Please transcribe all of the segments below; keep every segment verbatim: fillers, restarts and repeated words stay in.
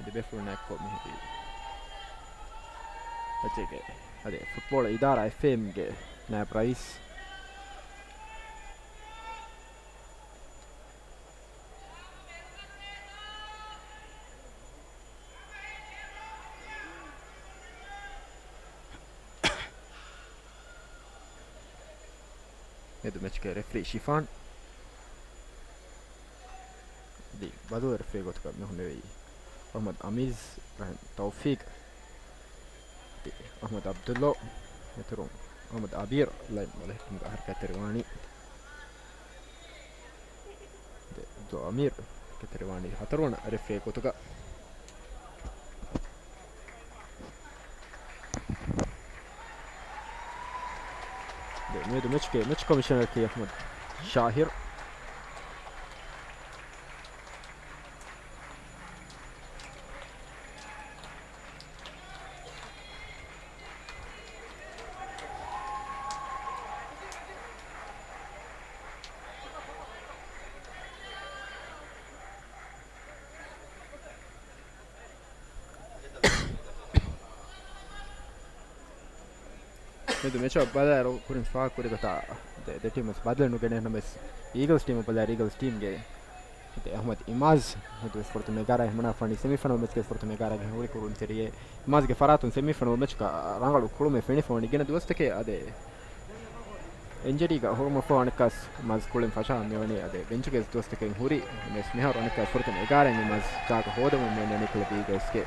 ދެބޭފުޅުންނާއެކު މިހިރީ ރާއްޖޭގެ އަދި ފުޓްބޯޅަ އިދާރާ އެފްއޭއެމްގެ ނާއިބް ރައީސް. މިއަދު މެޗުގެ ރެފްރީ ޝިފާން. އަދި ބަދަލު ރެފްރީ ގޮތުގަ މި ހުންނެވީ އަޙްމަދު އަމީޒް، ރަހީމް ތައުފީޤް، އަދި އަޙްމަދު ޢަބްދުﷲ، އިތުރުން އަޙްމަދު އަބީރު ލައިން ބަލަހައްޓުމުގަ ހަރަކާތްތެރިވާނީ. އަދި އަމީރު ކަތެރިވާނީ ހަތަރުވަނަ ރެފްރީ ގޮތުގަ. އަދި މިއަދު މެޗުގެ މެޗު ކޮމިޝަނަރަކީ އަޙްމަދު ޝާހިރު. މިއަދު މެޗަށް ބަލާއިރު ކުރިން ފާހަގަކުރި ގޮތަށް ދެ، ދެ ޓީމު ވެސް ބަދަލެއް ނުގެނޭ ނަމަވެސް، އީގަލްސް ޓީމަށް ބަލާއިރު އީގަލްސް ޓީމްގެ އަޙްމަދު އިމާޒް މިއަދު ވެސް ފުރަތަމަ އެގާރައިން ހިމަނާފަނީ ސެމީފައިނަލް މެޗްގެ ފުރަތަމަ އެގާރައިން ހުރި ކުރުންތެރިއެއް. އިމާޒްގެ ފަރާތުން ސެމީފައިނަލް މެޗަކަށް ރަނގަޅު ކުޅުމެއް ފެނިފަ ވަނީ ގިނަ ދުވަސްތަކެއް އަދެ އިންޖަރީގަ ހުރުމަށްފަހު އަނެއްކާސް އިމާޒް ކުޅެން ފަށާ މިވަނީ އަދެ ބެންޗުގެ ދުވަސްތަކެއް ހުރި. މިސް މިހާރު އަނެއްކާސް ފުރަތަމަ އެގާރައިން އިމާޒް ޖާގަ ހޯދަމުން މި އަންނަނީ ކްލަބް އީގަލްސްގެ.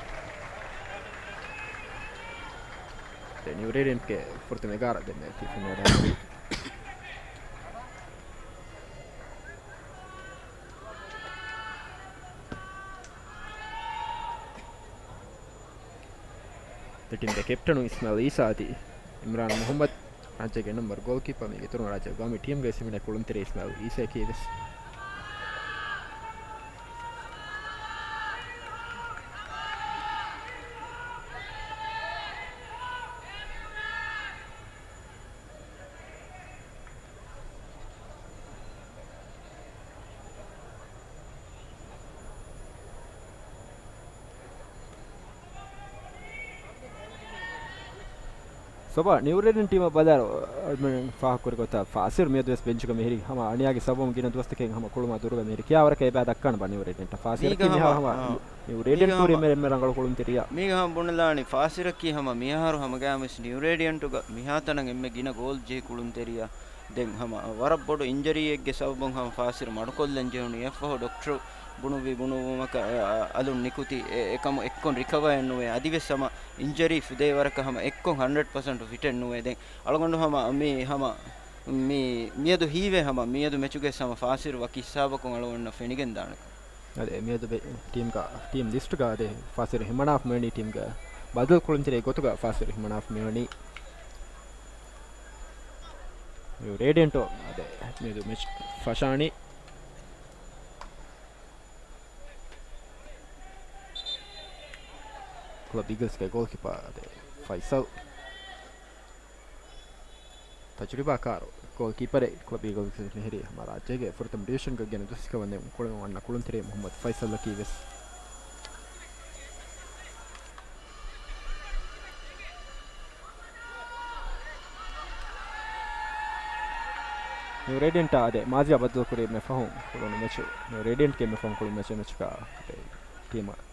އަދެ ނިއުރޭޑިއަންޓްގެ ފުރަތަމަ އެގާރަ ދެން މެޗު ފެންނަވަޑައިގެން ހުރީ. ދެ ޓީމްގެ ކެޕްޓަނު އިސްމާއިލް އީސާ އަދި އިމްރާން މުޙައްމަދު، ރާއްޖޭގެ ނަމްބަރު ގޯލްކީޕަރ މީގެ އިތުރުން ރާއްޖޭގެ ގައުމީ ޓީމްގެ ހިމެނޭ ކުޅުންތެރި އިސްމާއިލް އީސާއަކީ ވެސް. ސޮބާ، ނިއުރޭޑިއަންޓް ޓީމަށް ބަލާއިރު، އަޑްމިން ފާހަގަކުރި ގޮތަށް ފާސިރު މިއަދުވެސް ބެންޗުގަ މިހިރީ ހަމަ އަނިޔާގެ ސަބަބުން ގިނަ ދުވަސްތަކެއް ހަމަ ކުޅުމާ ދުރުގަ މިހިރީ. ކިޔާވަރަކަށް އެބަ ދައްކާނެބާ ނިއުރޭޑިއަންޓަށް ފާސިރަކީ މީގަ މިހާ ހަމަ، ހަމަ، އާ. ނިއުރޭޑިއަންޓް މީގަ ހަމަ، ކުރި އެންމެ ރަނގަޅު ކުޅުންތެރިޔާ. މީގަ ހަމަ ބުނެލާނީ ފާސިރަކީ ހަމަ މިހާރު ހަމަގައިމުވެސް ނިއުރޭޑިއަންޓުގަ މިހާތަނަށް އެންމެ ގިނަ ގޯލް ޖެހި ކުޅުންތެރިޔާ. ދެން ހަމަ ވަރަށް ބޮޑު އިންޖަރީއެއްގެ ސަބަބުން ހަމަ ފާސިރު މަޑުކޮށްލަން ޖެހުނީ. އެއަށްފަހު ޑޮކްޓަރު ބުނުއްވި ބުނުއްވުމަކަށް، އަ، އަ، އަލުން ނިކުތީ. އެ، އެކަމު އެއްކޮށް ރިކަވަރެއް ނުވޭ. އަދިވެސް ހަމަ އިންޖަރީ ފުދޭ ވަރަކަށް ހަމަ އެއްކޮށް ހަންޑްރެޑް ޕަސެންޓް ފިޓެއް ނުވޭ. ދެން އަޅުގަނޑު ހަމަ މި، ހަމަ މި، މިއަދު ހީވޭ ހަމަ މިއަދު މެޗުގެ ހަމަ ފާސިރު ވަކި ހިސާބަކުން އަޅުގަނޑަށް ފެނިގެން ދާނެކަން. އަދި މިއަދު ބެ-، ޓީމްގަ، ޓީމް ލިސްޓްގަ އަދި ފާސިރު ހިމަނާފަ މިވަނީ ޓީމްގަ ބަދަލު ކުޅުންތެރި ގޮތުގަ ފާސިރު ހިމަނާފަ މިވަނީ. ރޭޑިއަންޓު އަދި މިއަދު މެޗް ފަށާނީ. ކްލަބް އީގަލްސްގެ ގޯލްކީޕަރ އަދި ފައިސަލް. ތަޖުރިބާކާރު ގޯލްކީޕަރެއް ކްލަބް އީގަލްސް މިހިރީ ހަމަ ރާއްޖޭގެ ފުރަތަމަ ޑިވިޝަންގަ ގިނަ ދުވަސްތަކެއް ވަންދެން ކުޅެމުން ވަންނަ ކުޅުންތެރި މުޙައްމަދު ފައިސަލްއަކީ ވެސް. ނިއު ރޭޑިއަންޓާ އަދި މާޒިޔާ ބައްދަލުކުރީމެ ފަހުން ކުޅުނު މެޗު، ނިއު ރޭޑިއަންޓްގެ މެ ފަހުން ކުޅުނު މެޗު، މެޗުގަ ޓީމަށް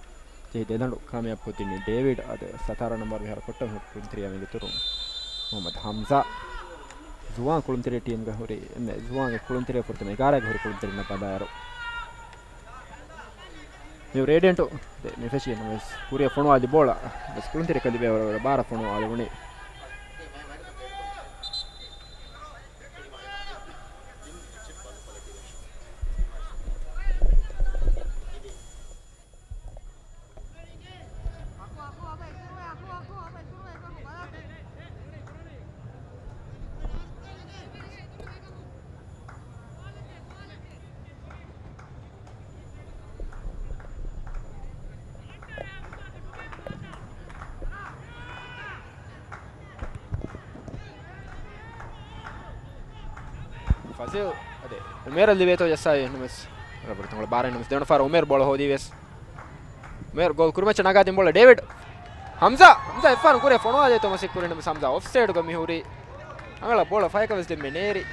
ޖެހި ދެދަނޑު ކާމިޔާބު ކޮށްދިނީ ޑޭވިޑް އަދި ސަތާރަ ނަންބަރުގެ ހަރަ ކޮށްޓަން ހުރި ކުޅުންތެރިޔާ މީގެ އިތުރުން މުޙައްމަދު ހަމްޒާ. ޒުވާން ކުޅުންތެރި ޓީމްގަ ހުރި، ޒުވާން ކުޅުންތެރި ފުރަތަމަ އެގާރައިގަ ހުރި ކުޅުންތެރިންނަށް ބަލާއިރު. ނިއު ރޭޑިއަންޓު ދެ މި ފެށީ ނަމަވެސް ކުރިއަށް ފޮނުވާލި ބޯޅަ ވެސް ކުޅުންތެރިކަން ލިބޭ ވަރަށް ބާރަށް ފޮނުވާލެވުނީ. ފަޒިލް އަދި އުމޭރަށް ލިބޭތޯ ޖައްސާލީ ނަމަވެސް، ރަބަރު ތަނގަޅު ބާރެއް ނަމަވެސް ދެވަނަ ފަހަރަށް އުމޭރު ބޯޅަ ހޯދީ ވެސް. މޭރު ގޯލް ކުރިމައްޗަށް ނަގާ ދިން ބޯޅަ ޑޭވިޑް. ހަމްޒާ، ހަމްޒާ އެއްފަހަރު ކުރިއަށް ފޮނުވާލޭތޯ މަސައްކަތް ކުރި ނަމަ ހަމްޒާ އޮފްސައިޑުގަ މި ހުރީ. ރަނގަޅަށް ބޯޅަ ފަހަކަށް ވެސް ދެންމެ ނޭރި.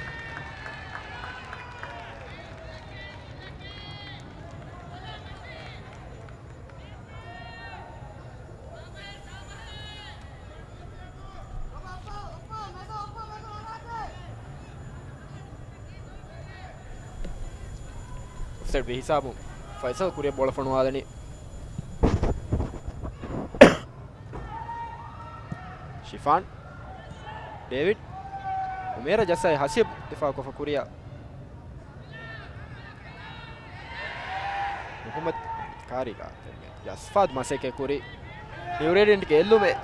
އޮފްސައިޑް ވި ހިސާބުން ފައިސަލް ކުރިއަށް ބޯޅަ ފޮނުވާލަނީ. ޝިފާން، ޑޭވިޑް، އުމޭރަށް ޖައްސައި ހަސީބް ދިފާއުކޮށްފަ ކުރިއަށް. މުހައްމަދު ކާރީގަ ޔަސްފާދު މަސައްކަތް ކުރި. ނިއު ރޭޑިއަންޓްގެ އެއްލުމެއް.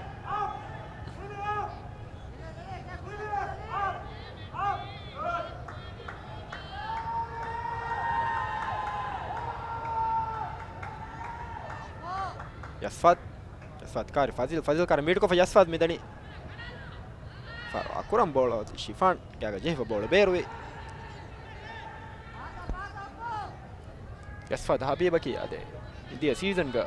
ޔަސްފާދު، ޔަސްފާދު ކާރި ފަޒިލް، ފަޒިލް ކާރި މީޓްކޮށްފަ ޔަސްފާދު މިދަނީ. ފާރު އަކުރަމް ބޯޅަ ހޯދި ޝިފާން ގާގަ ޖެހިފަ ބޯޅަ ބޭރުވި. ޔަސްފާދު ހަބީބަކީ އަދި އިންދިޔަ ސީޒަންގަ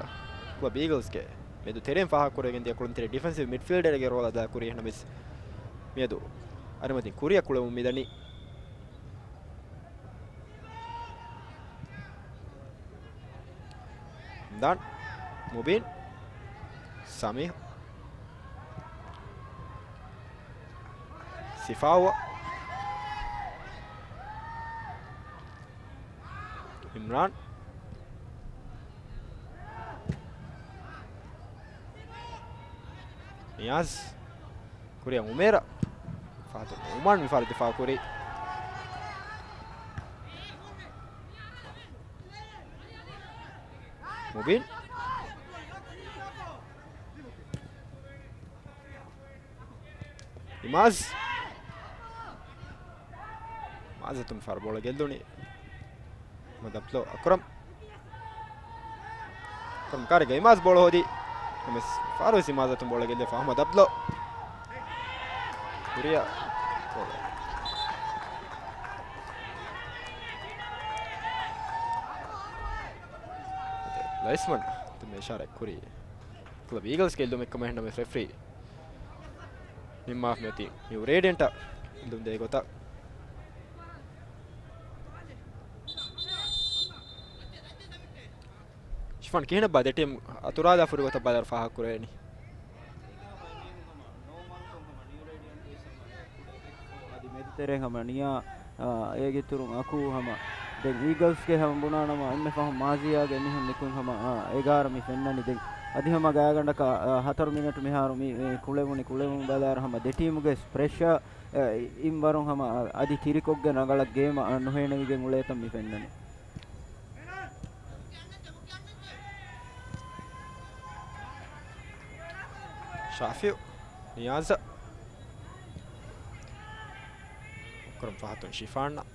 ކްލަބް އީގަލްސްގެ މެދު ތެރެއިން ފާހަގަކުރެވިގެންދިޔަ ކުޅުންތެރި ޑިފެންސިވް މިޑްފީލްޑަރެއްގެ ރޯލް އަދާކުރި. އެހެންނަމަވެސް މިއަދު އަރިމަތިން ކުރިއަށް ކުޅެވުން މިދަނީ. އިމްރާން، މުބީން، ސަމީހް، ސިފާވަ، އިމްރާން، ނިޔާޒް، ކުރިއަށް އުމޭރަށް. ފަހަތު ނުޢުމާން މިފަހަރު ދިފާ ކުރި. މުބީން. އިމާޒް. އިމާޒަށް މިފަހަރު ބޯޅަ ގެއްލުނީ. މުހައްމަދު އަބްދުﷲ އަކްރަމް. އަކްރަމް ކާރިގަ އިމާޒް ބޯޅަ ހޯދި. ނަމަވެސް ފާރުވެސް އިމާޒަށް ބޯޅަ ގެއްލި ފަހަމަދު އަބްދުﷲ. ކުރިއަށް ބޯޅަ. ލައިސްމަން ތިމެ އިޝާރާތް ކުރީ ކްލަބް އީގަލްސްގެ އެއްލުމެއްކަމަށް. އެހެންނަމަވެސް ރެފްރީ ނިންމާފަ މިއޮތީ ނިއު ރޭޑިއަންޓަށް އެއްލުން ދޭ ގޮތަށް. ޝިފާން ކިހިނެއްބާ ދެ ޓީމް އަތުރާލާ ފުރި ގޮތަށް ބަލާއިރު ފާހަގަކުރެވެނީ؟ އަދި މެދުތެރޭ ހަމަ ނިޔާ، އާ، އޭގެ އިތުރުން އަކޫ ހަމަ. ދެން އީގަލްސްގެ ހަމަ ބުނާނަމަ އެންމެ ފަހުން މާޒިޔާގެ މީހުން ނިކުތް ހަމަ، އާ، އެގާރަ މި ފެންނަނީ. ދެން އަދި ހަމަ ގާގަނޑަކަށް، އާ، ހަތަރު މިނެޓް މިހާރު މި، އެ، ކުޅެވުނި، ކުޅެވުން ބަލާއިރު ހަމަ ދެ ޓީމުގެ ޕްރެޝަރ، އެ، އިން ވަރުން ހަމަ، އާ، އަދި ތިރިކޮށްގެން ރަނގަޅަށް ގޭމަށް، އާ، ނުހޭނެވިގެން އުޅޭތަން މި ފެންނަނީ. ޝާފިއު، ނިޔާޒަށް. އަކްރަމް ފަހަތުން ޝިފާންއަށް.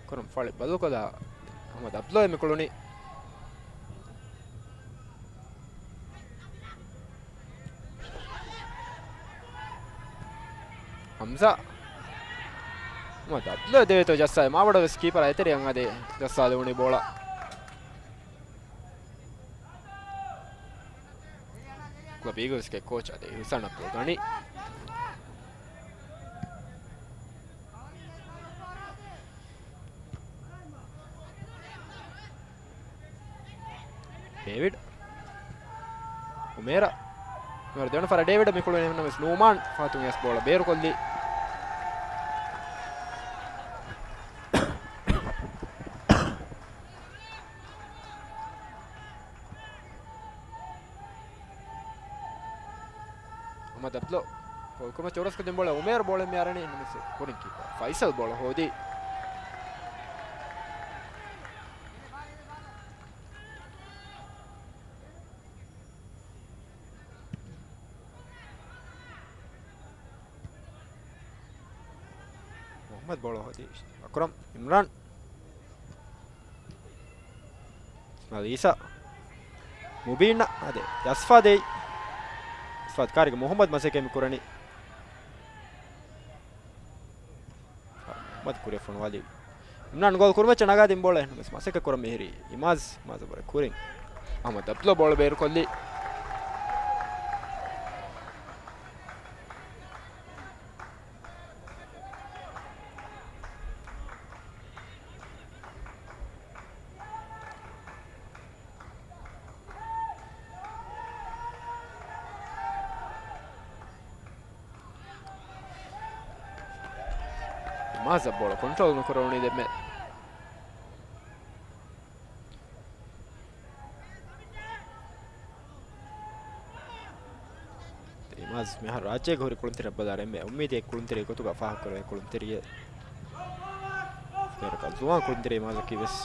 އަކްރަމް ފަޅި ބަދަލުކޮށްލާ މުހައްމަދު އަބްދުﷲ މި ކުޅުނީ. ހަމްޒާ. މުހައްމަދު އަބްދުﷲ ދެވޭތޯ ޖައްސާލި. މާބޮޑަށް ވެސް ކީޕަރާ އެތެރެއަށް އަދި ޖައްސާލެވުނީ ބޯޅަ. ކްލަބް އީގަލްސްގެ ކޯޗް އަދި ހުސަން އަބްދުލް ޣަނީ. ޑޭވިޑް. އުމޭރަށް. އުމޭރަށް ދެވަނަ ފަހަރަށް ޑޭވިޑަށް މި ކުޅުނީ ނަމަވެސް ނޫމާން ފަހަތުން އެސް ބޯޅަ ބޭރުކޮށްލީ. މުހައްމަދު އަބްދުﷲ ކޯލް ކުރުމަށް ޗޯރަސްކޮށް ދިން ބޯޅަ އުމޭރު ބޯޅަ މި އަރަނީ ނަމަވެސް ކުރިން ކީޕަރ ފައިސަލް ބޯޅަ ހޯދީ. މުހައްމަދު ބޯޅަ ހޯދީ. އަކްރަމް، އިމްރާން. އިސްމާއިލް އީސާ. މުބީންއަށް އަދި ޔަސްފާ ދޭ. ޔަސްފާ ކާރިގަ މުހައްމަދު މަސައްކަތް މި ކުރަނީ. މުހައްމަދު ކުރިއަށް ފޮނުވާލީ. އިމްރާން ގޯލް ކުރުމަށް ނަގާ ދިން ބޯޅަ އެހެންވެސް މަސައްކަތް ކުރަން މިހިރީ އިމާޒް. އިމާޒަށް ވުރެ ކުރިން އަހްމަދު އަބްދުﷲ ބޯޅަ ބޭރުކޮށްލީ. އިމާޒަށް ބޯޅަ ކޮންޓްރޯލް ނުކުރެވުނީ ދެންމެ. އިމާޒް މިހާރު ރާއްޖޭގަ ހުރި ކުޅުންތެރި އެއްބަލާ އެންމެ އުއްމީދީ ކުޅުންތެރި ގޮތުގަ ފާހަގަކުރެވޭ ކުޅުންތެރިއެއް. ފޭރަކަށް ޒުވާން ކުޅުންތެރި އިމާޒަކީ ވެސް.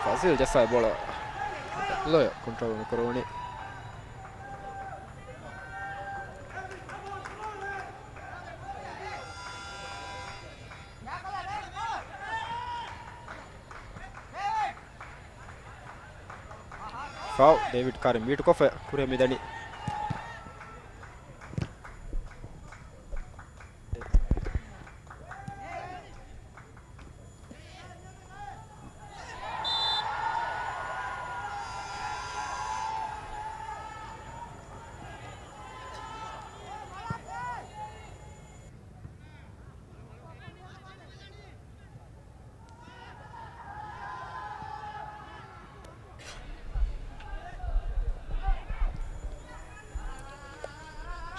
ފަޒީލް ޖައްސާ ބޯޅަ ލޯ ކޮންޓްރޯލް ނުކުރެވުނީ. ފައު، ޑޭވިޑް ކާރި މީޓުކޮށްފަ ކުރިއަށް މިދަނީ.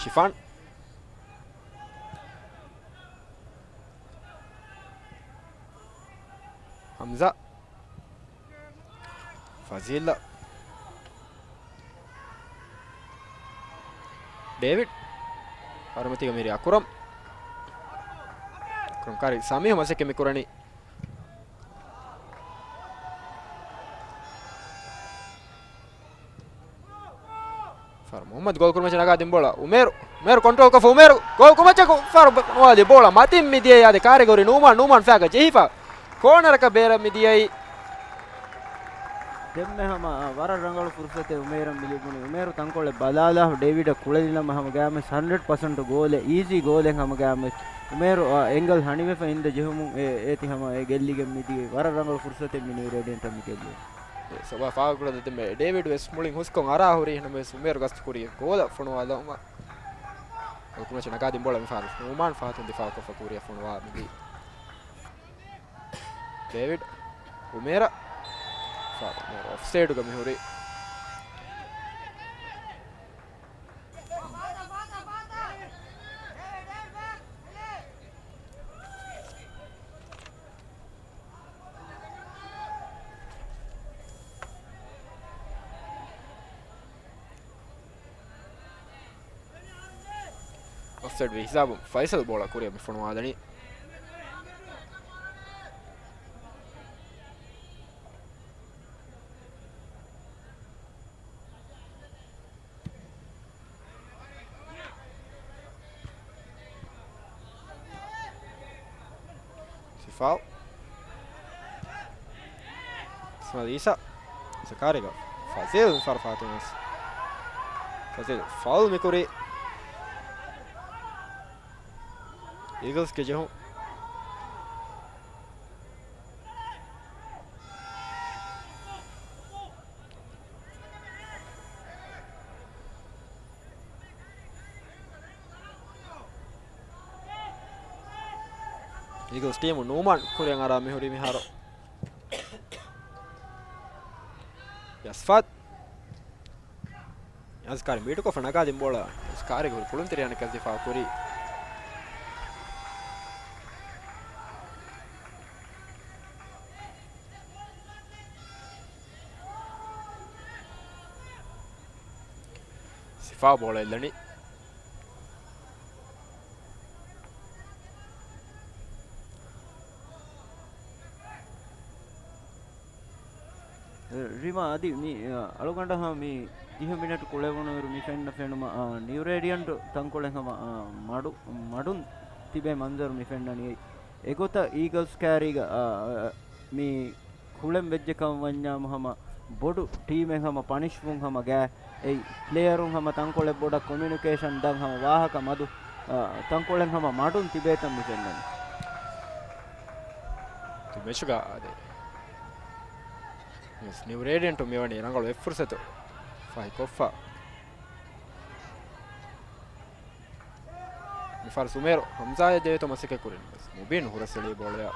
ޝިފާން. ހަމްޒާ. ފަޒީލް. ޑޭވިޑް. އަރުމަތީގަ މިހިރީ އަކުރަމް. އަކުރަމް ކާރި ސަމީހު މަސައްކަތް މި ކުރަނީ. ފާރު މުހައްމަދު ގޯލް ކުރުމަށް ނަގާ ދިން ބޯޅަ އުމޭރު. އުމޭރު ކޮންޓްރޯލް ކޮށްފަ އުމޭރު ގޯލް ކުރުމަށް ފާރު ނުވާލި ބޯޅަ މަތިން މިދިޔައީ އާދެ ކާރިގަ ހުރި ނޫމާން، ނޫމާން ފައިގަ ޖެހިފަ ކޯނަރަކަށް ބޭރަށް މިދިޔައީ. ދެންމެ ހަމަ ވަރަށް ރަނގަޅު ފުރުސަތެއް އުމޭރަށް މި ލިބުނީ. އުމޭރު ތަންކޮޅެއް ބަލާލާފަ ޑޭވިޑަށް ކުޅެލިނަމަ ހަމަ ގާމެސް ހަންޑްރެޑް ޕަސެންޓް ގޯލެއް، އީޒީ ގޯލެއް ހަމަ ގާމެސް އުމޭރު އެންގަލް ހަނިވެފަ އިންދަ ޖެހުމުން އޭތި ހަމަ އެ ގެއްލިގެން މިދިޔައީ. ވަރަށް ރަނގަޅު ފުރުސަތެއް މި ނިއު ރޭޑިއަންޓަށް މި ގެއްލުން. ސޮބާ ފާހަގަކުރަން ދެމެ ޑޭވިޑް ވެސް މުޅިން ހުސްކޮށް އަރާ ހުރީ ނަމަވެސް އުމޭރު ގަސްތު ކުރީ ގޯލަށް ފޮނުވާލައުމަށް. ގޯލް ކުރުމަށް ނަގާ ދިން ބޯޅަ މި ފާރު ނޫމާން ފަހަތުން ދިފާއުކޮށްފަ ކުރިއަށް ފޮނުވާ މިދީ. ޑޭވިޑް އުމޭރަށް ފާރު އޮފްސައިޑުގަ މި ހުރީ. އޮފްސައިޑް ވި ހިސާބުން ފައިސަލް ބޯޅަ ކުރިއަށް މި ފޮނުވާލަނީ. ސިފާވް. އިސްމާއިލް އީސާ. ޒަކާރިގަ. ފަޒީލް މިފަހަރު ފާތުން ވެސް. ފަޒީލް ފައުލް މިކުރީ. އީގަލްސްގެ ޖެހުން. އީގަލްސް ޓީމު ނޫމާން ކުރިއަށް އަރާ މިހުރީ މިހާރު. ޔަސްފާތް. ޔަސްކާރި މީޓުކޮށްފަ ނަގާ ދިން ބޯޅަ. ޔަސްކާރިގެ ހުރި ކުޅުންތެރިޔާ ކަސް ދިފާއު ކުރީ. ސިފާ ބޯޅަ އެއްލަނީ. ރިމާ އަދި މި، އަޅުގަނޑަށް ހަމަ މި ދިހަ މިނެޓް ކުޅެވުނުއިރު މި ފެންނަ ފެނުމަށް، އާ، ނިއު ރޭޑިއަންޓް ތަންކޮޅެއް ހަމަ، އާ، މަޑު، މަޑުން ތިބޭ މަންޒަރު މި ފެންނަނީ. އެގޮތަށް އީގަލްސް ކާރީގަ، އާ، މި ކުޅެން ވެއްޖެ ކަމަށް ވަންޏާމު ހަމަ ބޮޑު ޓީމެއް ހަމަ ޕަނިޝްވުން ހަމަ ގާ، އެއީ، ޕްލޭޔަރުން ހަމަ ތަންކޮޅެއް ބޮޑަށް ކޮމިއުނިކޭޝަން ދަން ހަމަ ވާހަކަ މަދު، އާ، ތަންކޮޅެއް ހަމަ މަޑުން ތިބޭތަން މި ފެންނަނީ. ތި މެޗުގަ އާދެ. ޔެސް، ނިއު ރޭޑިއަންޓު މިވަނީ ރަނގަޅު އެއް ފުރުސަތު ފަހިކޮށްފަ. މިފަހަރު ސުމޭރު ހަމްޒާއަށް ދެވޭތޯ މަސައްކަތް ކުރިން ވެސް މުބީން ހުރަސްއެޅީ ބޯޅަޔާ.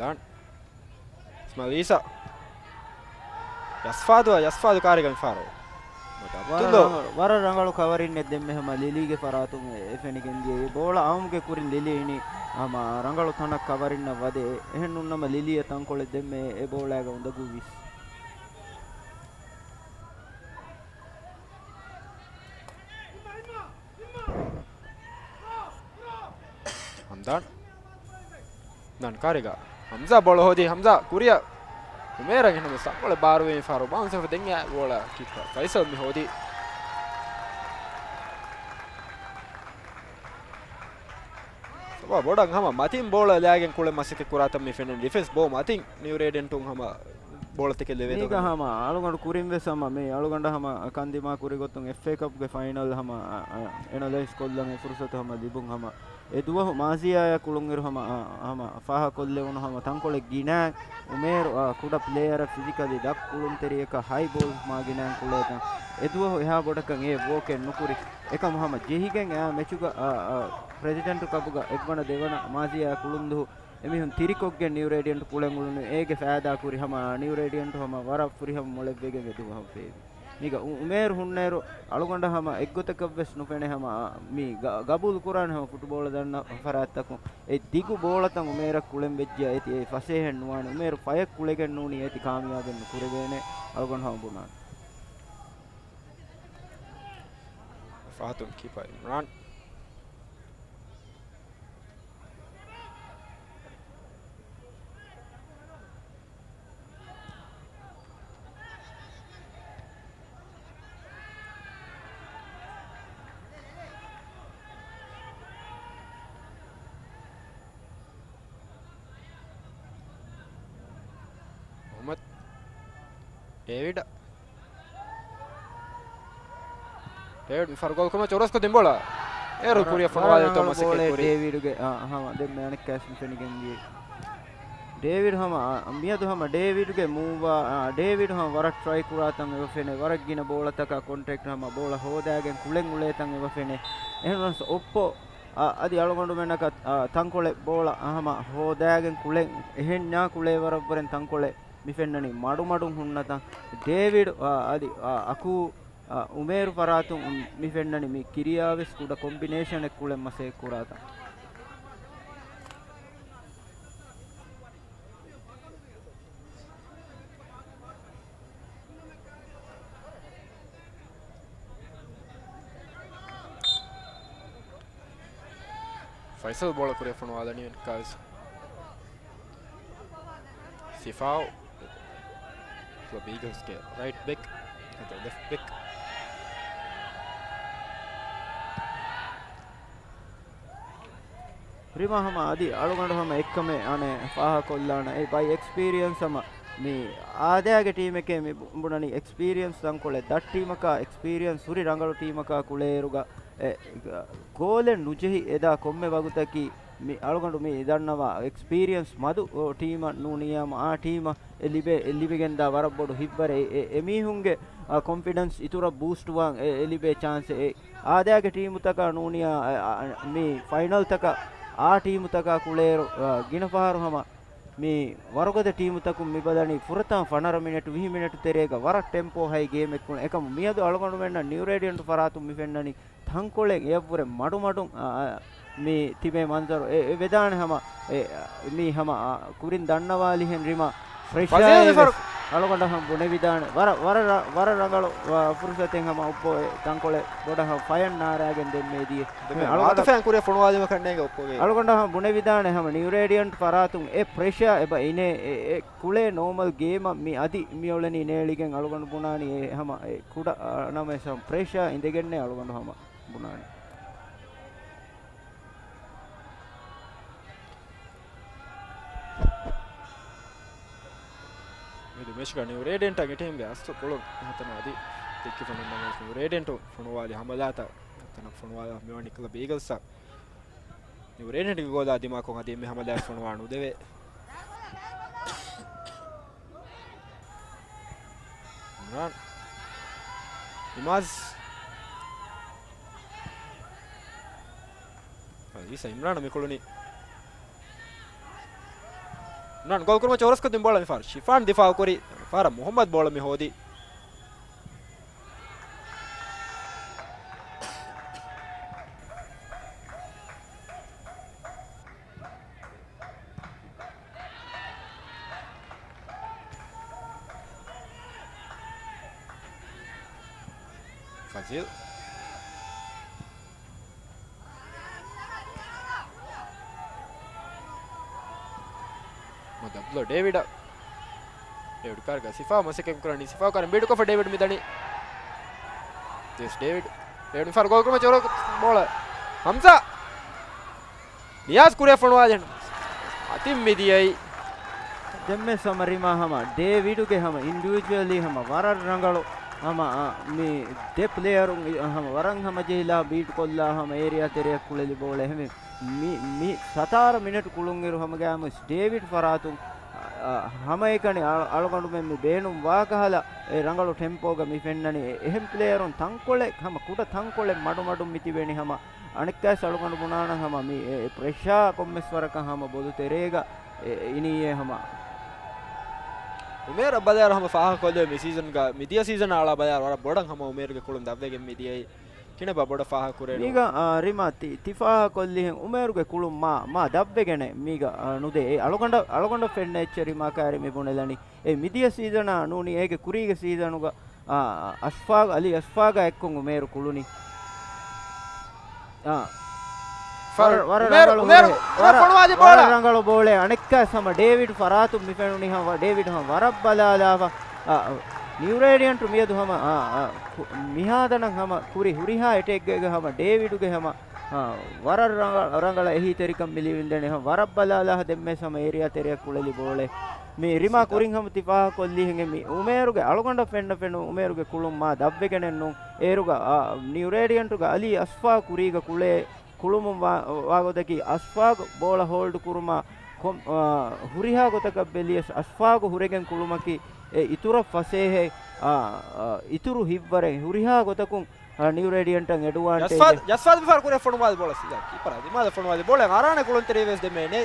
ދާން. އިސްމާއިލް އީސާ. ޔަސްފާދު، ޔަސްފާދު ކާރިގަ މިފަހަރު. ވަރަށް ރަނގަޅު، ވަރަށް ރަނގަޅު ކަވަރިން އެއް ދެންމެ ހަމަ ލިލީގެ ފަރާތުން އެ، އެ ފެނިގެން ދިޔައީ. ބޯޅަ އައުމުގެ ކުރިން ލިލީ އިނީ ހަމަ ރަނގަޅު ތަނަށް ކަވަރިންނަށް ވަދެ. އެހެން ނޫން ނަމަ ލިލީއަށް ތަންކޮޅެއް ދެންމެ އެ ބޯޅައިގަ އުނދަގޫވީސް. ހަމްދާން. ދާން ކާރިގަ. ހަމްޒާ ބޯޅަ ހޯދީ. ހަމްޒާ ކުރިއަށް. އުމޭރަށް އެހެންނަމަ ތަންކޮޅެއް ބާރުވީ ފަހަރު ބައުންސްވެފަ ދެން އެ ބޯޅަ ކީޕަރ ފައިސަލް މި ހޯދީ. ސަބާ ބޮޑަށް ހަމަ މަތިން ބޯޅަ ލާގެން ކުޅެން މަސައްކަތް ކުރާތަން މި ފެންނަނީ. ޑިފެންސް ބޯ މަތިން ނިއު ރޭޑިއަންޓުން ހަމަ ބޯޅަ ތެކެއް ލެވޭތޯ މީގަ ފެންނަނީ. ހަމަ އަޅުގަނޑު ކުރިން ވެސް ހަމަ މި އަޅުގަނޑަށް ހަމަ ކަންދިމާ ކުރި ގޮތުން އެފްއޭ ކަޕްގެ ފައިނަލް ހަމަ އެނަލައިޒް ކޮށްލަން އެ ފުރުސަތު ހަމަ ލިބުން ހަމަ އެ ދުވަހު މާޒީއާޔާ ކުޅުންއިރު ހަމަ، އާ، ހަމަ ފާހަކޮށްލެވުނު ހަމަ ތަންކޮޅެއް ގިނަ އުމޭރު، އާ، ކުޑަ ޕްލޭޔަރ ފިޒިކަލީ ދަށް ކުޅުންތެރިޔަކަށް ހައި ބޯލް މާ ގިނަ ކުޅޭތަން. އެ ދުވަހު އެހާ ބޮޑަކަށް އެ ވޯކެއް ނުކުރި. އެކަމު ހަމަ ޖެހިގެން އާ މެޗުގަ، އާ، އާ، ޕްރެޒިޑެންޓު ކަޕުގަ އެއްވަނަ ދެވަނަ މާޒީއާ ކުޅުންދުހު އެމީހުން ތިރިކޮށްގެން ނިއު ރޭޑިއަންޓު ކުޅެން އުޅުނު އޭގެ ފައިދާ ކުރި ހަމަ ނިއު ރޭޑިއަންޓު ހަމަ ވަރަށް ފުރިހަމަ މޮޅެއްވެގެން އެ ދުވަހު ފޭވި. މީގަ އު-، އުމޭރު ހުންނައިރު އަޅުގަނޑަށް ހަމަ އެއްގޮތަކަށްވެސް ނުފެނޭ ހަމަ، އާ، މީ ގަ-، ގަބޫލު ކުރާނެ ހަމަ ފުޓުބޯޅަ ދަންނަ ފަރާތްތަކުން އެ ދިގު ބޯޅަތައް އުމޭރަށް ކުޅެން ވެއްޖިޔާ އޭތި އެ ފަސޭހައެއް ނުވާނެ. އުމޭރު ފަޔަށް ކުޅެގެން ނޫނީ އޭތި ކާމިޔާބެއް ނުކުރެވޭނެ އަޅުގަނޑު ހަމަ ބުނާނެ. ފަހަތުން ކީޕަރ އިމްރާން. މުހައްމަދު ޑޭވިޑް. ޑޭވިޑް މި ފަރު ގޯލް ކުރުމަށް ޗޮރަސްކޮށް ދިން ބޯޅަ. އޭރު ކުރިއަށް ފޮނުވާލެވޭތޯ މަސައްކަތް ކުރި. ޑޭވިޑުގެ، އާ، ހަމަ ދެން މެ އަނެއްކާވެސް މި ފެނިގެން ދިޔަ. ޑޭވިޑް ހަމަ، އާ، މިއަދު ހަމަ ޑޭވިޑްގެ މޫވާ، އާ، ޑޭވިޑް ހަމަ ވަރަށް ޓްރައި ކުރާތަން އެބަ ފެނޭ. ވަރަށް ގިނަ ބޯޅަތަކާ ކޮންޓެކްޓް ހަމަ ބޯޅަ ހޯދާގެން ކުޅެން އުޅޭތަން އެބަ ފެނޭ. އެހެންވެސް އޮއްޕޯ، އާ، އަދި އަޅުގަނޑުމެންނަކަށް، އާ، ތަންކޮޅެއް ބޯޅަ ހަމަ ހޯދާގެން ކުޅެން އެހެންޏާ ކުޅޭ ވަރަށްވުރެން ތަންކޮޅެއް މި ފެންނަނީ މަޑުމަޑުން ހުންނަތަން. ޑޭވިޑް، އާ، އަދި، އާ، އަކޫ، އާ، އުމޭރު ފަރާތުން މި ފެންނަނީ މި ކިރިޔާވެސް ކުޑަ ކޮމްބިނޭޝަނެއް ކުޅެން މަސައްކަތް ކުރާތަން. ފައިސަލް ބޯޅަ ކުރިއަށް ފޮނުވާލަނީ އަނެއްކާވެސް. ސިފާއު ކްލަބް އީގަލްސްގެ ރައިޓް ބެކް ނުވަތަ ލެފްޓް ބެކް. ރިމާ ހަމަ އަދި އަޅުގަނޑު ހަމަ އެއްކަމެއް އަނެއް ފާހަގަކޮށްލާނަ އެ ބައި އެކްސްޕީރިއަންސް ހަމަ މި އާދައިގެ ޓީމެކޭ މި ބު-، ބުނަނީ އެކްސްޕީރިއަންސް ތަންކޮޅެއް ދަށް ޓީމަކާ އެކްސްޕީރިއަންސް ހުރި ރަނގަޅު ޓީމަކާ ކުޅޭއިރުގަ އެ، ގޯލެއް ނުޖެހި އެދާ ކޮންމެ ވަގުތަކީ މި އަޅުގަނޑު މި ދަންނަވާ އެކްސްޕީރިއަންސް މަދު ޓީމަށް ނޫނިއްޔާމު އާ ޓީމަށް އެ ލިބޭ، އެ ލިބިގެންދާ ވަރަށް ބޮޑު ހިތްވަރެއް އެ، އެ، އެމީހުންގެ، އާ، ކޮންފިޑެންސް އިތުރަށް ބޫސްޓްވާން އެ، އެ ލިބޭ ޗާންސެއް އެ. އާދައިގެ ޓީމުތަކާ ނޫނިއްޔާ، އާ، އާ، މި ފައިނަލްތަކަށް އާ ޓީމުތަކާ ކުޅޭއިރު، އާ، ގިނަ ފަހަރު ހަމަ މި ވަރުގަދަ ޓީމުތަކުން މި ބަލަނީ ފުރަތަމަ ފަނަރަ މިނެޓު، ވިހި މިނެޓު ތެރޭގަ ވަރަށް ޓެމްޕޯ ހައި ގޭމެއް ކުޅެން. އެކަމު މިއަދު އަޅުގަނޑުމެންނަށް ނިއު ރޭޑިއަންޓު ފަރާތުން މި ފެންނަނީ ތަންކޮޅެއް އެއަށްވުރެ މަޑުމަޑުން، އާ، އާ، މި ތިބޭ މަންޒަރު އެ، އެ ވެދާނެ ހަމަ، އެ، މި ހަމަ، އާ، ކުރިން ދަންނަވާލިހެން ރިމަ ފްރެޝާ އެވެސް އަޅުގަނޑަށް ހަމަ ބުނެވިދާނެ. ވަރަށް، ވަރަށް ރަ-، ވަރަށް ރަނގަޅު، އާ، ފުރުސަތެއް ހަމަ އޮއްޕޯ އެ ތަންކޮޅެއް ބޮޑަށް ހަމަ ފަޔަށް ނާރާގެން ދެންމެ ދިޔަ. އަޅުގަނޑަށް ހަމަ ބުނެވިދާނެ ހަމަ ނިއު ރޭޑިއަންޓް ފަރާތުން އެ ޕްރެޝާ އެބަ އިނޭ އެ، އެ ކުޅޭ ނޯމަލް ގޭމަށް މި އަދި މިއުޅެނީ ނޭޅިގެން އަޅުގަނޑު ބުނާނީ އެ ހަމަ އެ ކުޑަ، އަ، ނަމަވެސް ހަމަ ޕްރެޝާ އިނދެގެންނޭ އަޅުގަނޑު ހަމަ ބުނާނީ. މިއަދު މެޗްގަ ނިއު ރޭޑިއަންޓާ އެ ޓީމްގެ އަސްލު ކުޅުން ހަތަނަ އަދި ދެއްކިފަ ނަމަވެސް ނިއު ރޭޑިއަންޓު ފޮނުވާލި ހަމަލާތައް ހަތަނަ ފޮނުވާލާ މިވަނީ ކްލަބް އީގަލްސްއަށް. ނިއު ރޭޑިއަންޓްގެ ގޯލާ ދިމާކޮށް އަދި އެންމެ ހަމަލާ ފޮނުވާ ނުދެވޭ. އިމްރާން. އިމާޒް. އަދި އިމްރާން މި ކުޅުނީ. އިމްރާން ގޯލް ކުރުމަށް ޗޯރަސްކޮށްދިން ބޯޅަ މިފަހަރު ޝިފާން ދިފާއު ކުރި. ފަހަރަށް މުހައްމަދު ބޯޅަ މި ހޯދި. ފަޒީލް. މަ ދަބްލޯ ޑޭވިޑަށް. ޑޭވިޑް ކާރްގަ ސިފާ މަސައްކަތް ކުރަނީ ސިފާ ކާރިން ބީޑުކޮށްފަ ޑޭވިޑް މިދަނީ. ޖެސް ޑޭވިޑް. ޑޭވިޑް މިފަހަރު ގޯލް ކުރުމަށް ޗޯރަސް ބޯޅަ. ހަމްޒާ. ނިޔާޒް ކުރިއަށް ފޮނުވާލި އަތިން މިދިޔައީ. ދެންމެ ސަމަ ރިމާ ހަމަ ޑޭވިޑުގެ ހަމަ އިންޑިވިޖުއަލީ ހަމަ ވަރަށް ރަނގަޅު ހަމަ، އަ، މި ދެ ޕްލޭޔަރުން ހަމަ ވަރަށް ހަމަޖެހިލާ ބީޓް ކޮށްލާ ހަމަ އޭރިއާ ތެރެއަށް ކުޅެލި ބޯޅަ އެހެން މި، މި ސަތާރަ މިނެޓް ކުޅުންއިރު ހަމަގައިމުވެސް ޑޭވިޑް ފަރާތުން، އަ، ހަމައެކަނި އަޅު، އަޅުގަނޑުމެން މި ބޭނުން ވާކަހަލަ އެ ރަނގަޅު ޓެމްޕޯގަ މި ފެންނަނީ. އެ، އެހެން ޕްލޭޔަރުން ތަންކޮޅެއް ހަމަ ކުޑަ ތަންކޮޅެއް މަޑުމަޑުން މި ތިބެނީ ހަމަ އަނެއްކާވެސް އަޅުގަނޑު ބުނާނަން ހަމަ މި އެ، އެ ޕްރެޝާ ކޮންމެސް ވަރަކަށް ހަމަ ބޮލު ތެރޭގަ އެ، އެ، އިނީއޭ ހަމަ. އުމޭރު ބަލާއިރު ހަމަ ފާހަގަކޮށްލެވޭ މި ސީޒަންގަ، މިދިޔަ ސީޒަނާ އަޅާ ބަލާއިރު ވަރަށް ބޮޑަށް ހަމަ އުމޭރުގެ ކުޅުން ދަށްވެގެން މިދިޔައީ. ކިނެބާ ބޮޑަށް ފާހަގަކުރޭ ނޫން. މީގަ، އާ، ރިމާ ތި، ތި ފާހަގަކޮށްލިހެން އުމޭރުގެ ކުޅުން މާ، މާ ދަށްވެގެނެއް މީގަ، އާ، ނުދޭ. އެ އަޅުގަނޑަށް، އަޅުގަނޑަށް ފެންނަ އެއްޗެއް ރިމާ ކާރި މި ބުނެލަނީ. އެ މިދިޔަ ސީޒަނާ ނޫނީ އޭގެ ކުރީގެ ސީޒަނުގަ، އާ، އަޝްފާގް، އަލީ އަޝްފާގާ އެއްކޮށް އުމޭރު ކުޅުނީ. އާ. ފަރު، ވަރަށް، ވަރަށް އުމޭރު، ރަނގަޅު އުމޭރު، ހުރެ، އުމޭރު ވަރަށް، ފޮނުވާލި ބޯޅަ. ވަރަށް ރަނގަޅު ބޯޅަ. އަނެއްކާ ހަމަ ޑޭވިޑް ފަރާތުން މި ފެނުނީ ހަމަ، ޑޭވިޑް ހަމަ ވަރަށް ބަލާލާފަ. އާ، ނިއު ރޭޑިއަންޓު މިއަދު ހަމަ، އާ، އާ، ކު، މިހާތަނަށް ހަމަ ކުރި ހުރިހާ އެޓޭކްގޭގަ ހަމަ ޑޭވިޑުގެ ހަމަ، އާ، ވަރަށް ރަނގަ، ރަނގަޅަށް އެހީތެރިކަން މި ލިބިންދެނީ ހަމަ ވަރަށް ބަލާލާފަ ދެންމެ ހަމަ އޭރިއާ ތެރެއަށް ކުޅެލި ބޯޅަ. މި ރިމާ ކުރިން ހަމަ ތި ފާހަގަކޮށްލީހެން މި އުމޭރުގެ އަޅުގަނޑަށް ފެންނަ ފެނުނު އުމޭރުގެ ކުޅުން މާ ދަށްވެގެނެއް ނޫން. އޭރުގަ، އާ، ނިއު ރޭޑިއަންޓުގަ އަލީ އަޝްފާ ކުރީގަ ކުޅޭ ކުޅުމުން ވާ، ވާގޮތަކީ އަޝްފާގް ބޯޅަ ހޯލްޑް ކުރުމާ ކޮން، އާ، ހުރިހާ ގޮތަކަށް ބެލިޔަސް އަޝްފާގް ހުރެގެން ކުޅުމަކީ އެ އިތުރަށް ފަސޭހައެއް، އާ، އާ، އިތުރު ހިތްވަރެއް ހުރިހާ ގޮތަކުން، އާ، ނިއު ރޭޑިއަންޓަށް އެޑްވާންޓޭޖެއް. ޖަސްފާދް، ޖަސްފާދް މިފަހަރު ކުރިއަށް ފޮނުވާލި ބޯޅަ ސީދާ ކީޕަރާ ދިމާލަށް ފޮނުވާލި ބޯޅަ އަރާނެ ކުޅުންތެރިވެސް ދެމޭނެ.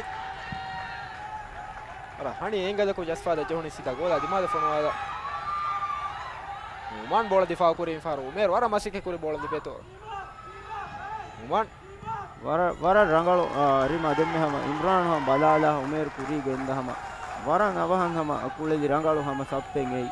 އަރާ ހަނި އެނގަލަކު ޖަސްފާދަށް ޖެހުނީ ސީދާ ގޯލާ ދިމާލަށް ފޮނުވާލާ. އުމާން ބޯޅަ ދިފާއު ކުރީ މިފަހަރު އުމޭރު ވަރަށް މަސައްކަތް ކުރި ބޯޅަ ލިބޭތޯ. އުމާން. ވަރަށް، ވަރަށް ރަނގަޅު، އާ، ރިމާ ދެންމެ ހަމަ އިމްރާން ހަމަ ބަލާލާ އުމޭރު ކުރީގަ އިންދަ ހަމަ ވަރަށް އަވަހަށް ހަމަ ކުޅެލި ރަނގަޅު ހަމަ ސައްޕެން އެއީ.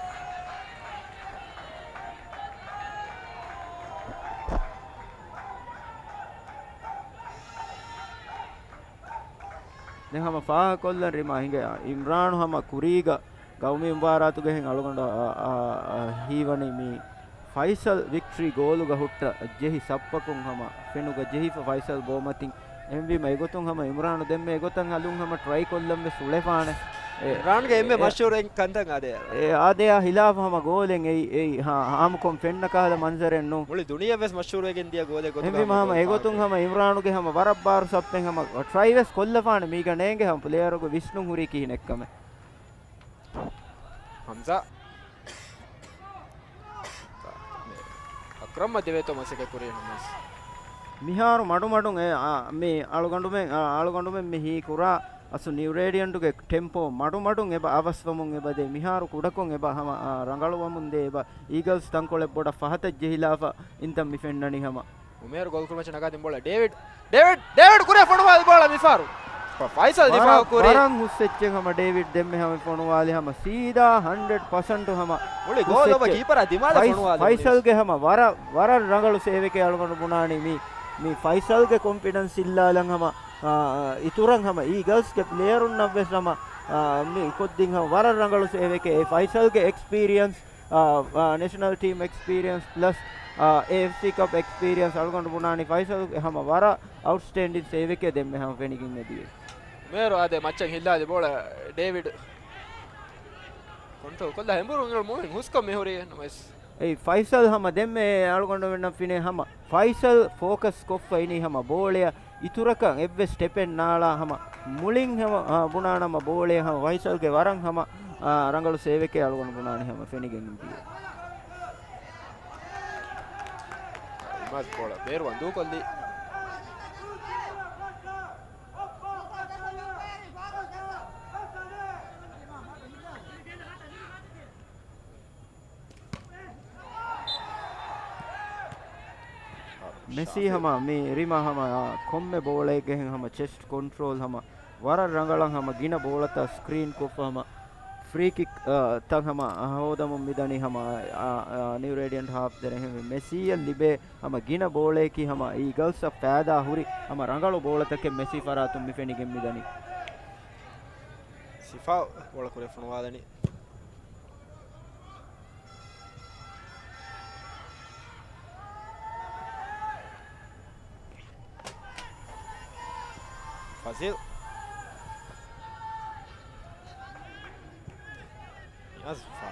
ދެން ހަމަ ފާހަގަކޮށްލަން ރިމާ ހިނގައި އިމްރާން ހަމަ ކުރީގަ ގައުމީ މުބާރާތުގަ ހެން އަޅުގަނޑު އަ، އަ، އަ، ހީވަނީ މި ފައިސަލް ވިކްޓްރީ ގޯލުގަ ހުއްޓަ ޖެހި ސައްޕަކުން ހަމަ ފެނުގަ ޖެހިފަ ފައިސަލް ބޯމަތިން. އެހެންވީމަ އެގޮތުން ހަމަ އިމްރާނު ދެންމެ އެގޮތަށް އަލުން ހަމަ ޓްރައި ކޮށްލަން ވެސް އުޅެފާނެ. އެ، އިމްރާންގެ އެންމެ އެ، މަޝްހޫރު ކަންތައް އާދެ. އެ، އާދެއާ ހިލާފަށް ހަމަ ގޯލެއް އެއީ، އެއީ، ހާ، ހާމުކޮށް ފެންނަ ކަހަލަ މަންޒަރެއް ނޫން. މުޅި ދުނިޔެ ވެސް މަޝްހޫރުވެގެން ދިޔަ ގޯލެއް ގޮތުގަ އެހެންވީމަ ހަމަ ހަމަ އެގޮތުން ހަމަ އިމްރާނުގެ ހަމަ ވަރަށް ބާރު ސައްޕެން ހަމަ ޓްރައި ވެސް ކޮށްލަފާނެ މީގަ ނޭނގެ ހަމަ ޕްލޭޔަރުގެ ވިސްނުން ހުރީ ކިހިނެއްކަމެއް. ހަމްޒާ. އަކްރަމަށް ދެވޭތޯ މަސައްކަތް ކުރީ ނަމަވެސް. މިހާރު މަޑުމަޑުން އެ، އާ، މި އަޅުގަނޑުމެން، އާ، އަޅުގަނޑުމެން މި ހީކުރާ އަސްލު ނިއު ރޭޑިއަންޓުގެ ޓެމްޕޯ މަޑުމަޑުން އެބަ އަވަސްވަމުން އެބަ ދޭ. މިހާރު ކުޑަކޮށް އެބަ ހަމަ، އާ، ރަނގަޅުވަމުން ދޭ އެބަ. އީގަލްސް ތަންކޮޅެއް ބޮޑަށް ފަހަތަށް ޖެހިލާފަ އިންތަން މި ފެންނަނީ ހަމަ. އުމޭރު ގޯލް ކުރުމަށް ނަގާދިން ބޯޅަ. ޑޭވިޑް، ޑޭވިޑް، ޑޭވިޑް ކުރިއަށް ފޮނުވާލި ބޯޅަ މިފަހަރު. ފައިސަލް ދިފާއު ކުރި. ވަރަށް ހުސް އެއްޗެއް ހަމަ ޑޭވިޑް ދެންމެ ހަމަ ފޮނުވާލި ހަމަ ސީދާ ހަންޑްރެޑް ޕަސެންޓު ހަމަ ހުސް އެއްޗެއް. ގޯލް އޮވަ ކީޕަރާ ދިމާލަށް ފައިސް، ފޮނުވާލި ފައިސަލްގެ ހަމަ ވަރަށް، ވަރަށް ރަނގަޅު ސޭވެކޭ އަޅުގަނޑު ބުނާނީ މީ، މީ ފައިސަލްގެ ކޮންފިޑެންސް އިއްލާލަން ހަމަ، އާ، އިތުރަށް ހަމަ އީގަލްސްގެ ޕްލޭޔަރުންނަށް ވެސް ހަމަ، އާ، މި ކޮށްދިން ހަމަ ވަރަށް ރަނގަޅު ސޭވެކޭ އެ ފައިސަލްގެ އެކްސްޕީރިއަންސް އާ، އާ، ނޭޝަނަލް ޓީމް އެކްސްޕީރިއަންސް ޕްލަސް، އާ، އޭއެފްސީ ކަޕް އެކްސްޕީރިއަންސް އަޅުގަނޑު ބުނާނީ ފައިސަލް ހަމަ ވަރަށް އައުޓްސްޓޭންޑިން ސޭވެކޭ ދެންމެ ހަމަ ފެނިގެން އެދިޔަ. އުމޭރު އާދެ މައްޗަށް ހިއްލާލި ބޯޅަ ޑޭވިޑް. ކޮންޓްރޯލް ކޮށްލާ އެނބުރު އިނގިރު މުޅިން ހުސްކޮށް މިހުރީ ނަމަވެސް. އެއީ ފައިސަލް ހަމަ ދެންމެ އަޅުގަނޑުމެންނަށް ފިނޭ ހަމަ ފައިސަލް ފޯކަސް ކޮށްފަ އިނީ ހަމަ ބޯޅަޔަށް އިތުރަކަށް އެއްވެސް ޓެޕެއް ނާޅާ ހަމަ މުޅިން ހަމަ، އާ، ބުނާނަމަ ބޯޅަޔަށް ހަމަ ފައިސަލްގެ ވަރަށް ހަމަ، އާ، ރަނގަޅު ސޭވެކޭ އަޅުގަނޑު ބުނާނީ ހަމަ ފެނިގެން ދިޔަ. އިމާޒް ބޯޅަ ބޭރު ވަން ދޫކޮށްލީ. މެސީ ޝާފި. ހަމަ މި ރިމާ ހަމަ ކޮންމެ ބޯޅައެއްގެހެން ހަމަ ޗެސްޓް ކޮންޓްރޯލް ހަމަ ވަރަށް ރަނގަޅަށް ހަމަ ގިނަ ބޯޅަތައް ސްކްރީން ކޮށްފަ ހަމަ ފްރީ ކިކް، އާ، ތައް ހަމަ ހޯދަމުން މިދަނީ ހަމަ، އާ، އާ، ނިއު ރޭޑިއަންޓް ހާފް ދެރަ އެހެންވެ މެސީއަށް ލިބޭ ހަމަ ގިނަ ބޯޅަޔަކީ ހަމަ އީގަލްސްއަށް ފައިދާ ހުރި ހަމަ ރަނގަޅު ބޯޅަތަކެއް މެސީ ފަރާތުން މި ފެނިގެން މިދަނީ. ސިފާ ބޯޅަ ކުރިއަށް ފޮނުވާލަނީ. ފަޒީލް. ޔާސް ފާ.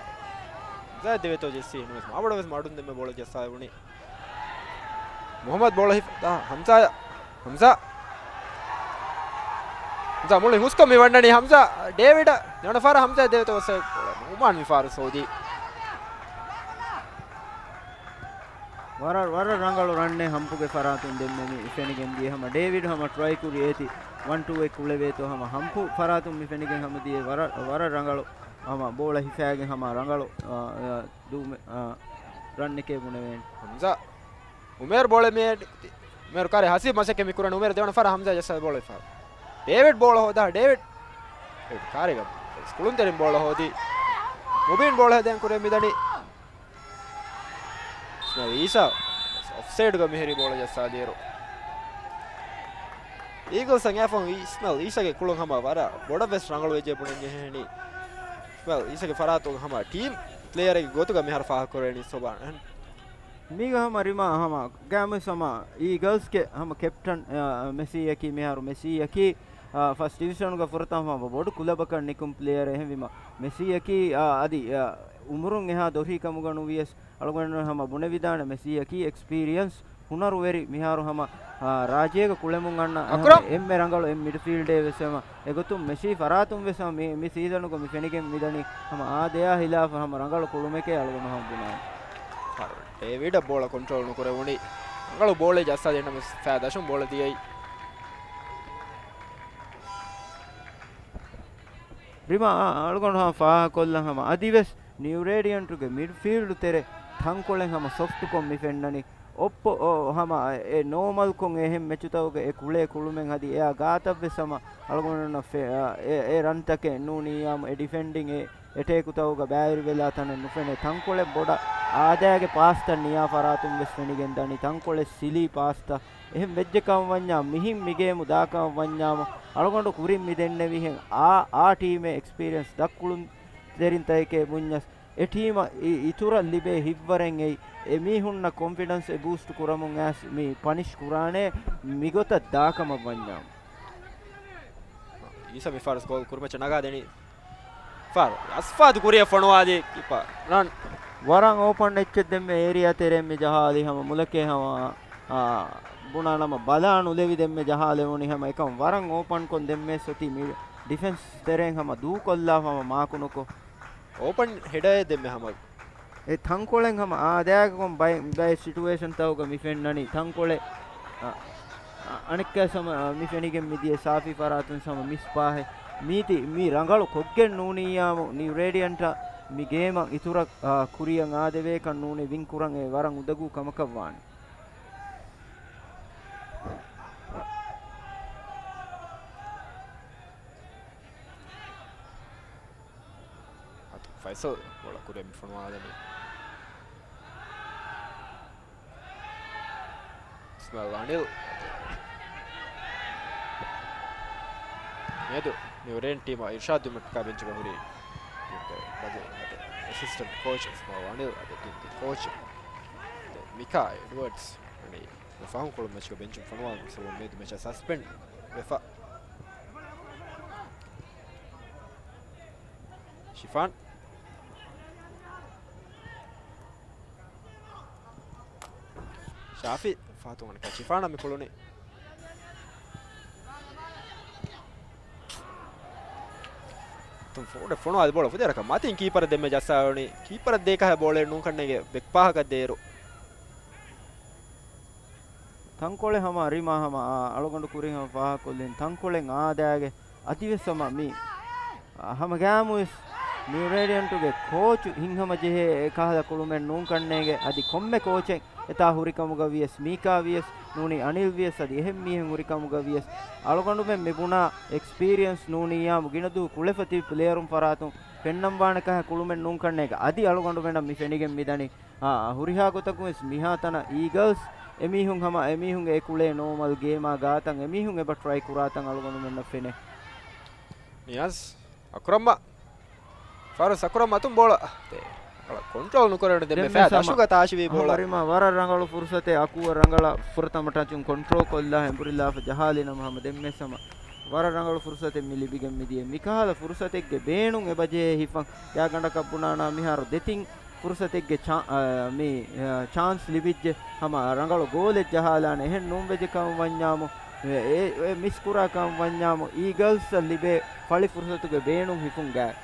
ޒާ ދެވޭތޯ ޖެއްސީ ނުވެސް މާބޮޑަށް ވެސް މަޑުން ދެމެ ބޯޅަ ޖައްސާ ވުނީ. މުހައްމަދު ބޯޅަ ހިފަ ހަމްޒާ. ހަމްޒާ. ހަމްޒާ މުޅި ހުސްކޮށް މި ވަންނަނީ ހަމްޒާ. ޑޭވިޑަށް ދެވަނަ ފަހަރަށް ހަމްޒާ ދެވޭތޯ ވެސް ނުވާން މި ފާރު ސޯދީ. ވަރަށް، ވަރަށް ރަނގަޅު ރަންނެއް ހަމްޕުގެ ފަރާތުން ދެންމެ މި ފެނިގެން ދިޔަ ހަމަ ޑޭވިޑް ހަމަ ޓްރައި ކުރި އޭތި ވަން ޓޫ އެއް ކުޅެވޭތޯ ހަމަ ހަމްޕު ފަރާތުން މި ފެނިގެން ހަމަ ދިޔަ ވަރަށް، ވަރަށް ރަނގަޅު ހަމަ ބޯޅަ ހިފާގެން ހަމަ ރަނގަޅު، އާ، އާ، ދޫމެ-، އާ، ރަންނެކޭ ބުނެވޭނެ. ހަމްޒާ. އުމޭރު ބޯޅަ މި އުމޭރު ކާރި ހަސީބް މަސައްކަތް މި ކުރަން އުމޭރު ދެވަނަ ފަރަށް ހަމްޒާ ޖައްސާ ބޯޅަ ފާ. ޑޭވިޑް ބޯޅަ ހޯދާ ޑޭވިޑް. ޑޭވިޑް ކާރިގަ ކުޅުންތެރިން ބޯޅަ ހޯދީ. މުބީން ބޯޅަ ހެދެން ކުރެ މިދަނީ. އީސާ އޮފްސައިޑްގަ މިހިރީ ބޯޅަ ޖައްސާލިއިރު. އީގަލްސް އަނގައިފަހުން އިސްމާއިލް އީސާގެ ކުޅުން ހަމަ ވަރަށް ބޮޑަށް ވެސް ރަނގަޅު ވެއްޖެ ބުނެން ޖެހެނީ. އިސްމާއިލް އީސާގެ ފަރާތުން ހަމަ ޓީމް ޕްލޭޔަރެއްގެ ގޮތުގަ މިހާރު ފާހަގަކުރެވެނީ ސޮބާން. މީގަ ހަމަ ރިމާ ހަމަ ގާމިސް ހަމަ އީގަލްސްގެ ހަމަ ކެޕްޓަން، އާ، މެސީއަކީ މިހާރު މެސީއަކީ، އާ، ފަސްޓް ޑިވިޝަނުގަ ފުރަތަމަ ހަމަ ބޮޑު ކުލަބަކަށް ނިކުން ޕްލޭޔަރެއް އެހެންވީމަ މެސީއަކީ، އާ، އަދި، އާ، އުމުރުން އެހާ ދޮށީ ކަމުގަ ނުވިޔަސް އަޅުގަނޑު ހަމަ ބުނެވިދާނެ މެސީއަކީ އެކްސްޕީރިއަންސް ހުނަރުވެރި މިހާރު ހަމަ، އާ، ރާއްޖޭގަ ކުޅެމުން އަންނަ އަކްރަމް. އެންމެ ރަނގަޅު އެއް މިޑްފީލްޑޭ ވެސް ހަމަ އެގޮތުން މެސީ ފަރާތުން ވެސް ހަމަ މި، މި ސީޒަނުގަ މި ފެނިގެން މިދަނީ ހަމަ އާދަޔާ ހިލާފަށް ހަމަ ރަނގަޅު ކުޅުމެކޭ އަޅުގަނޑު ހަމަ ބުނާނެ. ޑޭވިޑަށް ބޯޅަ ކޮންޓްރޯލް ނުކުރެވުނީ. ރަނގަޅު ބޯޅައެއް ޖައްސާލި ނަމަވެސް ފައި ދަށުން ބޯޅަ ދިޔައީ. ރިމާ އަޅުގަނޑު ހަމަ ފާހަގަކޮށްލަން ހަމަ އަދިވެސް ނިއު ރޭޑިއަންޓުގެ މިޑްފީލްޑު ތެރެ ތަންކޮޅެއް ހަމަ ސޮފްޓްކޮށް މި ފެންނަނީ. އޮއްޕޯ، އޮ، ހަމަ އެ ނޯމަލްކޮށް އެހެން މެޗުތަކުގަ އެ ކުޅޭ ކުޅުމެއް އަދި އެއާ ގާތަށްވެސް ހަމަ އަޅުގަނޑުންނަށް ފެ-، އަ، އެ، އެ ރަންތަކެއް ނޫނިއްޔާމު އެ ޑިފެންޑިން އެ އެޓޭކުތަކުގަ ބައިވެރިވެލާ ތަނެއް ނުފެނޭ. ތަންކޮޅެއް ބޮޑަށް އާދައިގެ ޕާސްތައް ނިޔާ ފަރާތުން ވެސް ފެނިގެން ދަނީ. ތަންކޮޅެއް ސިލީ ޕާސްތައް. އެހެން ވެއްޖެ ކަމަށް ވަންޏާ، މިހިން މި ގޭމު ދާ ކަމަށް ވަންޏާމު، އަޅުގަނޑު ކުރިން މި ދެންނެވިހެން އާ، އާ ޓީމެއް އެކްސްޕީރިއަންސް ދަށް ކުޅުންތެރިންތަކެކޭ ބުންޏަސް، އެ ޓީމަށް އި-، އިތުރަށް ލިބޭ ހިތްވަރެއް އެއީ، އެ މީހުންނަށް ކޮންފިޑެންސް އެ ބޫސްޓް ކުރަމުން އައިސް މި ޕަނިޝް ކުރާނެ މިގޮތަށް ދާކަމަށް ވަންޏާ. އީސާ މި ފާރު ގޯލް ކުރިމައްޗަށް ނަގާ ދެނީ. ފާރު އަސްފާދު ކުރިއަށް ފޮނުވާލީ ކީޕަރ ރަން. ވަރަށް އޯޕަން އެއްޗެއް ދެންމެ އޭރިއާ ތެރެއިން މި ޖަހާލީ ހަމަ މުލަކޭ ހަމަ، އާ، ބުނާ ނަމަ ބަލާ ނުލެވި ދެންމެ ޖަހާލެވުނީ ހަމަ އެކަމް ވަރަށް އޯޕަން ކޮން ދެންމެ ސޮތީ މި ޑިފެންސް ތެރެއިން ހަމަ ދޫކޮށްލާފަ ހަމަ މާކު ނުކޮށް. އޯޕަން ހެޑަރެއް ދެންމެ ހަމަ. އެ ތަންކޮޅެއް ހަމަ އާދައިގެ ކޮން ބައެއް، ބައެއް ސިޓުއޭޝަންތަކުގަ މި ފެންނަނީ. ތަންކޮޅެއް، އަ، އަ، އަނެއްކާ ހަމަ، އަ، މި ފެނިގެން މިދިޔަ ސާފީ ފަރާތުން ހަމަ މިސް ފާހެއް. މީތި، މީ ރަނގަޅު ކޮށްގެން ނޫނިއްޔާމު ނިއު ރޭޑިއަންޓަށް މި ގޭމަށް އިތުރަށް، އަ، ކުރިއަށް އާދެވޭކަން ނޫނީ ވިން ކުރަން އެ ވަރަށް އުނދަގޫ ކަމަކަށް ވާނެ. އަދި ފައިސަލް ބޯޅަ ކުރިއަށް މި ފޮނުވާލަނީ. އިސްމާއިލް އަނިލް. މިއަދު ނިއު ރޭޑިއަންޓް ޓީމަށް އިރްޝާދު ދިމައްޓަކާ ބެންޗުގަ ހުރީ ޓީމުގެ ބަދަލު އަދި އެސިސްޓެންޓް ކޯޗް އިސްމާއިލް އަނިލް އަދި ޓީމުގެ ކޯޗް މިކާ އެޑްވަޑްސް ވަނީ ފަހުން ކުޅުން މެޗުގަ ބެންޗުން ފޮނުވާލުމުގެ ސަބަބުން މިއަދު މެޗަށް ސަސްޕެންޑް ވެފަ. ޝިފާން. ޝާފި ފަހަތުން އަނެއްކާ ޝިފާނަށް މި ކުޅުނީ. ތުން ފޯޑެއް ފޮނުވާލި ބޯޅަ ފުދޭ ވަރަކަށް މަތިން ކީޕަރަށް ދެންމެ ޖައްސާވަނީ. ކީޕަރަށް ދޭ ކަހަލަ ބޯޅައެއް ނޫން ކަންނޭނގެ ބެކްޕާހަކަށް ދޭއިރު. ތަންކޮޅެއް ހަމަ ރިމާ ހަމަ އަޅުގަނޑު ކުރިން ހަމަ ފާހަގަކޮށްލިން ތަންކޮޅެއް އާދައިގެ އަދިވެސް ހަމަ މި ހަމަ ގައިމުވެސް ނިއުރޭޑިއަންޓުގެ ކޯޗު ހިތްހަމަޖެހޭ އެ ކަހަލަ ކުޅުމެއް ނޫން ކަންނޭނގެ އަދި ކޮންމެ ކޯޗެއް އެތާ ހުރިކަމުގަ ވިޔަސް، މީކާ ވިޔަސް ނޫނީ، އަނިލް ވިޔަސް އަދި އެހެން މީހެއް ހުރިކަމުގަ ވިޔަސް، އަޅުގަނޑުމެން މި ބުނާ އެކްސްޕީރިއަންސް ނޫނިއްޔާމު ގިނަ ދުވަހު ކުޅެފަ ތިބި ޕްލޭޔަރުން ފަރާތުން ފެންނަންވާނެ ކަހަލަ ކުޅުމެއް ނޫން ކަންނޭނގެ އަދި އަޅުގަނޑުމެންނަށް މި ފެނިގެން މިދަނީ. އާ، ހުރިހާ ގޮތަކުން ވެސް މިހާ ތަނަށް އީގަލްސް އެމީހުން ހަމަ އެމީހުންގެ އެ ކުޅޭ ނޯމަލް ގޭމާ ގާތަން އެމީހުން އެބަ ޓްރައި ކުރާތަން އަޅުގަނޑުމެންނަށް ފެނޭ. ނިޔާޒް އަކުރަމް. ފާރުސް އަކުރަމް އަތުން ބޯޅަ. ކޮންޓްރޯލް ނުކުރެވުނު ދެންމެ ދެންމެ ފައި ސަމަ. ދަށުގަ ތާށިވީ ބޯޅަ. ހަމަ ރިމާ ވަރަށް ރަނގަޅު ފުރުސަތެއް އަކުވަ ރަނގަޅަށް ފުރަތަމަ ޓަޗުން ކޮންޓްރޯލް ކޮށްލާ އެނބުރިލާފަ ޖަހާލިނަމަ ހަމަ ދެންމެ ސަމަ. ވަރަށް ރަނގަޅު ފުރުސަތެއް މި ލިބިގެން މިދިޔަ. މިކަހަލަ ފުރުސަތެއްގެ ބޭނުން އެބަޖެހޭ ހިފަން. ގާ ގަނޑަކަށް ބުނާނާ މިހާރު ދެތިން ފުރުސަތެއްގެ ޗާ-، އާ، މި، އާ، ޗާންސް ލިބިއްޖެ. ހަމަ ރަނގަޅު ގޯލެއް ޖަހާލާނެ. އެހެން ނޫންވެއްޖެ ކަމަށް ވަންޏާމު، އެ، އެ، އެ މިސް ކުރާ ކަމަށް ވަންޏާމު، އީގަލްސްއަށް ލިބޭ ފަޅި ފުރުސަތުގެ ބޭނުން ހިފުން ގާތް.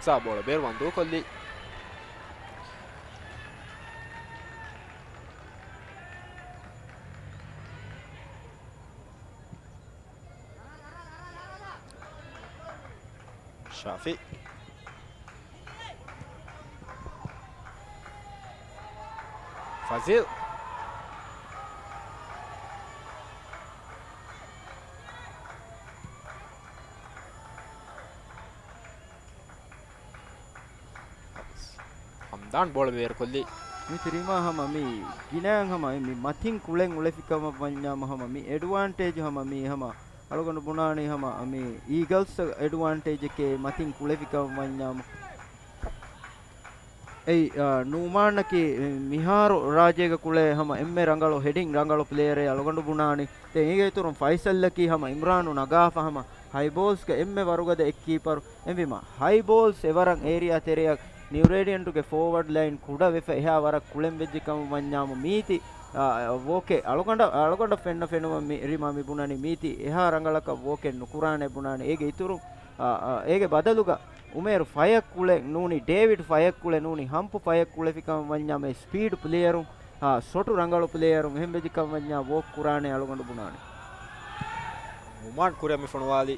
ހަމްޒާ ބޯޅަ ބޭރުވަން ދޫކޮށްލީ. ޝާފި. ފަޒީލް. ހަމްދާން ބޯޅަ ބޭރުކޮށްލީ. މި ތިރީމާ ހަމަ މި ގިނައިން ހަމަ މި މަތިން ކުޅެން އުޅެފިކަމަށް ވަންޏާމު ހަމަ މި އެޑްވާންޓޭޖް ހަމަ މީ ހަމަ އަޅުގަނޑު ބުނާނީ ހަމަ މި އީގަލްސް އެޑްވާންޓޭޖެކޭ މަތިން ކުޅެފިކަމަށް ވަންޏާމު. އެއީ، އާ، ނޫމާންއަކީ މިހާރު ރާއްޖޭގަ ކުޅޭ ހަމަ އެންމެ ރަނގަޅު ހެޑިން ރަނގަޅު ޕްލޭޔަރެއް އަޅުގަނޑު ބުނާނީ. ދެން އޭގެ އިތުރުން ފައިސަލްއަކީ ހަމަ އިމްރާނު ނަގާފަ ހަމަ ހައި ބޯލްސްގަ އެންމެ ވަރުގަދަ އެއް ކީޕަރު. އެހެންވީމަ، ހައި ބޯލްސް އެވަރަށް އޭރިއާ ތެރެއަށް ނިއުރޭޑިއަންޓުގެ ފޯވަޑް ލައިން ކުޑަ ވެފަ އެހާ ވަރަށް ކުޅެން ވެއްޖެ ކަމަށް ވަންޏާމު މީތި، އާ، ވޯކެއް އަޅުގަނޑަށް، އަޅުގަނޑަށް ފެންނަ ފެނުމަށް މި، ރިމާ މި ބުނަނީ މީތި އެހާ ރަނގަޅަކަށް ވޯކެއް ނުކުރާނެ ބުނާނެ. އޭގެ އިތުރުން، އާ، އާ، އޭގެ ބަދަލުގަ އުމޭރު ފަޔަށް ކުޅެ ނޫނީ، ޑޭވިޑް ފަޔަށް ކުޅެ ނޫނީ، ހަމްޕު ފަޔަށް ކުޅެފިކަމަށް ވަންޏާމެ ސްޕީޑް ޕްލޭޔަރުން، އާ، ޝޮޓު ރަނގަޅު ޕްލޭޔަރުން އެހެން ވެއްޖެ ކަމަށް ވަންޏާ ވޯކް ކުރާނެ އަޅުގަނޑު ބުނާނެ. ނުމާން ކުރިއަށް މި ފޮނުވާލީ.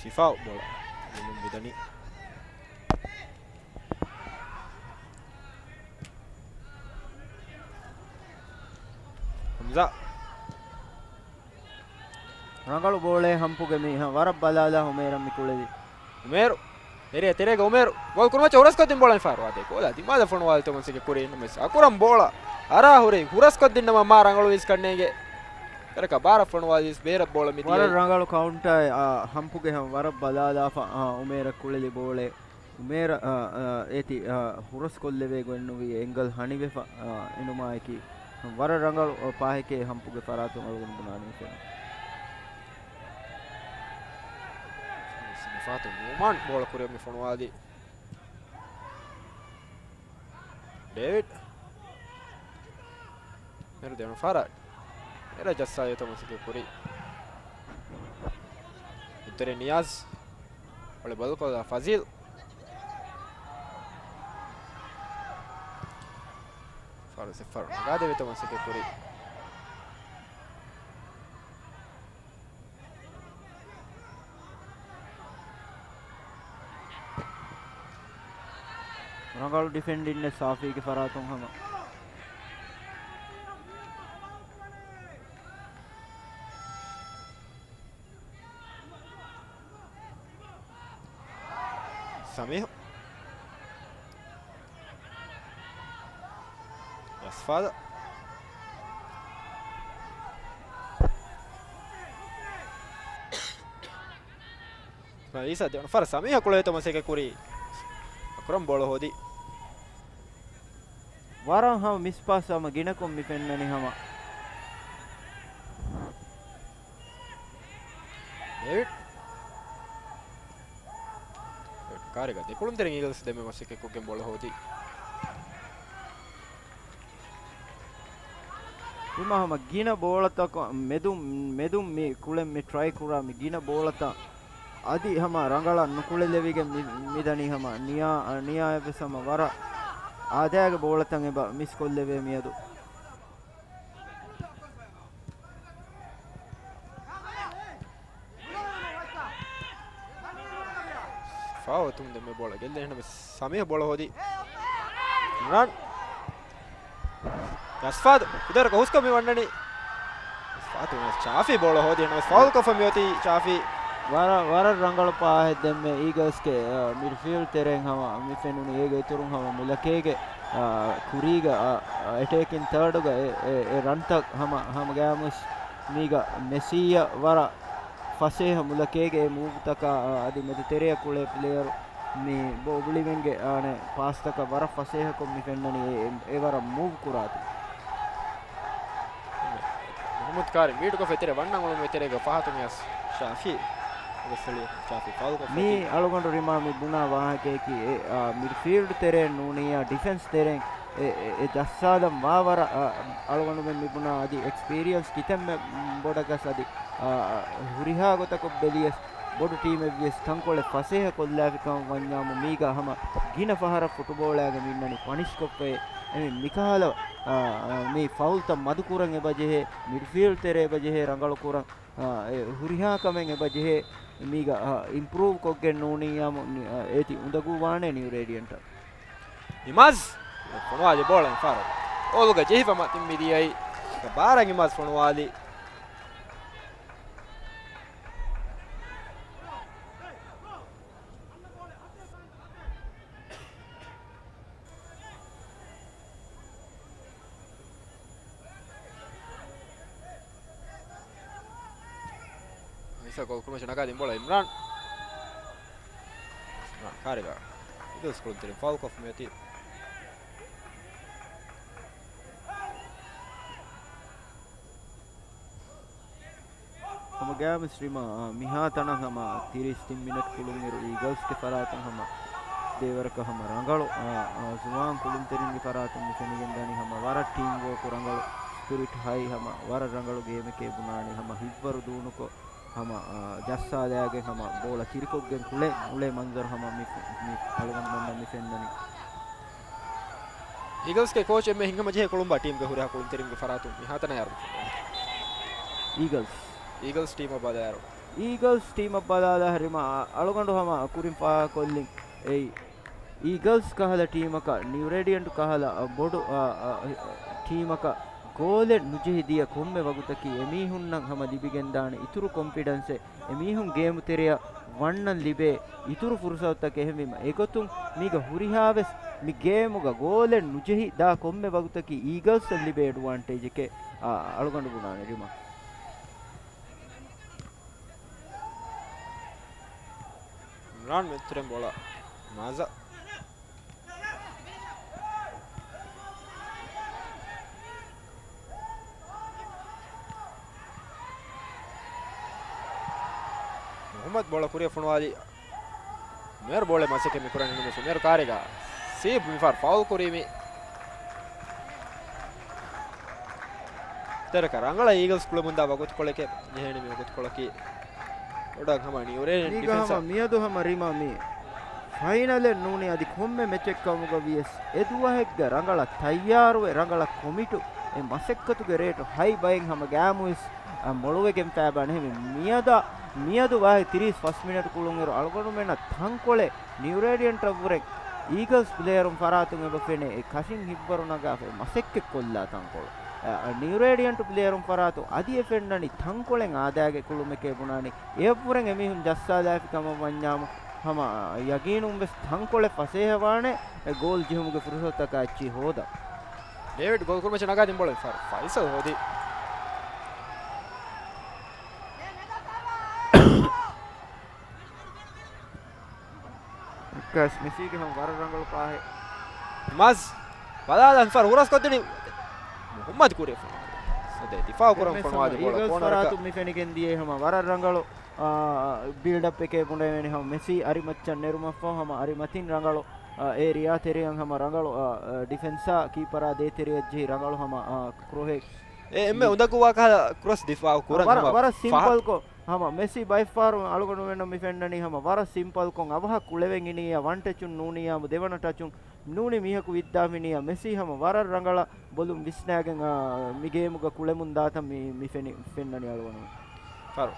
ސިފާ ބޯޅަ ދިނުން މިދަނީ. ހަމްޒާ. ރަނގަޅު ބޯޅައެއް ހަމްޕުގެ މީހާ ވަރަށް ބަލާލާ އުމޭރަށް މި ކުޅެލި. އުމޭރު. އެރިއަށް ތެރޭގަ އުމޭރު. ގޯލް ކުރިމައްޗަށް ހުރަސްކޮށްދިން ބޯޅަ މި ފާރު ވާދޭ. ގޯލާ ދިމާލަށް ފޮނުވާލިތޯ މަސައްކަތް ކުރީ ނަމަވެސް އަކުރަމް ބޯޅަ އަރާ ހުރީ ހުރަސްކޮށްދިންނަމަ މާ ރަނގަޅުވީސް ކަންނޭނގެ. ވަރަކަށް ބާރަށް ފޮނުވާލީސް ބޭރަށް ބޯޅަ މިދިޔައީ. ވަރަށް ރަނގަޅު ކައުންޓާއެއް، އާ، ހަމްޕުގެ ހަމަ ވަރަށް ބަލާލާފަ، އާ، އުމޭރަށް ކުޅެލި ބޯޅައެއް. އުމޭރަށް، އާ، އާ، އޭތި، އާ، ހުރަސްކޮށްލެވޭ ގޮތްނުވި އެންގަލް ހަނިވެފަ، އާ، އިނުމާއެކީ ވަރަށް ރަނގަޅު، އާ، ޕާހެކޭ ހަމްޕުގެ ފަރާތުން އަޅުގަނޑު ބުނާނީ ފެނުން. ސިފާތު ނޫމާން ބޯޅަ ކުރިއަށް މި ފޮނުވާލީ. ޑޭވިޑް. މޭރު ދެވަނަ ފާރަށް. އޭރަށް ޖައްސާލިތޯ މަސައްކަތް ކުރީ. އިންތަރެ ނިޔާޒް. ވޮލީބޯލް ކޮށްލާ ފަޒީލް. ފާރު ސެފާރު ނަގާދެވޭތޯ މަސައްކަތް ކުރީ. ރަނގަޅު ޑިފެންޑިން ސާފީގެ ފަރާތުން ހަމަ. ސަމީހު. ފާދަ. އީސާ ދެވަނަ ފަރަށް ސަމީހަށް ކުޅޭތޯ މަސައްކަތް ކުރީ. އަކްރަމް ބޯޅަ ހޯދި. ވަރަށް ހަމަ މިސް ޕާސް ހަމަ ގިނަކޮށް މި ފެންނަނީ ހަމަ. ޑޭވިޑް. ޑޭވިޑް ކާރިގަ ދެކުޅުންތެރިން އީގަލްސް ދެންމެ މަސައްކަތްކޮށްގެން ބޯޅަ ހޯދި. ތިމާ ހަމަ ގިނަ ބޯޅަތަކަށް މެދުން، މެދުން މި ކުޅެން މި ޓްރައި ކުރާ މި ގިނަ ބޯޅަތައް އަދި ހަމަ ރަނގަޅަށް ނުކުޅެލެވިގެން މި، މިދަނީ ހަމަ ނިޔާ، ނިޔާއަށް ވެސް ހަމަ ވަރަށް އާދައިގެ ބޯޅަތައް އެބަ މިސް ކޮށްލެވޭ މިއަދު. ފާވަތުން ދެންމެ ބޯޅަ ގެއްލޭ ހެންނަމެ ސަމީހަށް ބޯޅަ ހޯދި. އިމްރާން. އަސްފާދު ކުދަރަކަށް ހުސްކޮށް މި ވަންނަނީ. އަސްފާދު ޝާފީ ބޯޅަ ހޯދި ހެންނަމެ ފައުލް ކޮށްފަ މިއޮތީ ޝާފީ. ވަރަށް، ވަރަށް ރަނގަޅު ޕާހެއް ދެންމެ އީގަލްސްގެ، އަ، މިޑްފީލްޑް ތެރެއިން ހަމަ މި ފެނުނީ އޭގެ އިތުރުން ހަމަ މުލަކޭގެ، އަ، ކުރީގަ، އަ، އެޓޭކިން ތާޑުގަ އެ، އެ، އެ ރަންތައް ހަމަ، ހަމަ ގައިމުސް މީގަ މެސީއަށް ވަރަށް ފަސޭހަ މުލަކޭގެ އެ މޫވްތަކާ، އަ، އަދި މެދުތެރެއަށް ކުޅޭ ޕްލޭޔަރު މި ބޯ ބުޅިވެންގެ އާނެ ޕާސްތަކަށް ވަރަށް ފަސޭހަކޮށް މި ފެންނަނީ އެ، އެ، އެ ވަރަށް މޫވް ކުރާތި. މުހައްމަދު ކާރިމް ބީޓުކޮށް ފެތެރެ ވަންނަން އުޅުމުގެ ތެރޭގަ ފަހަތު މިއަސް ޝާފީ. ޝާފީ ފައުލް ކޮށްފަ މި އޮތީ. އަޅުގަނޑު ރިމާ މި ބުނާ ވާހަކަޔަކީ އެ، އާ، މިޑްފީލްޑް ތެރޭން ނޫނިއްޔާ ޑިފެންސް ތެރޭން އެ، އެ، އެ ޖައްސާލަން ވާވަރަށް، އަ، އަޅުގަނޑުމެން މި ބުނާ އަދި އެކްސްޕީރިއަންސް ކިތަންމެ ބޮޑަކަސް އަދި، އަ، އަ، ހުރިހާ ގޮތަކަށް ބެލިޔަސް ބޮޑު ޓީމެއްވިޔަސް ތަންކޮޅެއް ފަސޭހަ ކޮށްލާފި ކަމަށް ވަންޏާމު މީގަ ހަމަ ގިނަ ފަހަރަށް ފުޓުބޯޅައިގެ މިންނަނީ ޕަނިޝްކޮށްފައި. އެމި މިކަހަލަ، އަ، އަ، މި ފައުލްތައް މަދުކުރަން އެބަ ޖެހޭ، މިޑްފީލްޑް ތެރޭ އެބަ ޖެހޭ ރަނގަޅު ކުރަން، އަ، އެ ހުރިހާ ކަމެއް އެބަ ޖެހޭ. މީގަ، އަ، އިމްޕްރޫވް ކޮށްގެން ނޫނިއްޔާމު، ނި-، އަ، އޭތި އުނދަގޫ ވާނެ ނިއު ރޭޑިއަންޓަށް. އިމާޒް ފޮނުވާލި ބޯޅަ ފާރު އޯލުގަ ޖެހިފަ މަތިން މިދިޔައީ. ބާރަށް އިމާޒް ފޮނުވާލި. އީސާ ގޯލް ކުރުމަށް ނަގާ ދިން ބޯޅަ އިމްރާން. އިމްރާން ކާރިގަ އީގަލްސް ކުޅުންތެރިން ފައުލް ކޮށްފަ މިއޮތީ. ހަމަ ގައިމުސް ރިމާ، އާ، މިހާ ތަނަށް ހަމަ ތިރީސް ތިން މިނެޓް ކުޅުންއިރު އީގަލްސްގެ ފަރާތުން ހަމަ ދޭވަރަކަށް ހަމަ ރަނގަޅު، އާ، އާ، ޒުވާން ކުޅުންތެރިންގެ ފަރާތުން މި ފެނިގެންދާނީ ހަމަ ވަރަށް ޓީމް ވޯކު ރަނގަޅު، ސްޕިރިޓް ހައި ހަމަ ވަރަށް ރަނގަޅު ގޭމެކޭ ބުނާނީ ހަމަ ހިތްވަރު ދޫނުކޮށް، ހަމަ، އާ، ޖައްސާލާގެން ހަމަ ބޯޅަ ތިރިކޮށްގެން ކުޅެ، އުޅޭ މަންޒަރު ހަމަ މި، މި އަޅުގަނޑުމެންނަށް މި ފެންނަނީ. އީގަލްސްގެ ކޯޗް އެންމެ ހިތްހަމަޖެހޭ ކުޅުންބާ ޓީމްގެ ހުރިހާ ކުޅުންތެރިންގެ ފަރާތުން މިހާތަނަށް އަރު. އީގަލްސް. އީގަލްސް ޓީމަށް ބަލާއިރު. އީގަލްސް ޓީމަށް ބަލާލާ ރިމާ އަޅުގަނޑު ހަމަ ކުރިން ފާހަގަކޮށްލިން އެއީ. އީގަލްސް ކަހަލަ ޓީމަކަށް ނިއު ރޭޑިއަންޓް ކަހަލަ ބޮޑު، އަ، އަ، ޓީމަކަށް ގޯލެއް ނުޖެހި ދިޔަ ކޮންމެ ވަގުތަކީ އެމީހުންނަށް ހަމަ ލިބިގެންދާނެ އިތުރު ކޮންފިޑެންސެއް، އެމީހުން ގޭމު ތެރެއަށް ވަންނަން ލިބޭ އިތުރު ފުރުސަތުތަކެއް. އެހެންވީމަ އެގޮތުން މީގަ ހުރިހާވެސް މި ގޭމުގަ ގޯލެއް ނުޖެހި ދާ ކޮންމެ ވަގުތަކީ އީގަލްސްއަށް ލިބޭ އެޑްވާންޓޭޖެކޭ، އަ، އަޅުގަނޑު ބުނާނެ ރިމާ. އިމްރާން މެދުތެރެއިން ބޯޅަ މާޒަ. މުހައްމަދު ބޯޅަ ކުރިއަށް ފޮނުވާލި. މޭރު ބޯޅަ މަސައްކަތް މި ކުރަނީ ނުމެ ސުމޭރު ކާރިގަ. ސީބް މިފަހަރު ފައުލް ކުރީ މި. ތެރަކަށް ރަނގަޅަށް އީގަލްސް ކުޅެމުންދާ ވަގުތުކޮޅެކޭ ޖެހޭނެ މި ވަގުތުކޮޅަކީ. ބޮޑަށް ހަމަ ނިއުރޭން މީގަ ޑިފެންސަށް. ހަމަ މިއަދު ހަމަ ރިމާ މި ފައިނަލެއް ނޫނީ އަދި ކޮންމެ މެޗެއް ކަމުގަ ވިޔަސް އެ ދުވަހެއްގަ ރަނގަޅަށް ތައްޔާރުވެ ރަނގަޅަށް ކޮމިޓު އެ މަސައްކަތުގެ ރޭޓު ހައި ބައެއް ހަމަ ގައިމުވެސް، އަ، މޮޅުވެގެން ފައިބާނެ ހެވި. މިއަދަ، މިއަދު ވާހި ތިރީސް ފަސް މިނެޓް ކުޅުންއިރު އަޅުގަނޑުމެންނަށް ތަންކޮޅެއް ނިއުރޭޑިއަންޓަށްވުރެ އީގަލްސް ޕްލޭޔަރުން ފަރާތުން އެބަ ފެނޭ އެ ކަށިން ހިތްވަރު ނަގާފައި މަސައްކަތް ކޮށްލާ ތަންކޮޅު. އަ، ނިއުރޭޑިއަންޓު ޕްލޭޔަރުން ފަރާތު އަދި އެ ފެންނަނީ ތަންކޮޅެއް އާދައިގެ ކުޅުމެކޭ ބުނާނީ. އެއަށްވުރެން އެމީހުން ޖައްސާލާފި ކަމަށް ވަންޏާމު ހަމަ ޔަގީނުން ވެސް ތަންކޮޅެއް ފަސޭހަވާނެ އެ ގޯލް ޖެހުމުގެ ފުރުސަތުތަކާ އެއްޗިހި ހޯދަން. ޑޭވިޑް ގޯލް ކުރުމަށް ނަގާދިން ބޯޅަ ފަ-، ފައިސަލް ހޯދި. މެސީގެ ހަމަ ވަރަށް ރަނގަޅު ޕާހެއް. މަޒް ބަލާލަން ފަރު ހުރަސް ކޮށްދިނި މުހައްމަދު ކުރިއަށް ފޮނުވާ. ދެ ދިފާއު ކުރަން ފޮނުވާދި ބޯޅަ އީގަލްސް ކޯނަރަކަށް. ފަރާތުން މި ފެނިގެން ދިޔައީ ހަމަ ވަރަށް ރަނގަޅު، އާ، ބިލްޑަޕް އެކޭ ބުނެވެނި ހަމަ މެސީ އަރިމައްޗަށް ނެރުމަށްފަހު ހަމަ އަރިމަތިން ރަނގަޅު، އާ، އޭރިއާ ތެރެއަށް ހަމަ ރަނގަޅު، އާ، އާ، ޑިފެންސާ ކީޕަރާ ދޭތެރެއަށް ޖެހި ރަނގަޅު ހަމަ، އާ، ކްރޮހެއް. އެ އެންމެ އުނދަގޫވާ ކަހަލަ ކްރޮސް ދިފާއު ކުރަން ވަރަށް، ހަމަ ވަރަށް ފަހަ- ސިމްޕަލްކޮށް ހަމަ މެސީ ބައެއްފަހަރު އަޅުގަނޑުމެންނަށް މި ފެންނަނީ ހަމަ ވަރަށް ސިމްޕަލްކޮށް އަވަހަށް ކުޅެވެން އިނިއްޔާ ވަން ޓަޗުން ނޫނިއްޔާމު ދެވަނަ ޓަޗުން ނޫނީ މީހަކު ވިއްދާފިނިއްޔާ މެސީ ހަމަ ވަރަށް ރަނގަޅަށް ބޮލުން ވިސްނާގެން، އާ، މި ގޭމުގަ ކުޅެމުން ދާތަން މި، މި ފެނި-، ފެންނަނީ އަޅުގަނޑުމެން. ފަރު.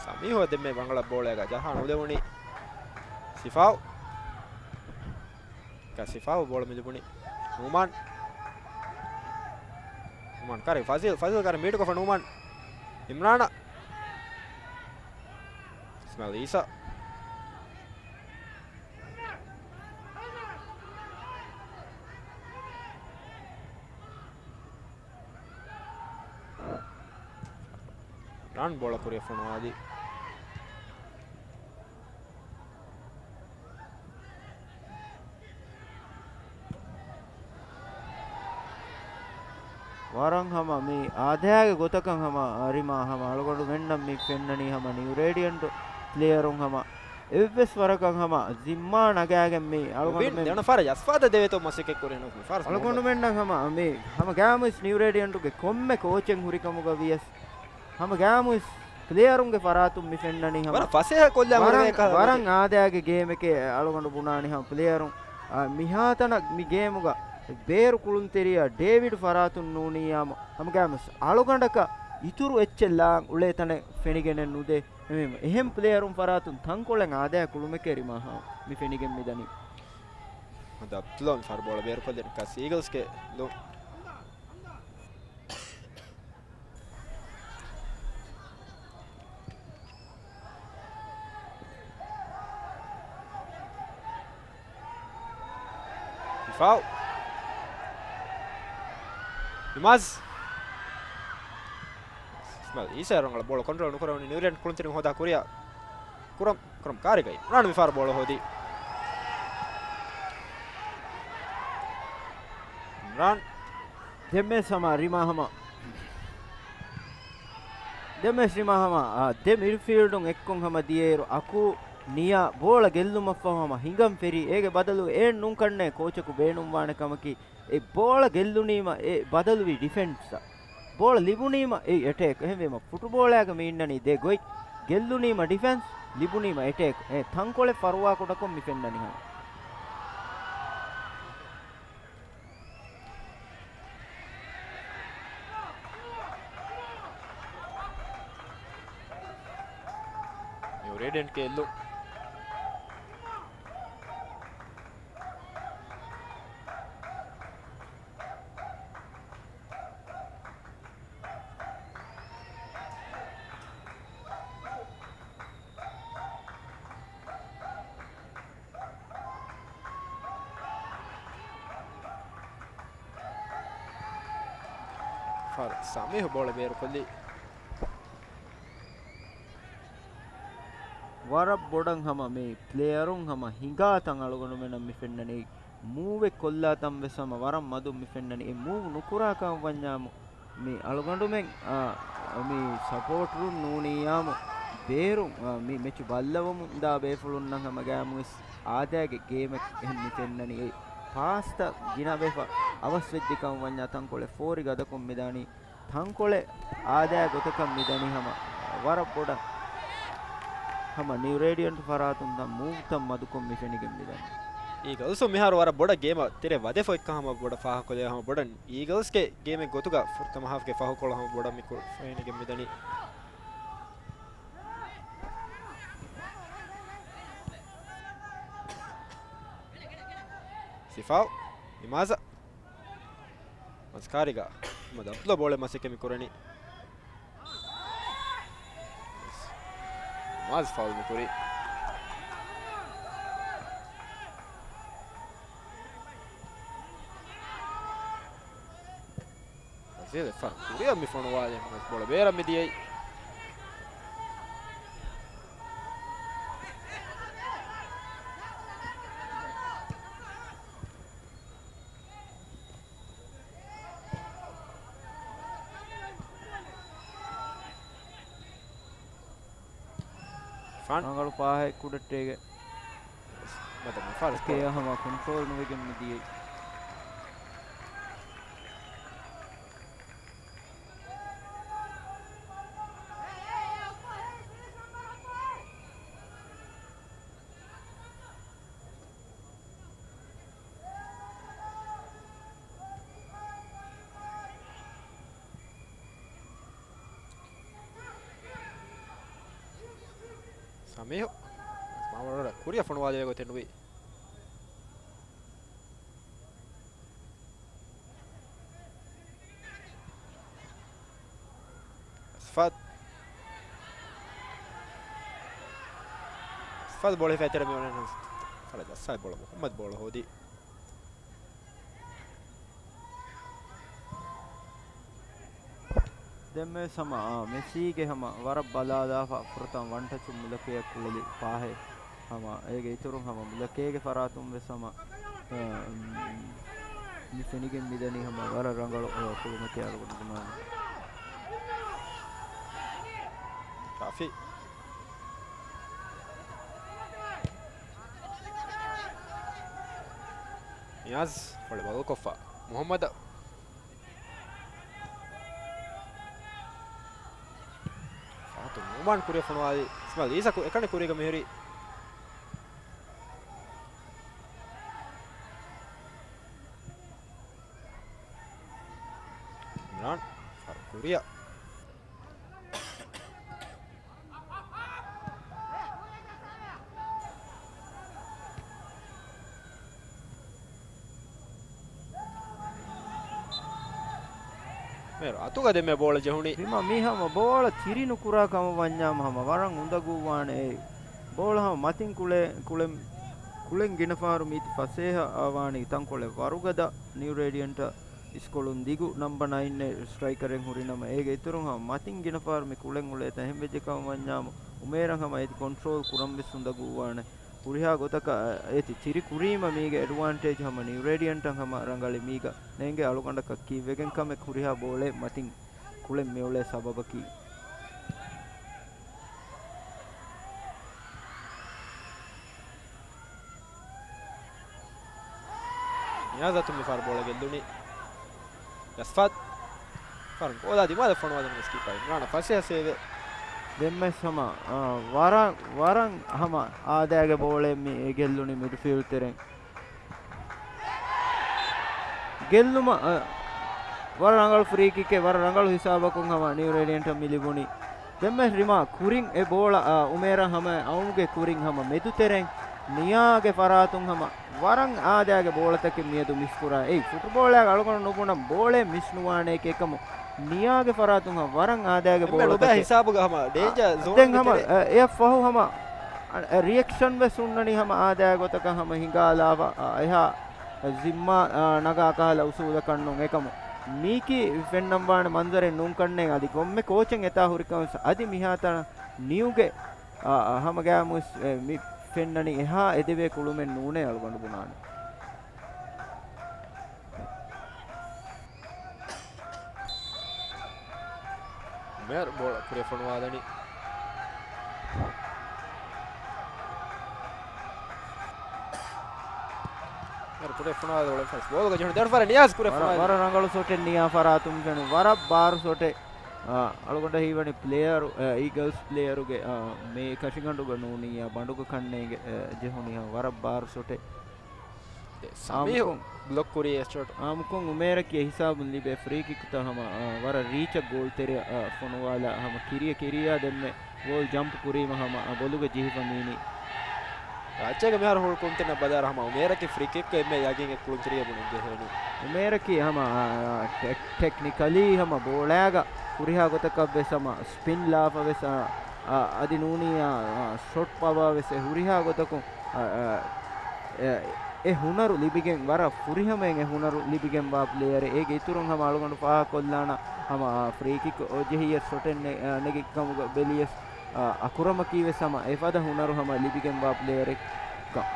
ސަމީހު ދެންމެ ރަނގަޅަށް ބޯޅައިގަ ޖަހާ ނުލެވުނީ. ސިފާއު. ކަ ސިފާއު ބޯޅަ މި ލިބުނީ. ނޫމާން. ނޫމާން ކަރި ފަޒީލް، ފަޒީލް ކަރި މީޓުކޮށްފަ ނޫމާން. އިމްރާނަށް. އިސްމާއިލް އީސާ. ރާން ބޯޅަ ކުރިއަށް ފޮނުވާލީ. ވަރަށް ހަމަ މި އާދައިގެ ގޮތަކަށް ހަމަ ރިމާ ހަމަ އަޅުގަނޑުމެންނަށް މި ފެންނަނީ ހަމަ ނިއު ރޭޑިއަންޓު ޕްލޭޔަރުން ހަމަ އެއްވެސް ވަރަކަށް ހަމަ ޒިންމާ ނަގާގެން މި އަޅުގަނޑުމެން ދެވަނަ ފަހަރަށް ޖަސްފާދަ ދެވޭތޯ މަސައްކަތް ކުރޭ ނޫން ފާރަސް އަޅުގަނޑުމެންނަށް ހަމަ މި ހަމަ ގާމުސް ނިއު ރޭޑިއަންޓުގެ ކޮންމެ ކޯޗެއް ހުރިކަމުގަ ވިޔަސް ހަމަ ގާމުސް ޕްލޭޔަރުންގެ ފަރާތުން މި ފެންނަނީ ހަމަ ވަރަށް ފަސޭހަ ކޮށްލާ ވަރަށް، ހުރޭ ކަހަލަ ވަރަށް އާދައިގެ ގޭމެކޭ އަޅުގަނޑު ބުނާނީ ހަމަ ޕްލޭޔަރުން، އާ، މިހާތަނަށް މި ގޭމުގަ ބޭރު ކުޅުންތެރިޔާ ޑޭވިޑް ފަރާތުން ނޫނިއްޔާމު ހަމަ ގާމުސް އަޅުގަނޑަކަށް އިތުރު އެއްޗެއް ލާން އުޅޭ ތަނެއް ފެނިގެނެއް ނުދޭ. އެހެން ޕްލޭޔަރުން ފަރާތުން ތަންކޮޅެއް އާދައި ކުޅުމެކޭ ރިމާ ހަމަ މި ފެނިގެން މިދަނީ. އަދި އަބްދުﷲ މި ފަހަރު ބޯޅަ ބޭރުކޮށްލި ކަސް އީގަލްސްގެ ލޯ. ދިފާއު. އިމާޒް. އިސްމާއިލް އީސާ ރަނގަޅަށް ބޯޅަ ކޮންޓްރޯލް ނުކުރެވުނީ ނިއުރޭޑިއަންޓް ކުޅުންތެރިން ހޯދާ ކުރިއަށް. ކުރަން، ކުރަން ކާރިގައި. އިމްރާން މިފަހަރު ބޯޅަ ހޯދީ. އިމްރާން. ދެންމެސް ހަމަ ރިމާ ހަމަ. ދެންމެސް ރިމާ ހަމަ، އާ، ދެ މިޑްފީލްޑުން އެއްކޮށް ހަމަ ދިޔައިރު އަކޫ ނިޔާ ބޯޅަ ގެއްލުމަށްފަހު ހަމަ ހިނގަން ފެރީ. އޭގެ ބަދަލު އޭން ނޫންކަންނޭ ކޯޗަކު ބޭނުންވާނެ ކަމަކީ، އެ ބޯޅަ ގެއްލުނީމަ އެ ބަދަލުވީ ޑިފެންސްއަށް. ބޯޅަ ލިބުނީމަ އެ އެޓޭކް. އެހެންވީމަ ފުޓުބޯޅައިގަ މި އިންނަނީ ދެ ގޮތް. ގެއްލުނީމަ ޑިފެންސް، ލިބުނީމަ އެޓޭކް. އެ ތަންކޮޅެއް ފަރުވާކުޑަކޮށް މި ފެންނަނީ ހަމަ. ނިއު ރޭޑިއަންޓް ގެއްލުން. ފާރު ސަމީހު ބޯޅަ ބޭރުކޮށްލީ. ވަރަށް ބޮޑަށް ހަމަ މި ޕްލޭޔަރުން ހަމަ ހިނގާ ތަން އަޅުގަނޑުމެންނަށް މި ފެންނަނީ. މޫވެއް ކޮށްލާ ތަން ވެސް ހަމަ ވަރަށް މަދުން މި ފެންނަނީ. އެ މޫވް ނުކުރާ ކަމަށް ވަންޏާމު މި އަޅުގަނޑުމެން، އާ، މި ސަޕޯޓަރުން ނޫނިއްޔާމު ބޭރުން، އާ، މި މެޗު ބައްލަވަމުން ދާ ބޭފުޅުންނަށް ހަމަ ގާމުވެސް އާދައިގެ ގޭމެއް އެހެން މި ފެންނަނީ. އެ ޕާސްތައް ގިނަވެފަ އަވަސްވެއްޖެ ކަމަށް ވަންޏާ ތަންކޮޅެއް ފޯރި ގަދަކޮށް މިދާނީ. ތަންކޮޅެއް އާދައި ގޮތަކަށް މިދަނީ ހަމަ ވަރަށް ބޮޑަށް ހަމަ ނިއު ރޭޑިއަންޓް ފަރާތުން ދަން މޫވްތައް މަދުކޮށް މި ފެނިގެން މިދަނީ. އީގަލްސް މިހާރު ވަރަށް ބޮޑަށް ގޭމަށް ތެރެ ވަދެފަ އޮތްކަން ހަމަ ބޮޑަށް ފާހަގަކޮށްލެވޭ ހަމަ ބޮޑަށް އީގަލްސްގެ ގޭމެއް ގޮތުގަ ފުރަތަމަ ހާފްގެ ފަހުކޮޅު ހަމަ ބޮޑަށް މި ކު-، ފެނިގެން މިދަނީ. ސިފާއު އިމާޒަށް. މަސް ކާރިގަ މަދަ އަބްދުﷲ ބޯޅަ މަސައްކަތް މި ކުރަނީ. މާޒް ފައުލް މި ކުރީ. ސޭލެ ފަރު ކުރިއަށް މި ފޮނުވާލެ ބޯޅަ ބޭރަށް މި ދިޔައީ. ރަނގަޅު ޕާހެއް ކުޑައްޓޭގެ. މަދަމަ ފާރިސް ކޭ ކޮޅަށް ހަމަ ކޮންޓްރޯލް ނުވެގެން މި ދިޔައީ. ސަމީހު މާމަރުވަރަށް ކުރިއަށް ފޮނުވާލެވޭ ގޮތެއް ނުވި. އަސްފާދު. އަސްފާދު ބޯޅަ ހިފައި ތެރެ މި އޮން ފަޅަ ޖައްސާ ބޯޅަ މުޙައްމަދު ބޯޅަ ހޯދި. ދެންމެ ހަމަ، އާ، މެސީގެ ހަމަ ވަރަށް ބަލާލާފަ ފުރަތަމަ ވަން ޓަޗުން މުލަކޭއަށް ކުޅެލި ޕާހެއް ހަމަ އޭގެ އިތުރުން ހަމަ މުލަކޭގެ ފަރާތުން ވެސް ހަމަ، އާ، މި ފެނިގެން މިދަނީ ހަމަ ވަރަށް ރަނގަޅު، އާ، ކުޅުމެކޭ އަޅުގަނޑު ބުނާނެ. ކާފި. ނިޔާޒް ފޮޅި ބަދަލުކޮށްފަ. މުޙައްމަދަށް. ފަހަތު ނޫމާން ކުރިއަށް ފޮނުވާލި. އިސްމާއިލް އީސާ ކު-، އެކަނި ކުރީގަ މިހުރީ. އިމްރާން ފަރު ކުރިއަށް. މޭރު އަތުގަ ދެމެ ބޯޅަ ޖެހުނީ. ރިމާ މީ ހަމަ ބޯޅަ ތިރި ނުކުރާ ކަމަށް ވަންޏާމަ ހަމަ ވަރަށް އުނދަގޫވާނެ އެ. ބޯޅަ ހަމަ މަތިން ކުޅެ-، ކުޅެން، ކުޅެން ގިނަ ފަހަރު މީތި ފަސޭހަ އާވާނީ ތަންކޮޅެއް ވަރުގަދަ ނިއު ރޭޑިއަންޓަށް އިސްކޮޅުން ދިގު ނަމްބަ ނައިން އެ ސްޓްރައިކަރެއް ހުރި ނަމަ، އޭގެ އިތުރުން ހަމަ މަތިން ގިނަ ފަހަރު މި ކުޅެން އުޅޭތަން އެހެން ވެއްޖެ ކަމަށް ވަންޏާމު، އުމޭރަށް ހަމަ އޭތި ކޮންޓްރޯލް ކުރަން ވެސް އުނދަގޫވާނެ. ހުރިހާ ގޮތަކަށް އަ، އޭތި ތިރި ކުރީމަ މީގެ އެޑްވާންޓޭޖް ހަމަ ނިއު ރޭޑިއަންޓަށް ހަމަ ރަނގަޅި މީގަ ނޭނގެ އަޅުގަނޑަކަށް ކީއްވެގެން ކަމެއް ހުރިހާ ބޯޅައެއް މަތިން ކުޅެން މިއުޅޭ ސަބަބަކީ. ނިޔާޒަތު މި ފަހަރު ބޯޅަ ގެއްލުނީ. އަސްފާދު ފަހަރު ގޯލާ ދިމާލަށް ފޮނުވާލަން ވެސް ކީޕަރ އިމްރާނަށް ފަސޭހަ ސޭވެއް. ދެންމެސް ހަމަ، އާ، ވަރަށް، ވަރަށް ހަމަ އާދައިގެ ބޯޅައެއް މި ގެއްލުނީ މިޑްފީލްޑް ތެރެއިން. ގެއްލުމަށް، އަ، ވަރަށް ރަނގަޅު ފްރީ ކިކެއް، ވަރަށް ރަނގަޅު ހިސާބަކުން ހަމަ ނިއު ރޭޑިއަންޓަށް މި ލިބުނީ. ދެންމެ ރިމާ ކުރިން އެ ބޯޅަ، އަ، އުމޭރަށް ހަމަ އައުމުގެ ކުރިން ހަމަ މެދުތެރެއިން ނިޔާގެ ފަރާތުން ހަމަ ވަރަށް އާދައިގެ ބޯޅަތަކެއް މިއަދު މިސްކުރާ. އެއީ ފުޓުބޯޅައިގަ އަޅުގަނޑު ނުބުނަން ބޯޅައެއް މިސް ނުވާނޭ ކެކަމު ނިޔާގެ ފަރާތުން ހަމަ ވަރަށް އާދައިގެ އެންމެ ނުބައި ބޯޅަތަކެއް. ހިސާބުގަ ހަމަ ޑޭންޖާ އަ، ޒޯނުގެ ދެން ހަމަ، ތެރޭ. އަ، އެއަށް ފަހު ހަމަ، އަ، އަ، ރިއެކްޝަން ވެސް ހުންނަނީ ހަމަ އާދައިގެ ގޮތަކަށް ހަމަ ހިނގާލާފަ، އަ، އެހާ ޒިންމާ، އާ، ނަގާ ކަހަލަ އުސޫލަކަށް ނޫން އެކަމު. މީކީ ފެންނަންވާނެ މަންޒަރެއް ނޫން ކަންނޭނގެ އަދި ކޮންމެ ކޯޗެއް އެތާ ހުރިކަމަށް އަދި މިހާތަނަށް ނިއުގެ، އާ، އާ، ހަމަ ގައިމުވެސް، އެ، މި ފެންނަނީ އެހާ އެދެވޭ ކުޅުމެއް ނޫނޭ އަޅުގަނޑު ބުނާނެ. އުމޭރު ބޯޅަ ކުރިއަށް ފޮނުވާލަނީ. އުމޭރު ކުރިއަށް ފޮނުވާލަ ބޯޅަ ފަސް ބޯލުގަ ޖެހުނު ދެވަނަ ފަރެއް ނިޔާޒް ކުރިއަށް ވަރަށް، ފޮނުވާލަނީ. ވަރަށް ރަނގަޅު ޝޮޓެއް ނިޔާ ފަރާތުން ފެނުނު. ވަރަށް ބާރު ޝޮޓެއް. އާ، އަޅުގަނޑަށް ހީވަނީ ޕްލޭޔަރު، އާ، އީގަލްސް ޕްލޭޔަރުގެ، އާ، މޭ ކަށިގަނޑުގަ ނޫނިއްޔާ ބަނޑުގަ ކަންނޭނގެ، އާ، ޖެހުނީ ހަމަ ވަރަށް ބާރު ޝޮޓެއް. ދެ، ސަމީހު އާމުކޮށް، ބްލޮކް ކުރީ އެ ޝޮޓް. އާމުކޮށް އުމޭރަކީ އެ ހިސާބުން ލިބޭ ފްރީ ކިކުތައް ހަމަ، އާ، ވަރަށް ރީޗަށް ގޯލް ތެރެއަށް، އާ، ފޮނުވާލާ ހަމަ ކިރިޔަ ކިރިޔާ ދެންމެ ގޯލް ޖަމްޕް ކުރީމަ ހަމަ، އާ، ބޮލުގަ ޖެހިފަ މީނީ. ރާއްޖޭގެ މިހާރު ހުޅުކުންތެންނަށް ބަލާރަ ހަމަ އުމޭރަކީ ފްރީ ކިކް އެންމެ ޔަގީން އެއް ކުޅުންތެރިޔާ ބުނެން ޖެހޭނީ. އުމޭރަކީ ހަމަ، އާ، ޓެކް-، ޓެކްނިކަލީ ހަމަ ބޯޅައިގަ ހުރިހާ ގޮތަކަށް ވެސް ހަމަ ސްޕިން ލާފަ ވެސް، އާ، އާ، އަދި ނޫނީ، އާ، އާ، ޝޮޓް ޕަވާ ވެސް އެ ހުރިހާ ގޮތަކުން، އާ، އާ، އެ، އެ ހުނަރު ލިބިގެން، ވަރަށް ފުރިހަމައިން އެ ހުނަރު ލިބިގެންވާ ޕްލޭޔަރެއް. އޭގެ އިތުރުން ހަމަ އަޅުގަނޑު ފާހަގަކޮށްލާނަ ހަމަ، އާ، ފްރީ ކިކް ޖެހިޔަސް ޝޮޓެއް ނެ-، އާ، ނެގި ކަމުގަ ބެލިޔަސް، އާ، އަކުރަމަކީ ވެސް ހަމަ އެފަދަ ހުނަރު ހަމަ ލިބިގެންވާ ޕްލޭޔަރެއް ކަން.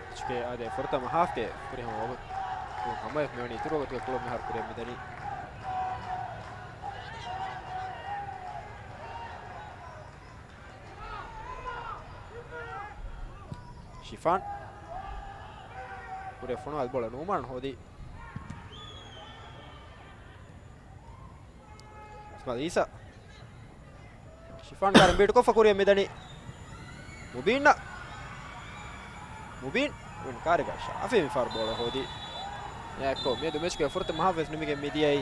އެޗްކޭ އާދެ ފުރަތަމަ ހާފްގެ ފުރިހަމަ ވަގުތު ހަމަޔަށް މިވަނީ އިތުރު ވަގުތުގެ ކުޅުން މިހާރު ކުރިއަށް މިދަނީ. ޝިފާން. ކުރިއަށް ފޮނުވާލި ބޯޅަ ނޫމާން ހޯދީ. އިސްމާއިލް އީސާ. ޝިފާން ކާރިން ބީޓް ކޮށްފަ ކުރިއަށް މިދަނީ. މުބީންއަށް. މުބީން. މުބީން ކާރިގަ ޝާފީ މިފަހަރު ބޯޅަ ހޯދީ. އެއާއެއްކޮށް މިއަދު މެޗުގެ ފުރަތަމަ ހާފް ވެސް ނިމިގެން މިދިޔައީ.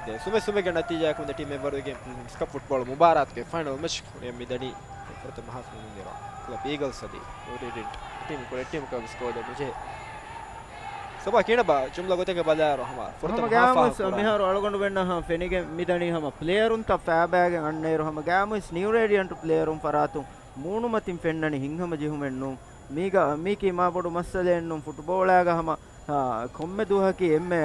ދެ ސުމެ ސުމެގެ ނަތީޖާއަކުން ދެ ޓީމް އެއްވަރުވެގެން ޕްރިންސް ކަޕް ފުޓްބޯޅަ މުބާރާތުގެ ފައިނަލް މެޗް ކުރިއަށް މިދަނީ. ފުރަތަމަ ހާފް ނިމިގެން ކްލަބް އީގަލްސް އަދި ނޫރީޑިން ޓީމް ކުރެ ޓީމް ކަމަސް ގޯލެއް ނުޖެހޭ. ސޮބާ ކިނަބާ ޖުމްލަ ގޮތެއްގަ ބަލާއިރު ހަމަ ފުރަތަމަ ހަމަ ހާފް ގާމުސް ފާހަގަކުރާ. މިހާރު އަޅުގަނޑުމެންނަށް ހަމަ ފެނިގެން މިދަނީ ހަމަ ޕްލޭޔަރުންތައް ފައިބައިގެން އަންނައިރު ހަމަ ގާމުސް ނިއު ރޭޑިއަންޓް ޕްލޭޔަރުން ފަރާތުން މޫނުމަތިން ފެންނަނީ ހިތްހަމަޖެހުމެއް ނޫން. މީގަ، މީކީ މާބޮޑު މައްސަލައެއް ނޫން. ފުޓްބޯޅައިގަ ހަމަ، އާ، ކޮންމެ ދުވަހަކީ އެންމެ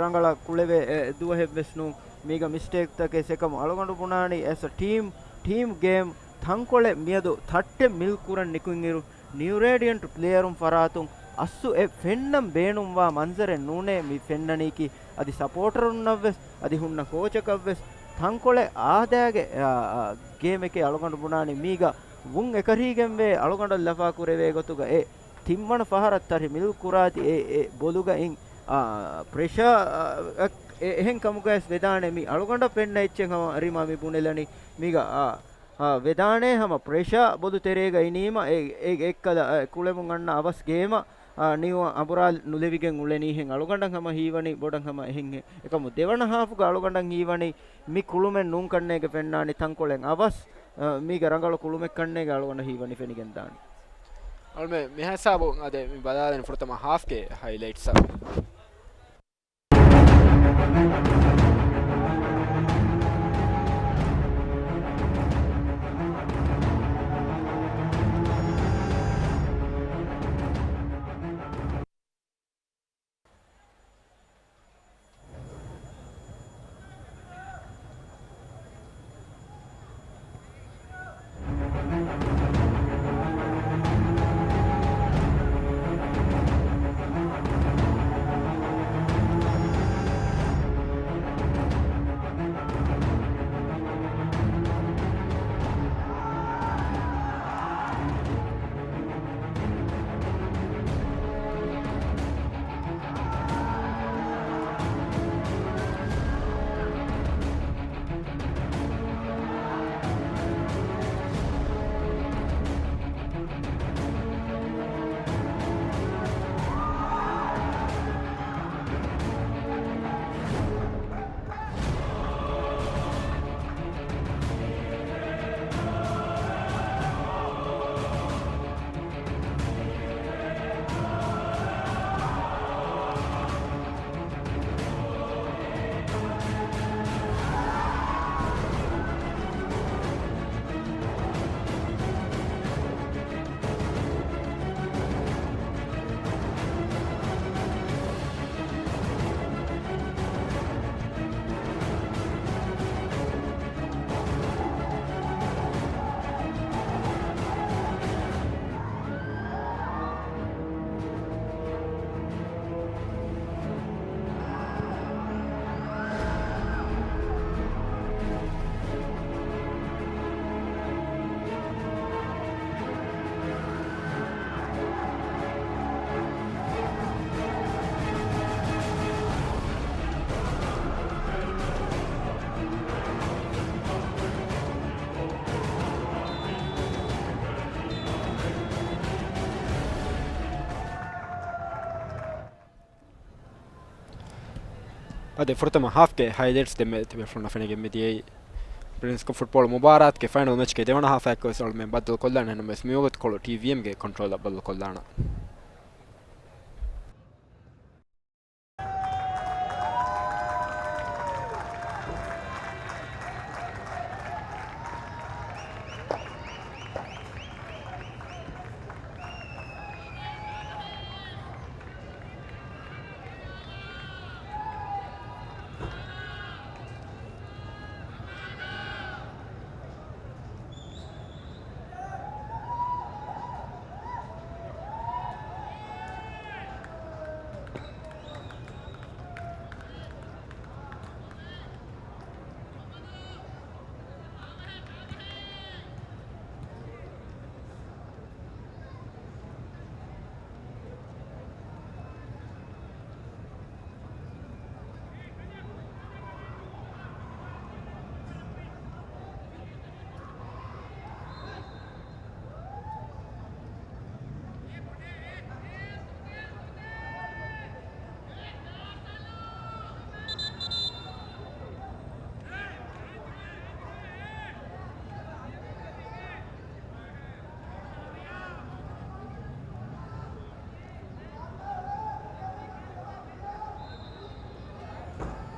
ރަނގަޅަށް ކުޅެވޭ، އެ، ދުވަހެއްވެސް ނޫން. މީގަ މިސްޓޭކްތަކެއް ސެކަމު އަޅުގަނޑު ބުނާނީ އެސް އަ ޓީމް، ޓީމް ގޭމް ތަންކޮޅެއް މިއަދު ތައްޓެއް މިލްކުރަން ނިކުތްއިރު، ނިއު ރޭޑިއަންޓް ޕްލޭޔަރުން ފަރާތުން އަސްލު އެ ފެންނަން ބޭނުންވާ މަންޒަރެއް ނޫނޭ މި ފެންނަނީކީ. އަދި ސަޕޯޓަރުންނަށްވެސް އަދި ހުންނަ ކޯޗަކަށްވެސް ތަންކޮޅެއް އާދައިގެ، އާ، އާ، ގޭމެކޭ އަޅުގަނޑު ބުނާނީ. މީގަ ވުން އެކަށީގެންވޭ އަޅުގަނޑަށް ލަފާކުރެވޭ ގޮތުގަ އެ ތިންވަނަ ފަހަރަށް ތަށި މިލް ކުރާތި އެ، އެ ބޮލުގައިން، އާ، ޕްރެޝާ، އާ، އެ، އެހެން ކަމުގައިސް ވެދާނެ މި އަޅުގަނޑަށް ފެންނަ އެއްޗެއް ހަމަ ރިމާ މި ބުނެލަނީ. މީގަ، އާ، އާ، ވެދާނެ ހަމަ ޕްރެޝާ ބޮލު ތެރޭގަ އިނީމަ އެ، އެ، އެއްކަލަ، އެ، ކުޅެމުން އަންނަ އަވަސް ގޭމަށް، އާ، ނިއު އަނބުރާލި ނުލެވިގެން އުޅެނީހެން އަޅުގަނޑަށް ހަމަ ހީވަނީ ބޮޑަށް ހަމަ އެހެންހެން. އެކަމު ދެވަނަ ހާފުގަ އަޅުގަނޑަށް ހީވަނީ މި ކުޅުމެއް ނޫން ކަންނޭގެ ފެންނާނީ ތަންކޮޅެއް އަވަސް، އާ، މީގަ ރަނގަޅު ކުޅުމެއް ކަންނޭގެ އަޅުގަނޑަށް ހީވަނީ ފެނިގެންދާނީ. އަޅުމެ މިހިސާބު އަދެ މި ބަލާލަން ފުރަތަމަ ހާފްގެ ހައިލައިޓްސް. އަދި ފުރަތަމަ ހާފްގެ ހައިލައިޓްސް ދެންމެ ތިބޭފުޅުންނަށް ފެނިގެން މިދިޔައީ. ޕްރިންސް ކަޕް ފުޓްބޯޅަ މުބާރާތުގެ ފައިނަލް މެޗްގެ ދެވަނަ ހާފަށް އެއްކޮށް އަޅުމެން ބައްދަލުކޮށްލާނެ. ނަމަވެސް މިވަގުތު ކޮޅު ޓީވީއެމްގެ ކޮންޓްރޯލަށް ބައްދަލުކޮށްލާނަން.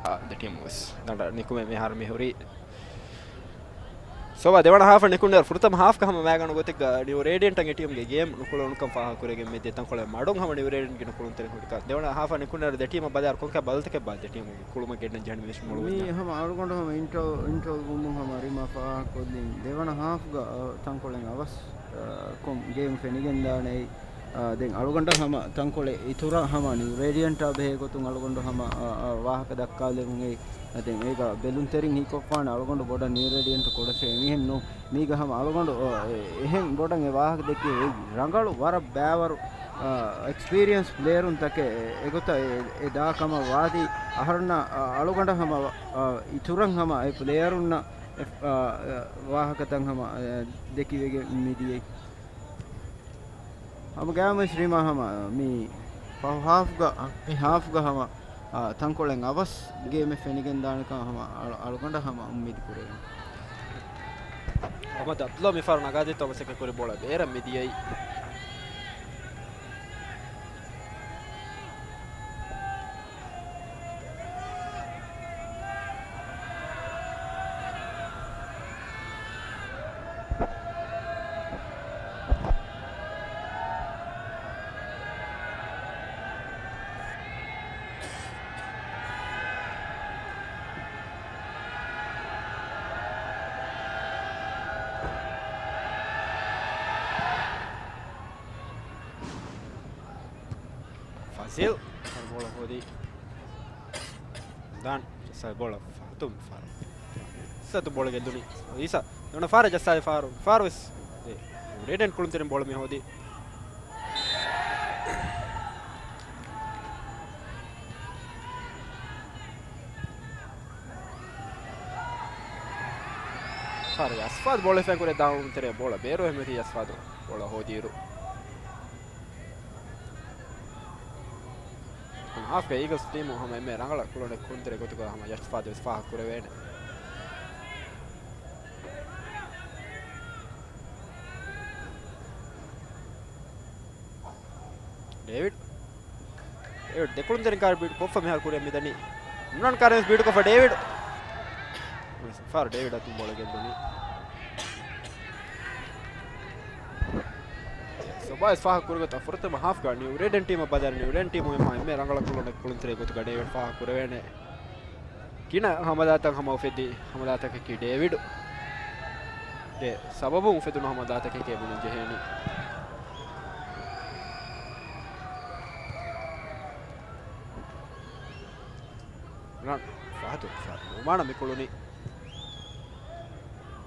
އާ، ދެ ޓީމު ވެސް ދަނޑަށް ނިކުމެ މިހާރު މިހުރީ. ސޯބާ ދެވަނަ ހާފަށް ނިކުންނައިރު ފުރަތަމަ ހާފްގަ ހަމަ މައިގަނޑު ގޮތެއްގަ ނިއު ރޭޑިއަންޓަށް އެ ޓީމުގެ ގޭމް ނުކުޅެވުނުކަން ފާހަގަކުރެވިގެން މިދިޔަ ތަންކޮޅެއް މަޑުން ހަމަ ނިއު ރޭޑިއަންޓްގެ ނުކުޅުންތެރިން ހުރިކަން. ދެވަނަ ހާފަށް ނިކުންނައިރު ދެ ޓީމަށް ބަލާއިރު ކޮންކަހަލަ ބަލަތަކެއްބާ ދެ ޓީމުގެ ކުޅުމަށް ގެންނަން ޖެހެނީ ވެސް މި މި މަޑުން. ހަމަ އަޅުގަނޑު ހަމަ އިންޓަރ، އިންޓަރވަލް ވުމުން ހަމަ ރިމާ ފާހަގަކޮށްލިން. ދެވަނަ ހާފްގަ، އަ، ތަންކޮޅެއް އަވަސް، އަ، ކޮން ގޭމް ފެނިގެންދާނެ. އާ، ދެން އަޅުގަނޑަށް ހަމަ ތަންކޮޅެއް އިތުރަށް ހަމަ ނިއު ރޭޑިއަންޓާ ބެހޭ ގޮތުން އަޅުގަނޑު ހަމަ، އާ، އާ، ވާހަކަ ދައްކާލެވުން އެއީ. ދެން އޭގަ ބެލުންތެރިން ހީކޮށްފާނެ އަޅުގަނޑު ބޮޑަށް ނިއު ރޭޑިއަންޓް ކޮޅަށޭ އެމީހެއް ނޫން. މީގަ ހަމަ އަޅުގަނޑު، އާ، އެ، އެހެން ބޮޑަށް އެ ވާހަކަ ދެއްކި އެއީ ރަނގަޅު ވަރަށް ބައިވަރު، އާ، އެކްސްޕީރިއަންސް ޕްލޭޔަރުން ތަކެއް އެ، އެގޮތަށް އެ، އެ ދާ ކަމަށް ވާތީ އަހަރުންނަށް، އާ، އަޅުގަނޑަށް ހަމަ، އާ، އިތުރަށް ހަމަ އެ ޕްލޭޔަރުންނަށް އެ، އާ، އާ، ވާހަކަތައް ހަމަ، އާ، ދެކިވެގެން މިދިޔައީ. ހަމަ ގައިމުވެސް ރިމާ ހަމަ މި ފަހު ހާފްގަ، މި ހާފްގަ ހަމަ، އާ، ތަންކޮޅެއް އަވަސް ގޭމެއް ފެނިގެން ދާނެކަން ހަމަ އަޅު-، އަޅުގަނޑަށް ހަމަ އުއްމީދު ކުރެވެން. މުހައްމަދު އަބްދުﷲ މިފަހަރު ނަގާދީތޯ މަސައްކަތް ކުރި ބޯޅަ ބޭރަށް މިދިޔައީ. ފަޒީލް ބޯޅަ ހޯދީ. ދާން ޖައްސާ ބޯޅަ ފަހަތު މިފަހަރު. އީސާ ދު ބޯޅަ ގެއްލުނީ. އީސާ ދެވަނަ ފަހަރަށް ޖައްސާ ފަހަރު. ފަހަރު ވެސް ރޭޑިއަންޓް ކުޅުންތެރިން ބޯޅަ މި ހޯދީ. ފަހަރު އަސްފާދު ބޯޅަ ހިފައިގެން ކުރިއަށް ދާން ކުޅުންތެރިއަށް ބޯޅަ ބޭރު އެހެންވެ އަސްފާދު ބޯޅަ ހޯދިއިރު. ހާފްގަ އީގަލްސް ޓީމު ހަމަ އެންމެ ރަނގަޅަށް ކުޅުނު ކުޅުންތެރި ގޮތުގަ ހަމަ އަސްފާދު ވެސް ފާހަގަ ކުރެވޭނެ. ޑޭވިޑް. ޑޭވިޑް ދެ ކުޅުންތެރިން ކާރި ބީޓް ކޮށްފަ މިހާރު ކުރިއަށް މިދަނީ. އިމްރާން ކާރި ވެސް ބީޓް ކޮށްފަ ޑޭވިޑް. ފާރު ޑޭވިޑް އަތުން ބޯޅަ ގެއްލުނީ. ސޮބާ ވެސް ފާހަގަ ކުރި ގޮތަށް ފުރަތަމަ ހާފްގަ ނިއު ރޭޑިއަންޓް ޓީމަށް ބަލާއިރު ނިއު ރޭޑިއަންޓް ޓީމު އެންމެ ރަނގަޅަށް ކުޅުނު ކުޅުންތެރި ގޮތުގަ ޑޭވިޑް ފާހަގަ ކުރެވޭނެ. ގިނަ ހަމަލާތައް ހަމަ އުފެދި ހަމަލާތަކަކީ ޑޭވިޑު. އެ ސަބަބުން އުފެދުނު ހަމަލާތަކެކޭ ބުނަން ޖެހޭނީ. ރަން ފަހަތު ނުވާނަ މި ކުޅުނީ.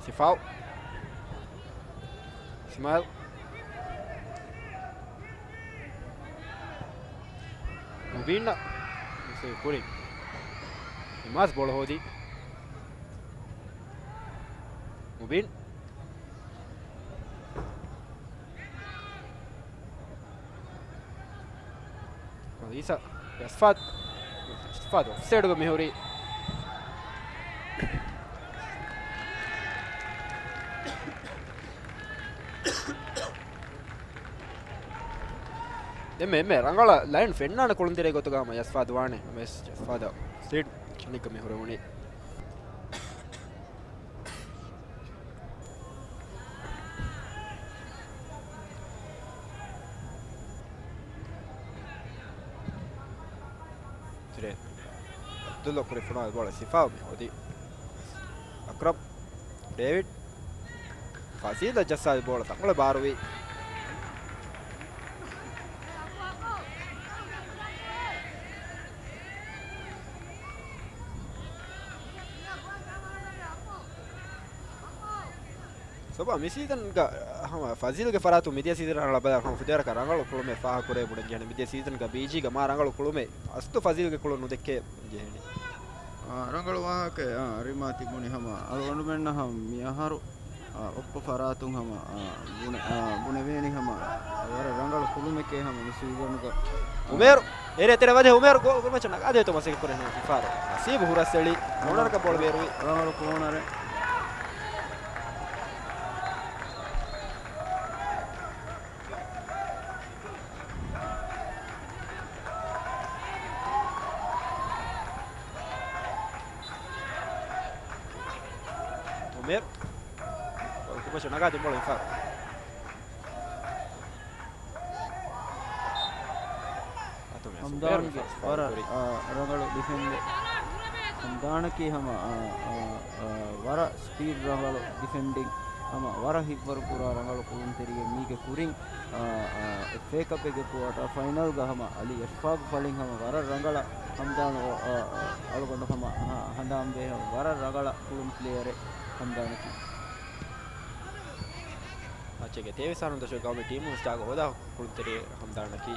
ސިފާވް. ސިމާލް. މުބީން ކުރިން. އިމާޒް ބޯޅަ ހޯދީ. މުބީން. އީސާ. އަސްފާދު. އަސްފާދު އޮފްސައިޑުގަ މިހުރީ. ދެންމެ އެންމެ ރަނގަޅަށް ލައިން ފެންނާނެ ކުޅުންތެރި ގޮތުގަ ހަމަ އަސްފާދު ވާނެ. ހަމަ އަސްފާދަށް އޮފްސައިޑް ކަނިކަ މިހުރެވުނީ. ތިރޭ. އަބްދުﷲ ކުރި ފުނާ ބޯޅަ ސިފާވް މި ހޯދީ. އަކްރަމް. ޑޭވިޑް. ފަޒީލަށް ޖައްސާލި ބޯޅަ ތަންކޮޅެއް ބާރުވީ. ސޮބާ މި ސީޒަންގަ ހަމަ ފަޒީލްގެ ފަރާތުން މިދިޔަ ސީޒަން ރަނގަޅަށް ބަލާ ހަމަ ފުދޭވަރަކަށް ރަނގަޅު ކުޅުމެއް ފާހަގަ ކުރޭ ބުނަން ޖެހެނީ. މިދިޔަ ސީޒަންގަ ބީޖީގަ މާ ރަނގަޅު ކުޅުމެއް އަސްލު ފަޒީލްގެ ކުޅުން ނުދެއްކޭ ޖެހެނީ. އާ، ރަނގަޅު ވާހަކައެއް، އާ، ރިމާ ތިބުނި ހަމަ އަޅުގަނޑުމެންނަށް ހަމަ މި އަހަރު، އާ، އޮއްޕަ ފަރާތުން ހަމަ، އާ، ބުނެ-، އާ، ބުނެވޭނީ ހަމަ ވަރަށް ރަނގަޅު ކުޅުމެކޭ ހަމަ މި ސީޒަނުގަ. އުމޭރު، އޭރޭ ތެރެ ވަދެ އުމޭރު ގޯ-، ގޯލްމައްޗަށް ނަގާދޭތޯ މަސައްކަތް ކުރޭ ހަމަ ފިފާރު. ނަސީބު ހުރަސްއެޅި، ކޯނަރަކަށް ބޯޅަ ބޭރުވި. ރަނގަޅު ކޯނަރެއް. މޭރު. ކުރުމަށް ނަގާ ދިންބޮޅަ އިންފާރު. އަތުމެ ހަމްދާންގެ ސުޕޭރު ވަރަށް، ފަސް ފަސް ކުރި. އާ، ރަނގަޅު ޑިފެންޑެއް. ހަމްދާނަކީ ހަމަ، އާ، އާ، އާ، ވަރަށް ސްޕީޑް ރަނގަޅު ޑިފެންޑިން. ހަމަ ވަރަށް ހިތްވަރު ކުރާ ރަނގަޅު ކުޅުންތެރިއެއް މީގެ ކުރިން. އާ، އާ، އެފްއޭ ކަޕެއްގެ ކުއާޓާ ފައިނަލްގަ ހަމަ އަލީ އަޝްފާގު ފަޅިން ހަމަ ވަރަށް ރަނގަޅަށް ހަމްދާނު، އާ، އާ، އަޅުގަނޑު ހަމަ ހަ-، ހަނދާންވޭ ހަމަ ވަރަށް ރަނގަޅަށް ކުޅުން ޕްލޭޔަރެއް ހަމްދާނަކީ. މައްޗަށް ތޭވީސް އަހަރުން ދަށުގެ ގައުމީ ޓީމު ސްޓާގަ ހޯދާ ކުޅުންތެރި ހަމްދާނަކީ.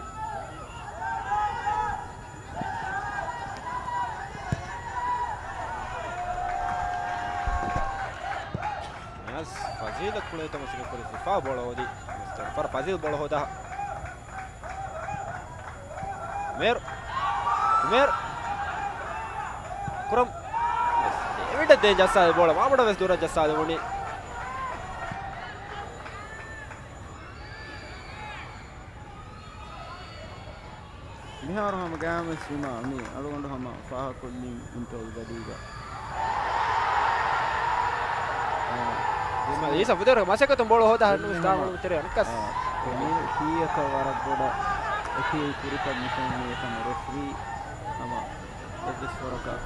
ނިޔާޒް ފަޒީލަށް ކުޅޭތޯ މަސައްކަތް ކުރި ފިފާ ބޯޅަ ހޯދި. މިސްޓަރ ފަރ ފަޒީލް ބޯޅަ ހޯދާ. އުމޭރު. އުމޭރު. ކުރަން. ޑޭވިޑަށް ދޭން ޖައްސާލި ބޯޅަ މާބޮޑަށް ވެސް ދުރަށް ޖައްސާލެވުނީ. މިހާރު ހަމަ ގައިމުވެސް ވީމާ މި އަޅުގަނޑު ހަމަ ފާހަގަކޮށްލިން އިންޓަވަލް ގަޑީގަ. އާ، އީސާ ފުދޭވަރުގެ މަސައްކަތުން ބޯޅަ ހޯދާ ދެން ހަންނުވެސް ހަމަ، ތާވަޅު ތެރެ އަނެއްކާސް. އާ، ކޮމިއުނިޓީއަކަށް ވަރަށް ބޮޑަށް އެޕީލް ކުރިކަން މި ފެނުނީ އެކަމަ ރެފްރީ ހަމަ އެއްވެސް ވަރަކަށް.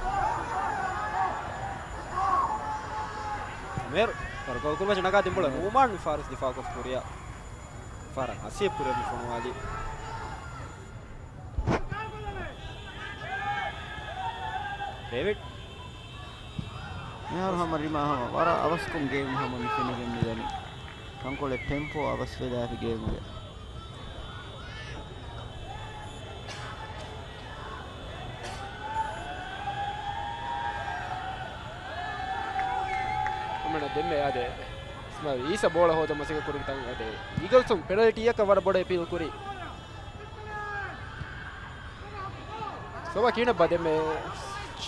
މޭރު ވަރަށް ގޮލް ކުރުމަށް ނަގާ ދިންބޮޅަ ނޫމާން ފާރިސް ދިފާކޮށް ކުރިޔަށް. ފާރަށް ހަސިޔަ ކުރިޔަށް މި ފޮނުވާލީ. ޑޭވިޑް. މިހާރު ހަމަ ރިމާ ހަމަ ވަރަށް އަވަސްކޮށް ގޭމް ހަމަ މި ފެނިގެން މިދަނީ. ތަންކޮޅެއް ޓެމްޕޯ އަވަސްވެލާފި ގޭމުގެ. އަމަނަ ދެންމެ އާދެ، އީސާ ބޯޅަ ހޯދަ މަސައްކަތް ކުރި ތަން އާދެ، އީގަލްސުން ޕެނަލްޓީއަކަށް ވަރަށް ބޮޑަށް އެޕީލް ކުރި. ސޮބާ ކިހިނެއްބާ ދެންމެ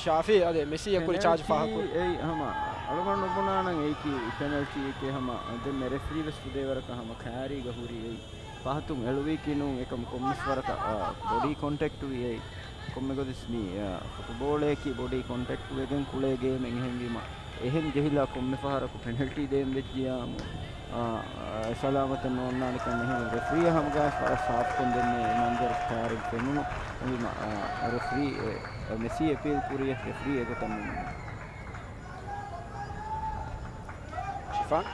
ޝާފީ އާދެ، މެސީއަށް ކުރި ޗާޖް ފާހަގަކުރި. ޕެނަލްޓީ އެއީ ހަމަ އަޅުގަނޑު ބުނާނަން އެއީކީ ޕެނަލްޓީއެކޭ ހަމަ ދެންމެ ރެފްރީ ވެސް ފުދޭވަރަކަށް ހަމަ ކައިރީގަ ހުރި އެއީ. ފަހަތުން އެޅުވީކީ ނޫން އެކަމަ ކޮންމެސް ވަރަކަށް، އާ، ބޮޑީ ކޮންޓެކްޓް ވި އެއީ. ކޮންމެ ގޮތެސް މި، އާ، ފުޓުބޯޅަޔަކީ ބޮޑީ ކޮންޓެކްޓް ވެގެން ކުޅޭ ގޭމެއް އެހެންވީމަ. އެހެން ޖެހިލާ ކޮންމެ ފަހަރަކު ޕެނަލްޓީ ދޭން ވެއްޖިޔާމު، އާ، އާ، ސަލާމަތެއް ނޯންނާނެކަން އެހެން ރެފްރީއަށް ހަމަގައި ފަރަށް ސާފްކޮށް ދެންނެވި މަންޒަރު ކައިރިން ފެނުނު. އެހެންވީމަ، އާ، ރެފްރީ އެ، އެ މެސީ އެޕީލް ކުރިޔަށް ރެފްރީ އެގޮތަށް ނުނުމުން. ޝިފާން.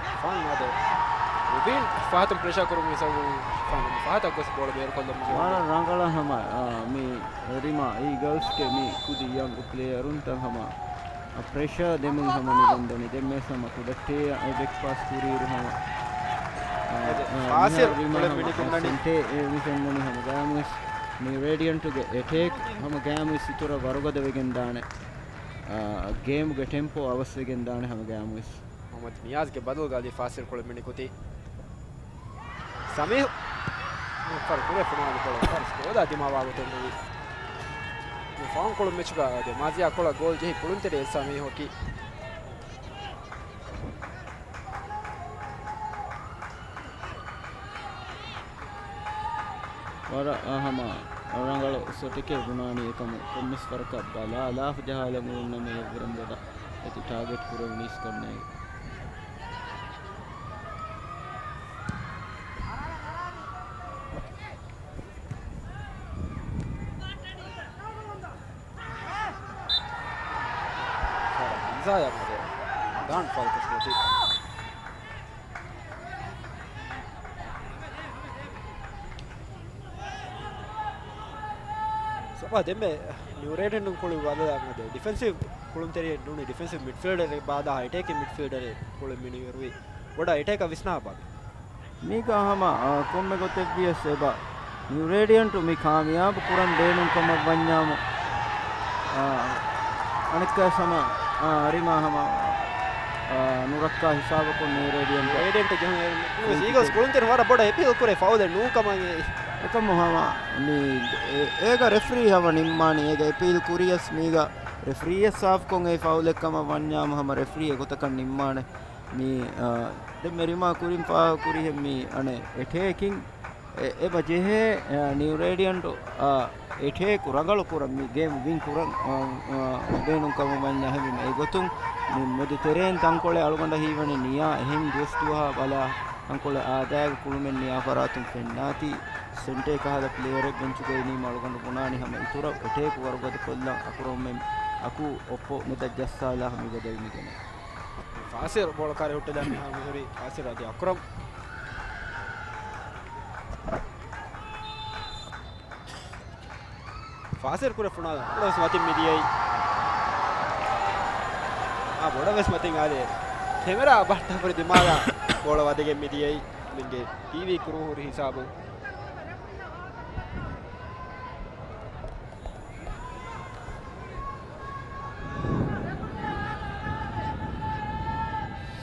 ޝިފާން އާދެ. ރުބީން ފަހަތުން ޕްރެޝާ ކުރުމުގެ ސަބަބުން ޝިފާން ފަހަތަށް ގޮސް ބޯޅަ ބޭރުކޮށްލަމުގެ ވަރަށް ރަނގަޅަށް ހަމަ، އާ، މި ރިމާ އީގަލްސްގެ މި ކުދި ޔަންގް ޕްލޭޔަރުންތައް ހަމަ ޕްރެޝާ ދެމުން ހަމަ މި ގެންދަނީ. ދެންމެސް ހަމަ ކުޑައްޓޭ ބެކް ޕާސް ކުރިއިރު ހަމަ، އާ، އާ، ފާސިލް މިހާރު ރިމާ ހަމަ ސެންޓޭ އެ މި ފެންނަނީ ހަމަ ގާމުވެސް މި ރޭޑިއަންޓުގެ އެޓޭކް ހަމަ ގާމުވެސް އިތުރަށް ވަރުގަދަ ވެގެން ދާނެ. އާ، ގޭމުގެ ޓެމްޕޯ އަވަސް ވެގެން ދާނެ ހަމަ ގާމުވެސް. މުހައްމަދު ނިޔާޒްގެ ބަދަލުގަ އަލީ ފާސިލް ކުޅެމިނިކުތި. ސަމީހު ފަރު ކުރެ ފުނާލި ކޮޅަށް ފަރުސް ކޯދާ ދިމާވާގޮތެއް ނުވި. މި ފަހުން ކުޅު މެޗުގަ އަދި މާޒިޔާ ކޮޅަށް ގޯލް ޖެހި ކުޅުންތެރި ސަމީހުއަކީ. ވަރަށް ހަމަ ރަނގަޅު ސޮޓެކޭ ބުނާނީ އެކަމު ކޮންމެސް ވަރަކަށް ބަލާލާފަ ޖަހާލަމުން ނަމަ އެއްވުރެން ބޮޑަށް އެތި ޓާގެޓް ކުރެވުނީސް ކަންނޭނގެ. ހަމްޒާޔާ މަދެ ދާން ފައުލް ކޮށްފި. ސޮބާ ދެންމެ ނިއުރޭޑެން ކުޅި ވަލަ މަދެ ޑިފެންސިވް ކުޅުންތެރިއެއް ނޫނީ ޑިފެންސިވް މިޑްފީލްޑަރެއް ބާދާ އެޓޭކިން މިޑްފީލްޑަރެއް ކުޅެ މިނިވެރުވި. ބޮޑަށް އެޓޭކަށް ވިސްނާބަ. މީގަ ހަމަ، އާ، ކޮންމެ ގޮތެއްވިޔަސް އެބަ ނިއުރޭޑިއަންޓު މި ކާމިޔާބު ކުރަން ބޭނުން ކަމަށް ވަންޏާމު، އާ، އަނެއްކާ ހަމަ، އާ، އަރިމާ ހަމަ، އާ، ނުރައްކާ ހިސާބަކުން ނިއުރޭޑިއަންޓަށް ނިއުރޭޑިއަންޓަށް ޖެހުނު އީގަލްސް ކުޅުންތެރިން ވަރަށް ބޮޑަށް އެޕީލް ކުރޭ ފައުލެއް ނޫން ކަމަށް އެ. އެކަމު ހަމަ މި އޭ، އޭގަ ރެފްރީ ހަމަ ނިންމާނީ އޭގަ އެޕީލް ކުރިޔަސް މީގަ ރެފްރީއަށް ސާފްކޮށް އެ ފައުލެއް ކަމަށް ވަންޏާމު ހަމަ ރެފްރީ އެގޮތަކަށް ނިންމާނެ. މި، އާ، ދެންމެ ރިމާ ކުރިން ފާހަގަކުރިހެން މި އަނެއް އެޓޭކިން އެ-، އެބަ ޖެހޭ، އާ، ނިއު ރޭޑިއަންޓު، އާ، އެޓޭކު ރަނގަޅު ކުރަން މި ގޭމް ވިން ކުރަން، އާ، އާ، ބޭނުން ކަމަށް ވަންޏާ ހެވީމަ އެގޮތުން މި މެދު ތެރޭން ތަންކޮޅެއް އަޅުގަނޑަށް ހީވަނީ ނިޔާ އެހެން ދުވަސްދުވަހާ ބަލާ ތަންކޮޅެއް އާދައިގެ ކުޅުމެއް ނިޔާ ފަރާތުން ފެންނާތީ ސެންޓޭ ކަހަލަ ޕްލޭޔަރެއް ބެންޗުގައި ނީމަ އަޅުގަނޑު ބުނާނީ ހަމަ އިތުރަށް އެޓޭކު ވަރުގަދަ ކޮށްލަން އަކުރަމް އަކު އޮއްޕޯ މެދަށް ޖައްސާލާ މި ބަދަލު މިދެނީ. ފާސިރު ބޯޅަ ކާރި ހުއްޓަލާ މިހާރު މިހުރީ ފާސިރު އަދި އަކުރަމް. ފާސިރު ކުރެ ފުނާލަ ބޮޑަވެސް މަތިން މިދިޔައީ. އާ، ބޮޑަވެސް މަތިން އާދޭ. ކެމެރާ ބަހައްޓާފަރި ދިމާލާ ބޯޅަ ވަދެގެން މިދިޔައީ. މިންގެ ޓީވީ ކުރު ހުރި ހިސާބު.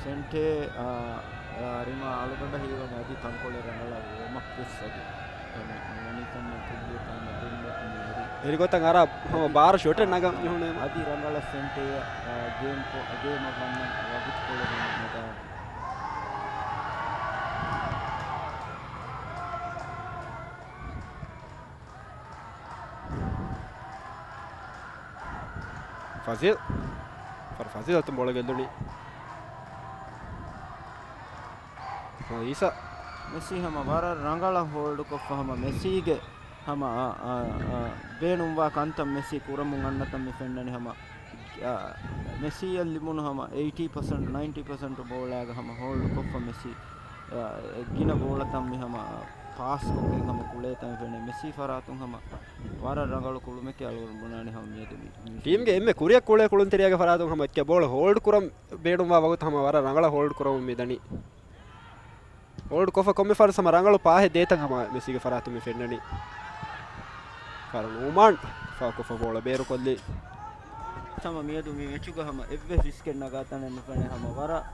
ސެންޓޭ، އާ، އާ، ރިމާ އަޅުގަނޑަށް ހީވަނީ އަދި ތަންކޮޅެއް ރަނގަޅަށް ވޯމްއަޕް ވެސް އަދި ނޫނީކަން ކުއްލި ތަންމަ ދެން މި ހުރި. އެރިގޮތަށް އަރާ ހަމަ ބާރު ޝޮޓެއް ނަގަން މި ހުންނަ. އަދި ރަނގަޅަށް ސެންޓޭއަށް، އާ، ގޭމް ކޮ-، ގޭމަށް ވަންނަން ވަގުތުކޮޅެއް ހަމަ ނުދާނެ. ފަޒީލް. ފަރު ފަޒީލް އަތުން ބޯޅަ ގެއްލުނީ. އީސާ. މެސީ ހަމަ ވަރަށް ރަނގަޅަށް ހޯލްޑް ކޮށްފަ ހަމަ މެސީގެ ހަމަ، އާ، އާ، އާ، ބޭނުންވާ ކަންތައް މެސީ ކުރަމުން އަންނަތަން މި ފެންނަނީ ހަމަ، އާ، މެސީއަށް ލިބުނު ހަމަ އެއިޓީ ޕަސެންޓް، ނައިންޓީ ޕަސެންޓް ބޯޅައިގަ ހަމަ ހޯލްޑް ކޮށްފަ މެސީ، އާ، ގިނަ ބޯޅަތައް މި ހަމަ ޕާސް ކޮށްގެން ހަމަ ކުޅޭތަން ފެނޭ. މެސީ ފަރާތުން ހަމަ ވަރަށް ރަނގަޅު ކުޅުމެކޭ އަޅުގަނޑު ބުނާނީ ހަމަ މިއަދު މި، މި ޓީމްގެ އެންމެ ކުރިއަށް ކުޅޭ ކުޅުންތެރިޔާގެ ފަރާތުން ހަމަ އެއްޗެއް ބޯޅަ ހޯލްޑް ކުރަން ބޭނުންވާ ވަގުތު ހަމަ ވަރަށް ރަނގަޅަށް ހޯލްޑް ކުރަމުން މި ދަނީ. ހޯލްޑް ކޮށްފަ ކޮންމެ ފަހަރު ހަމަ ރަނގަޅު ޕާހެއް ދޭތަން ހަމަ މެސީގެ ފަރާތުން މި ފެންނަނީ. ފަރު ނޫމާން ފާކޮށްފަ ބޯޅަ ބޭރުކޮށްލީ. ހަމަ މިއަދު މި މެޗުގަ ހަމަ އެއްވެސް ރިސްކެއް ނަގާ ތަނެއް ނުފެނޭ. ހަމަ ވަރަށް،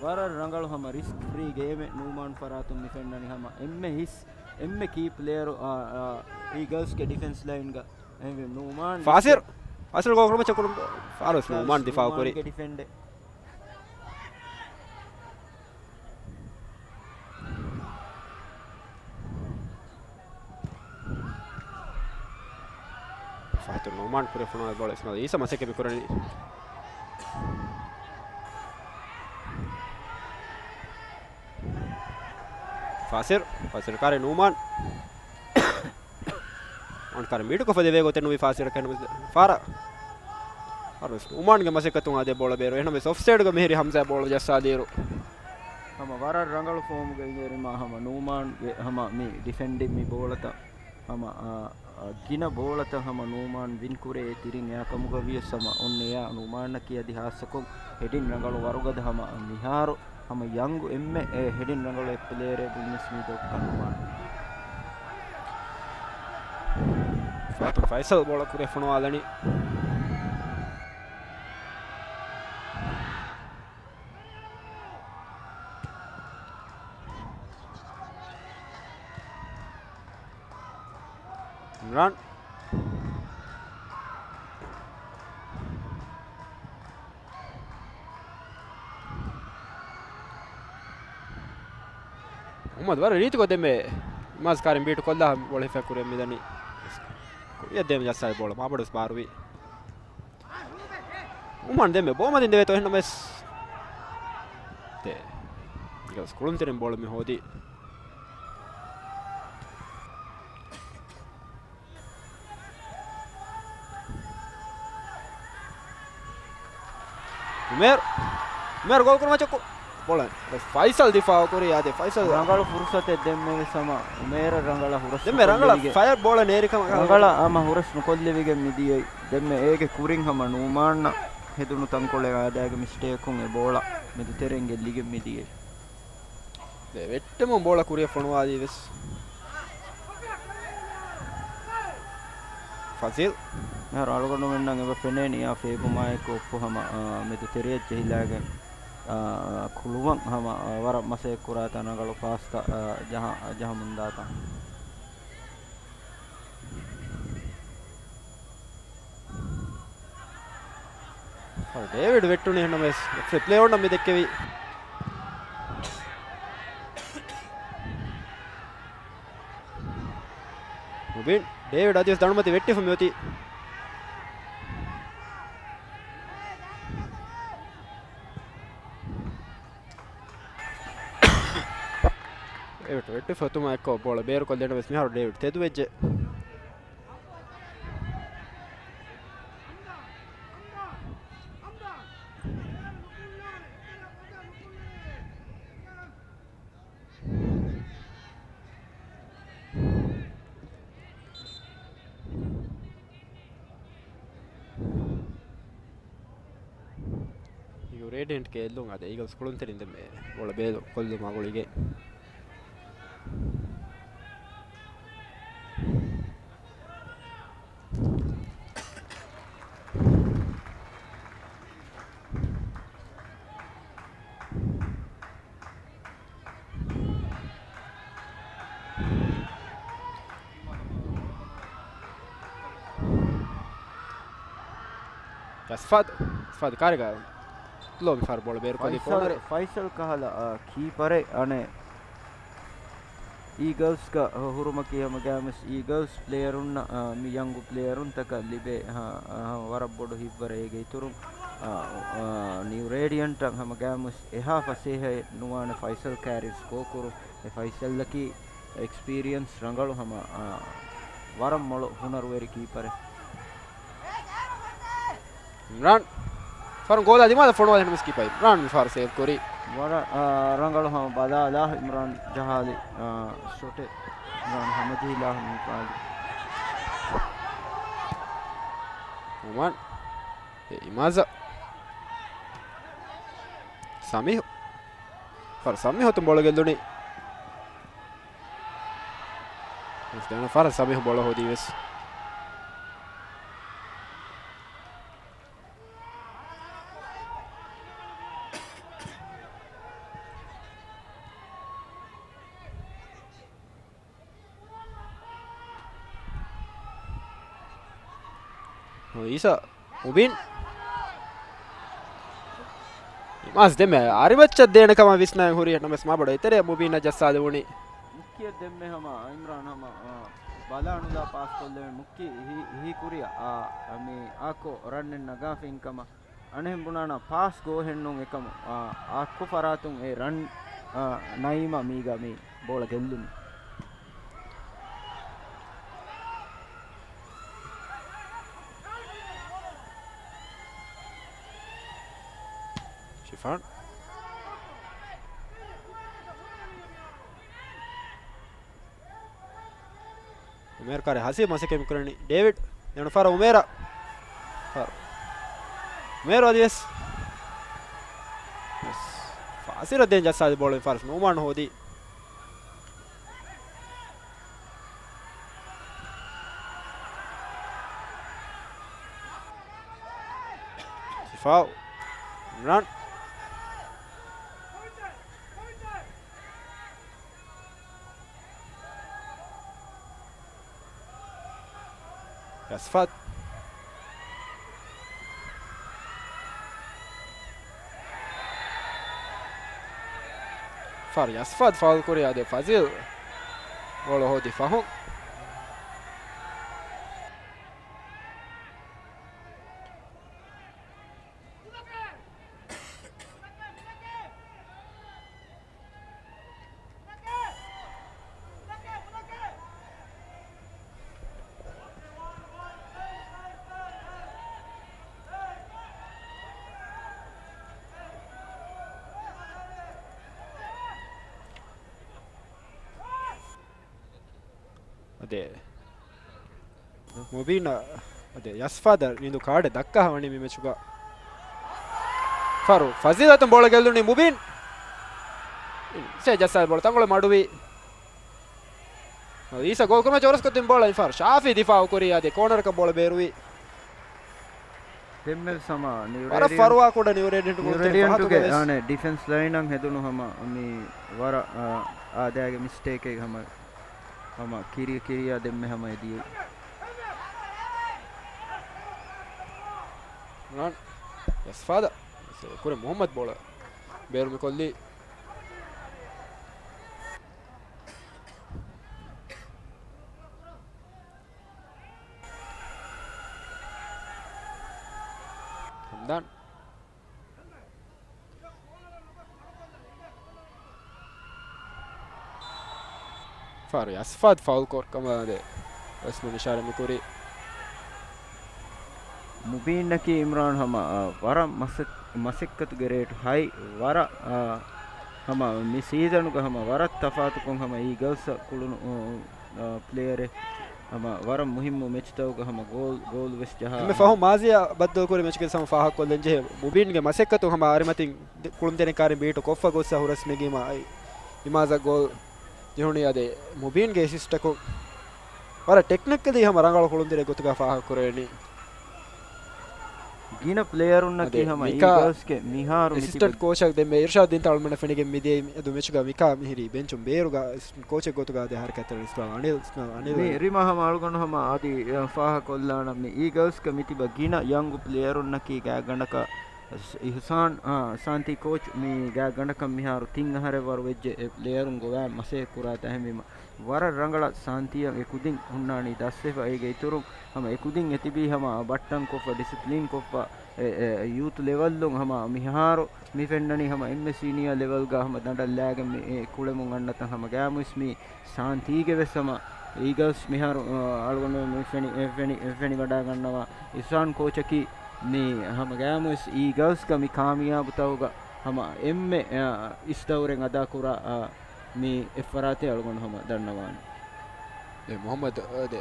ވަރަށް ރަނގަޅު ހަމަ ރިސްކް ފްރީ ގޭމެއް ނޫމާން ފަރާތުން މި ފެންނަނީ. ހަމަ އެންމެ ހިސް، އެންމެ ކީ ޕްލޭޔަރު، އާ، އާ، އީގަލްސްގެ ޑިފެންސް ލައިންގަ. އެހެންވެ ނޫމާން ފާސިރު، ރިސްކެއް. ފާސިރު ގޯލް ކުރުމަށް ޗެކް ކުރުން ފާރުވެސް ނޫމާން ދިފާއު ކުރި. ނޫމާންގެ ޑިފެންޑެއް. ފަހަތު ނޫމާން ކުރެ ފޮނުވާ ބޯޅަ އިސްމާއިލް އީސާ މަސައްކަތް މި ކުރަނީ. ފާސިރު، ފާސިރު ކާރި ނޫމާން. އޮން ކާރި މީޓުކޮށްފަ ދެވޭ ގޮތެއް ނުވި ފާސިރަކަށް ނުވި ފާރަ. އަރުވެސް އުމާންގެ މަސައްކަތުން އާދޭ ބޯޅަ ބޭރު. އެހެނަމެސް އޮފްސައިޑްގަ މިހިރި ހަމްޒާ ބޯޅަ ޖައްސާލިއިރު. ހަމަ ވަރަށް ރަނގަޅު ފޯމުގަ އިނގޭ ރިމާ ހަމަ ނޫމާންގެ ހަމަ މި ޑިފެންޑިން މި ބޯޅަތައް ހަމަ، އާ، އާ، ގިނަ ބޯޅަތައް ހަމަ ނޫމާން ވިން ކުރޭ އެ ތިރިން އެއާ ކަމުގަ ވިޔަސް ހަމަ އޮންނަ އެއާ ނޫމާންނަކީ އަދި ހާއްސަކޮށް ހެޑިން ރަނގަޅު ވަރުގަދަ ހަމަ މިހާރު ހަމަ ޔަންގް އެންމެ އެ ހެޑިން ރަނގަޅު އެއް ޕްލޭޔަރެއް ބުންޏަސް މީ ދޮއްކަން ނުވާނެ. ފާތުން ފައިސަލް ބޯޅަ ކުރިއަށް ފޮނުވާލަނީ. އިމްރާން. މުހައްމަދު ވަރަށް ރީތިކޮށް ދެންމެ އިމާޒް ކާރިން ބީޓް ކޮށްލާ ބޯޅަ ހިފަ ކުރިއަށް މިދަނީ. ކުރިއަށް ދޭން ޖައްސާލި ބޯޅަ މާބޮޑުވެސް ބާރުވި. އުމާން ދެންމެ ބޯމަތިން ދެވޭތޯ އެހެންނަމަވެސް. ތޭ. އިނގިރޭސި ކުޅުންތެރިން ބޯޅަ މި ހޯދީ. އުމޭރު. އުމޭރު ގޯލް ކުރުމަށް ޗެކު. ބޯޅަ. ފައިސަލް ދިފާއު ކުރި އާދެ. ފައިސަލް. ރަނގަޅު ފުރުސަތެއް ދެންމެވެސް ހަމަ އުމޭރަށް ރަނގަޅަށް ހުރަސް ދެންމެ ރަނގަޅަށް ނުކޮށްލެވިގެން. ފަޔަރ ބޯޅަ ނޭރި ކަމަށް. ރަނގަޅަށް ހަމަ ހުރަސް ނުކޮށްލެވިގެން މިދިޔައީ. ދެންމެ އޭގެ ކުރިން ހަމަ ނޫމާންނަށް ހެދުނު ތަންކޮޅެއް އާދައިގެ މިސްޓޭކުން އެ ބޯޅަ މެދުތެރެއިން ގެއްލިގެން މިދިޔައީ. ދެ ވެއްޓެމުން ބޯޅަ ކުރިއަށް ފޮނުވާލީ ވެސް. ފަޒީލް. މިހާރު އަޅުގަނޑުމެންނަށް އެބަ ފެނޭ ނިޔާ ފޭބުމާއެކު އޮއްޕު ހަމަ، އާ، މެދު ތެރެއަށް ޖެހިލާގެން، އާ، ކުޅުވަން ހަމަ، އާ، ވަރަށް މަސައްކަތް ކުރާތާ ރަނގަޅު ފާސްތައް، އާ، ޖަހަ-، ޖަހަމުންދާތާ. ޑޭވިޑް ވެއްޓުނީ އެހެންނަމަވެސް ރެފްރީ ޕްލޭ އޮންނަށް މި ދެއްކެވި. ޑޭވިޑް އަދިވެސް ދަނޑުމަތި ވެއްޓިފަ މިއޮތީ. ޑޭވިޑް ވެއްޓިފަ އޮތުމާ އެއްކޮށް ބޯޅަ ބޭރުކޮށްލި އިންނަވެސް މިހާރު ޑޭވިޑް ތެދުވެއްޖެ. ޔޫ ރޭޑިއަންޓްގެ އެއްލުން އާދެ، އީގަލްސް ކުޅުންތެރިން ދެންމެ ބޯޅަ ބޭރު ކޮށްލުމާ ގުޅިގެން. އަސްފާދު، އަސްފާދު ކާރިގަ ލޯބި ފާރު ބޯޅަ ބޭރު ކޮށްލި ފައިސަލް، ކޯނަރެއް. ފައިސަލް ކަހަލަ، އާ، ކީޕަރެއް އަނެއް. އީގަލްސްގަ ހު-، ހުރުމަކީ ހަމަގައިމުވެސް އީގަލްސް ޕްލޭޔަރުންނަށް، އާ، މި ޔަންގު ޕްލޭޔަރުންތަކަށް ލިބޭ، އާ، އާ، ވަރަށް ބޮޑު ހިތްވަރެއް. އޭގެ އިތުރުން، އާ، އާ، ނިއު ރޭޑިއަންޓަށް ހަމަގައިމުވެސް އެހާ ފަސޭހައެއް ނުވާނެ ފައިސަލް ކާރިން ސްކޯ ކުރުން. އެ ފައިސަލްއަކީ އެކްސްޕީރިއަންސް ރަނގަޅު ހަމަ، އާ، ވަރަށް މޮޅު ހުނަރުވެރި ކީޕަރެއް. އިމްރާން. ފަރުން ގޯލާ ދިމާލަށް ފޮނުވާލި ނަމަސް ކީޕަރ އިމްރާން މިފަހަރު ސޭވް ކުރީ. ވަރަށް، އާ، ރަނގަޅު ހަމަ ބަލާލާ އިމްރާން ޖަހާލި، އާ، ޝޮޓެއް. އިމްރާން ހަމަޖެހިލާ މިފަހަރު. އޮމާން. އެ އިމާޒަށް. ސަމީހު. ފަރު ސަމީހު އޮތުން ބޯޅަ ގެއްލުނީ. ދެވަނަ ފަރަށް ސަމީހު ބޯޅަ ހޯދީ ވެސް. އީސާ މުބީން. އިމާޒް ދެމެ އަރިމައްޗަށް ދޭނެ ކަމަށް ވިސްނަން ހުރި ނަމަވެސް މާބޮޑަށް އެތެރެ މުބީން ޖައްސާލެވުނީ. މުއްކިއަށް ދެންމެ ހަމަ އިމްރާން ހަމަ، އާ، ބަލާނުލާ ޕާސް ކޮށްލެވެން މުއްކި ހި-، ހީކުރިއަށް، އާ، މި އާކޯ ރަންނެއް ނަގާފައިން ކަމަށް. އަނެއް ބުނާނަ ޕާސް ގޯހެއްނޫން އެކަމު، އާ، އާކު ފަރާތުން އެ ރަން، އާ، ނައީމަށް މީގަ މި ބޯޅަ ގެއްލުނީ. ޝިފާން. އުމޭރު ކާރި ހަސީ މަސައްކަތް ކުރަނީ. ޑޭވިޑް ދެން ފަރަށް އުމޭރަށް. ފަރު. އުމޭރު އަދިވެސް. ވެސް. ފާސިލަށް ދޭން ޖައްސާލި ބޯޅަ މި ފާސް ނޫމާން ހޯދީ. ސިފާ. އިމްރާން. ޔަސްފާދު. ފާރު ޔަސްފާދު ފައުލް ކުރި އާދެ ފަޒީލް ބޯޅަ ހޯދި ފަހުން. އަދެ މުބީން އަދެ ޔަސްފާދަށް ނިންދު ކާޑެއް ދައްކާ ވަނީ މި މެޗުގަ. ފަރު ފަޒީލަތުން ބޯޅަ ގެއްލުނީ މުބީން. ސޭ ޖައްސާ ބޯޅަ ތަންގޮޅެ މަޑުވީ. އީސާ ގޯލް ކުރުމަށް ޖޯރަސްކޮށްދިން ބޯޅަ އިންފާރު ޝާފީ ދިފާއު ކުރީ އާދެ ކޯނަރަކަށް ބޯޅަ ބޭރުވީ. ދެންމެ ސަމާ ވަރަށް ނިއުރޭޑިއަން-، ފަރުވާ ކުޑަ ނިއުރޭޑިއަންޓު ނިއުރޭޑިއަންޓުގެ އާނެ ޑިފެންސް ލައިނަށް ހެދުނު ހަމަ މި ވަރަށް، އާ، އާދައިގެ މިސްޓޭކެއް ހަމަ، ހަމަ ކިރިޔަ ކިރިޔާ ދެންމެ ހަމަ އެދިޔައީ. ރަން. ޔަސްފާދަށް. ކުރެ މުހައްމަދު ބޯޅަ ބޭރު މިކޮށްލީ. ދާން. ފާރު ޔަސްފާދު ފައުލް ކޮށް ކަމަށް އަދި ރަސްމުން އިޝާރަ މިކުރީ. މުބީންއަކީ އިމްރާން ހަމަ، އާ، ވަރަށް މަސައް-، މަސައްކަތުގެ ރޭޓު ހައި، ވަރަށް، އާ، ހަމަ މި ސީޒަނުގަ ހަމަ ވަރަށް ތަފާތުކޮށް ހަމަ އީގަލްސް ކުޅުނު، އާ، ޕްލޭޔަރެއް. ހަމަ ވަރަށް މުހިއްމު މެޗުތަކުގަ ހަމަ ގޯލް، ގޯލް ވެސް ޖަހާ. އެންމެ ފަހު މާޒީއާ ބައްދަލުކުރި މެޗުގެ ހަމަ ފާހަގަކޮށްލަން ޖެހޭ. މުބީންގެ މަސައްކަތުން ހަމަ އަރިމަތިން ދެ-، ކުޅުންތެރިން ކާރިން ބީޓު ކޮށްފަ ގޮއްސަ ހުރަސް މެގީމަ އިމާޒަށް ގޯލް ޖެހުނީ. އަދި މުބީންގެ އެސިސްޓަކުން ވަރަށް ޓެކްނިކަލީ ހަމަ ރަނގަޅު ކުޅުންތެރި ގޮތުގަ ފާހަގަކުރެވެނީ. ގިނަ ޕްލޭޔަރުންނަކީ އަދި ހަމަ މިކާ އީގަލްސްގެ މިހާރު މިތިބަ- އެސިސްޓެންޓް ކޯޗަށް ދެންމެ އިރްޝާދް ދިންތަ އަޅުމެންނަށް ފެނިގެން މިދިޔައީ މިއަދު މެޗުގަ މިކާ މިހިރީ ބެންޗުން ބޭރުގަ އެސިސްޓެންޓް ކޯޗެއް ގޮތުގަ އަދި ހަރަކާތްތެރި އިސްމާލް އަނިލް، އިސްމާލް އަނިލް. މި ރިމަ ހަމަ އަޅުގަނޑު ހަމަ އަދި ފާހަގަކޮށްލާނަން މި އީގަލްސްގެ މިތިބަ ގިނަ ޔަންގު ޕްލޭޔަރުންނަކީ ގާތްގަނޑަކަށް އިހުސާން، އާ، ސާންތީ ކޯޗް މި ގާތްގަނޑަކަށް މިހާރު ތިން އަހަރެއް ވަރު ވެއްޖެ އެ ޕްލޭޔަރުން ގޮވާ މަސައްކަތް ކުރާތާ އެހެންވީމަ ވަރަށް ރަނގަޅަށް ސާންތީއަށް އެ ކުދިން ހުންނާނީ ދަސްވެފަ. އޭގެ އިތުރުން ހަމަ އެ ކުދިން އެ ތިބީ ހަމަ ބައްޓަން ކޮށްފަ، ޑިސިޕްލިން ކޮށްފަ، އެ، އެ، ޔޫތު ލެވަލްއުން ހަމަ މިހާރު މި ފެންނަނީ ހަމަ އެންމެ ސީނިއާ ލެވަލްގަ ހަމަ ދަނޑަށްލާގެން މި، އެ، ކުޅެމުން އަންނަތަން ހަމަ ގާމުސް މި ސާންތީގެ ވެސް ހަމަ އީގަލްސް މިހާރު، އަ، އަޅުގަނޑު މި ފެނި، އެ، ފެނި، އެ، ފެނިވަޑާގަންނަވާ އިހްސާން ކޯޗަކީ މި ހަމަ ގާމުސް އީގަލްސްގަ މި ކާމިޔާބުތަކުގަ ހަމަ އެންމެ، އަ، އިސް ދައުރެއް އަދާކުރާ، އަ، މި އެއްފަރާތެއް އަޅުގަނޑު ހަމަ ދަންނަވާނެ. އެ މުހައްމަދު، އަ، ދެ،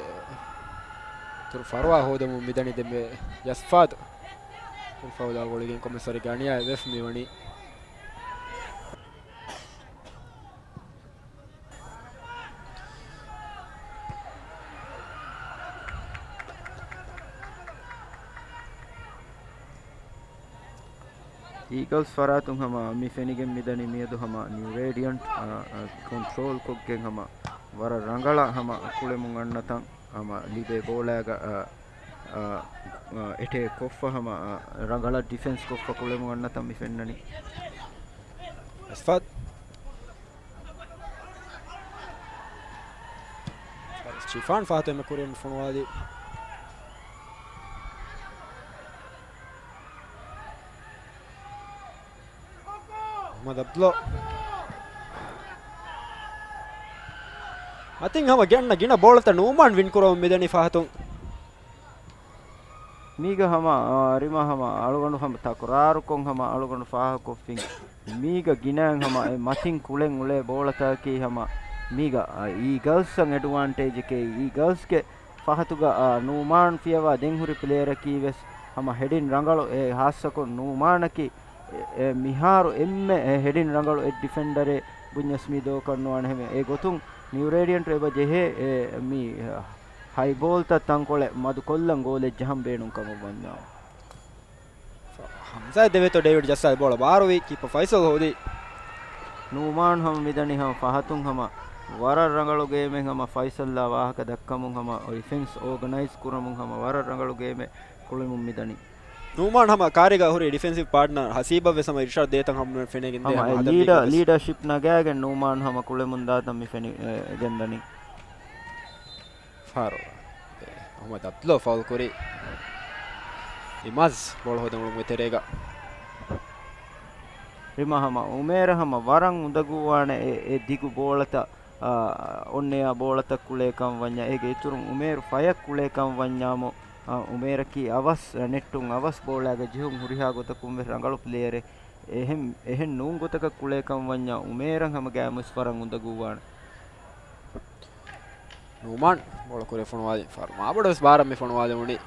ތުރު ފަރުވާ ހޯދަމުން މިދަނީ ދެންމެ ޔަސްފާދު. ތުރު ފައުލާ ގުޅިގެން ކޮމެސަރި ގަނިޔާ ވެފް މިވަނީ. އީގަލްސް ފަރާތުން ހަމަ މި ފެނިގެން މިދަނީ މިއަދު ހަމަ ނިއު ރޭޑިއަންޓް، އަ، އަ، ކޮންޓްރޯލް ކޮށްގެން ހަމަ ވަރަށް ރަނގަޅަށް ހަމަ ކުޅެމުން އަންނަތަން ހަމަ ލިބޭ ބޯޅައިގަ، އަ، އަ، އަ، އެޓޭކް ކޮށްފަ ހަމަ، އަ، ރަނގަޅަށް ޑިފެންސް ކޮށްފަ ކުޅެމުން އަންނަތަން މި ފެންނަނީ. އަސްފާދު. ޝިފާން ފާތު އެންމެ ކުރިން ފޮނުވާލި. މުހައްމަދު އަބްދުﷲ. މަތިން ހަމަ ގެންނަ ގިނަ ބޯޅަތައް ނޫމާން ވިން ކުރަމުން މިދަނީ ފަހަތުން. މީގަ ހަމަ، އާ، ރިމަ ހަމަ އަޅުގަނޑު ހަމަ ތަކުރާރުކޮށް ހަމަ އަޅުގަނޑު ފާހަގަކޮށްފިން. މީގަ ގިނައިން ހަމަ އެ މަތިން ކުޅެން އުޅޭ ބޯޅަތަކަކީ ހަމަ މީގަ، އާ، އީގަލްސްއަށް އެޑްވާންޓޭޖެކޭ. އީގަލްސްގެ ފަހަތުގަ، އާ، ނޫމާން ފިޔަވާ ދެން ހުރި ޕްލޭޔަރަކީ ވެސް ހަމަ ހެޑިން ރަނގަޅު، އެ ހާއްސަކޮށް ނޫމާނަކީ، އެ، އެ މިހާރު އެންމެ އެ ހެޑިން ރަނގަޅު އެއް ޑިފެންޑަރެއް ބުންޏަސް މީ ދޯކަށް ނުވާނެ ހެމެ. އެ ގޮތުން ނިއު ރޭޑިއަންޓް އެބަ ޖެހޭ، އެ، މި، އާ، ހައި ބޯލްތައް ތަންކޮޅެއް މަދު ކޮށްލަން ގޯލެއް ޖަހަން ބޭނުން ކަމަށް ވަންޏާ. ހަމްޒާ ދެވޭތޯ ޑޭވިޑް ޖައްސާ ބޯޅަ ބާރުވީ ކީޕަ ފައިސަލް ހޯދި. ނޫމާން ހަމަ މިދަނީ ހަމަ ފަހަތުން ހަމަ ވަރަށް ރަނގަޅު ގޭމެއް ހަމަ ފައިސަލްއާ ވާހަކަ ދައްކަމުން ހަމަ އޮފެންސް އޯގަނައިޒް ކުރަމުން ހަމަ ވަރަށް ރަނގަޅު ގޭމެއް ކުޅެމުން މިދަނީ. ނޫމާން ހަމަ ކާރީގަ ހުރި ޑިފެންސިވް ޕާޓްނަރ ހަސީބަށް ވެސް ހަމަ އިރްޝާދް ދޭތަން ހަމަ ފެނޭގެން ދޭ ހަމަ ހަމަ އެ ހަދަން ލީޑަ-، ވީގަސް. ލީޑަޝިޕް ނަގާގެން ނޫމާން ހަމަ ކުޅެމުން ދާތަން މި ފެނި-، އެ، ގެންދަނީ. ފާރު. އެ، މުހައްމަދު އަބްދުﷲ ފައުލް ކުރި. އިމާޒް ބޯޅަ ހޯދަން އުޅުމުގެ ތެރޭގަ. ރިމަ ހަމަ އުމޭރަ ހަމަ ވަރަށް އުނދަގޫވާނެ އެ، އެ ދިގު ބޯޅަތައް، އާ، އޮންނަޔާ ބޯޅަތައް ކުޅޭ ކަން ވަންޏާ. އޭގެ އިތުރުން އުމޭރު ފަޔަށް ކުޅޭ ކަން ވަންޏާމު، އާ، އުމޭރަކީ އަވަސް ނެއްޓުން އަވަސް ބޯޅައިގަ ޖެހުން ހުރިހާ ގޮތަކުން ވެސް ރަނގަޅު ޕްލޭޔަރެއް. އެހެން، އެހެން ނޫން ގޮތަކަށް ކުޅޭ ކަން ވަންޏާ އުމޭރަށް ހަމަ ގާމުސް ވަރަށް އުނދަގޫވާނެ. ނޫމާން ބޯޅަ ކުރި ފޮނުވާލި. ފާރު މާބޮޑަށް ވެސް ބާރަށް މި ފޮނުވާލެވުނީ.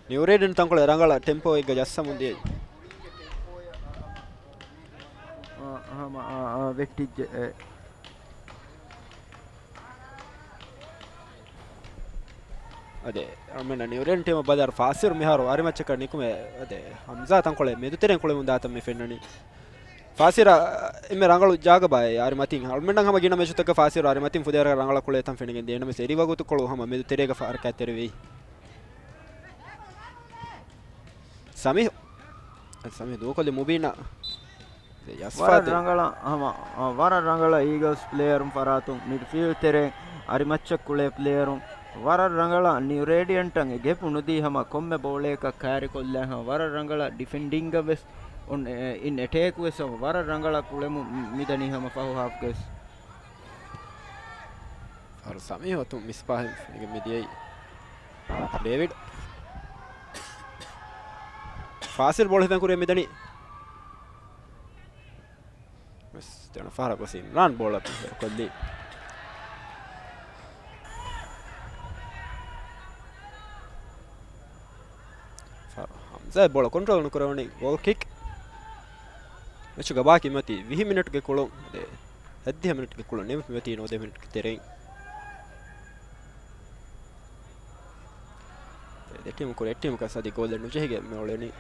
ނިއުރޭޑިން ތަންކޮޅެއް ރަނގަޅަށް ޓެމްޕޯއެއްގަ ޖައްސަމުން ދިޔައީ. އަ، ހަމަ، އަ، އަ، ވެއްޓިއްޖެ، އެ. އަދި، އަޅުމެންނަށް ނިއުރޭޑިން ޓީމަށް ބަލާއިރު ފާސިރު މިހާރު އަރިމައްޗަކަށް ނިކުމެ، އަދި، ހަމްޒާ ތަންކޮޅެއް މެދުތެރެއިން ކުޅެމުން ދާތަން މި ފެންނަނީ. ފާސިރަށް އެންމެ ރަނގަޅު ޖާގަ ބާއޭ އަރިމަތިން. އަޅުމެންނަށް ހަމަ ގިނަ މެޗުތަކަށް ފާސިރު އަރިމަތިން ފުދޭވަރަކަށް ރަނގަޅަށް ކުޅޭތަން ފެނިގެން ދޭ. ނަމަވެސް އެރީ ވަގުތުކޮޅު ހަމަ މެދު ތެރޭގަ ހަރަކާތްތެރިވީ. ސަމީހު. ސަމީހު ދޫކޮށްލި މުބީނަށް. ވަރަށް ރަނގަޅަށް ހަމަ، އަ، ވަރަށް ރަނގަޅަށް އީގަލްސް ޕްލޭޔަރުން ފަރާތުން މިޑްފީލްޑް ތެރެއިން އަރިމައްޗަށް ކުޅޭ ޕްލޭޔަރުން ވަރަށް ރަނގަޅަށް ނިއު ރޭޑިއަންޓަށް އެ ގެޕް ނުދީ ހަމަ ކޮންމެ ބޯޅަޔަކަށް ކާރިކޮށްލާ ހަމަ ވަރަށް ރަނގަޅަށް ޑިފެންޑިންގަށް ވެސް އޮން، އެ، އިން އެޓޭކް ވެސް ހަމަ ވަރަށް ރަނގަޅަށް ކުޅެމުން މިދަނީ ހަމަ ފަހު ހާފްގަ ވެސް. ފަހަރު ސަމީހު އަތުން މިސްބާހެއް ފެނިގެން މިދިޔައީ. ޑޭވިޑް. ފާސިލް ބޯޅަ ހިފެން ކުރިއަށް މިދަނީ. ވެސް ދެވަނަ ފަހަރަށް ގޮސް އިމްރާން ބޯޅަ ބޭރުކޮށްލީ. ފަހަރު ހަމްޒާ ބޯޅަ ކޮންޓްރޯލް ނުކުރެވުނީ ގޯލް ކިކް. މެޗުގަ ބާކީ މިއޮތީ ވިހި މިނެޓްގެ ކުޅުން. އަދި ހައްދިހަ މިނެޓްގެ ކުޅުން ނިމިފަ މިއޮތީ ނުވަދިހަ މިނެޓްގެ ތެރެއިން. ދެ ޓީމު ކުރި އެއް ޓީމަކަށް އަދި ގޯލެއް ނުޖެހިގެން މިއުޅެނީ.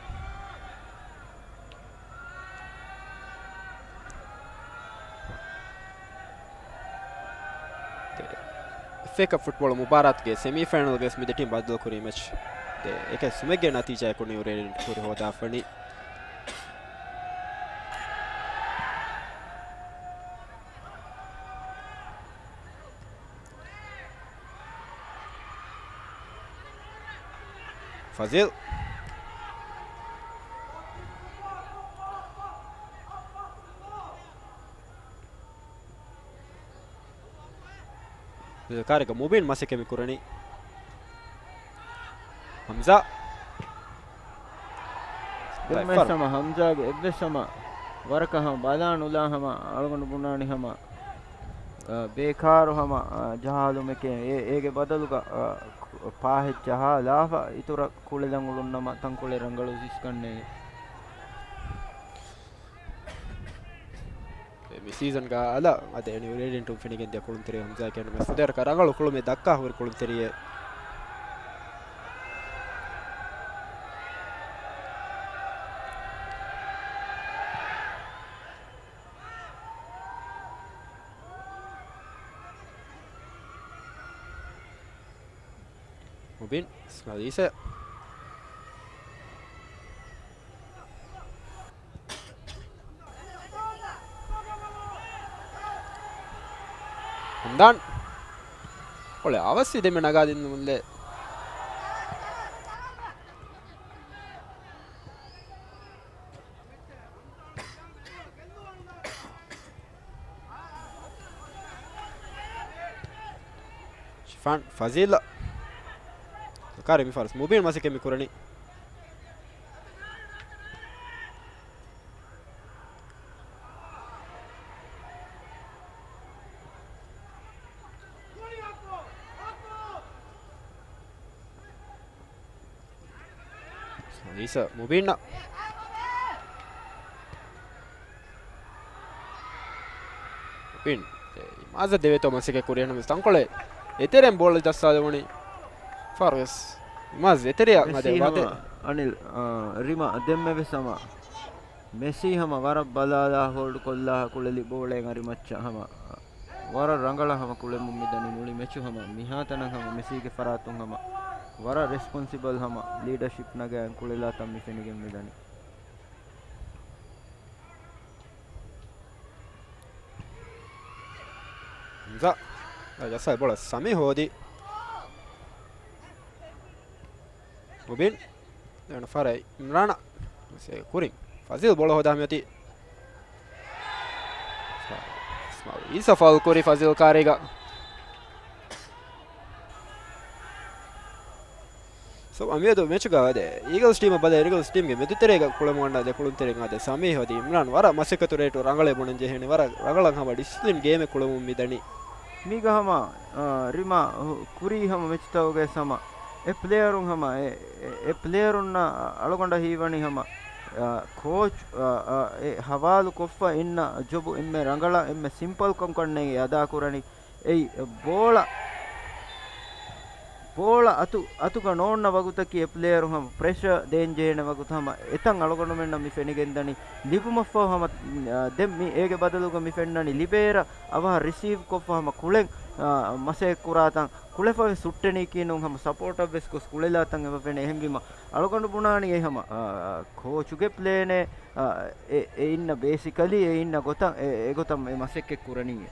އެފްއޭ ކަޕް ފުޓްބޯޅަ މުބާރާތުގެ ސެމީ ފައިނަލްގަވެސް މި ދެ ޓީމް ބައްދަލުކުރީ މެޗް. ދެ އެކެއް ސުމެއްގެ ނަތީޖާއަކު ނިއު ރޭޑިއަންޓް ކުރި ހޯދާފަނީ. ފަޒީލް. ކާރިގަ މުބީން މަސައްކަތް މި ކުރަނީ. ހަމްޒާ. ދެންމެސް ހަމަ ހަމްޒާގެ އެއްވެސް ހަމަ ވަރަކަށް ހަމަ ބަލާ ނުލާ ހަމަ އަޅުގަނޑު ބުނާނީ ހަމަ، އަ، ބޭކާރު ހަމަ، އަ، ޖަހާލުމެކޭ. އޭ، އޭގެ ބަދަލުގަ، އަ، ކު-، ޕާހެއް ޖަހާލާފަ އިތުރަށް ކުޅެލަން އުޅުންނަމަ ތަންކޮޅެއް ރަނގަޅު ސިސްކަންނޭ. މި ސީޒަންގަ އަލަށް އަދި ނިއު ރޭޑިއަންޓުން ފެނިގެންދިޔަ ކުޅުންތެރި ހަމްޒާ ކެނޑުމެސް ފުދޭވަރަކަށް ރަނގަޅު ކުޅުމެއް ދައްކާ ހުރި ކުޅުންތެރިއެއް. މުބީން އިސްމާއިލް އީސާ. ހަމްދާން. އޮޅެ އަވަސްވީ ދެންމެ ނަގާދިން މުއްލެ. ޝިފާން ފަޒީލް. ކާރި މި ފާރަސް މުބީން މަސައްކަތް މި ކުރަނީ. އީސާ މުބީންނަށް. މުބީން އިމާޒަށް ދެވޭތޯ މަސައްކަތް ކުރި އެހެންވެސް ތަންކޮޅެއް އެތެރެން ބޯޅަ ޖައްސާލެވުނީ. ފާރުވެސް އިމާޒް އެތެރެއަށް މެސީ އަދެ ވާތެ. ހަމަ އަނިލް، އާ، ރިމާ ދެންމެވެސް ހަމަ މެސީ ހަމަ ވަރަށް ބަލާލާ ހޯލްޑް ކޮށްލާ ކުޅެލި ބޯޅައެއް އަރިމައްޗަށް ހަމަ ވަރަށް ރަނގަޅަށް ހަމަ ކުޅެމުން މިދަނީ މުޅި މެޗު ހަމަ މިހާތަނަށް ހަމަ މެސީގެ ފަރާތުން ހަމަ ވަރަށް ރެސްޕޮންސިބަލް ހަމަ ލީޑަޝިޕް ނަގައި ކުޅެލާތަން މި ފެނިގެން މިދަނީ. ހަމްޒާ. ޖައްސާ ބޯޅަ ސަމީ ހޯދި. މުބީން. ދެވަނަ ފަހަރަށް އިމްރާނަށް. ކުރިން ފަޒީލް ބޯޅަ ހޯދާ މިއޮތީ. އިސްމާއިލް އީސާ ފައުލް ކުރި ފަޒީލް ކާރީގަ. ސޯ، އަމިއަދު މެޗުގަ އަދެ އީގަލްސް ޓީމަށް ބަލަ، އީގަލްސް ޓީމްގެ މެދުތެރޭގަ ކުޅެމުން އަންނަ ދެ ކުޅުންތެރިން އަދެ ސަމީހް އަދި އިމްރާން ވަރަށް މަސައްކަތު ރޭޓު ރަނގަޅޭ ބުނަން ޖެހޭނެ. ވަރަށް ރަނގަޅަށް ހަމަ ޑިސިޕްލިން ގޭމެއް ކުޅެމުން މިދަނީ. މީގަ ހަމަ، އާ، ރިމާ ކުރީ ހަމަ މެޗުތަކުގައި ހަމަ އެ ޕްލޭޔަރުން ހަމަ އެ، އެ، އެ ޕްލޭޔަރުންނަށް އަޅުގަނޑަށް ހީވަނީ ހަމަ، އާ، ކޯޗް، އާ، އާ، އެ ހަވާލު ކޮށްފަ އިންނަ ޖޮބު އެންމެ ރަނގަޅަށް އެންމެ ސިމްޕަލް ކަންކަންނޭ އަދާ ކުރަނީ. އެއީ ބޯޅަ، ބޯޅަ އަތު، އަތުގަ ނޯންނަ ވަގުތަކީ އެ ޕްލޭޔަރު ހަމަ ޕްރެޝަރ ދޭން ޖެހޭނެ ވަގުތު ހަމަ އެތަން އަޅުގަނޑުމެންނަށް މި ފެނިގެންދަނީ. ލިބުމަށްފަހު ހަމަ، އާ، ދެން މި އޭގެ ބަދަލުގަ މި ފެންނަނީ ލިބޭރަ އަވަހަށް ރިސީވް ކޮށްފަ ހަމަ ކުޅެން، އާ، މަސައްކަތް ކުރާތަން. ކުޅެފަވެސް ހުއްޓެނީކީ ނޫން ހަމަ ސަޕޯޓަށްވެސް ގޮސް ކުޅެލާތަން އެބަ ފެނޭ. އެހެންވީމަ އަޅުގަނޑު ބުނާނީ އެ ހަމަ، އާ، ކޯޗުގެ ޕްލޭނޭ، އާ، އެ، އެ އިންނަ ބޭސިކަލީ އެ އިންނަ ގޮތަށް އެ، އެގޮތަށް އެ މަސައްކަތް ކުރަނީއޭ.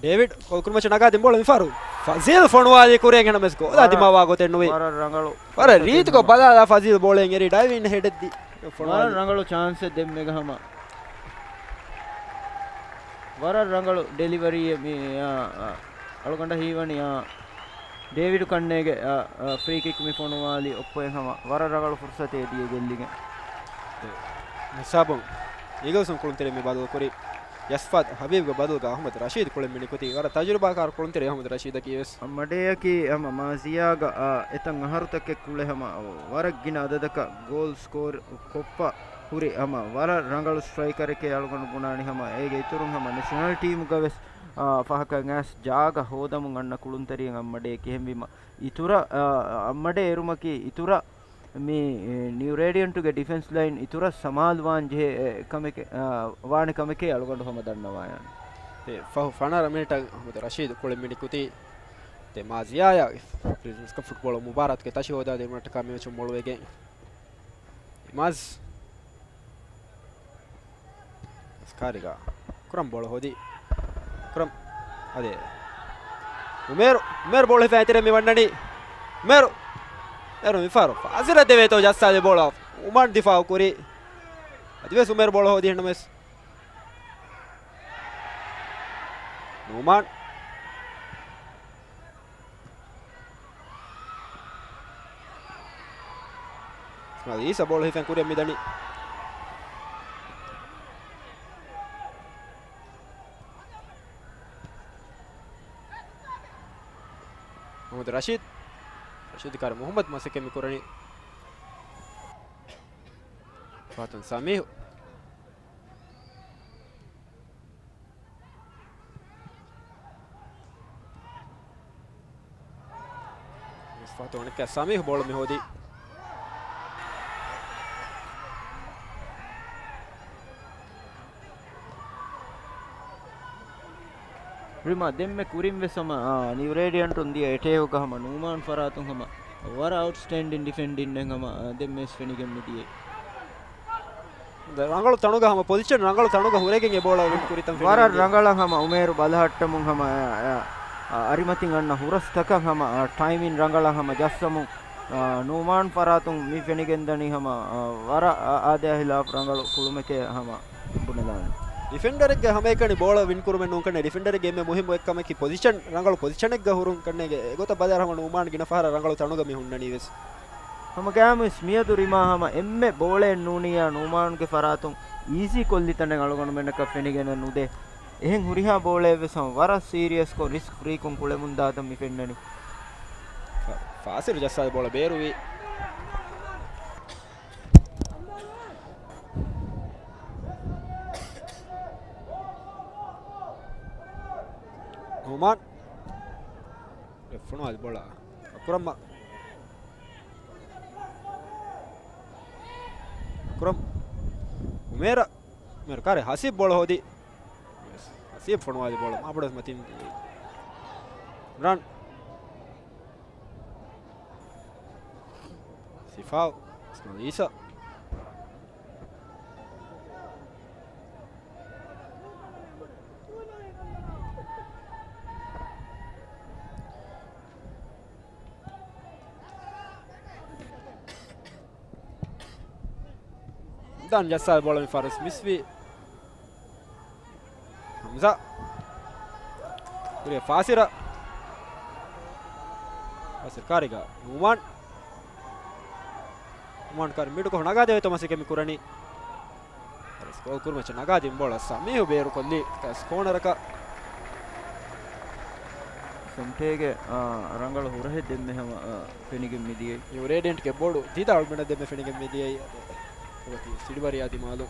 ޑޭވިޑް ކޮލް ކުރިމައްޗަށް ނަގާދިން ބޯޅަ މިފަހަރު. ފަޒީލް ފޮނުވާލީ ކުރިއަށް އެހެނަމެސް ގޯލާ ދިމާވާ ގޮތެއް ނުވި. ވަރަށް ރަނގަޅު. ވަރަށް ރީތިކޮށް ބަލާލާ ފަޒީލް ބޯޅައިން އެރީ ޑައިވިން ހެޑެއްދީ. ފޮނުވާލީ. ވަރަށް ރަނގަޅު ޗާންސެއް ދެންމެގަ ހަމަ. ވަރަށް ރަނގަޅު ޑެލިވަރީއެއް މި، އާ، އާ، އަޅުގަނޑަށް ހީވަނީ، އާ، ޑޭވިޑު ކަންނޭގެ، އާ، އާ، ފްރީ ކިކް މި ފޮނުވާލީ އޮއްޕޮއެއް ހަމަ. ވަރަށް ރަނގަޅު ފުރުސަތެއް ދިޔަ ގެއްލިގެން. ހިސާބުން އީގަލްސް ކުޅުންތެރިން މި ބަދަލު ކުރީ ޔަސްފާތް ހަބީބްގެ ބަދަލުގަ އަހްމަދު ރަޝީދު ކުޅެން މިނިކުތީ. ވަރަށް ތަޖުރިބާކާރު ކުޅުންތެރި އަހްމަދު ރަޝީދަކީ ވެސް. އަ، މަޑޭއަކީ ހަމަ މާޒިޔާގަ، އާ، އެތަން އަހަރުތަކެއް ކުޅެ ހަމަ ވަރަށް ގިނަ އަދަދަކަށް ގޯލް ސްކޯރު ކޮށްފަ ހުރި ހަމަ ވަރަށް ރަނގަޅު ސްޓްރައިކަރެކޭ. އަޅުގަނޑު ބުނާނީ ހަމަ އޭގެ އިތުރުން ހަމަ ނެޝަނަލް ޓީމުގަ ވެސް، އާ، ފަހަކަށް އައިސް ޖާގަ ހޯދަމުން އަންނަ ކުޅުންތެރިއެއް އަ، މަޑޭއަކީ. އެހެންވީމަ އިތުރަށް، އާ، އަ، މަޑޭ އެރުމަކީ އިތުރަށް މި، އެ، ނިއު ރޭޑިއަންޓުގެ ޑިފެންސް ލައިން އިތުރަށް ސަމާލުވާން ޖެހޭ، އެ، ކަމެކޭ، އާ، ވާނެ ކަމެކޭ އަޅުގަނޑު ހަމަ ދަންނަވާ ޔާން. އެ، ފަހު ފަނަރަ މިނިޓަށް އަހްމަދު ރަޝީދު ކުޅެން މިނިކުތީ. އެ، މާޒިޔާޔާ ފްރިންސްކަޕް ފުޓްބޯޅަ މުބާރާތުގެ ތަށި ހޯދާ ދިނުމަށްޓަކާ މި މެޗުން މޮޅުވެގެން. އިމާޒް. ކާރިގަ. ކުރަން ބޯޅަ ހޯދި. ކުރަން. އަދެ. އުމޭރު، އުމޭރު ބޯޅަ ހިފާ އެތެރެ މި ވަންނަނީ. އުމޭރު. އުމޭރު މިފަހަރު. ފާޒިލަށް ދެވޭތޯ ޖައްސާލި ބޯޅަ. އުމާން ދިފާއު ކުރި. އަދިވެސް އުމޭރު ބޯޅަ ހޯދި ހެންނަމެސް. ނޫމާން. އީސާ ބޯޅަ ހިފެން ކުރިއަށް މިދަނީ. މުހައްމަދު ރަޝީދު. ރަޝީދު ކާރި މުހައްމަދު މަސައްކަތް މި ކުރަނީ. ފާތުން ސަމީހު. ފާތުން އަނެއްކާ ސަމީހު ބޯޅަ މި ހޯދީ. ރިމާ ދެންމެ ކުރިން ވެސް ހަމަ، އާ، ނިއު ރޭޑިއަންޓުން ދިޔަ އެޓޭކުގަ ހަމަ ނޫމާން ފަރާތުން ހަމަ ވަރަށް އައުޓްސްޓޭންޑިން ޑިފެންޑިންއެއް ހަމަ، އާ، ދެންމެ ވެސް ފެނިގެން މިދިޔައީ. ރަނގަޅު ތަނުގަ ހަމަ ޕޮޒިޝަން، ރަނގަޅު ތަނުގަ ހުރެގެން އެ ބޯޅަ ވިން ކުރިތަން ވަރަށް ފެނިގެން. ރަނގަޅަށް ހަމަ އުމޭރު ބަލަހައްޓަމުން ހަމަ، އަ، އަ، އަރިމަތިން އަންނަ ހުރަސްތަކަށް ހަމަ، އަ، ޓައިމިން ރަނގަޅަށް ހަމަ ޖައްސަމުން، އަ، ނޫމާން ފަރާތުން މި ފެނިގެންދަނީ ހަމަ، އަ، ވަރަށް އަ، އާދަޔާ ހިލާފް ރަނގަޅު ކުޅުމެކޭ ހަމަ ބުނެލާނެ. ޑިފެންޑަރެއްގެ ހަމައެކަނި ބޯޅަ ވިން ކުރުމެއް ނޫންކަންނޭ، ޑިފެންޑަރެއްގެ އެންމެ މުހިއްމު އެއްކަމަކީ ޕޮޒިޝަން، ރަނގަޅު ޕޮޒިޝަނެއްގަ ހުރުން ކަންނޭގެ. އެގޮތަށް ބަލާ ހަމަ ނޫމާން ގިނަ ފަހަރަށް ރަނގަޅު ތަނުގަ މި ހުންނަނީ ވެސް. ހަމަ ގައިމުވެސް މިއަދު ރިމާ ހަމަ އެންމެ ބޯޅައެއް ނޫނިއްޔާ ނޫމާންގެ ފަރާތުން އީޒީ ކޮށްލި ތަނެއް އަޅުގަނޑުމެންނަކަށް ފެނިގެނެއް ނުދޭ. އެހެން ހުރިހާ ބޯޅައެއް ވެސް ހަމަ ވަރަށް ސީރިއަސްކޮށް ރިސްކް ފްރީކޮށް ކުޅެމުން ދާތަން މި ފެންނަނީ. ފާ-، ފާސިލް ޖައްސާލި ބޯޅަ ބޭރުވި. ނޫމާން. ފޮނުވާލި ބޯޅަ. ކުރަން މަ-، ކުރަން. އުމޭރަށް. އުމޭރު ކާރި ހަސީބް ބޯޅަ ހޯދި. ހަސީބް ފޮނުވާލި ބޯޅަ މާބޮޑަށް މަތިން. ރަން. ސިފާވް. އިސްމާއިލް އީސާ. ދާން ޖައްސާލި ބޯޅަ މި ފަހަރު ވެސް މިސްވީ. ހަމްޒާ. ކުރިއަށް ފާސިރަށް. ފާސިރު ކާރިގަ ނޫމާން. ނޫމާން ކާރި މިޑުކޮށް ނަގާދެވޭތޯ މަސައްކަތް މި ކުރަނީ. ސްކޯރ ކުރުމަށް ނަގާދިން ބޯޅަ ސަމީހު ބޭރުކޮށްލީ ކޯނަރަކަށް. ސެންޓޭގެ، އާ، ރަނގަޅު ހުރަހެއް ދެންމެ ހަމަ، އާ، ފެނިގެން މިދިޔައީ. ނިއު ރޭޑިއަންޓްގެ ބޮޑު ދިދަ އަޅުމެނަށް ދެންމެ ފެނިގެން މިދިޔައީ. އޮތީ ސިޑިވަރިޔާ ދިމާލު.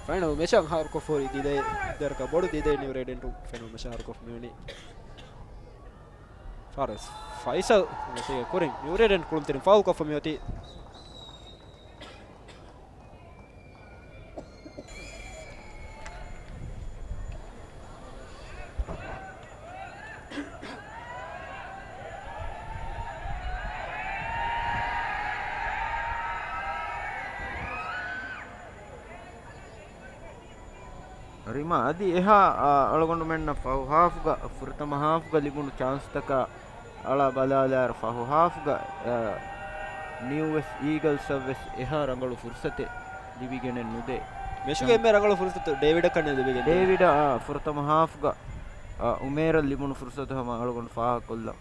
ފައިނަލް މެޗަށް ހާރުކޮށްފަހުރި ދިލައި ދަރަކަށް ބޮޑު ދިލައި ނިއު ރޭޑިއަންޓު ފެނުން މެޗަށް ހާރުކޮށް މިވަނީ. ފާރަސް ފައިސަލް މެސީގެ ކުރިން ނިއު ރޭޑިއަންޓް ކުޅުންތެރިން ފައުލްކޮށްފަ މިއޮތީ. ރިމާ އަދި އެހާ، އާ، އަޅުގަނޑުމެންނަށް ފަހު ހާފްގަ، ފުރަތަމަ ހާފްގަ ލިބުނު ޗާންސްތަކާ އަޅާ ބަލާލާއިރު ފަހު ހާފްގަ، އާ، ނިއު ވެސްޓް އީގަލްސްއަށް ވެސް އެހާ ރަނގަޅު ފުރުސަތެއް ލިބިގެނެއް ނުދޭ. މެޗުގެ އެންމެ ރަނގަޅު ފުރުސަތު ޑޭވިޑަށް ކަންނޭނގެ ލިބިގެން. ޑޭވިޑަށް، އާ، ފުރަތަމަ ހާފްގަ، އާ، އުމޭރަށް ލިބުނު ފުރުސަތު ހަމަ އަޅުގަނޑު ފާހަގަކޮށްލަން.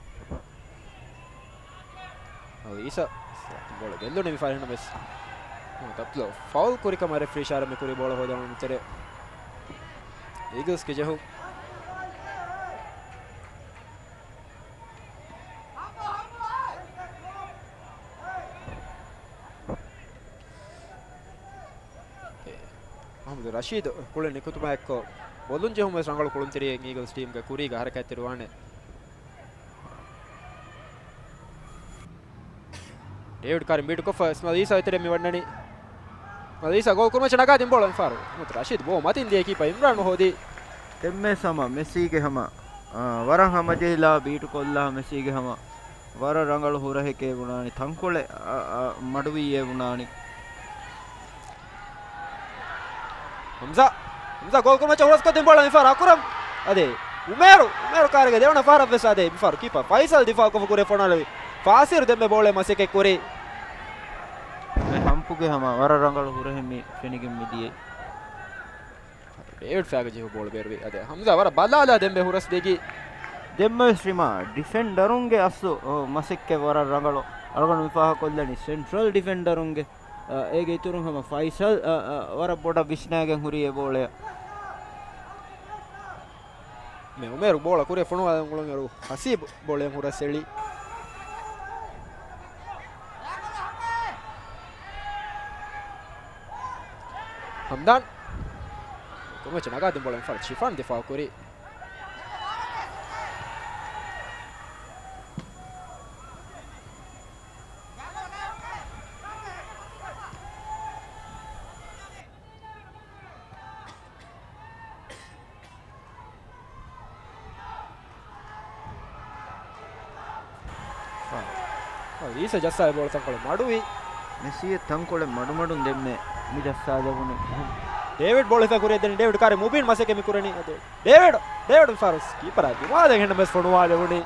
އަލީސާ ބޯޅަ ގެއްލުނީ މި ފަހަރު އެހެންނަމަވެސް ތަޕްލޯ ފައުލް ކުރި ކަމަށް ރެފްރީ އިޝާރާތް މި ކުރީ ބޯޅަ ހޯދާ އުޅުނު ތެރޭ. އީގަލްސްގެ ޖެހުން. އަހްމަދު ރަޝީދު ކުޅެން ނިކުތުމާ އެއްކޮށް، ބޮލުން ޖެހުމަށް ވެސް ރަނގަޅު ކުޅުންތެރިއެއް އީގަލްސް ޓީމްގެ ކުރީގަ ހަރަކާތްތެރިވާނެ. ޑޭވިޑް ކާރިން ބީޓުކޮށްފަ އިސްމާއިލް އީސާ އެތެރެ މި ވަންނަނީ. އިސްމާއިލް އީސާ ގޯލް ކުރުމަށް ނަގާ ދިން ބޯޅަ މިފަހަރު. ރަޝީދު ބޯ މަތިން ދިޔަ ކީޕަ އިމްރާން ހޯދީ. ދެންމެ ހަމަ މެސީގެ ހަމަ، އާ، ވަރަށް ހަމަޖެހިލާ ބީޓުކޮށްލާ މެސީގެ ހަމަ ވަރަށް ރަނގަޅު ހުރަހެކޭ ބުނާނީ. ތަންކޮޅެއް، އަ، އަ، މަޑުވީއޭ ބުނާނީ. ހަމްޒާ، ހަމްޒާ ގޯލް ކުރުމަށް ހުރަސްކޮށްދިން ބޯޅަ މިފަހަރު އަކުރަމް. އަދި އުމޭރު، އުމޭރު ކާރިގެ ދެވަނަ ފަހަރަށް ވެސް އަދި މިފަހަރު ކީޕަ ފައިސަލް ދިފާއުކޮށްފަ ކުރިއަށް ފޮނުވާލެވި. ފާސިރު ދެންމެ ބޯޅަ މަސައްކަތް ކުރީ. މެ ހަމްޕުގެ ހަމަ ވަރަށް ރަނގަޅު ހުރަހެއް މި ފެނިގެން މިދިޔައީ. ޑޭވިޑް ފައިގަ ޖެހު ބޯޅަ ބޭރުވި. އަދި ހަމްޒާ ވަރަށް ބަލާލާ ދެންމެ ހުރަސް ދެގީ. ދެންމެ ވެސް ރިމާ ޑިފެންޑަރުންގެ އަސްލު، އޮ، މަސައްކަތް ވަރަށް ރަނގަޅު. އަޅުގަނޑު މި ފާހަގަކޮށްލަނީ ސެންޓްރަލް ޑިފެންޑަރުންގެ، އަ، އޭގެ އިތުރުން ހަމަ ފައިސަލް، އަ، އަ، ވަރަށް ބޮޑަށް ވިސްނާގެން ހުރި އެ ބޯޅައަށް. މެ އުމޭރު ބޯޅަ ކުރިއަށް ފޮނުވާލަން އުޅުނުއިރު ހަސީބު ބޯޅައަށް ހުރަސް އެޅި. ހަމްދާން. ކުރުމަށް ނަގާ ދިން ބޯޅަ މިފަހަރު ޝިފާން ދިފާއު ކުރީ. އީސާ ޖައްސާލި ބޯޅަ ތަންކޮޅެއް މަޑުވި. މެސީއަށް ތަންކޮޅެއް މަޑުމަޑުން ދެންމެ މި ޖައްސާލެވުނު. ޑޭވިޑް ބޯޅަ ހިފާ ކުރިއަށް ދެނީ. ޑޭވިޑް ކާރި މުބީން މަސައްކަތް މި ކުރަނީ. އަދި ޑޭވިޑް، ޑޭވިޑް މިފަހަރު ކީޕަރާ ދިމާލަށް އެހެންނަމަވެސް ފޮނުވާލެވުނީ.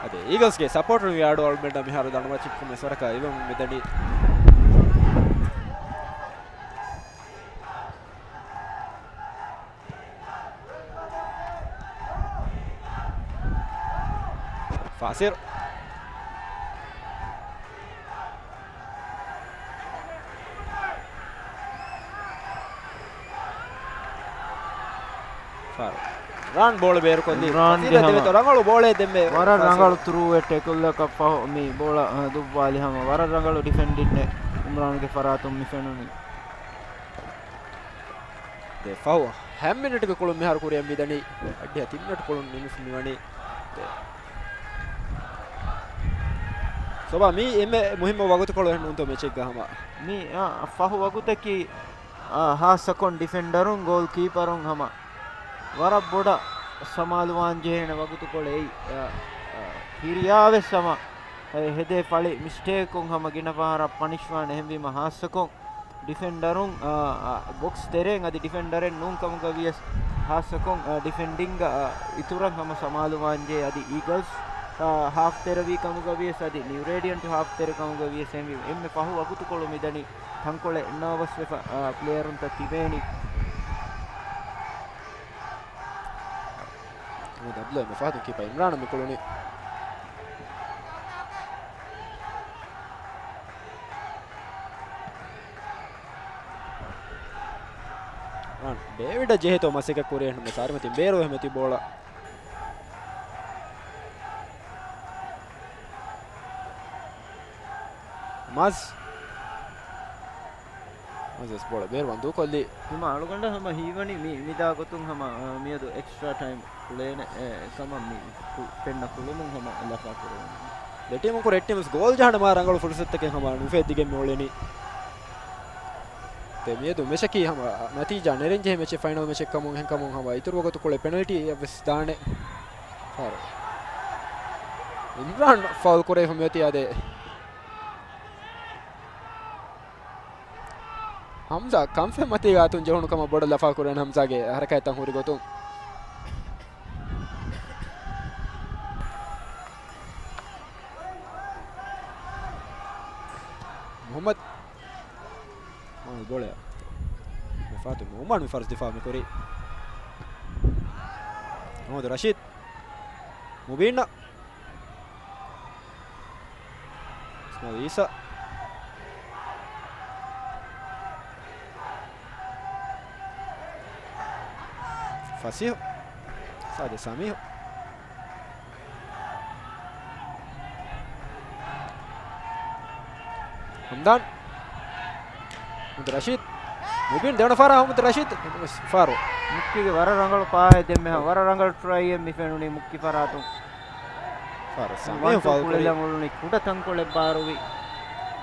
އަދި އީގަލްސްގެ ސަޕޯޓަރުން އަޑުއަޅުމެންނަށް މިހާރު ދަނޑުމައްޗަކުން ވެސް ވަރަކަށް އިވެމުން މިދަނީ. ފާސިރު. އިމްރާން ބޯޅަ ބޭރުކޮށްލީ. އިމްރާންގެ ހަމަ ރަނގަޅު ބޯޅަ ދެންމެ ވަރަށް ރަނގަޅު ތުރޫއެއް ޓެކުލްއަކަށް ފަހު މި ބޯޅަ، އަ، ދުއްވާލި ހަމަ ވަރަށް ރަނގަޅު ޑިފެންޑިންއެއް އިމްރާންގެ ފަރާތުން މި ފެނުނީ. ދެ ފަހު ހަ މިނެޓުގެ ކުޅުން މިހާރު ކުރިއަށް މިދަނީ. އައްޑިހަ ތިން މިނެޓު ކުޅުން ނިމިފަ މިވަނީ. ދެ ސޮބާ މީ އެންމެ މުހިއްމު ވަގުތުކޮޅު އެހެން ނޫންތޯ މެޗެއްގަ ހަމަ؟ މީ، އާ، ފަހު ވަގުތަކީ، އާ، ހާއްސަކޮށް ޑިފެންޑަރުން ގޯލް ކީޕަރުން ހަމަ ވަރަށް ބޮޑަށް ސަމާލުވާން ޖެހޭނެ ވަގުތުކޮޅެއް އެއީ. އާ، އާ، ފިރިޔާވެސް ހަމަ އެ ހެދޭ ފަޅި މިސްޓޭކުން ހަމަ ގިނަ ފަހަރަށް ޕަނިޝްވާނެ. އެހެންވީމަ ހާއްސަކޮށް ޑިފެންޑަރުން، އާ، އާ، ބޮކްސް ތެރޭން އަދި ޑިފެންޑަރެއް ނޫން ކަމުގަ ވިޔަސް ހާއްސަކޮށް، އާ، ޑިފެންޑިންގ، އާ، އިތުރަށް ހަމަ ސަމާލުވާންޖެހޭ. އަދި އީގަލްސް، އާ، ހާފް ތެރެވީ ކަމުގަ ވިޔަސް އަދި ނިއު ރޭޑިއަންޓު ހާފް ތެރެ ކަމުގަ ވިޔަސް އެންމެ، އެންމެ ފަހު ވަގުތުކޮޅު މިދަނީ ތަންކޮޅެއް ނާވަސްވެފަ، އާ، ޕްލޭޔަރުންތައް ތިބޭނީ. ދަބްލޯ އެންމެ ފަހަތުން ކީޕަ އިމްރާނަށް މި ކުޅުނީ. އާނ، ޑޭވިޑަށް ޖެހޭތޯ މަސައްކަތް ކުރި އެހެންނަމަ ސާރިމަތިން ބޭރު އެހެމެތި ބޯޅަ. މާޒް. މާޒް ވެސް ބޯޅަ ބޭރުވަން ދޫކޮށްލީ. ހަމަ އަޅުގަނޑަށް ހަމަ ހީވަނީ މި، މިދާ ގޮތުން ހަމަ، އާ، މިއަދު އެކްސްޓްރާ ޓައިމް ކުޅޭނެ، އެ، ކަމަށް މި ކު-، ފެންނަ ކުޅުމުން ހަމަ ލަފާ ކުރެވުނު. ދެ ޓީމުން ކުރެ އެއް ޓީމް ގޯލް ޖަހަން މާ ރަނގަޅު ފުރުސަތުތަކެއް ހަމަ ނުފޭ ދިގެން މި އުޅެނީ. ދެ މިއަދު މެޗަކީ ހަމަ ނަތީޖާ ނެރެން ޖެހޭ މެޗެއް، ފައިނަލް މެޗެއް ކަމުން އެހެންކަމުން ހަމަ އިތުރު ވަގުތު ކުޅެ ޕެނަލްޓީއެއް ވެސް ދާނެ. ފާރު. އިމްރާން ފައުލް ކުރެވިފަ މިއޮތީ އާދެ. ހަމްޒާ ކަންފަތް މަތީގަ އަތުން ޖެހުނު ކަމަށް ބޮޑަށް ލަފާ ކުރެވެން ހަމްޒާގެ ހަރަކާތްތައް ހުރި ގޮތުން. މުހައްމަދު. މުހައްމަދު ބޯޅަ. މިފާތު ނުޢުމާން މި ފަރުސަތު ދިފާޢު މިކުރީ. މުހައްމަދު ރަޝީދު. މުބީންއަށް. އިސްމާޢީލް އީސާ. ފަސީޙު. ސާދަ ސަމީޙު. ހަމްދާން. މުހައްމަދު ރަޝީދު. މުބީން ދެވަނަ ފަހަރަށް މުހައްމަދު ރަޝީދު. ފާރު. މުއްކީގެ ވަރަށް ރަނގަޅު ޕާހެއް ދެންމެހާ. ވަރަށް ރަނގަޅު ޓްރައިއެއް މި ފެނުނީ މުއްކި ފަރާތުން. ފާރު. ސަމީޙު ވަންތުން ފައުލް ކުރި. ކުޅެލަން އުޅުނީ ކުޑަ ތަންކޮޅެއް ބާރުވި.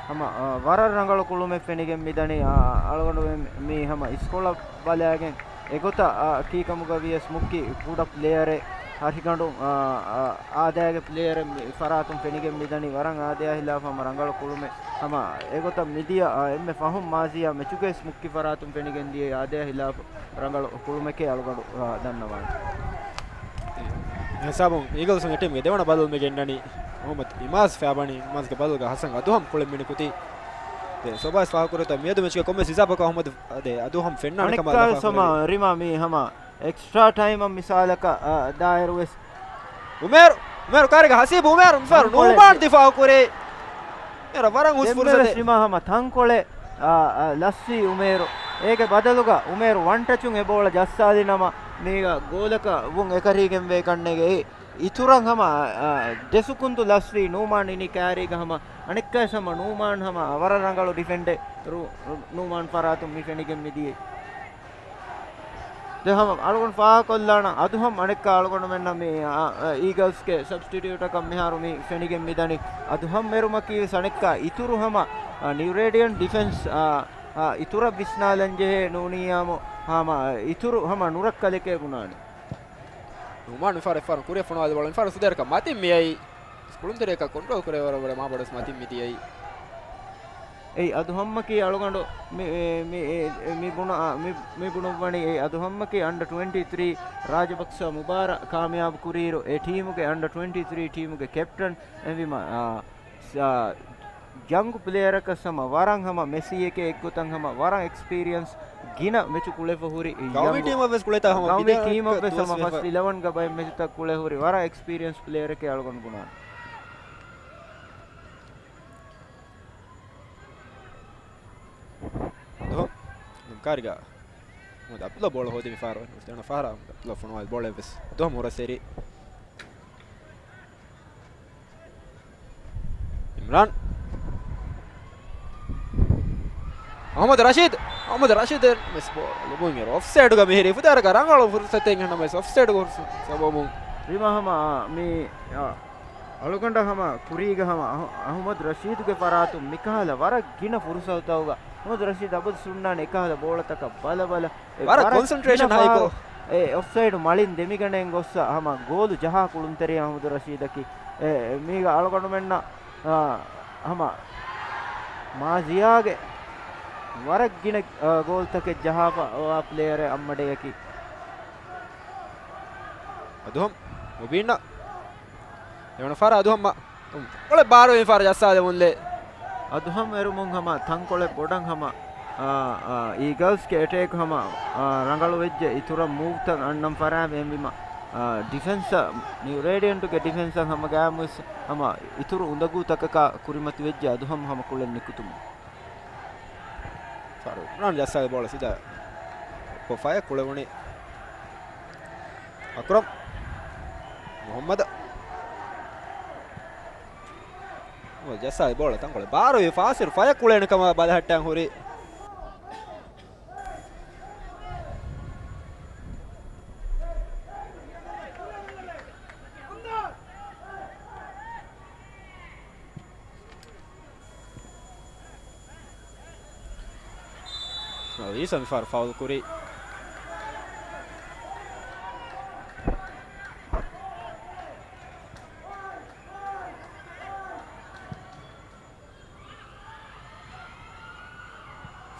ހަމަ، އާ، ވަރަށް ރަނގަޅު ކުޅުމެއް ފެނިގެން މިދަނީ، އާ، އަޅުގަނޑު މި، މި ހަމަ އިސްކޮޅަށް ބަލާގެން އެގޮތަށް، އާ، ކީކަމުގަ ވިޔަސް މުއްކި ކުޑަ ޕްލޭޔަރެއް ހަށިގަނޑު، އާ، އާ، އާދައިގެ ޕްލޭޔަރެއް މި ފަރާތުން ފެނިގެން މިދަނީ ވަރަށް އާދަޔާ ހިލާފަށް ހަމަ ރަނގަޅު ކުޅުމެއް. ހަމަ އެގޮތަށް މިދިޔަ، އާ، އެންމެ ފަހުން މާޒީއާ މެޗުގައި ވެސް މުއްކި ފަރާތުން ފެނިގެން ދިޔައީ އާދަޔާ ހިލާފަށް ރަނގަޅު ކުޅުމެކޭ އަޅުގަނޑު، އާ، ދަންނަވާނެ. އެހިސާބުން އީގަލްސް އެ ޓީމްގެ ދެވަނަ ބަލަލު މި ގެންނަނީ މުހައްމަދު އިމާޒް ފައިބަނީ، އިމާޒްގެ ބަލަލުގަ ހަސަން އަދުހަމް ކުޅެން މިނިކުތީ. ދެ ސޮބާސް ފާހަގަކުރެވިތާ މިއަދު މެޗުގެ ކޮންމެސް ހިސާބަކަށް އަހުމަދު އަދެ އަދުހަމް ފެންނާނެ ކަމަށް އަނެއްކާވެސް ހަމަ ރިމާ މީ ހަމަ އެކްސްޓްރާ ޓައިމަށް މިސާލަކަށް، އާ، ދާއިރުވެސް. އުމޭރު، އުމޭރު ކާރިގަ ހަސީބު އުމޭރު މިފަހަރު ނޫމާން ދިފާއު ކުރޭ. އޭރަ ވަރަށް ހުސް ފުރުސަތެއް. ރިމާ ހަމަ ތަންކޮޅެއް، އާ، އާ، ލަސްވީ އުމޭރު. އޭގެ ބަދަލުގަ އުމޭރު ވަން ޓަޗުން އެ ބޯޅަ ޖައްސާލި ނަމަ މީގަ ގޯލަކަށް ވުން އެކަށީގެންވޭ ކަންނޭގެ. އިތުރަށް ހަމަ، އާ، ދެ ސުކުންތު ލަސްވީ ނޫމާން އިނީ ކާރީގަ ހަމަ އަނެއްކާވެސް ހަމަ ނޫމާން ހަމަ ވަރަށް ރަނގަޅު ޑިފެންޑެއް ރު-، ރު-، ނޫމާން ފަރާތުން މި ފެނިގެން މިދިޔައީ. ދެ ހަމަ އަޅުގަނޑު ފާހަގަކޮށްލާނަން އަދުހަމް އަނެއްކާ އަޅުގަނޑުމެންނަށް މި، އާ، އާ، އީގަލްސްގެ ސަބްސްޓިޓިއުޓަކަށް މިހާރު މި ފެނިގެން މިދަނީ. އަދުހަމް މެރުމަކީ ވެސް އަނެއްކާ އިތުރު ހަމަ، އާ، ނިއުރޭޑިއަން ޑިފެންސް، އާ، އާ، އިތުރަށް ވިސްނާލަން ޖެހޭ ނޫނިއްޔާމު ހަމަ އިތުރު ހަމަ ނުރައްކަލެކޭ ބުނާނެ. ނުޢުމާން މިފަހަރު އެއްފަހަރު ކުރިއަށް ފޮނުވާލި ބޯޅަ މިފަހަރު ސުދޭރަކަށް މަތިން މިއައީ. ކުޅުންތެރިޔަކަށް ކޮންޓްރޯލް ކުރެވޭ ވަރަށް ބޮޑަށް މާބޮޑަށް މަތިން މިދިޔައީ. އެއީ އަދުހަމްމަކީ އަޅުގަނޑު މި، މި، މި، މި ބުނަ-، މި، މި ބުނުއްވަނީ އެއީ އަދުހަމްމަކީ އަންޑަ ޓްވެންޓީ ތްރީ ރާޖަޕަކްސަ މުބާރާ ކާމިޔާބު ކުރިއިރު އެ ޓީމުގެ އަންޑަ ޓްވެންޓީ ތްރީ ޓީމުގެ ކެޕްޓަން އެހެންވީމަ، އާ، ސާ، ޔަންގް ޕްލޭޔަރަކަށް ހަމަ ވަރަށް ހަމަ މެސީއެކޭ އެއްގޮތަށް ހަމަ ވަރަށް އެކްސްޕީރިއަންސް ގިނަ މެޗު ކުޅެފަ ހުރި ގައުމީ ޔަންގް ޓީމަށް ވެސް ކުޅެތާ ހަމަ ގައުމީ ގިދަ ޓީމަށް ވެސް ހަމަ ދުވަސް ފަސް ވެފަ. އިލެވަންގަ ބައެއް މެޗުތައް ކުޅެ ހުރި ވަރަށް އެކްސްޕީރިއަންސް ޕްލޭޔަރެކޭ އަޅުގަނޑު ބުނާނެ. ދުހަ ކާރިގަ މުހައްމަދު އަބްދުﷲ ބޯޅަ ހޯދި މިފަހަރު ދެވަނަ ފަހަރަށް އަބްދުﷲ ފޮނުވާލި ބޯޅަ ވެސް ދުހަ ހުރަސް އެރި. އިމްރާން. އަހުމަދު ރަޝީދު. އަހުމަދު ރަޝީދު ވެސް ބޯޅަ ލިބުން އެރު އޮފްސައިޑުގަ މިހިރީ ފުދާރަކަށް ރަނގަޅު ފުރުސަތެއް ހަނަމަވެސް އޮފްސައިޑުގެ ފުރުސަ-، ސަބަބުން. ރިމާ ހަމަ މި، އަ، އަޅުގަނޑަށް ހަމަ ކުރީގަ ހަމަ އަހު-، އަހުމަދު ރަޝީދުގެ ފަރާތުން މިކަހަލަ ވަރަށް ގިނަ ފުރުސަތުތަކުގަ އަހުމަދު ރަޝީދު އަބަދު ސުންނާނެ އެކަހަލަ ބޯޅަތަކަށް ބަލަ ބަލަ. އެ ވަރަށް ވަރަށް ކޮންސެންޓްރޭޝަން ގިނަ ހައިކޮ. ފަހަރު އެ އޮފްސައިޑު މަޅިން ދެމިގަނެން ގޮއްސަ ހަމަ ގޯލު ޖަހާ ކުޅުންތެރި އަހުމަދު ރަޝީދަކީ. އެ، މީގަ އަޅުގަނޑުމެންނަށް، އާ، ހަމަ މާޒިޔާގެ ވަރަށް ގިނަ، އާ، ގޯލްތަކެއް ޖަހާފަ އޮވާ ޕްލޭޔަރެއް އައްމަޑެޔަކީ. އަދުހަމް މުބީންއަށް ދެވަނަ ފަހަރަށް އަދުހަމް މަ-، އު، ބޯޅަ ބާރުވެ ފަހަރަށް ޖައްސާލެވުންލެ. އަދުހަމް އެރުމުން ހަމަ ތަންކޮޅެއް ބޮޑަށް ހަމަ، އާ، އާ، އީގަލްސްގެ އެޓޭކް ހަމަ، އާ، ރަނގަޅު ވެއްޖެ އިތުރަށް މޫވްތައް އަންނަން ފަރާތް އެހެންވީމަ، އާ، ޑިފެންސަށް، ނިއުރޭޑިއަންޓުގެ ޑިފެންސަށް ހަމަ ގާމުވެސް ހަމަ އިތުރު އުނދަގޫތަކަކާ ކުރިމަތިވެއްޖެ އަދުހަމް ހަމަ ކުޅެން ނިކުތުމުން. ފަރު އިމްރާން ޖައްސާލި ބޯޅަ ސީދާ ކޮށްފައި ކުޅެވުނީ އަކްރަމް މުހައްމަދަށް. ޖައްސާލި ބޯޅަ ތަންކޮޅެއް ބާރުވި ފާސިލް ފަޔަށް ކުޅޭނެ ކަމަށް ބަލަހައްޓަން ހުރި. އީސާ މިފަހަރު ފައުލް ކުރި.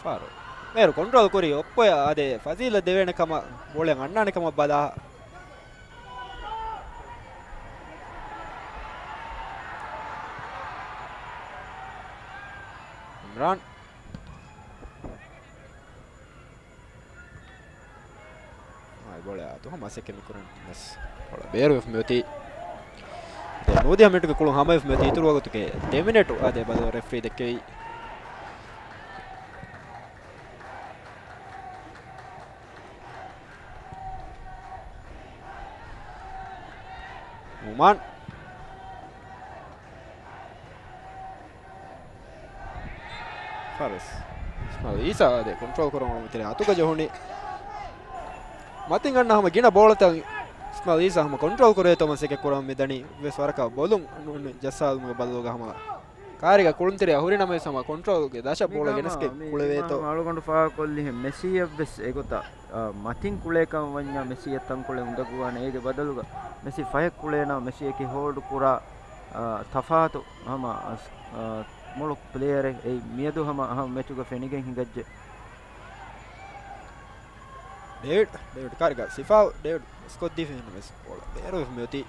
ފާރު. މޭރު ކޮންޓްރޯލް ކުރި އޮއްޕޮޔަށް އާދެ، ފަޒީލަށް ދެވޭނެ ކަމަށް، ބޯޅަ އަންނާނެ ކަމަށް ބަލާ. އިމްރާން. އާ، ބޯޅަ އަތު ހަމަ ސެކެންޑް ކުރަން ވެސް ބޯޅަ ބޭރުވެފަ މިއޮތީ. ދެ ނުވަދިހަ މިނިޓުގެ ކުޅުން ހަމަވެފަ މިއޮތީ. އިތުރު ވަގުތުގެ ދެ މިނިޓު އާދެ ބަދަލު ރެފްރީ ދެއްކެވި. އުމާން. ފާރިސް. އިސްމާއިލް އީސާ އާދެ ކޮންޓްރޯލް ކުރަމުން މިތެރެ އަތުގަ ޖެހުނީ. މަތިން އަންނަ ހަމަ ގިނަ ބޯޅަތައް އިސްމާއިލް އީސާ ހަމަ ކޮންޓްރޯލް ކުރޭތޯ މަސައްކަތް ކުރަމުން މިދަނީ. ވެސް ވަރަކަށް ބޮލުން ނޫން ޖައްސާލުމުގެ ބަދަލުގަ ހަމަ ކާރިގަ ކުޅުންތެރެއަށް ހުރި ނަމަވެސް ހަމަ ކޮންޓްރޯލްގެ ދަށަށް ބޯޅަ ގެނެސްގެން ކުޅެވޭތޯ. މި އަޅުގަނޑު ފާހަގަކޮށްލިހެން މެސީއަށްވެސް އެގޮތަށް، އާ، މަތިން ކުޅޭކަން ވަންޏާ މެސީއަށް ތަންކޮޅެއް އުނދަގޫވާނެ. އޭގެ ބަދަލުގަ މެސީ ފަޔަށް ކުޅޭނަމަ މެސީއަކީ ހޯލްޑް ކުރާ، އާ، ތަފާތު ހަމަ، އާ، މޮޅު ޕްލޭޔަރެއް އެއީ މިއަދު ހަމަ އަހަރު މެޗުގަ ފެނިގެން ހިނގައްޖެ. ޑޭވިޑް، ޑޭވިޑް ކާރިގަ ސިފާ، ޑޭވިޑް ސްކޮށްދީފި ހެންނަމެސް ބޯޅަ ބޭރުވެފަ މިއޮތީ.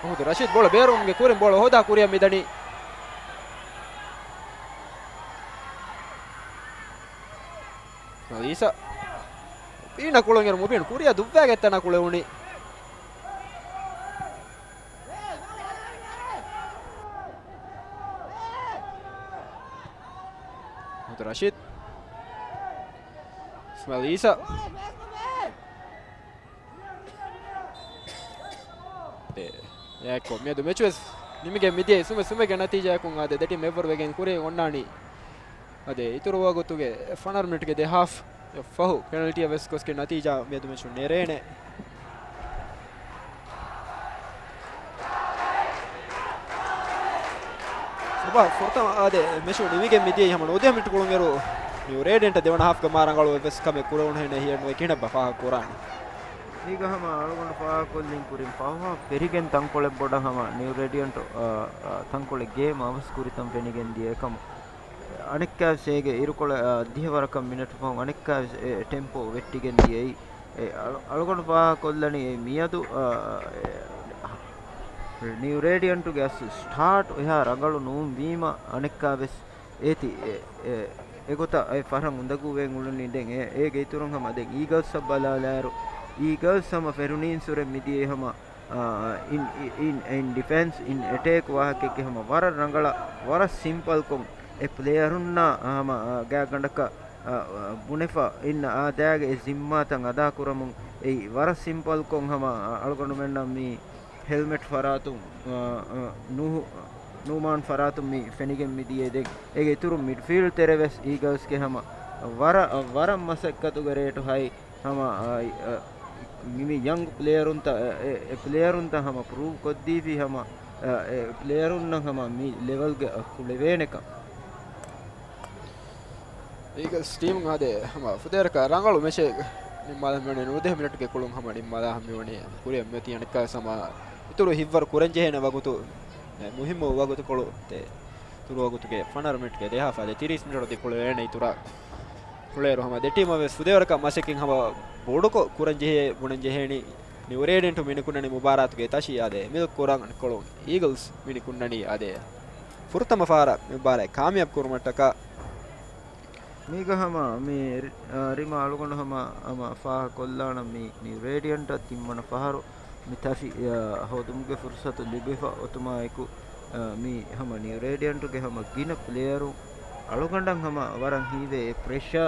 މުހައްމަދު ރަޝީދު ބޯޅަ ބޭރުވުމުގެ ކުރިން ބޯޅަ ހޯދާ ކުރިއަށް މިދަނީ. އީސާ. މުބީނަށް ކުޅުންއިރު މުބީން ކުރިއަށް ދުއްވާގެން ތަނަށް ކުޅެވުނީ. މުހައްމަދު ރަޝީދު. އިސްމާއިލް އީސާ. އެ، އެއާއެއްކޮށް މިއަދު މެޗުވެސް ނިމިގެން މިދިޔައީ ސުމެ ސުމެގެ ނަތީޖާއަކުން އާދެ، ދެ ޓީމް އެއްވަރު ވެގެން ކުރިއަށް އޮންނާނީ. އާދެ، އިތުރު ވަގުތުގެ ފަނަރަ މިނިޓްގެ ދެ ހާފް ފަހު ޕެނަލްޓީއަށް ވެސް ގޮސްގެން ނަތީޖާ މިއަދު މެޗުން ނެރޭނެ. ސަބާ ފުރަތަމަ އާދެ، މެޗު ނިމިގެން މިދިޔައީ ހަމަ ނުވަދިހަ މިނިޓް ކުޅުންއިރު، ނިއު ރޭޑިއަންޓަށް ދެވަނަ ހާފްގަ މާ ރަނގަޅު އެއްވެސް ކަމެއް ކުރެވުނުހެނެއް ހިޔެއްނުވޭ ކިހިނެއްބާ ފާހަގަ ކުރާނީ. މީގަ ހަމަ އަޅުގަނޑު ފާހަގަކޮށްލިން ކުރިން ފަހު ހާފް ފެރިގެން ތަންކޮޅެއް ބޮޑަށް ހަމަ ނިއު ރޭޑިއަންޓު، އާ، އާ، ތަންކޮޅެއް ގޭމް އަވަސް ކުރިތަން ފެނިގެން ދިޔަ އެކަމު. އަނެއްކާވެސް އޭގެ އިރުކޮޅަށް، އާ، ދިހަ ވަރަކަށް މިނެޓު ފަހުން އަނެއްކާވެސް އެ ޓެމްޕޯ ވެއްޓިގެން ދިޔައީ. އެ އަޅު-، އަޅުގަނޑު ފާހަގަކޮށްލަނީ އެ މިއަދު، އާ، އެ، ނިއު ރޭޑިއަންޓުގެ އަސްލު ސްޓާޓް އެހާ ރަނގަޅު ނޫން ވީމަ އަނެއްކާވެސް އޭތި އެ، އެ، އެގޮތަށް އެ ފަހަރަށް އުނދަގޫވެގެން އުޅުނީ. ދެން އެ، އޭގެ އިތުރުން ހަމަ ދެން އީގަލްސްއަށް ބަލާލާއިރު، އީގަލްސް ހަމަ ފެރުނީންސުރެ މިދިޔައީ ހަމަ، އާ، އިން، އި-، އިން، އިން ޑިފެންސް، އިން އެޓޭކް ވާހަކައެއްގެ ހަމަ ވަރަށް ރަނގަޅަށް، ވަރަށް ސިމްޕަލްކޮށް އެ ޕްލޭޔަރުންނާ ހަމަ، އާ، ގާތްގަނޑަކަށް، އާ، އާ، ބުނެފަ އިން އާދައިގެ އެ ޒިންމާތައް އަދާކުރަމުން އެއީ ވަރަށް ސިމްޕަލްކޮށް ހަމަ، އާ، އަޅުގަނޑުމެންނަށް މި ހެލްމެޓް ފަރާތުން، އާ، އާ، ނޫހު-، ނޫމާން ފަރާތުން މި ފެނިގެން މި ދިޔައީ. ދެން އޭގެ އިތުރުން މިޑްފީލްޑް ތެރެ ވެސް އީގަލްސްގެ ހަމަ ވަރަށް، ވަރަށް މަސައްކަތުގެ ރޭޓު ހައި ހަމަ، އާ، އާ، މި، މި ޔަންގް ޕްލޭޔަރުންތައް، އެ، އެ، އެ ޕްލޭޔަރުންތައް ހަމަ ޕްރޫވް ކޮށްދީފި ހަމަ، އާ، އެ ޕްލޭޔަރުންނަށް ހަމަ މި ލެވެލްގަ ކުޅެވޭނެކަން. އީގަލްސް ޓީމުން އާދެ، ހަމަ ފުދޭވަރަކަށް ރަނގަޅު މެޗެއް ނިންމާލަން މިވަނީ. ނުވަދިހަ މިނެޓުގެ ކުޅުން ހަމަ ނިންމާލާ ހަމަ މިވަނީ. ކުރިއަށް މިއޮތީ އަނެއްކާވެސް ހަމަ އިތުރު ހިތްވަރު ކުރަންޖެހޭނެ ވަގުތު، މުހިއްމު ވަގުތުކޮޅު. އިތުރު ވަގުތުގެ ފަނަރަ މިނެޓްގެ ދެ ހާފް އާދެ، ތިރީސް މިނެޓު އަދި ކުޅެވޭނެ އިތުރަށް. ކުޅޭއިރު ހަމަ ދެ ޓީމަށް ވެސް ފުދޭވަރަކަށް މަސައްކަތް ހަމަ ބޮޑުކޮށް ކުރަންޖެހޭ ބުނަންޖެހޭނީ. ނިއު ރޭޑިއަންޓު މި ނިކުންނަނީ މުބާރާތުގެ ތަށި އާދެ، މިލުކު ކުރަން ކޮޅުން. އީގަލްސް މި ނިކުންނަނީ އާދެ، ފުރަތަމަ ފަހަރަށް މި މުބާރާތް ކާމިޔާބު ކުރުމަށްޓަކާ. މީގަ ހަމަ މި ރި-، އާ، ރިމާ އަޅުގަނޑު ހަމަ، ހަމަ ފާހަ ކޮށްލާނަން މި ނިއު ރޭޑިއަންޓަށް ތިންވަނަ ފަހަރު މި ތަފި، އާ، ހޯދުމުގެ ފުރުސަތު ލިބިފަ އޮތުމާއެކު، އާ، މި ހަމަ ނިއު ރޭޑިއަންޓުގެ ހަމަ ގިނަ ޕްލޭޔަރު އަޅުގަނޑަށް ހަމަ ވަރަށް ހީވޭ އެ ޕްރެޝާ.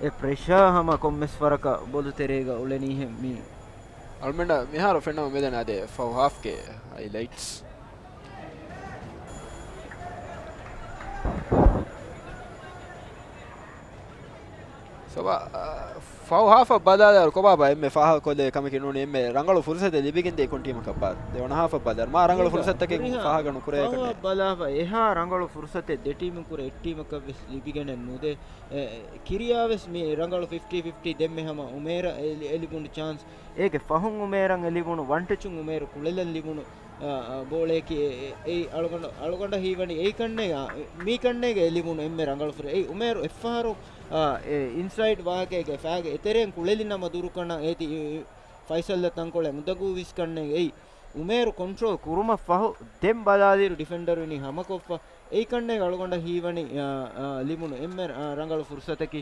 އެ ޕްރެޝާ ހަމަ ކޮންމެސް ވަރަކަށް ބޮލުތެރޭގަ އުޅެނީހެން މީ. އަޅުމެންނަށް މިހާރު ފެންނަމުން މިދަނީ އާދެ ފަހު ހާފްގެ ހައިލައިޓްސް. ސޮބާ، އާ، ފަހު ހާފަށް ބަލާލާއިރު ކޮބާބާ އެންމެ ފާހަގަކޮށްލެވޭ ކަމަކީ ނޫނީ އެންމެ ރަނގަޅު ފުރުސަތެއް ލިބިގެންދިޔަ ކޮން ޓީމަކަށްބާ؟ ދެވަނަ ހާފަށް ބަލާއިރު މާ ރަނގަޅު ފުރުސަތަކެއް ހުރިހާ ފާހަގަ ނުކުރެވޭ ކަންނޭ. ފަހު ބަލާފަ އެހާ ރަނގަޅު ފުރުސަތެއް ދެ ޓީމުން ކުރެ އެއް ޓީމަކަށް ވެސް ލިބިގެނެއް ނުދޭ. އެ، ކިރިޔާ ވެސް މި ރަނގަޅު ފިފްޓީ ފިފްޓީ ދެންމެ ހަމަ އުމޭރަށް އެ ލި-، އެ ލިބުނު ޗާންސް. އޭގެ ފަހުން އުމޭރަށް އެ ލިބުނު ވަން ޓަޗުން އުމޭރު ކުޅެލަން ލިބުނު، އާ، އާ، ބޯޅަޔަކީ އެ، އެ، އެއީ އަޅުގަނޑަށް، އަޅުގަނޑަށް ހީވަނީ އެއީ ކަންނޭނގެ، އާ، މީ ކަންނޭނގެ އެ ލިބުނު އެންމެ ރަނގަޅު ފުރެ. އެއީ އުމޭރު އެއްފަހަރު، އާ، އެ އިންސައިޑް ވާހަކައިގެ ފައިގެ އެތެރެއިން ކުޅެލި ނަމަ ދުރުކަންނަށް އޭތި، އެ، އެ، ފައިސަލްއަށް ތަންކޮޅެއް އުނދަގޫ ވިސް ކަންނޭނގެ އެއީ. އުމޭރު ކޮންޓްރޯލް ކުރުމަށް ފަހު ދެން ބަލާލިއިރު ޑިފެންޑަރު ވިނީ ހަމަކޮށްފަ. އެއީ ކަންނޭނގެ އަޅުގަނޑަށް ހީވަނީ، އާ، އާ، ލިބުނު އެންމެ، އާ، ރަނގަޅު ފުރުސަތަކީ.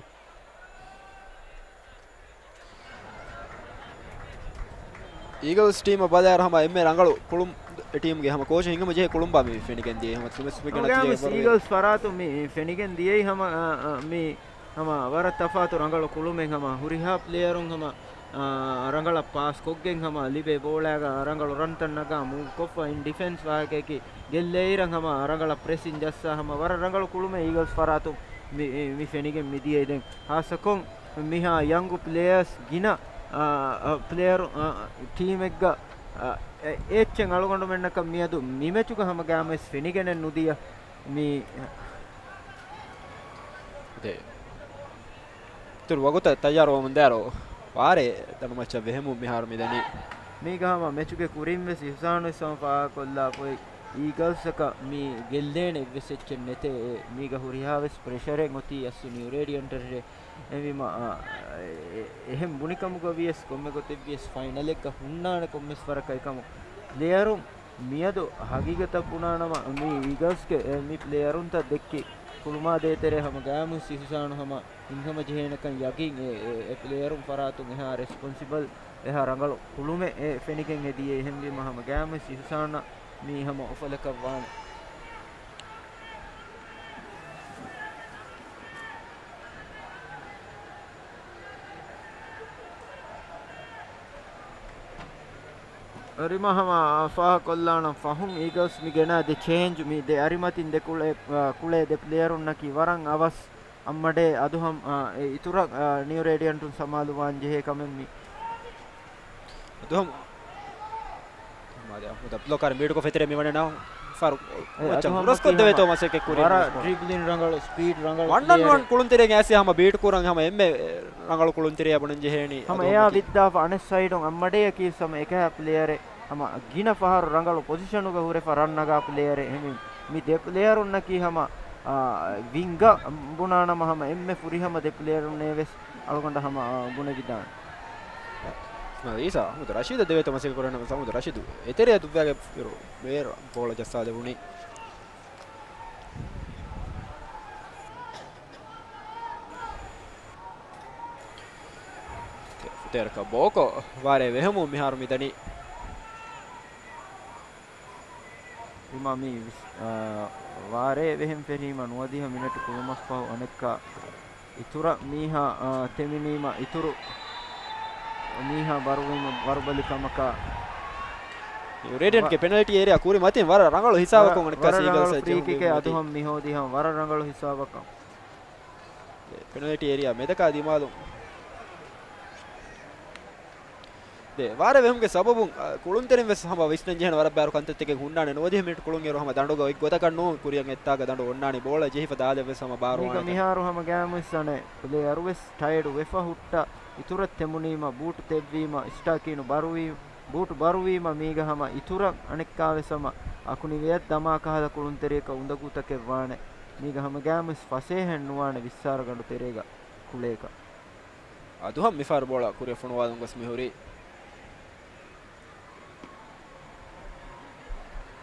އީގަލްސް ޓީމަށް ބަލާއިރު ހަމަ އެންމެ ރަނގަޅު ކުޅުން އެ ޓީމްގެ ހަމަ ކޯޗު ހިނގަމުން ޖެހޭ ކުޅުންބާ މި ފެނިގެން ދިޔައީ ހަމަ ތިމެސް މި ގަނޑަށް ގަނޑަށް ޖެހޭ އީގަލްސް ފަރާތުން މި ފެނިގެން ދިޔައީ ހަމަ، އާ، އާ، މި ހަމަ ވަރަށް ތަފާތު ރަނގަޅު ކުޅުމެއް ހަމަ ހުރިހާ ޕްލޭޔަރުން ހަމަ، އާ، ރަނގަޅަށް ޕާސް ކޮށްގެން ހަމަ ލިބޭ ބޯޅައިގަ ރަނގަޅު ރަންތައް ނަގާ މޫވް ކޮށްފަ އިން ޑިފެންސް ވާހަކައަކީ ގެއްލޭއިރަށް ހަމަ ރަނގަޅަށް ޕްރެސިން ޖައްސާ ހަމަ ވަރަށް ރަނގަޅު ކުޅުމެއް އީގަލްސް ފަރާތުން މި، މި ފެނިގެން މި ދިޔައީ. ދެން ހާއްސަކޮށް މިހާ ޔަންގު ޕްލޭޔަރސް ގިނަ، އާ، އާ، ޕްލޭޔަރު، އާ، ޓީމެއްގަ، އާ، އެ-، އެއްޗެއް އަޅުގަނޑުމެންނަކަށް މިއަދު މި މެޗުގަ ހަމަ ގައިމުވެސް ފެނިގެނެއް ނުދިޔަ މި ދެ. އިތުރު ވަގުތަށް ތައްޔާރުވަމުންދާއިރު ވާރޭ ދަނޑުމައްޗަށް ވެހެމުން މިހާރު މިދަނީ. މީގަ ހަމަ މެޗުގެ ކުރިން ވެސް އިހުސާނު ވެސް ހަމަ ފާހަގަކޮށްލާފައި އީގަލްސްއަކަށް މި ގެއްލޭނެ އެއްވެސް އެއްޗެއް ނެތޭ. މީގަ ހުރިހާ ވެސް ޕްރެޝަރެއް އޮތީ އަސްލު ނިއު ރޭޑިއަންޓަށޭ. އެހެންވީމަ، އާ، އެ-، އެ-، އެހެން ބުނިކަމުގަ ވިޔަސް ކޮންމެ ގޮތެއް ވިޔަސް ފައިނަލެއްގަ ހުންނާނެ ކޮންމެސް ވަރަކަށް އެކަމު ޕްލޭޔަރުން މިއަދު ހަގީގަތަށް ބުނާނަމަ، މި އީގަލްސްގެ، އެ، މި ޕްލޭޔަރުންތައް ދެއްކި ކުޅުމާ ދޭތެރޭ ހަމަ ގައިމު ސިހުސާނު ހަމަ ހިނގަމަ ޖެހޭނެކަން ޔަގީން. އެ، އެ، އެ ޕްލޭޔަރުން ފަރާތުން އެހާ ރެސްޕޮންސިބަލް، އެހާ ރަނގަޅު ކުޅުމެއް އެ ފެނިގެން އެ ދިޔަ. އެހެންވީމަ ހަމަ ގައިމު ސިހުސާނަށް މީ ހަމަ އުފަލަކަށް ވާނެ. ރިމާ ހަމަ ފާހަގަކޮށްލާނަން ފަހުން އީގަލްސް މި ގެނާ ދެ ޗޭންޖު، މި ދެ އަރިމަތިން ދެ ކުޅޭ، އާ، ކުޅޭ ދެ ޕްލޭޔަރުންނަކީ ވަރަށް އަވަސް. އައްމަޑޭ އަދުހަމް، އާ، އެ އިތުރަށް، އާ، ނިއު ރޭޑިއަންޓުން ސަމާލުވާން ޖެހޭ ކަމެއް މި. އަދުހަމް މާދެ އަހްމަދު އަބްދުﷲ ކާރި މީޓުކޮށް ފެތެރޭ މިވަނީ ނައުފާރު އެ މައްޗަށް އަދުހަމް ހުރަސްކޮށްދެވޭތޯ މަސައްކަތް ކުރި ވަރަށް ޑްރިބްލިން ރަނގަޅު، ސްޕީޑް ރަނގަޅު ވަން އޮން ޕްލޭޔަރެއް. ވަން ކުޅުންތެރިޔަށް އައިސް ހަމަ ބީޓް ކުރަން ހަމަ އެންމެ ރަނގަޅު ކުޅުންތެރިޔާ ބުނަން ޖެހޭނީ. ހަމަ އެއާ އަދުހަމަކީ ވިއްދާފަ އަނެއް ސައިޑުން އައްމަޑޭއަކީ ހަމަ އެކަހަ ޕްލޭޔަރެއް. ހަމަ ގިނަ ފަހަރު ރަނގަޅު ޕޮޒިޝަނުގަ ހުރެފަ ރަން ނަގާ ޕްލޭޔަރެއް. އެހެންވެ، މި ދެ ޕްލޭޔަރުންނަކީ ހަމަ، އާ، ވިންގަށް ބުނާނަމަ ހަމަ އެންމެ ފުރިހަމަ ދެ ޕްލޭޔަރުންނޭ ވެސް އަޅުގަނޑަށް ހަމަ، އާ، ބުނެވިދާނެ. އީސާ އަހްމަދު ރަޝީދަށް ދެވޭތޯ މަސައްކަތް ކުރަން ނަމަ، އަހްމަދު ރަޝީދު އެތެރެއަށް ދުއްވާގެ ވޭރު ބޯޅަ ޖައްސާލެވުނީ. ފުތޭރަކަށް ބޯކޮށް ވާރޭ ވެހެމުން މިހާރު މިދަނީ. ވީމާ މި ވިސް-، އާ، ވާރޭ ވެހެން ފެށީމަ ނުވަދިހަ މިނެޓު ކުޅުމަށްފަހު އަނެއްކާ އިތުރަށް މީހާ، އާ، ތެމިނީމަ އިތުރު މީހާ ބަރުވީމަ ބަރުބަލި ކަމަކާ. ރޭޑިއަންޓްގެ ވަ-، ޕެނަލްޓީ އޭރިއާ ކުރި މަތިން ވަރަށް ރަނގަޅު ހިސާބަކުން ވަ-، އަނެއްކާ ވަރަށް ރަނގަޅު ސީގަލްސް ފްރީ ކިކެއް ޖެހުނީ. އަދުހަމް މިހޯދީ ހަމަ ވަރަށް ރަނގަޅު ހިސާބަކަށް. ޕެނަލްޓީ އޭރިއާ މެދަކާ ދިމާލުން. ދެ، ވާރޭ ވެހުމުގެ ސަބަބުން، އަ، ކުޅުންތެރިން ވެސް ހަމަ ވިސްނަން ޖެހޭނެ ވަރަށް ބާރު ކަންތައްތަކެއް ހުންނާނެ. ނުވަދިހަ މިނިޓް ކުޅުން އިރު ހަމަ ދަނޑުގަ އޮތް ގޮތަކަށް ނޫން، ކުރިއަށް އެއްތާގަ ދަނޑު އޮންނާނީ ބޯޅަ ޖެހިފަ ދާލެއް ވެސް ހަމަ ބާރު މީގަ ވާނެ. މިހާރު ހަމަ ގައިމުވެސް އަނެއް ޕްލޭޔަރު ވެސް ޓަޔަޑު ވެފަ ހުއްޓަ އިތުރަށް ތެމުނީމަ ބޫޓު ތެއްވީމަ ސްޓާކީނު ބަރުވީ، ބޫޓު ބަރުވީމަ މީގަ ހަމަ އިތުރަށް އަނެއްކާވެސް ހަމަ އަކުނިވިޔަށް ދަމާ ކަހަލަ ކުޅުންތެރިޔަކަށް އުނދަގޫތަކެއް ވާނެ. މީގަ ހަމަ ގައިމުވެސް ފަސޭހައެއް ނުވާނެ ވިއްސާރަ ގަނޑު ތެރޭގަ ކުޅޭކަށް. އަދުހަމް މިފަހަރު ބޯޅަ ކުރިއަށް ފޮނުވާލުން ގޮސް މިހުރީ.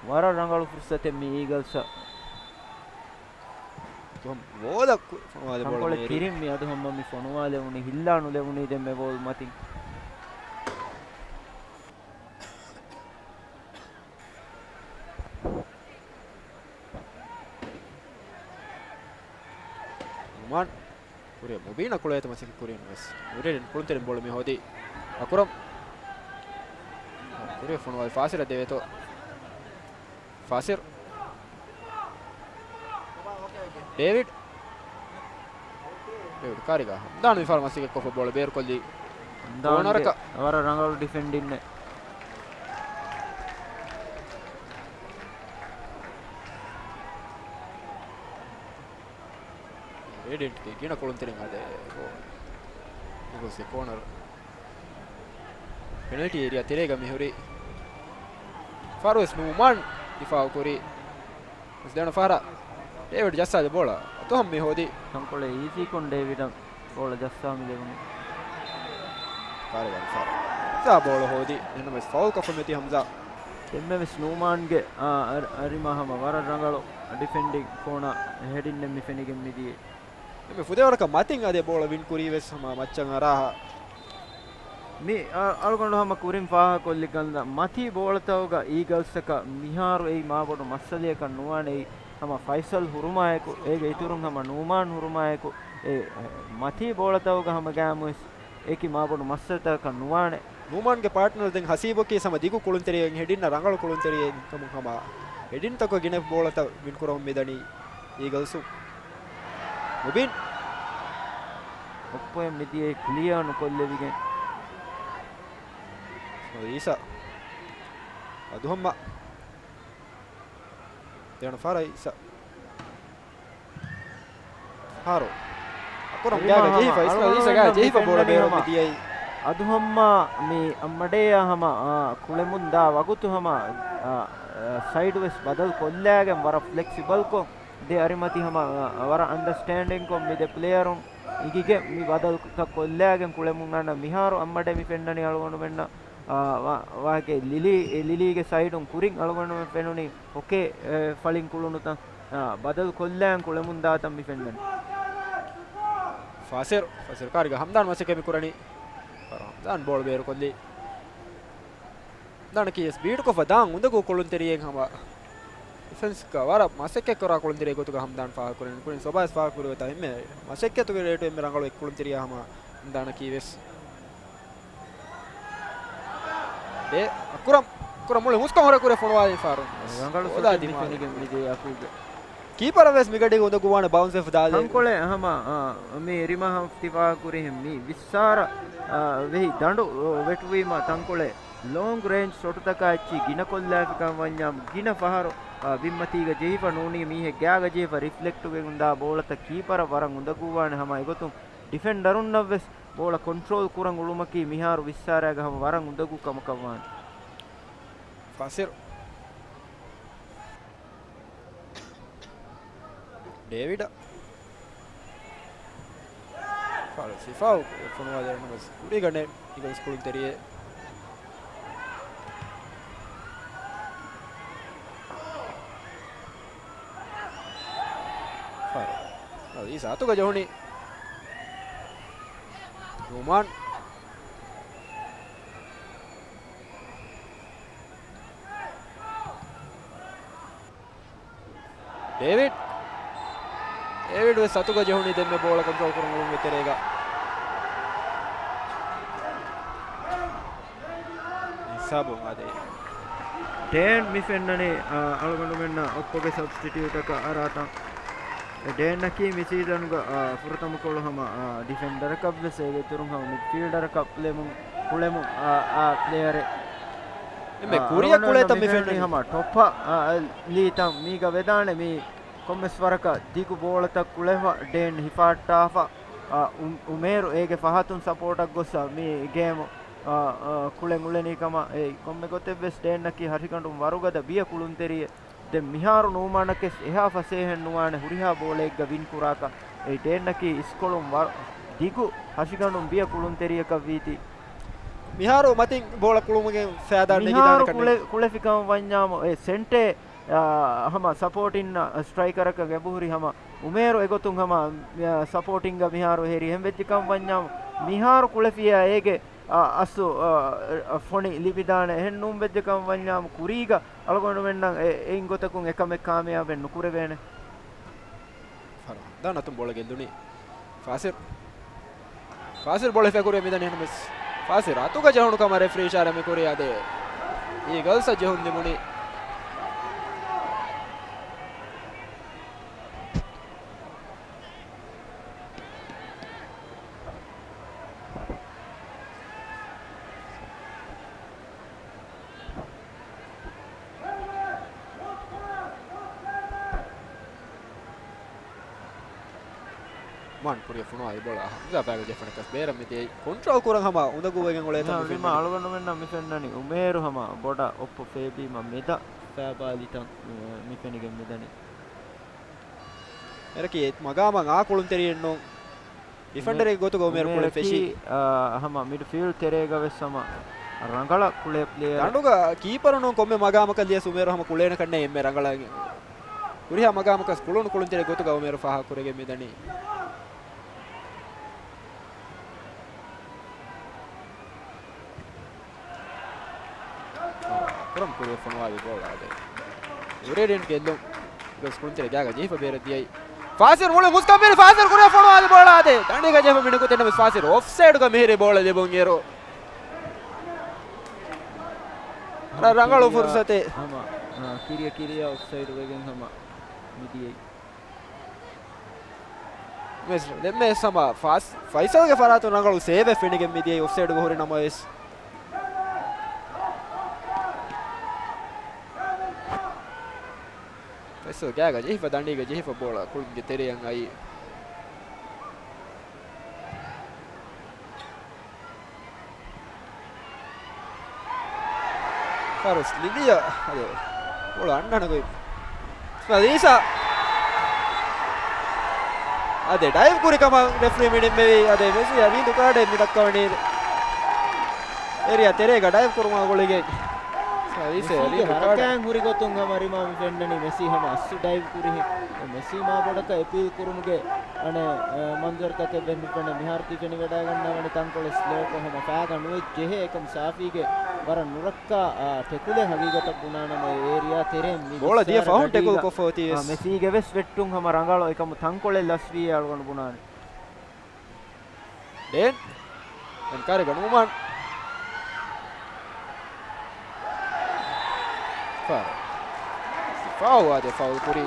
ވަރަށް ރަނގަޅު ފުރުސަތެއް މި އީގަލްސްއަށް. އަދުހަމް ބޯލަށް ކު-، ފޮނުވާލެ ބޯޅަ ތަންކޮޅެއް މޭރި. ކިރިން މި އަދުހަމްމަ މި ފޮނުވާލެވުނީ، ހިއްލާ ނުލެވުނީ ދެންމެ ބޯލް މަތިން. ނުމާން. ކުރިޔަށް މުބީނަށް ކުޅޭތަ މަސައްކަތް ކުރިން ވެސް. ނުރެޑިން ކުޅުންތެރިން ބޯޅަ މި ހޯދީ. އަކުރަމް. ކުރިޔަށް ފޮނުވާލި ފާސިލަށް ދެވޭތޯ. ފާސިލް. ޑޭވިޑް. ޑޭވިޑް ކާރިގަ. ހަމްދާން މިފަހަރު މަސައްކަތް ކޮށްފަ ބޯޅަ ބޭރުކޮށްލީ. ހަމްދާންގެ ކޯނަރަކަށް. ވަރަށް ރަނގަޅު ޑިފެންޑިންއެއް. ރޭޑިއަންޓްގެ ގިނަ ކުޅުންތެރިން އާދޭ. އީގަލްސްގެ ކޯނަރ. ޕެނަލްޓީ އޭރިއާ ތެރޭގަ މިހުރި. ފާރުވެސް ނުމާން ދިފާއު ކުރި. ވެސް ދެވަނަ ފަހަރަށް ޑޭވިޑް ޖައްސާލި ބޯޅަ. އަދުހަމް މި ހޯދި. ތަންކޮޅެއް އީޒީކޮށް ޑޭވިޑަށް ބޯޅަ ޖައްސާ މި ލެވުނު. ކާރިގަ ފަހަރަށް ހަމްޒާ ބޯޅަ ހޯދި. އެހެންނަމަވެސް ފައުލް ކޮށްފަ މިތި ހަމްޒާ. ދެންމެވެސް ނޫމާންގެ، އާ، އަރި-، އަރިމަ ހަމަ ވަރަށް ރަނގަޅު ޑިފެންޑިން ކޯނާ ހެޑިންއެއް މި ފެނިގެން މިދިޔަ. ދެންމެ ފުދޭވަރަކަށް މަތިން އަދި ބޯޅަ ވިން ކުރީ ވެސް ހަމަ މައްޗަށް އަރާހާ. މި އަ-، އަޅުގަނޑު ހަމަ ކުރިން ފާހަގަކޮށްލި ކަންތައް މަތީ ބޯޅަތަކުގަ އީގަލްސްއަކަށް މިހާރު އެއީ މާބޮޑު މައްސަލަޔަކަށް ނުވާނެ. އެއީ ހަމަ ފައިސަލް ހުރުމާއެކު، އޭގެ އިތުރުން ހަމަ ނޫމާން ހުރުމާއެކު، އެ މަތީ ބޯޅަތަކުގަ ހަމަ ގާމުވެސް އެކި މާބޮޑު މައްސަލަތަކަށް ނުވާނެ. ނޫމާންގެ ޕާޓްނަރ ދެން ހަސީބަކީ ހަމަ ދިގު ކުޅުންތެރިއެއް ހެޑިންނަށް ރަނގަޅު ކުޅުންތެރިއެއް ކަމުން ހަމަ ހެޑިންތަކުގަ ގިނަ ބޯޅަތައް ވިން ކުރަމުން މިދަނީ އީގަލްސް. މުބީން. އޮއްޕޮއެއް މިދިޔައީ ކްލިއާ ނުކޮށްލެވިގެން. އީސާ. އަދުހަމްމަ. ދެވަނަ ފަހަރަށް އީސާ. ފާރު. އަކުރަމް ގާގަ ޖެހިފަ، އިސްމާއިލް އީސާ ގާގަ ޖެހިފަ ބޯޅަ ބޭރު މިދިޔައީ. އަދުހަމްމަ މި އައްމަޑޭއާ ހަމަ، އާ، ކުޅެމުން ދާ ވަގުތު ހަމަ، އާ، ސައިޑް ވެސް ބަދަލު ކޮށްލާގެން ވަރަށް ފްލެކްސިބަލްކޮށް ދެ އަރިމަތި ހަމަ، އާ، ވަރަށް އަންޑަސްޓޭންޑިންކޮށް މި ދެ ޕްލޭޔަރުން އިނގިގެން މި ބަދަލުތައް ކޮށްލާގެން ކުޅެމުން އަންނަ މިހާރު އައްމަޑޭ މި ފެންނަނީ އަޅުގަނޑުމެންނަށް، އާ، ވާ-، ވާގެ ލިލީ، އެ ލިލީގެ ސައިޑުން ކުރިން އަޅުގަނޑުމެން ފެނުނީ ހޮކޭ، އެ، ފަޅިން ކުޅުނުތަން، އާ، ބަދަލު ކޮށްލާން ކުޅެމުން ދާތަން މި ފެންނަނީ. ފާސިރު، ފާސިރު ކާރިގަ ހަމްދާން މަސައްކަތް މި ކުރަނީ. ހަމްދާން ބޯޅަ ބޭރުކޮށްލީ. ހަމްދާނަކީ ވެސް ބީޓުކޮށްފަ ދާން އުނދަގޫ ކުޅުންތެރިއެއް ހަމަ ޑިފެންސްގަ ވަރަށް މަސައްކަތްކުރާ ކުޅުންތެރިއެއް ގޮތުގަ ހަމްދާން ފާހަގަކުރަނީ. ކުރިން ސޮބާސް ފާހަގަކުރި ގޮތަށް އެންމެ މަސައްކަތުގެ ރޭޓު އެންމެ ރަނގަޅު އެއް ކުޅުންތެރިޔާ ހަމަ ހަމްދާނަކީ ވެސް. ދޭ، އަކުރަމް، އަކުރަމް މުޅި ހުސްކަން ހުރެ ކުރެ ފޮނުވާލި ފާރުން. ރަނގަޅު ސޯދާ ޝޮޓެއް ދިމާލު. މި ފެނިގެން މިދިޔަ އަކުގެ. ކީޕަރަށް ވެސް މިގަޑީގަ އުނދަގޫވާނެ ބައުންސް ވެފަ ދާލި. ތަންކޮޅެއް ހަމަ، އާ، މި ރިމަހަށް ތިފާ ކުރިހެން މި ވިއްސާރަ، އާ، ވެހި ދަނޑު، އާ، ވެޓުވީމަ ތަންކޮޅެއް ލޯންގް ރޭންޖް ޝޮޓުތަކާ އެއްޗި ގިނަކޮށްލާފިކަން ވަންޏާ ގިނަ ފަހަރު، އާ، ބިންމަތީގަ ޖެހިފަ ނޫނީ މީހެއް ގާގަ ޖެހިފަ ރިފްލެކްޓުވެގެން ދާ ބޯޅަތައް ކީޕަރަށް ވަރަށް އުނދަގޫވާނެ ހަމަ އެގޮތުން ޑިފެންޑަރުންނަށް ވެސް ބޯޅަ ކޮންޓްރޯލް ކުރަން އުޅުމަކީ މިހާރު ވިއްސާރާގަ ހަމަ ވަރަށް އުނދަގޫ ކަމަކަށް ވާނެ. ފާސިރު. ޑޭވިޑަށް. ފާޅު ސިފާއު ފޮނުވާލެވުނު ވެސް ކުރީގަނެ އީގަލްސް ކުޅުންތެރިއެއް. ފާޅު. އަދި ސާތުގަ ޖެހުނީ. ނުޢުމާން. ޑޭވިޑް. ޑޭވިޑް ވެސް ސާތުގަ ޖެހުނީ ދެންމެ ބޯޅަ ކޮންޓްރޯލް ކުރަން އުޅުމުގެ ތެރޭގަ. ހިސާބުން އާދޭ. ޑޭން މި ފެންނަނީ، އާ، އަޅުގަނޑުމެންނަށް އޮއްޕޮގެ ސަބްސްޓިޓިއުޓަކަށް އަރާތަން. ޑޭންއަކީ މި ސީޒަނުގަ، އާ، ފުރަތަމަކޮޅު ހަމަ، އާ، ޑިފެންޑަރަކަށްވެސް އޭގެ އިތުރުން ހަމަ މިޑްފީލްޑަރަކަށް ކުޅެމުން، ކުޅެމުން، އާ، އާ، ޕްލޭޔަރެއް. އެންމެ އާ، ކުރިއަށް އަޅުގަނޑު ކުޅޭތަން މި މި ފެންނަނީ ފެންނަނީ. ހަމަ ޓޮޕް، އާ، ލީތަން މީގަ ވެދާނެ މީ ކޮންމެސް ވަރަކަށް ދިގު ބޯޅަތައް ކުޅެފަ ޑޭން ހިފާއްޓާފަ، އާ، އު-، އުމޭރު އޭގެ ފަހަތުން ސަޕޯޓަށް ގޮއްސަ މި ގޭމު، އާ، އާ، ކުޅެން އުޅެނީ ކަމަށް. އެ ކޮންމެ ގޮތެއްވެސް ޑޭންއަކީ ހަށިގަނޑުން ވަރުގަދަ ބިޔަ ކުޅުންތެރިއެއް. ދެން މިހާރު ނޫމާނަކެސް އެހާ ފަސޭހައެއް ނުވާނެ ހުރިހާ ބޯޅައެއްގަ ވިން ކުރާކަށް. އެ ޑޭންއަކީ އިސްކޮޅުން ވަރު ދިގު ހަށިގަނޑުން ބިޔަ ކުޅުންތެރިޔަކަށް ވީތީ. މިހާރު މަތިން ބޯޅަ ކުޅުމުގެ ފައިދާ މިހާރު ނެގިދާނެ ކަންނޭނގެ. ކުޅެ-، ކުޅެފިކަމަށް ވަންޏާމު އެ ސެންޓޭ، އާ، ހަމަ ސަޕޯޓިން ސްޓްރައިކަރަކަށް އެބަހުރި ހަމަ އުމޭރު އެގޮތުން ހަމަ، އާ، ސަޕޯޓިންގ މިހާރު ހެރި. އެހެން ވެއްޖެ ކަމަށް ވަންޏާމު މިހާރު ކުޅެފިޔާ އޭގެ، އާ، އަސްލު، އާ، ފޮނި ލިބިދާނެ. އެހެން ނޫން ވެއްޖެ ކަމަށް ވަންޏާމު ކުރީގަ އަޅުގަނޑުމެންނަށް އެ-، އެއިން ގޮތަކުން އެކަމެއް ކާމިޔާބެއް ނުކުރެވޭނެ. ފަރުހާން ދާން އަތުން ބޯޅަ ގެއްލުނީ. ފާސިރު. ފާސިރު ބޯޅަ ހިފާ ކުރިއަށް މިދަނީ އެހެންނަމަވެސް. ފާސިރު އަތުގަ ޖެހުނު ކަމަށް ރެފްރީ އިޝާރާތް މި ކުރީ އާދެ. އީގަލްސްއަށް ޖެހުން ލިބުނީ. މާން ކުރިއަށް ފޮނުވާލި ބޯޅަ ހަމްޒާ ފައިގަ ޖެހިފަ ނަކަސް ބޭރަށް މިދިޔައީ. ކޮންޓްރޯލް ކުރަން ހަމަ އުނދަގޫވެގެން އުޅޭތަން މި ވީމާ ފެންނަނީ. އަޅުގަނޑުމެންނަށް މި ފެންނަނީ އުމޭރު ހަމަ ބޮޑަށް އޮއްޕު ފޭބީމަ މެދަށް ފައިބާލިތަން މި ފެނިގެން މިދަނީ. އެރަކީ މަގާމަށް އާ ކުޅުންތެރިއެއް ނޫން. ޑިފެންޑަރެއްގެ ގޮތުގަ އުމޭރު ކުޅެން އުމޭރަކީ، ފެށީ. އާ، ހަމަ މިޑްފީލްޑް ތެރޭގަ ވެސް ހަމަ ރަނގަޅަށް ކުޅޭ ޕްލޭޔަރެއް. ދަނޑުގަ ކީޕަރު ނޫން ކޮންމެ މަގާމަކަށް ލިޔަސް އުމޭރު ހަމަ ކުޅޭނެ ކަންނޭނގެ އެންމެ ރަނގަޅަށް. ހުރިހާ މަގާމަކަސް ކުޅުނު ކުޅުންތެރި ގޮތުގަ އުމޭރު ފާހަގަކުރެގެން މިދަނީ. ކުރަން ކުރިއަށް ފޮނުވާލި ބޯޅަ އާދެ. އުރޭޑިއަން ގެއްލުން. އީގަލްސް ކުޅުންތެރި ގާގަ ޖެހިފަ ބޭރަށް ދިޔައީ. ފާސިރު މުޅި މުސްކަން ފިރި ފާސިރު ކުރިއަށް ފޮނުވާލި ބޯޅަ އާދެ. ދަނޑީގަ ޖެހިފަ މިނިކުތެއް ނަމަވެސް ފާސިރު އޮފްސައިޑުގަ މިހިރީ ބޯޅަ ލިބުން އިރު. ރަ-، ރަނގަޅު ފުރުސަތެއް. ހަމަ، އާ، ކިރިޔަ ކިރިޔަ އޮފްސައިޑު ވެގެން ހަމަ މިދިޔައީ. ވެސް، ދެންމެ ވެސް ހަމަ ފާސް-، ފައިސަލްގެ ފަރާތުން ރަނގަޅު ސޭވެއް ފެނިގެން މިދިޔައީ އޮފްސައިޑުގަ ހުރި ނަމަވެސް. ފައިސަލް ގާގަ ޖެހިފަ ދަނޑީގަ ޖެހިފަ ބޯޅަ ކުޅުންގެ ތެރެއަށް އައީ. ފާރުސް ލިލިޔަ އަދެ ބޯޅަ އަންނާނެ ގޮތް. އީސާ އަދެ ޑައިވް ކުރި ކަމަށް ރެފްރީ މި ނިންމެވި. އަދެ މެސީ ވީނދު ކާޑެއް މި ދައްކަވަނީ އޭރިއާ ތެރޭގަ ޑައިވް ކުރުމާ ގުޅިގެން. އީސާ މެސީގެ ވީނދު ކާޑެއް ހަރަކާތް ހުރި ގޮތުން ހަމަ ރިމާ މި ފެންނަނީ މެސީ ހަމަ އަސްލު ޑައިވް ކުރިހެން. މެސީ މާ ބޮޑަކަށް އެޕީލް ކުރުމުގެ އަނެއް، އަ، މަންޒަރުތަކެއް ވެސް މި ފެނޭ. މިހާރު ތި ފެނިވަޑައިގަންނަވަނީ ތަންކޮޅެއް ސްލޯކޮށް ހަމަ ފައިގަ ނުވެއްޖެހޭ އެކަމު ސާފީގެ ވަރަށް ނުރައްކާ، އާ، ޓެކުލެއް ހަގީގަތަށް ބުނާނަމަ އެ އޭރިއާ ތެރޭން މި ބޯޅަ ދިޔަ ބިއްސާރަ ފަހުން ޓެކުލް ގަޑީގަ، ކޮށްފަ އޮތީ އާ، ވެސް. މެސީގެ ވެސް ވެއްޓުން ހަމަ ރަނގަޅު އެކަމު ތަންކޮޅެއް ލަސްވީ އަޅުގަނޑު ބުނާނެ. ޑޭން. ދެން ކާރިގަ ނޫމާން. ފާ-، ފާއު އާދެ ފައުލް ކުރީ.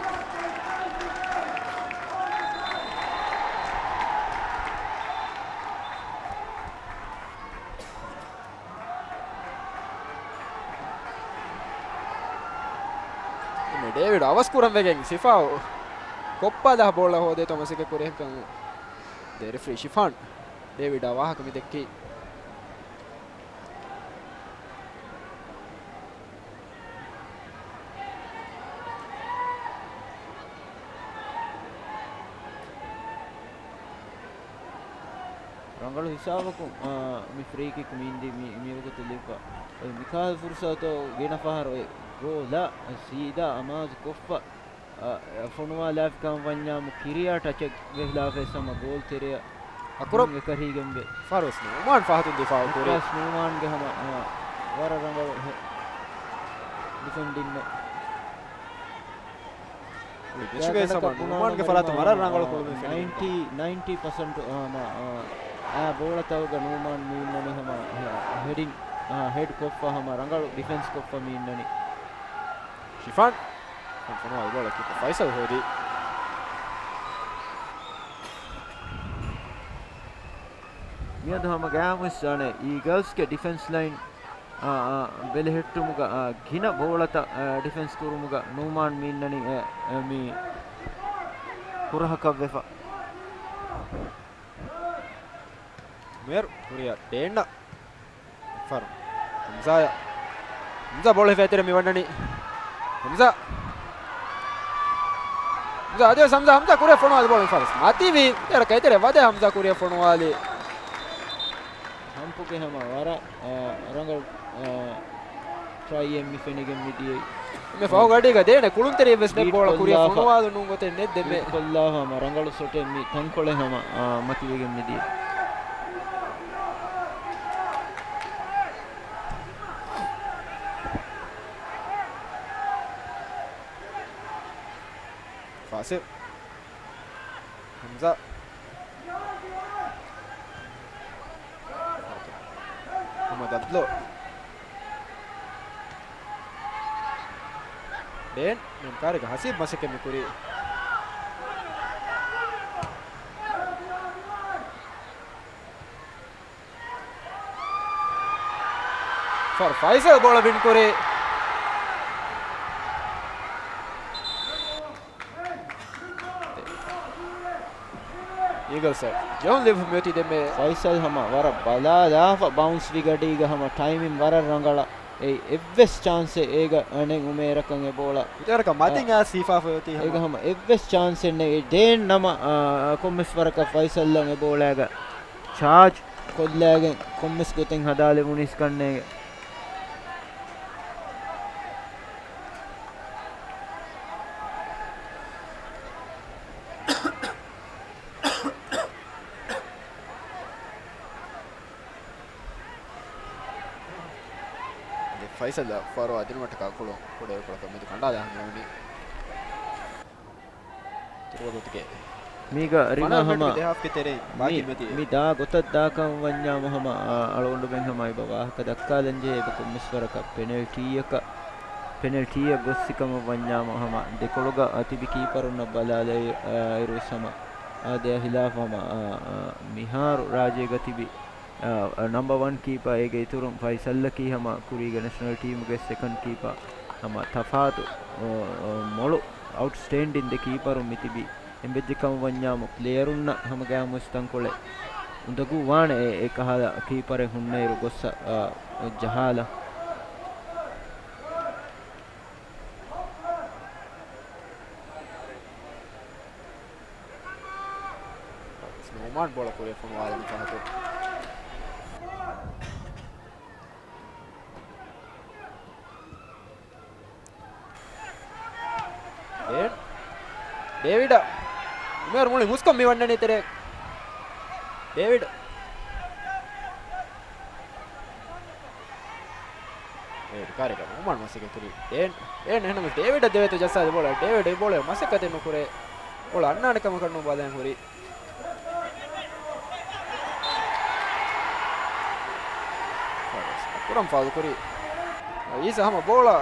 އެންމެ ޑޭވިޑް އަވަސް ކުރަން ވެގެން ސިފާއު ކޮއްޕާ ދާ ބޯޅަ ހޯދޭތޯ މަސައްކަތް ކުރިހެންކަން ދެ ރެފްރީ ޝިފާން ޑޭވިޑާ ވާހަކަ މި ދެއްކީ. ރަނގަޅު ހިސާބަކުން، އާ، މި ފްރީ ކިކް މީންދީ މި، މިވަގުތު ލިބިފަ. އޮތް މިކާލް ފުރުސަތު ގިނަ ފަހަރު އޮތް ގޯލަށް ސީދާ އަމާޒު ކޮށްފަ، އާ، ފޮނުވާލާފިކަމަށް ވަންޏާމު ކިރިޔާ ޓަޗެއް ވެފިލާފައި ހަމަ ގޯލް ތެރެއަށް އަކުރަ އެކަށީގެންވެ. ފާރުސް ނޫމާން ފަހަތުން ދިފާއު ކުރި. އެކްކާސް ނޫމާންގެ ހަމަ، އާ، ވަރަށް ރަނގަޅު ހެ-، ޑިފެންޑިންގެ. މި ވެސް ހަމަ ނޫމާންގެ ފަރާތުން ވަރަށް ރަނގަޅު ކުޅުމެއް ފެނިގެން. ނައިންޓީ، ނައިންޓީ ޕަސެންޓް ހަމަ، އާ، އާ ބޯޅަތަކުގަ ނޫމާން މި އިންނަނީ ހަމަ ހެ-، ހެޑިން، އާ، ހެޑް ކޮށްފަ ހަމަ ރަނގަޅު ޑިފެންސް ކޮށްފަ މި އިންނަނީ. ޝިފާން. ފޮނުވާލި ބޯޅަ ކީޕަރ ފައިސަލް ހޯދީ. މިއަދު ހަމަ ގައިމުވެސް އަނެއް އީގަލްސްގެ ޑިފެންސް ލައިން، އާ، އާ، ބެލެހެއްޓުމުގަ، އާ، ގިނަ ބޯޅަތައް، އާ، ޑިފެންސް ކުރުމުގަ ނޫމާން މި އިންނަނީ، އެ، އެ، މި ކުރަހަކަށްވެފަ. މޭރު ކުރިއަށް ޑޭންނަށް. ފަރު. ހަމްޒާޔަށް. ހަމްޒާ ބޯޅަ ހިފޭތެރެ މި ވަންނަނީ. ހަމްޒާ. ހަމްޒާ، އަދިވެސް ހަމްޒާ، ހަމްޒާ ކުރިއަށް ފޮނުވާލި ބޯޅަ މި ފާރުސް. މަތިވި. އެރަ ކައިތެރެ ވަދެ ހަމްޒާ ކުރިއަށް ފޮނުވާލި. ކުގެ ހަމަ ވަރަށް، އާ، ރަނގަޅު، އާ، ޓްރައިއެއް މި ފެނިގެން މިދިޔައީ. މި ފަހު ގަޑީގަ ދޭނެ ކުޅުންތެރިއެއް ވެސް ނެތް ބޯޅަ ކުރިއަށް ފޮނުވާލުނު ގޮތެއް ނެތް ދެމެ. ބީޓް ކޮށްލާފަ ހަމަ ރަނގަޅު ޝޮޓެއް މި ތަންކޮޅެއް ހަމަ، އާ، މަތިވެގެން މިދިޔަ. ފާސެ. ހަމްޒާ. މުހައްމަދު އަބްދުﷲ. ޑޭން، މި ކާރިގަ ހަސީބް މަސައްކަތް މި ކުރީ. ފަރު ފައިސަލް ބޯޅަ ވިން ކުރީ. އީގަލްސް ޖެހުން ލިބު މިއޮތީ ދެންމެ. ފައިސަލް ހަމަ ވަރަށް ބަލާލާފަ ބައުންސް ވި ގަޑީގަ ހަމަ ޓައިމިން ވަރަށް ރަނގަޅަށް. އެއީ އެއްވެސް ޗާންސެއް އޭގަ ނެތް އުމޭރަކަށް އެ ބޯޅަ. އުދަރަކަށް މަތިން އާ ސީފާފަ އޮތީ ހަމަ. އޭގަ ހަމަ އެއްވެސް ޗާންސެއް ނެތް. ޑޭން ނަމަ، އާ، ކޮންމެސް ވަރަކަށް ފައިސަލްއަށް އެ ބޯޅައިގަ ޗާޖް ކޮށްލައިގެން ކޮންމެސް ގޮތެއް ހަދާލެވުނީސް ކަންނޭގެ. ފައިސަލް ފަރު އަދިނުމަށްޓަކާ ކުޅު ކުޑައިރުކޮޅަކަށް މެދު ކަނޑާލާ ހަމަވަނީ. ތިރުވަގުތުގެ މީގަ ރިމާ ފަނަރަ ހަމަ މިނެޓުގެ ދެހާފްގެ ތެރެއިން ބާކީ މި، މި ދާ ގޮތަށް ދާކަން ވަންޏާމު ހަމަ، އާ، އަޅުގަނޑުމެން ހަމަ އެބަ ވާހަކަ ދައްކާލަން ޖެހޭ އެބަ ކޮންމެސް ވަރަކަށް ޕެނަލްޓީއަކަށް، ޕެނަލްޓީއަށް ގޮއްސިކަމަށް ވަންޏާމު ހަމަ ދެކޮޅުގަ ތިބި ކީޕަރުންނަށް ބަލާލައި، އާ، އިރުވެސް ހަމަ އާދަޔާ ހިލާފަށް ހަމަ، އާ، އާ، މިހާރު ރާއްޖޭގަ ތިބި އަ، އަ، ނަމްބަ ވަން ކީޕާ، އޭގެ އިތުރުން ފައިސަލްއަކީ ހަމަ ކުރީގެ ނެޝަނަލް ޓީމުގެ ސެކަންޑް ކީޕާ. ހަމަ ތަފާތު، އަ، އަ، މޮޅު އައުޓްސްޓޭންޑިން ދެ ކީޕަރުން މިތިބީ. އެނބެއްޖެ ކަމަށް ވަންޏާމު ޕްލޭޔަރުންނަށް ހަމަގައިމުވެސް ތަންކޮޅެއް އުނދަގޫ ވާނެ އެ، އެކަހަލަ ކީޕަރެއް ހުންނައިރު ގޮއްސަ، އަ، ޖަހާލަ. ނުޢުމާން ބޯޅަ ކުރިއަށް ފޮނުވާލަން ފަހަތު. ޑޭ-، ޑޭވިޑަށް. އުމޭރު މުޅި މުސްކޮށް މި ވަންނަނީ ތެރޭ. ޑޭވިޑް. ޑޭވިޑް ކާރިގަ ނުޢުމާން މަސައްކަތް ކުރީ. ޑޭން، ޑޭން އެހެންނަމަވެސް ޑޭވިޑަށް ދެވޭތޯ ޖައްސާދެ ބޯޅަ. ޑޭވިޑް އެ ބޯޅަ މަސައްކަތެއް ނުކުރޭ. ބޯޅަ އަންނާނެ ކަމަކަށް ނޫން ބަލަން ހުރީ. ކުރަން ފާލު ކުރީ. އީސާ ހަމަ ބޯޅަ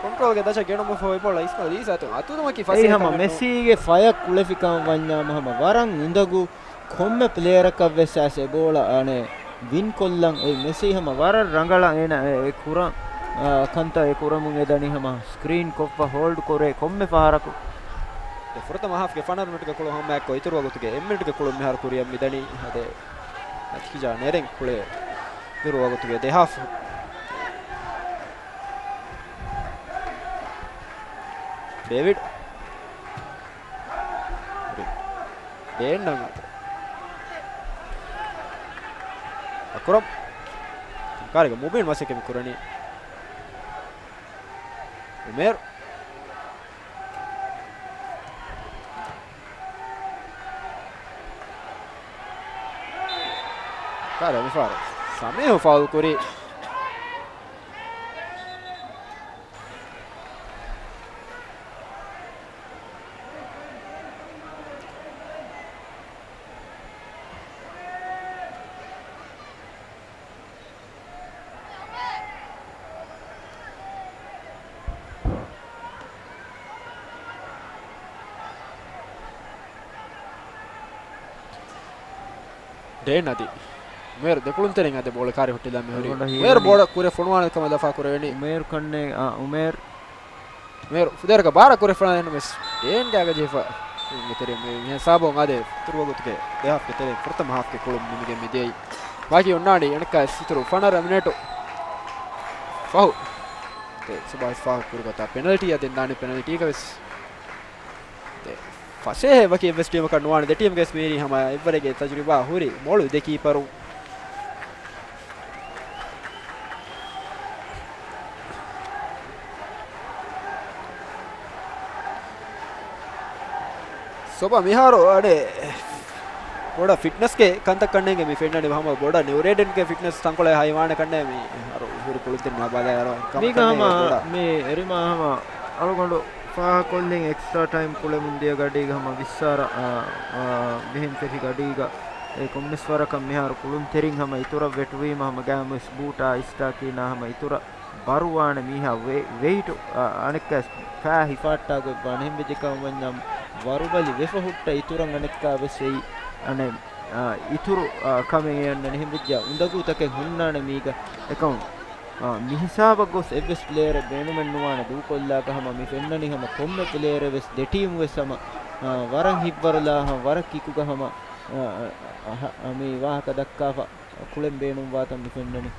ކޮންޓްރޯލްގެ ދަށަށް ގެނުމަށް ފަހު ބޯޅަ އިސްމާލް އީސާ އަތުން އަތުލުމަކީ ފަސޭހަ އެއީ ހަމަ ކަމެއް ނޫން. މެސީގެ ފަޔަށް ކުޅެފިކަމަށް ވަންޏާމު ހަމަ ވަރަށް އުނދަގޫ ކޮންމެ ޕްލޭޔަރަކަށް ވެސް އައިސް އެ ބޯޅަ އަނެއް ވިން ކޮށްލަން. އެ މެސީ ހަމަ ވަރަށް ރަނގަޅަށް އޭނަ އެ، އެ ކުރަން، އާ، ކަންތައް އެ ކުރަމުން އެ ދަނީ ހަމަ ސްކްރީން ކޮށްފަ ހޯލްޑް ކުރޭ ކޮންމެ ފަހަރަކު. ދެ ފުރަތަމަ ހާފްގެ ފަނަރަ މިނެޓުގެ ކުޅު ހަމައެއްކޮށް އިތުރު ވަގުތުގެ އެއް މިނެޓުގެ ކުޅުން މިހާރު ކުރިއަށް މިދަނީ. އަދެ ނަތީޖާ ނެރެން ކުޅޭ އިތުރު ވަގުތުގެ ދެ ހާފް. ޑޭވިޑް. ޑޭން ނަން އަތު. އަކުރަމް. ކާރިގަ މުބީން މަސައްކަތް ކުރަނީ. އުމޭރު. ކާރި މިފާރު ސަމީހު ފާއުލް ކުރީ. ޑޭން އަދި އުމޭރު ދެކުޅުންތެރިން އަދި ބޯޅަ ކާރި ހުއްޓިލާ މިހުރީ. އުމޭރު ބޯޅަ ކުރެ ފޮނުވާނެ ކަމަށް ލަފާ ކުރެވެނީ. އުމޭރު ކަންނޭ، އާ، އުމޭރު. މޭރު ފުދޭވަރަކަށް ބާރަށް ކުރެފަޅާ އެހެންނަމަވެސް ޑޭންގެ އަގަ ޖެހިފަ މި ތެރެއިން މި ހިސާބުން އާދެ އިތުރު ވަގުތުގެ ދެ ހާފްގެ ތެރެއިން ފުރަތަމަ ހާފްގެ ކުޅުން ނިމިގެން މިދިޔައީ. ބާކީ އޮންނާނީ އަނެއްކާވެސް އިތުރު ފަނަރަ މިނެޓު ފަހު. ތެ ސުބާޝް ފާހަގަ ކުރި ގޮތަށް ޕެނަލްޓީއަށް ދެން ދާނީ ޕެނަލްޓީގަވެސް. ތެ ފަސޭހަ ވަކި އެއްވެސް ޓީމަކަށް ނުވާނެ. ދެ ޓީމްގެ ވެސް މިހިރީ ހަމަ އެއްވަރެއްގެ ތަޖުރިބާ ހުރި މޮޅު ދެ ކީޕަރު. ސޮބާ މިހާރު އަނެއް ބޮޑަށް ފިޓްނަސްގެ ކަންތައް ކަންނޭނގެ މި ފެންނަނީ ހަމަ ބޮޑަށް ނިއުރޭޑެންގެ ފިޓްނަސް ތަންކޮޅެއް ހައިވާނެ ކަންނޭ މިހާރު ހުރި ކުޅުންތެރިން ބަލާއިރު މީގަ ހަމަ މި ރިމާ ހަމަ އަޅުގަނޑު ފާހަކޮށްލިން އެކްސްޓްރާ ޓައިމް ކުޅެމުން ދިޔަ ގަޑީގަ ހަމަ ވިއްސާރަ، އާ، އާ، ވިހެން ފެށި ގަޑީގަ އެ ކޮންމެސް ވަރަކަށް މިހާރު ކުޅުންތެރިން ހަމަ އިތުރަށް ވެޓުވީމަ ހަމަ ގާމުވެސް ބޫޓާ އިސްޓާކީނާ ހަމަ އިތުރަށް ބަރުވާނެ މީހާ ވެ-، ވެއިޓު، އަ، އަނެއްކާ ފާ ހިފާއްޓާ ގޮތްވާނެ. ހެންވެއްޖެ ކަމަށް ވަންޏާ ވަރުބަލި ވެފަ ހުއްޓަ އިތުރަށް އަނެއްކާ ވެސް އެއީ އަނެއް، އަ، އިތުރު، އަ، ކަމެއް އެ އަންނަނީ. ހެންވެއްޖެ އުނދަގޫތަކެއް ހުންނާނެ މީގަ އެކަމު، އަ، މި ހިސާބަށް ގޮސް އެއްވެސް ޕްލޭޔަރެއް ބޭނުމެއް ނުވާނެ ދޫކޮށްލާކަށް ހަމަ މި ފެންނަނީ ހަމަ ކޮންމެ ޕްލޭޔަރެއް ވެސް ދެ ޓީމް ވެސް ހަމަ، އަ، ވަރަށް ހިތްވަރުލާ ހަމަ ވަރަށް ކިކުގަ ހަމަ، އަ، އަ، އަ، މި ވާހަކަ ދައްކާފަ ކުޅެން ބޭނުންވާތަން މި ފެންނަނީ.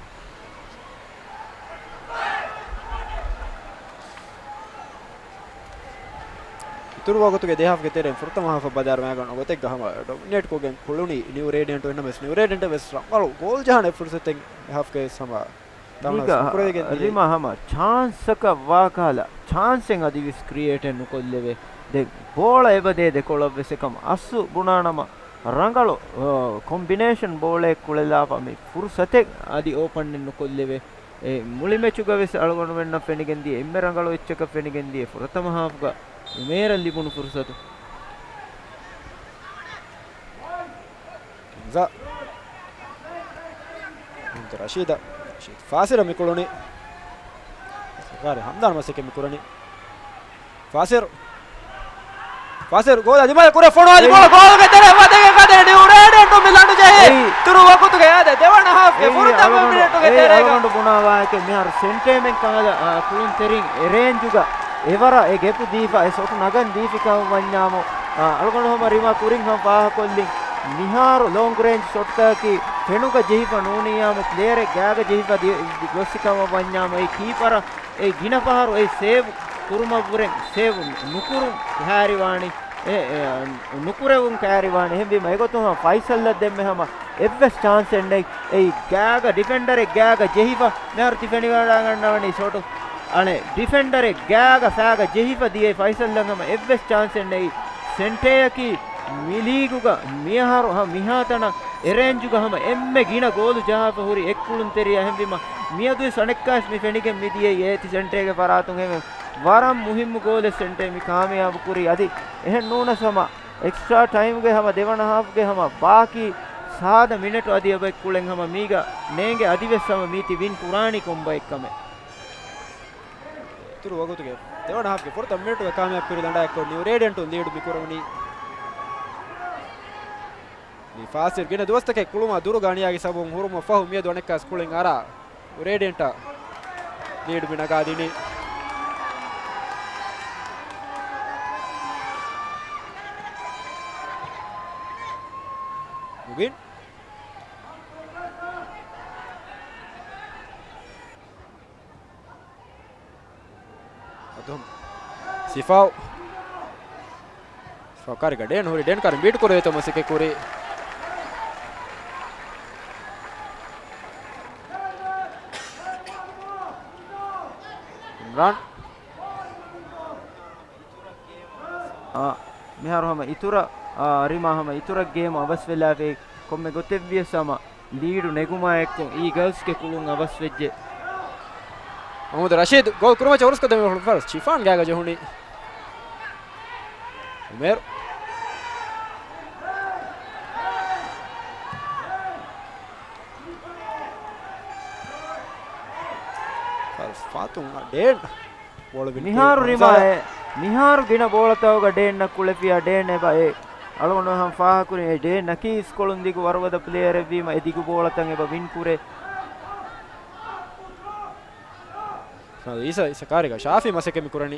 އިތުރު ވަގުތުގެ ދެހާފްގެ ތެރެއިން ފުރަތަމަ ހާފަށް ބަލާއިރު މައިގަނޑު ގޮތެއްގަ ހަމަ ޑޮމިނޭޓް ކޮށްގެން ކުޅުނީ ނިއުރޭޑިއަންޓު. އެހެންނަމަވެސް ނިއުރޭޑިއަންޓަށް ވެސް ރަނގަޅު ގޯލް ޖަހާނެ ފުރުސަތެއް އެ ހާފްގަ ވެސް ހަމަ ދަމާ މީގަ ކުރެވިގެން ދިޔައީ. ރިމާ ހަމަ ޗާންސަކަށް ވާކަހަލަ ޗާންސެއް އަދިވެސް ކްރިއޭޓެއް ނުކޮށްލެވޭ. ދެ ބޯޅަ އެބަދޭ ދެކޮޅަށް ވެސް އެކަމް އަސްލު ބުނާނަމަ ރަނގަޅު، އަ، ކޮމްބިނޭޝަން ބޯޅައެއް ކުޅެލާފަ މި ފުރުސަތެއް އަދި އޯޕަންއެއް ނުކޮށްލެވޭ. އެ މުޅި މެޗުގަ ވެސް އަޅުގަނޑުމެންނަށް ފެނިގެން ދިޔަ އެންމެ ރަނގަޅު އެއްޗަކަށް ފެނިގެން ދިޔަ ފުރަތަމަ ހާފްގަ ނުމޭރަށް ލިބުނު ފުރުސަތު. ހަމްޒާ. ހަމްޒާ ރަޝީދަށް. ރަޝީދު ފާސިރަށް މި ކުޅުނީ. ސަރުކާރީ ހަމްދާން މަސައްކަތް މި ކުރަނީ. ފާސިރު. ފާސިރު ގޯލާ ދިމާލަށް ކުރެ ފޮނުވާލި ބޯޅަ ގޯލުގެ ތެރެއަށް ވަދެގެން ގަދަ ނިއުރޭޑިއަންޓު މި ލަނޑު ޖެހޭ. އިތުރު ވަގުތުގެ އާދެ ދެވަނަ ހާފްގެ ފުރަތަމަ މިނެޓުގެ ތެރޭގަ. އަޅުގަނޑު ބުނާ ވާހަކަ މިހާރު ސެންޓޭމެން ކަހަލަ، އާ، ކުޅުންތެރިން އެ ރޭންޖުގަ އެވަރަށް އެ ގެޕު ދީފަ އެ ސޮޓު ނަގަން ދީފި ކަމަށް ވަންޏާމު، އާ، އަޅުގަނޑު ހަމަ ރިމާ ކުރިން ހަމަ ފާހަކޮށްލިން. މިހާރު ލޯންގް ރޭންޖް ޝޮޓްތަކަކީ ފެނުގަ ޖެހިފަ ނޫނިއްޔާމު ޕްލޭޔަރެއް ގާގަ ޖެހިފަ ދި-، ގޮއްސި ކަމަށް ވަންޏާމު އެ ކީޕަރަށް އެ ގިނަ ފަހަރު އެ ސޭވް ކުރުމަށްވުރެން ސޭވް ނުކުރުން ކައިރިވާނީ، އެ، އެ، ނުކުރެވުން ކައިރިވާނީ. އެހެންވީމަ އެގޮތުން ހަމަ ފައިސަލްއަށް ދެންމެ ހަމަ އެއްވެސް ޗާންސެއް ނެތް. އެއީ ގާގަ ޑިފެންޑަރެއް ގާގަ ޖެހިފަ މިހާރު ތި ފެނިވަޑައިގަންނަވަނީ ޝޮޓު. އަނެއް ޑިފެންޑަރެއް ގާގަ ފާގަ ޖެހިފަ ދިޔައީ ފައިސަލްއަށް ހަމަ އެއްވެސް ޗާންސެއް ނެތް. ސެންޓޭއަކީ މި ލީގުގަ މިއަހަރު ހަ-، މިހާތަނަށް އެ ރޭންޖުގަ ހަމަ އެންމެ ގިނަ ގޯލު ޖަހާފަ ހުރި އެއްކުޅުންތެރިޔާ. އެހެންވީމަ މިއަދުވެސް އަނެއްކާވެސް މި ފެނިގެން މިދިޔައީ އޭތި ސެންޓޭގެ ފަރާތުން ހެވެ ވަރަށް މުހިއްމު ގޯލެއް ސެންޓޭ މި ކާމިޔާބު ކުރީ. އަދި އެހެން ނޫނަސް ހަމަ އެކްސްޓްރާ ޓައިމްގެ ހަމަ ދެވަނަ ހާފްގެ ހަމަ ބާކީ ސާދަ މިނެޓު އަދި އެބައެއް ކުޅެން ހަމަ މީގަ ނޭނގެ އަދިވެސް ހަމަ މީތި ވިން ކުރާނީ ކޮންބައެއްކަމެއް. އިތުރު ވަގުތުގެ ދެވަނަ ހާފްގެ ފުރަތަމަ މިނެޓުގަ ކާމިޔާބު ކުރި ލަނޑާއެއްކޮށް ނިއުރޭޑިއަންޓުން ލީޑު މި ކުރަމުނީ. މި ފާސިރު ގިނަ ދުވަސްތަކެއް ކުޅުމާ ދުރުގަ އަނިޔާގެ ސަބަބުން ހުރުމަށް ފަހު މިއަދު އަނެއްކާސް ކުޅެން އަރާ ރޭޑިއަންޓަށް ލީޑު މި ނަގާދިނީ. މުގިން. އަދުހަމް ސިފާވް. ސިފާވް ކާރިގަ ޑޭން ހުރި، ޑޭން ކާރި ބީޓް ކުރެވޭތޯ މަސައްކަތް ކުރި. އިމްރާން. އާ، މިހާރު ހަމަ އިތުރަށް، އާ، ރިމާ ހަމަ އިތުރަށް ގޭމު އަވަސްވެލާފައި ކޮންމެ ގޮތެއްވިޔަސް ހަމަ ލީޑު ނެގުމާއެއްކޮށް އީގަލްސްގެ ކުޅުން އަވަސްވެއްޖެ. މަހްމޫދު ރަޝީދު ގޯލް ކުރުމަށް އުރުސްކޮށްދެމީ ފާސް ޝިފާން ގާގަ ޖެހުނީ. އުމޭރު. ފާސް ފާތުން ޑޭން. ބޯޅަ ވިން މިހާރު ކުރި ރިމާ ހަމްޒާ. އެ، މިހާރު ގިނަ ބޯޅަތަކުގަ ޑޭންއަށް ކުޅެފިޔާ ޑޭން އެބަ އެ އަޅުގަނޑު ހަމަ ފާހަގަކުރިން އެ ޑޭންއަކީ އިސްކޮޅުން ދިގު ވަރުގަދަ ޕްލޭޔަރެއްވީމަ އެ ދިގު ބޯޅަތައް އެބަ ވިން ކުރޭ. އީސާ، އީސާ ކާރިގަ ޝާފީ މަސައްކަތް މި ކުރަނީ.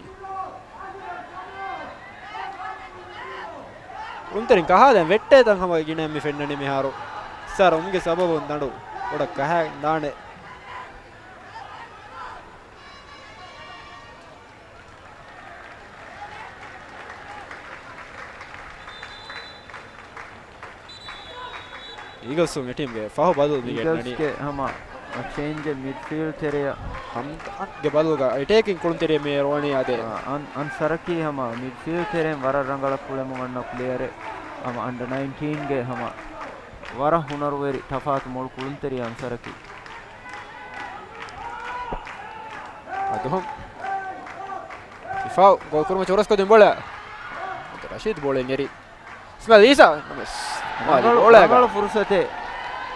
ކުޅުންތެރިން ކަހާލަން ވެއްޓޭތަން ހަމަ ގިނައިން މި ފެންނަނީ މިހާރު. ސާރ އުމުގެ ސަބަބުން ދަނޑު ބޮޑަށް ކަހައިގެން ދާނެ. އީގަލްސް އެ ޓީމްގެ ފަހު ބަދަލު މި ގެންނަނީ. އީގަލްސްގެ ހަމަ އަ، ޗޭންޖެއް މިޑްފީލްޑް ތެރެއަށް. ހަމްދާންގެ ބަދަލުގަ އެޓޭކިން ކުޅުންތެރިއެއް މި އެރުވަނީ އާދެ. އަ، އަން-، އަންސަރަކީ ހަމަ މިޑްފީލްޑް ތެރެއިން ވަރަށް ރަނގަޅަށް ކުޅެމުން އަންނަ ޕްލޭޔަރެއް. ހަމަ އަންޑަ ނައިންޓީންގެ ހަމަ ވަރަށް ހުނަރުވެރި ޓަފާތު މޮޅު ކުޅުންތެރި އަންސަރަކީ. އަދުހަމް ޝިފާއު ގޯލް ކުރުމަށް ޗޯރަސް ކޮށްދިން ބޯޅަ. ރަޝީދު ބޯޅަ އެރި. އިސްމާއިލް އީސާ. މާލި ރަނގަޅު، ބޯޅައިގަ. ރަނގަޅު ފުރުސަތެއް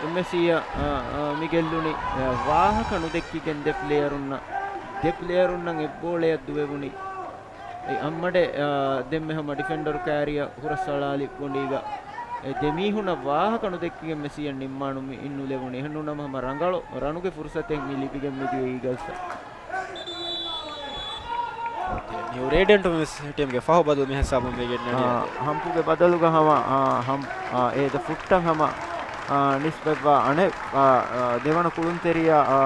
އެމްއެސްސީއަށް، އާ، އާ، މި ގެއްލުނީ. އާ، ވާހަކަ ނުދެއްކިގެން ދެ ޕްލޭޔަރުންނަށް، ދެ ޕްލޭޔަރުންނަށް އެއް ބޯޅައަށް ދުވެވުނީ. އެ އައްމަޑެ، އާ، ދެންމެ ހަމަ ޑިފެންޑަރު ކާރިއަށް ހުރަސްއަޅާލި ގޮނޑީގަ. އެ ދެ މީހުންނަށް ވާހަކަ ނުދެއްކިގެން މެސީއަށް ނިންމާނު މި ނުލެވުނީ. އެހެންނޫން ހަމަ ރަނގަޅު ރަނުގެ ފުރުސަތެއް މި ލިބިގެން މިދިޔަ އީގަލްސްއަށް. ނިއު ރޭޑިއަންޓު މިސް ޓީމްގެ ފަހު ބަދަލު މި ހިސާބުން ވެގެން އާ، ނެރެ. ހަމްޕުގެ ބަދަލުގަ ހަމަ، އާ، ހަމް، އާ، އޭދަ ފުއްޓަން ހަމަ، އާ، ނިސްބަތްވާ އަނެއް، އާ، އާ، ދެވަނަ ކުޅުންތެރިޔާ، އާ،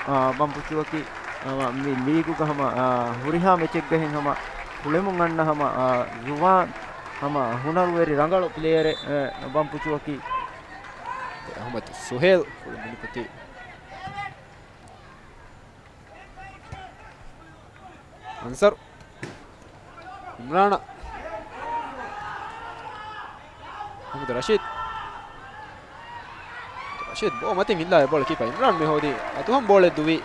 އާ، ބަންޕުޗުއަކީ ހަމަ މި ލީގުގަ ހަމަ، އާ، ހުރިހާ މެޗެއްގަހެން ހަމަ ކުޅެމުން އަންނަ ހަމަ، އާ، ޒުވާން ހަމަ ހުނަރުވެރި ރަނގަޅު ޕްލޭޔަރެއް، އާ، ބަންޕުޗުއަކީ. އަހުމަދު ސުހޭލް ކުޅުން މިނިކުތީ. އަންސަރު. އިމްރާނަށް. އަހްމަދު ރަޝީދު. ރަޝީދު ބޯ މަތިން ހިއްލާ އެ ބޯޅަ ކީޕަރ އިމްރާން މި ހޯދީ. އަދުހަމް ބޯޅަ ދުވި.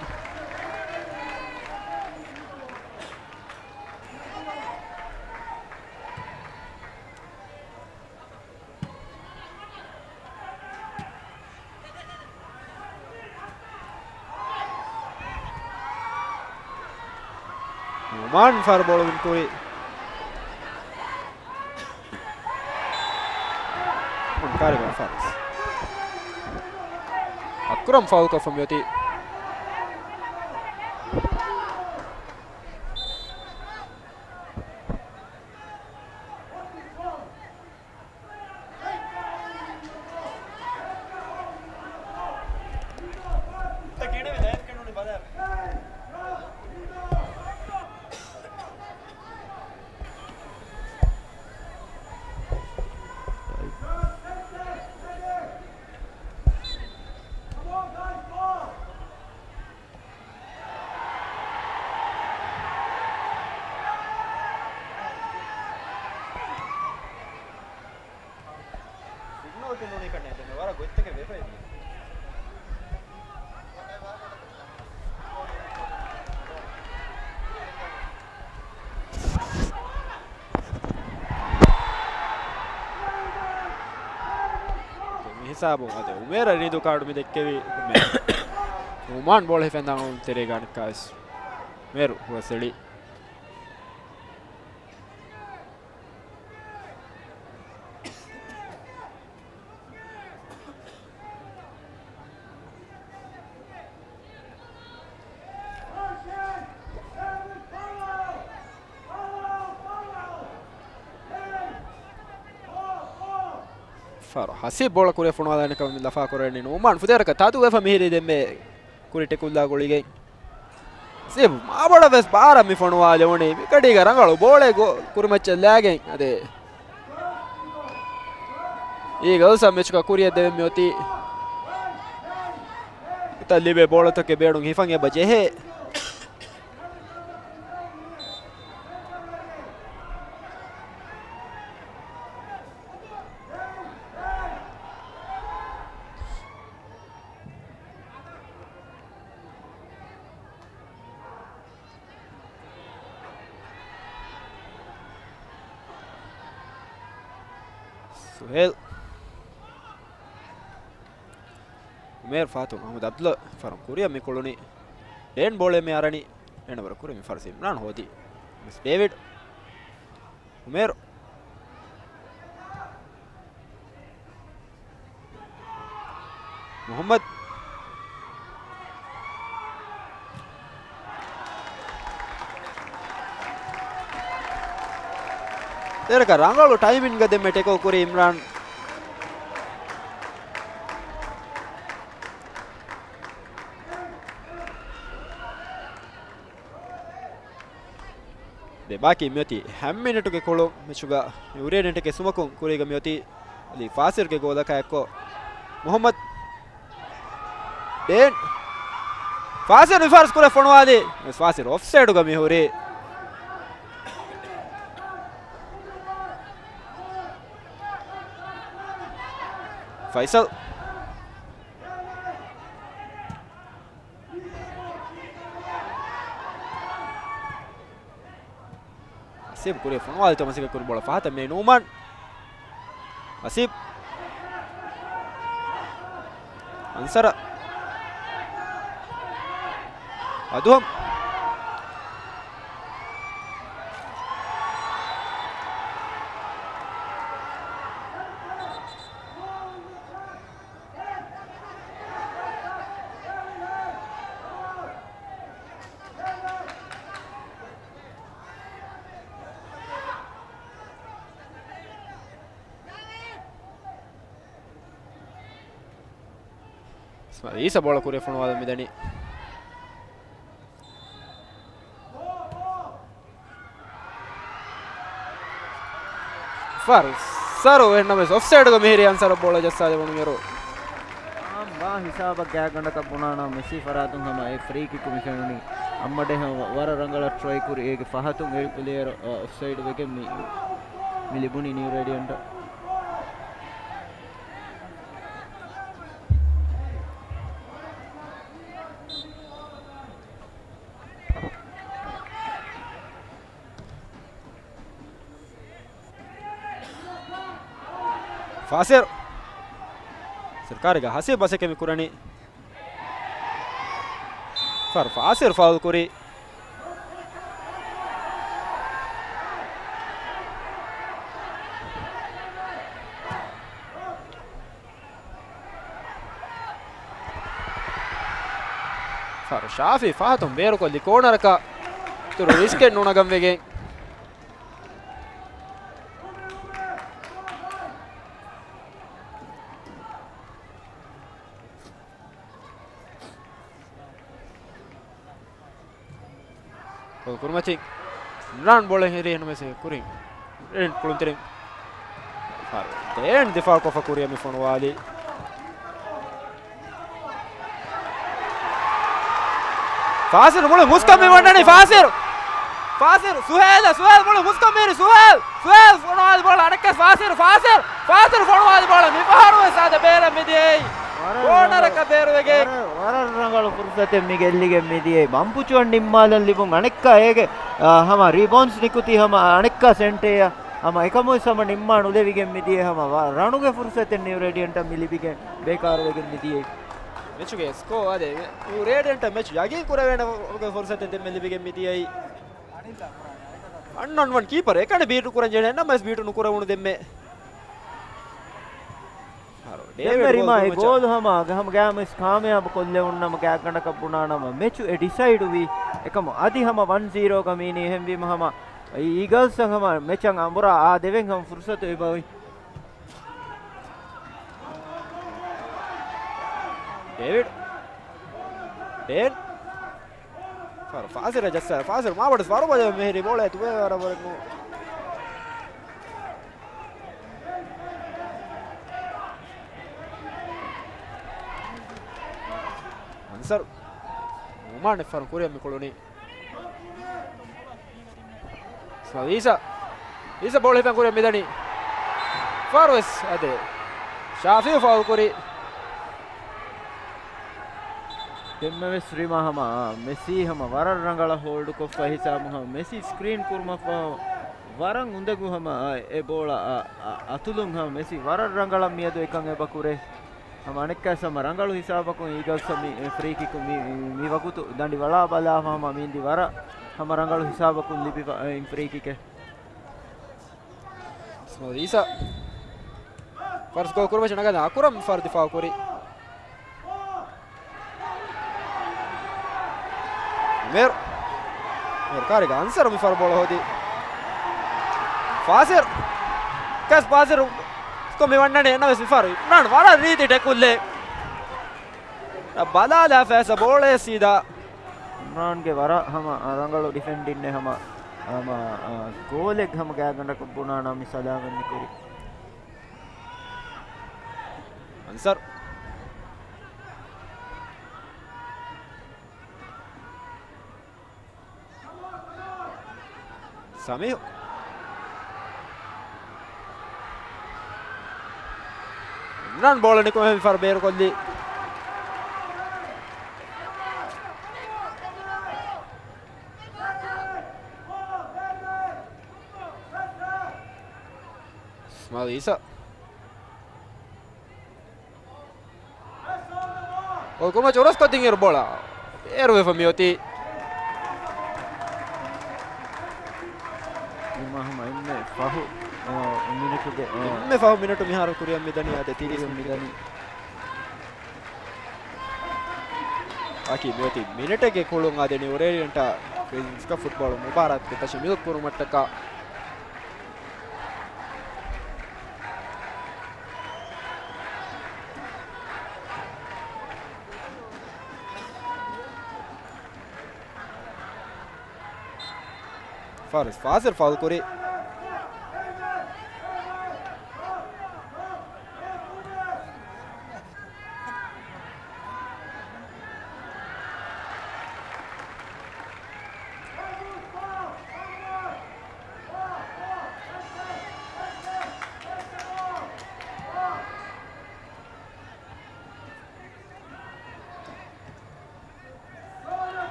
ނުޢުމާން ފާރު ބޯޅަ ވިން ކުރި. ކާރިގަ ފާރިސް. އަކްރަމް ފައުލް ކޮށްފަ މިއޮތީ. ސިގްނަލް ތިން ނޫނީ ކަންނޭ ދެން ވަރަށް ގޮތްތަކެއް ވެފައި. މި ހިސާބުން އަދި އުމޭރަށް ރީދޫ ކާޑު މި ދެއްކެވީ އުމޭރު. ނުޢުމާން ބޯޅަ ހިފެން ދާން ތެރޭގަ އަނެއްކާވެސް އުމޭރު ހުވަސްއެޅި. ފާރު ހަސީބް ބޯޅަ ކުރިއަށް ފޮނުވާލާނެ ކަމަށް މި ލަފާ ކުރަނީ. ނުޢުމާން ފުދޭވަރަކަށް ތާދޫ ވެފަ މިހިރީ ދެންމެ ކުރި ޓެކުލްއާ ގުޅިގެން. ސީބް މާބޮޑަށް ވެސް ބާރަށް މި ފޮނުވާލެވުނީ. މިގަޑީގަ ރަނގަޅު ބޯޅައެއް ގޯ-، ކުރިމައްޗަށް ލާގެން އަދި އީގަލްސްއަށް މެޗުގަ ކުރިއަށް ދެވެން މިއޮތީ. އެތައް ލިބޭ ބޯޅަތަކެއް ބޭޑުން ހިފަން އެބަ ޖެހޭ. ސުހޭލް. އުމޭރު ފާތުން އަހްމަދު އަބްދުﷲ ފަރުން ކުރިއަށް މި ކުޅުނީ. ޑޭން ބޯޅަ މި އަރަނީ. އޭނަ ވަރަށް ކުރި މި ފަރުސް އިމްރާން ހޯދީ. ޑޭވިޑް. އުމޭރު. މުޙައްމަދު. ދެރަކަށް ރަނގަޅު ޓައިމިންގ ދެންމެ ޓެކޯ ކުރި އިމްރާން. ދެ ބާކީ މިއޮތީ ހަ މިނިޓުގެ ކުޅުން މެޗުގަ އުރޭޑެންޓެކެ ސުމަކުން ކުރީގަ މިއޮތީ އަލީ ފާސިރުގެ ގޯލަކާ އެއްކޮށް މުޙައްމަދު. ޑޭން. ފާސިރު މިފަހަރު ކުރެ ފޮނުވާލި. ވެސް ފާސިރު އޮފްސައިޑުގަ މި ހުރީ. ފައިސަލް. ހަސީބް ކުރި ފޮނުވާލި ތޮމަސްގެ ކުރި ބޯޅަ ފަހަތަށް މި ނޫމަން. ހަސީބް. އަންސަރަ. އަދުހަމް. އީސަ ބޯޅަ ކުރިއަށް ފޮނުވާލަން މިދަނީ. ފަރު ސަރު އެހެންނަމަވެސް އޮފްސައިޑުގަ މިހިރީ އަންސަރަށް ބޯޅަ ޖައްސާލެވުނުއިރު. އާނ ވާ ހިސާބަށް ގާތްގަނޑަކަށް ބުނާނަމަ މެސީ ފަރާތުން ހަމަ އެ ފްރީ ކިކު މި ފެނުނީ. އައްމަޑޭ ހަމަ ވަރަށް ރަނގަޅަށް ޓްރައި ކުރި އޭގެ ފަހަތުން އެ ޕްލޭޔަރ އޮފްސައިޑް ވެގެން މި، މި ލިބުނީ ނިއު ރޭޑިއަންޓަށް. ފާސިރު. ސަރުކާރީގަ ހަސީބް މަސައްކަތް މި ކުރަނީ. ފަރު ފާސިރު ފައުލް ކުރީ. ފަރު ޝާފީ ފަހަތުން ބޭރުކޮށްލި ކޯނަރަކަށް އިތުރު ރިސްކެއް ނުނަގަން ވެގެން. ކޯލް ކުރުމަތިން އިމްރާން ބޯޅަ ހިރީ ނުމެސެ ކުރިން. އިމްރާން ކުޅުންތެރިން. ދޭން ދިފާއު ކޮށްފަ ކުރިއަށް މި ފޮނުވާލީ. ފާސިރު މުޅި ހުސްކަން މި ވަންނަނީ ފާސިރު. ފާސިރު، ސުހޭލަ، ސުހޭލް މުޅި ހުސްކަން މި ސުހޭލް. ސުހޭލް ފޮނުވާލި ބޯޅަ އަނެއްކާ ފާސިރު، ފާސިރު، ފާސިރު ފޮނުވާލި ބޯޅަ މި ފަހަރު ވެސް އާދެ ބޭރަށް މި ދިޔައީ. ކޯނަރަކަށް ބޭރުވެގެން. ވަރަށް ރަނގަޅު ފުރުސަތެއް މި ގެއްލިގެން މިދިޔައީ. މަންޕުޗުއަށް ނިންމާލަން ލިބުން އަނެއްކާ އޭގެ، އާ، ހަމަ ރީބައުންޑްސް ނިކުތީ ހަމަ އަނެއްކާ ސެންޓެއަށް ހަމަ އެކަމުވެސް ހަމަ ނިންމާ ނުލެވިގެން މިދިޔައީ. ހަމަ ވަ-، ރަނުގެ ފުރުސަތެއް ނިއު ރޭޑިއަންޓަށް މި ލިބިގެން ބޭކާރުވެގެން މިދިޔައީ. މެޗުގެ ސްކޯ އާދެ، ނިއު ރޭޑިއަންޓަށް މެޗު ޔަގީން ކުރެވޭނެ ފުރުސަތެއް ދެންމެ ލިބިގެން މިދިޔައީ. އަންނަން ވަން ކީޕަރ އެކަނި ބީޓު ކުރަން ޖެހޭ ނަމަވެސް ބީޓު ނުކުރެވުނު ދެންމެ. ދެންމެ ރިމާ އެ ގޯލު ހަމަ، ހަމަ ގާމެސް ކާމިޔާބު ކޮށްލެވުނު ނަމަ ގާތްގަނޑަކަށް ބުނާ ނަމަ މެޗު އެ ޑިސައިޑު ވީ. އެކަމު އަދި ހަމަ ވަން ޒީރޯ ގަ މީނީ އެހެންވީމަ ހަމަ އީގަލްސް ހަމަ މެޗަށް އަނބުރާ އާ ދެވެން ހަމަ ފުރުސަތު އެބައޮތް. ޑޭވިޑް. ޑޭން. ފާރު ފާސިރަށް ޖައްސާ. ފާސިރު މާބޮޑަށް ފާރު ބަލަ މެހެރި ބޯޅަ ތުވެ ވަރަށް ވަރަށް ނޫ. އަންސަރު. އުމާން އެއްފަރު ކުރިއަށް މި ކުޅުނީ. އީސާ، އީސާ ބޯޅަ ހިފެން ކުރިއަށް މިދަނީ. ފާރުވެސް އަދެ. ޝާފީ ފައުލް ކުރި. ދެންމެވެސް ރިމާ ހަމަ، އާ، މެސީ ހަމަ ވަރަށް ރަނގަޅަށް ހޯލްޑް ކޮށްފަ ހިސާބު ހަމަ މެސީ ސްކްރީން ކުރުމަށްފަހު ވަރަށް އުނދަގޫ ހަމަ، އާ، އެ ބޯޅަ، އާ، އާ، އަތުލުން ހަމަ މެސީ ވަރަށް ރަނގަޅަށް މިއަދު އެކަން އެބަ ކުރޭ. ހަމަ އަނެއްކާ ހަމަ ރަނގަޅު ހިސާބަކުން އީގަލްސް މި ފްރީ ކިކު މި، މި ވަގުތު ދަނޑި ވަޅާ ބަލާފަ ހަމަ މިންދި ވަރަށް ހަމަ ރަނގަޅު ހިސާބަކުން ލިބިފަ އިން ފްރީ ކިކެއް. އީސާ. ފަރުސް ގޯ ކުރުމަށް ނަގަން އަކުރަމް ފަރު ދިފާއު ކުރި. މޭރު. މޭރު ކާރިގަ އަންސަރު މި ފަރު ބޯޅަ ހޯދި. ފާސިރު. ކަސް ފާސިރު. ކޮ މި ވަންނަނީ އެންނަ ވެސް މި ފަރު. ނާން ވަރަށް ރީތި ޓެކުލްއެއް. ބަލާލާ ފޭސަ ބޯޅަ ސީދާ. އިމްރާންގެ ވަރަށް ހަމަ ރަނގަޅު ޑިފެންޑިން ހަމަ، ހަމަ، އާ، ގޯލެއް ހަމަ ގާތްގަނޑަކަށް ބުނާނަ މި ސަލާމަތް މި ކުރި. އަންސަރު. ސަމީހު. އިމްރާން ބޯޅަ ނިކުމެ މިފަހަރު ބޭރުކޮށްލީ. އިސްމާއިލް އީސާ. އޮ، ކުރިމަތި އުރަސްކޮށްދިން އިރު ބޯޅަ ބޭރުވެފަ މިއޮތީ. އެންމެ ފަހު، އާ، މިނެޓުގެ، އާ، އެންމެ ފަހު މިނެޓު މިހާރު ކުރިއަށް މިދަނީ އާދެ ތިރީސް މިނެޓު. އަކީ މިއޮތީ މިނެޓެއްގެ ކުޅުން އާދެ ނިއުރޭޑިއަންޓާ ޕްރިންސް ކަޕް ފުޓްބޯޅަ މުބާރާތުގެ ތަށި މިލްކު ކުރުމަށްޓަކާ. ފާރިސް ފާޒިލް ފައުލް ކުރި.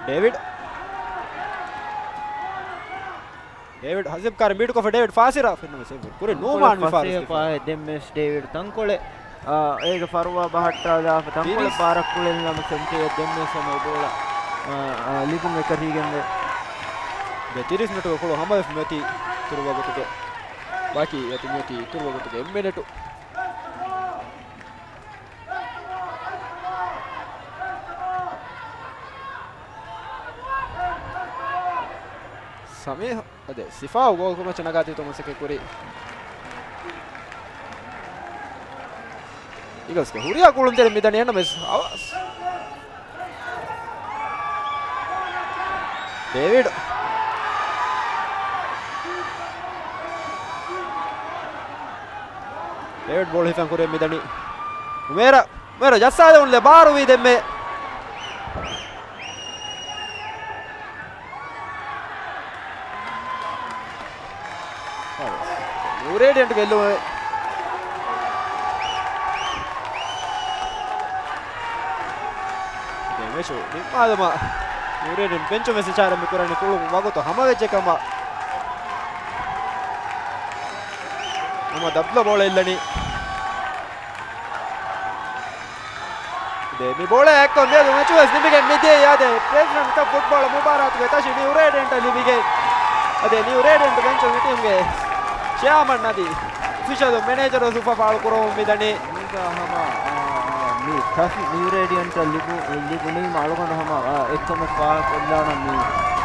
ޑޭވިޑް. ޑޭވިޑް ހަޒިބް ކާރި މީޓުކޮށްފަ ޑޭވިޑް ފާސިރާ ފެނުނު ސޭވް ކުރި ނޫމާން މި ފާސި ފަސޭހަ ފާހެއް ދެންމެސް ޑޭވިޑް ތަންކޮޅެއް، އާ، އޭގެ ފަރުވާ ބަހައްޓާލާފަ ތަންކޮޅެއް ތިރީސް. ބާރަށް ކުޅެލިނަމަ ސެންޓީއެއް ދެންމެސް ހަމަ އެބޯޅަ، އާ، އާ، ލިބުން އެކަށީގެންވޭ. ދެ ތިރީސް މިނެޓުގެ ކުޅު ހަމަވެފަ މިއޮތީ އިތުރު ވަގުތުގެ. ބާކީ އެތި މިއޮތީ އިތުރު ވަގުތުގެ އެއް މިނެޓު. ސަމީހު. އަދި ސިފާއު ގޯލް ކުރުމަށް ނަގާތީތޯ މަސައްކަތް ކުރި. އީގަލްސްގެ ހުރިހާ ކުޅުންތެރި މިދަނީ އެންނަމެސް އަވަސް. ޑޭވިޑް. ޑޭވިޑް ބޯޅަ ހިފަން ކުރި މިދަނީ. އުމޭރަ. އުމޭރަ ޖައްސާލެވުން ލެ ބާރުވީ ދެންމެ. ނިއުރޭޑިއަންޓް ގެއްލުމެވެ. މެޗު ނިންމާލުމަށް ނިއުރޭޑިއަންޓް ބެންޗު މެސެޖާރ މި ކުރަނީ ކުޅުން ވަގުތު ހަމަވެއްޖެ ކަމަށް. ހަމަ ދަބްލަ ބޯޅަ އެއްލަނީ. ދެ މި ބޯޅަ އެއްކޮށް މިއަދު މެޗު ވެސް ނިމިގެން މިދިޔައީ އާދެ ޕްރެޒިޑެންޓްސް ކަޕް ފުޓްބޯޅަ މުބާރާތުގެ ތަށި ނިއުރޭޑިއަންޓަށް ލިބިގެން. އަދެ ނިއުރޭޑިއަންޓް ބެންޗު މި ޓީމްގެ ޗެއާމަން އަދި އޮފިޝަލު މެނޭޖަރު ސުފަ ފާޅު ކުރަމުން މިދަނީ. މީގަ ހަމަ، އާ، މި ތަށި ނިއުރޭޑިއަންޓަށް ލިބު-، ލިބުނީމަ އަޅުގަނޑު ހަމަ، އާ، އެއްކަމެއް ފާހަގަކޮށްލާނަން މި،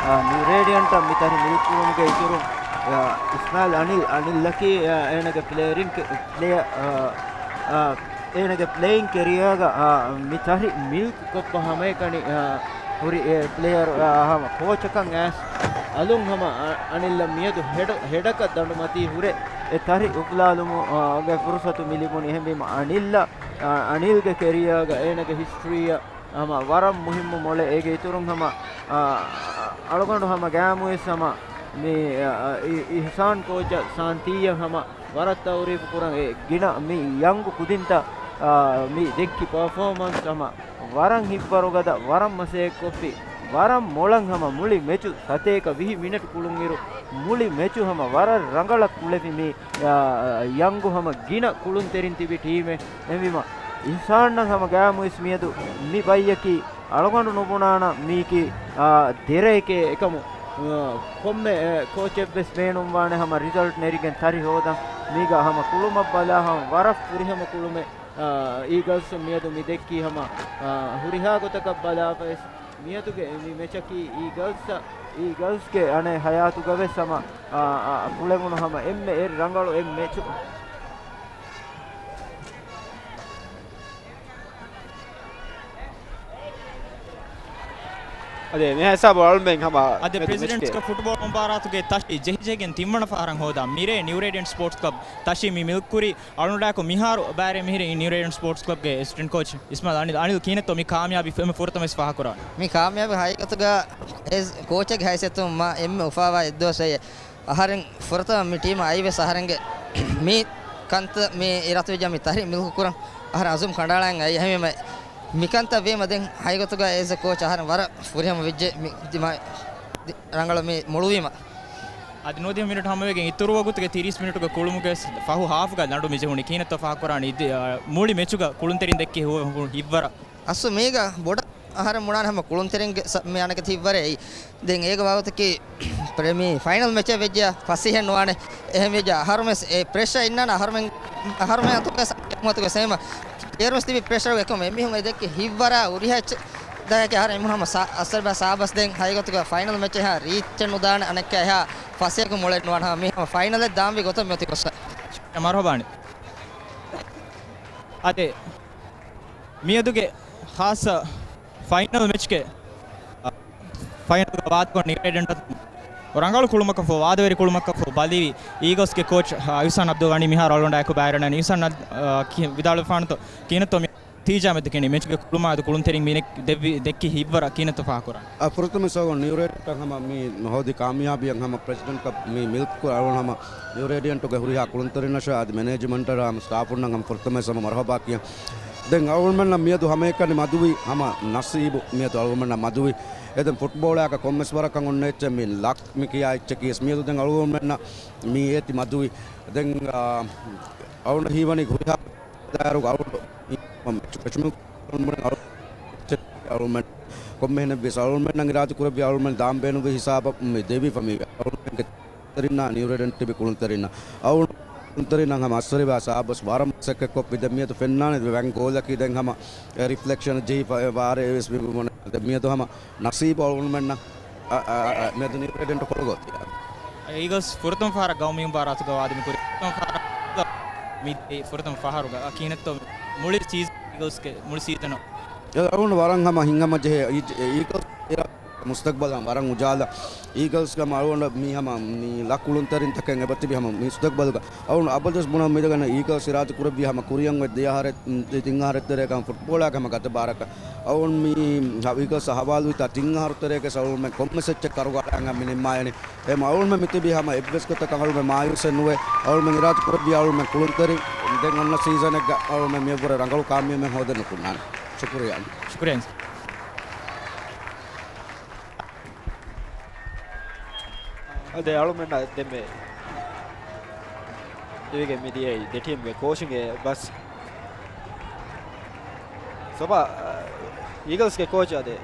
އާ، ނިއުރޭޑިއަންޓަށް މި ތަށި މިލްކުރުމުގެ އިތުރުން، އާ، އިސްމާއިލް އަނިލް، އަނިލްއަކީ، އާ، އޭނަގެ ޕްލޭއަރިން ކެ-، ޕްލޭއަ-، އާ، އާ، އޭނަގެ ޕްލޭއިން ކެރިއާގަ، އާ، މި ތަށި މިލްކު ކޮށްފަ ހަމައެކަނި، އާ، ހުރި އެ ޕްލޭޔަރު، އާ، ހަމަ ކޯޗަކަށް އައިސް އަލުން ހަމަ، އަ-، އަނިލްއަށް މިއަދު ހެޑަ-، ހެޑަކަށް ދަނޑުމަތީ ހުރެ އެ ތަށި އުފުލާލުމު، އާ، ގެ ފުރުސަތު މި ލިބުނީ. އެހެންވީމަ އަނިލްއަށް، އާ، އަނިލްގެ ކެރިއާގަ އޭނަގެ ހިސްޓްރީއަށް ހަމަ ވަރަށް މުހިއްމު މޮޅެއް. އޭގެ އިތުރުން ހަމަ، އާ، އަޅުގަނޑު ހަމަ ގައިމުވެސް ހަމަ މި، އާ، އި-، އިހްސާން ކޯޗަށް ސާންތީއަށް ހަމަ ވަރަށް ތައުރީފު ކުރަން. އެ ގިނަ މި ޔަންގު ކުދިންތައް، އާ، މި ދެއްކި ޕަރފޯމަންސް ހަމަ ވަރަށް ހިތްވަރުގަދަ، ވަރަށް މަސައްކަތްކޮށްފި، ވަރަށް މޮޅަށް ހަމަ މުޅި މެޗު ސަތޭކަ ވިހި މިނެޓް ކުޅުންއިރު، މުޅި މެޗު ހަމަ ވަރަށް ރަނގަޅަށް ކުޅެފި މި، އާ، ޔަންގު ހަމަ ގިނަ ކުޅުންތެރިން ތިބި ޓީމެއް. އެހެންވީމަ، އިހްސާންއަށް ހަމަ ގައިމުވެސް މިއަދު މި ބައްޔަކީ އަޅުގަނޑު ނުބުނާނަ މީކީ، އާ، ދެރައެކޭ އެކަމު، އާ، ކޮންމެ، އެ، ކޯޗެއްވެސް ބޭނުންވާނެ ހަމަ ރިޒަލްޓް ނެރިގެން ތަށި ހޯދަން. މީގަ ހަމަ ކުޅުމަށް ބަލާ ހަމަ ވަރަށް ފުރިހަމަ ކުޅުމެއް، އާ، އީގަލްސް މިއަދު މި ދެއްކީ ހަމަ، އާ، ހުރިހާ ގޮތަކަށް ބަލާފަވެސް މިއަދުގެ މި މެޗަކީ އީގަލްސް، އީގަލްސްގެ އަނެއް ހަޔާތުގަވެސް ހަމަ، އާ، އާ، ކުޅެވުނު ހަމަ އެންމެ އެއް ރަނގަޅު އެއް މެޗު. އަދި މިހާ ހިސާބު އަޅުމެން ހަމަ އަދި މެދު ޕްރެޒިޑެންޓްސް މެޗުގެ ކަޕް ފުޓްބޯޅަ މުބާރާތުގެ ތަށި ޖެހިޖެހިގެން ތިންވަނަ ފަހަރަށް ހޯދާ މިރޭ ނިއުރޭޑިއަންޓް ސްޕޯޓްސް ކްލަބް ތަށި މި މިލްކުރި. އަޅުގަނޑާއެކު މިހާރު ބައިވެރި މިހިރީ ނިއުރޭޑިއަންޓް ސްޕޯޓްސް ކްލަބްގެ އެސިސްޓެންޓް ކޯޗް އިސްމާއިލް އަނިލް. އަނިލް، ކިހިނެއްތޯ މި ކާމިޔާބީ ފު-، އެންމެ ފުރަތަމަ ވެސް ފާހަގަކުރާނީ؟ މި ކާމިޔާބީ ހަގީގަތުގަ އޭޒް ކޯޗެއްގެ ހައިސިއްޔަތުން މާ އެންމެ އުފާވާ އެއްދުވަސް އެއް. އަހަރެން ފުރަތަމަ މި ޓީމަށް އައިވެސް އަހަރެންގެ މި ކަންތައް މި އިރާދަވެއްޖެ މި ތަހުރީ މިލްކު ކުރަން އަހަރެން އަޒުމް ކަނޑައަޅަން އައި. އެހެންވީމަ މިކަންތައް ވީމަ ދެން ހަގީގަތުގަ އޭޒް އެ ކޯޗް އަހަރެން ވަރަށް ފުރިހަމަ ވެއްޖެ މި ދިމާ-، ދި-، ރަނގަޅަށް މި މޮޅުވީމަ. އަދި ނުވަދިހަ މިނިޓު ހަމަވެގެން އިތުރު ވަގުތުގެ ތިރީސް މިނިޓުގެ ކުޅުމުގެ ފަހު ހާފްގަ ލަނޑު މިޖެހުނީ ކިހިނެއްތޯ ފާހަގަކުރާނީ؟ އިދި-، އާ، މުޅި މެޗުގަ ކުޅުންތެރިން ދެއްކި ހު-، ހު-، ހިތްވަރަށް. އަސްލު މީގަ ބޮޑަށް އަހަރެން ބުނާނެ ހަމަ ކުޅުންތެރިންގެ ސަ-، މި އަނެކަތި ހިތްވަރެއް އެއީ. ދެން އޭގެ ބާވަތަކީ ޕްރެ-، މި ފައިނަލް މެޗެއް ވެއްޖެޔާ ފަސޭހައެއް ނުވާނެ. އެހެން ވެއްޖެ އަހަރުމެސް އެ ޕްރެޝަރ އިންނާނެ އަހަރުމެން، އަހަރުމެން އަތުގަ ސަ-، އަތުގަ ސޭމަ ޕްލޭޔަރުން ތިބި ޕްރެޝަރުގަ އެކަމު އެމީހުން އެ ދެއްކި ހިތްވަރާ ހުރިހާ އެއްޗެއް ދައިކެ އަހަރެން އެމީހުން ހަމަ ސާ-، އަސަރް ބާ ސާބަސް ދެން ހަގީގަތުގަ ފައިނަލް މެޗެއް ހާ ރީޗެއް ނުދާނެ އަނެއްކާ އެހާ ފަސޭހަކު މޮޅެއް ނުވާނެ ހަމަ މީ ހަމަ ފައިނަލެއް ދާންވީ ގޮތަށް މިއޮތީ ކޮށްސަ. މަރުހަބާނެ. އަދެ މިއަދުގެ ޚާއްޞަ ފައިނަލް މެޗްގެ، އަ، ފައިނަލްގަ ވާދަކޮށް ނިއު ރޭޑިއަންޓަށް ރަނގަޅު ކުޅުމަކަށްފަހު، ވާދަވެރި ކުޅުމަކަށްފަހު ބަލިވި އީގަލްސްގެ ކޯޗް، އަ، އިޙްސާން އަބްދުލް ޣަނީ މިހާރު އަޅުގަނޑާއެކު ބައިވެރިވެ އިންނަނީ. އިޙްސާން، އަ، ކި-، ވިދާޅުވެފާނެތޯ ކިހިނެއްތޯ މި ތީޖާ މެދު ކިނީ މެޗުގެ ކުޅުމާ އަދި ކުޅުންތެރިން މީނެ ދެއްވި، ދެއްކި ހިތްވަރަށް ކިހިނެއްތޯ ފާހަގަކުރާނީ؟ އަ، ފުރަތަމަ ސޯގޮން ނިއު ރޭޑިއަންޓަށް ހަމަ މި ހޯދި ކާމިޔާބީއަށް ހަމަ ޕްރެޒިޑެންޓް ކަޕް މި މިލްކް ކުރ އަޅުން ހަމަ ނިއު ރޭޑިއަންޓުގެ ހުރިހާ ކުޅުންތެރިންނަށާ އަދި މެނޭޖްމަންޓަށާ ހަމަ ސްޓާފުންނަށް ހަމަ ފުރަތަމަ ސަމަ މަރުހަބާ ކިޔަން. ދެން އަޅުގަނޑުމެންނަށް މިއަދު ހަމައެކަނި މަދުވި ހަމަ ނަސީބު މިއަދު އަޅުގަނޑުމެންނަށް މަދުވި. އެ ދެން ފުޓްބޯޅައަކަށް ކޮންމެސް ވަރަކަށް އޮންނަ އެއްޗެއް މި ލަކް މި ކިޔާ އެއްޗަކީ ވެސް މިއަދު ދެން އަޅުގަނޑުމެންނަށް މި އޭތި މަދުވި. ދެން، އާ، އަޅުގަނޑަށް ހީވަނީ ހުރިހާ ދާއިރު އަޅުގަނޑު މި މެޗު، މެޗު އަޅުގަނޑު ކޮންމެހެނެއްވިޔަސް އަޅުގަނޑުމެންނަށް އިރާދަ ކުރެއްވި އަޅުގަނޑުމެން ދާން ބޭނުންވި ހިސާބަށް މި ދެވިފަ މީގަ އަޅުގަނޑުމެންގެ ކުޅުންތެރިންނާ، ނިއު ރޭޑިއަންޓް ތިބި ކުޅުންތެރިންނާ. އަޅުގަނޑު ކުޅުންތެރިންނަށް ހަމަ އައްސަރިބާ ސާބަސް ވަރަށް މަސައްކަތްކޮށްފި. ދެން މިއަދު ފެންނާނެ ވަން ގޯލަކީ ދެން ހަމަ ރިފްލެކްޝަން ޖެހިފަ ވާރޭ ވެސް މި ބުނަ. ދެން މިއަދު ހަމަ ނަސީބު އަޅުގަނޑުމެންނަށް އަ، އަ، އަ، މިއަދު ނިއު ރޭޑިއަންޓު ކޮޅުގޯތި. އީގަލްސް ފުރަތަމަ ފަހަރަށް ގައުމީ މުބާރާތުގަ ވާދަ މި ކުރި ފުރަތަމަ ފަހަރަށް މި ފުރަތަމަ ފަހަރުގަ ކިހިނެއްތޯ މުޅި ސީޒަން އީގަލްސްގެ މުޅި ސީޒަނު. އެ އަޅުގަނޑު ވަރަށް ހަމަ ހިތްހަމަ ޖެހޭ އީ-، އީގަލްސް މުސްތަގްބަލަށް ވަރަށް އުޖާލާ. އީގަލްސްގަ އަޅުގަނޑަށް މީ ހަމަ މީ ލަކް ކުޅުންތެރިންތަކެއް އެބަތިބި ހަމަ މީ މުސްތަގްބަލުގަ. އަޅުގަނޑު އަބަދުވެސް ބުނަން މިދަގަނޑަ އީގަލްސް އިރާދަ ކުރެއްވި ހަމަ ކުރިއަށް އޮތް ދެ އަހަރެއް، ތިން އަހަރެއް ތެރޭގަ ފުޓްބޯޅައަކަށް ހަމަ ގަދަ ބާރަކަށް. އަޅުގަނޑު މީ އީގަލްސް ހަވާލުވިތާ ތިން އަހަރު ތެރޭގަ އަޅުގަނޑުމެން ކޮންމެސް އެއްޗެއް ކަރުގަޅާން މި ނިންމާއިނީ. އެހެން އަޅުގަނޑުމެން މިތިބީ ހަމަ އެއްވެސް ގޮތަކަށް އަޅުގަނޑުމެން މާޔޫސެއް ނުވޭ. އަޅުގަނޑުމެން އިރާދަ ކުރެއްވި އަޅުގަނޑުމެން ކުޅުންތެރިން ދެން އޮންނަ ސީޒަނެއްގަ އަޅުގަނޑުމެން މިއަށްވުރެ ރަނގަޅު ކާމިޔާބެއް ހޯދަން ނުކުންނާނެ. ޝުކުރިއްޔާ. ޝުކުރިއްޔާ. އަދި އަޅުމެންނަށް ދެންމެ ދިވެގެން މިދިޔައީ ދެ ޓީމްގެ ކޯޗުންގެ ބަސް. ސޮބާ، އީގަލްސްގެ ކޯޗު އަދި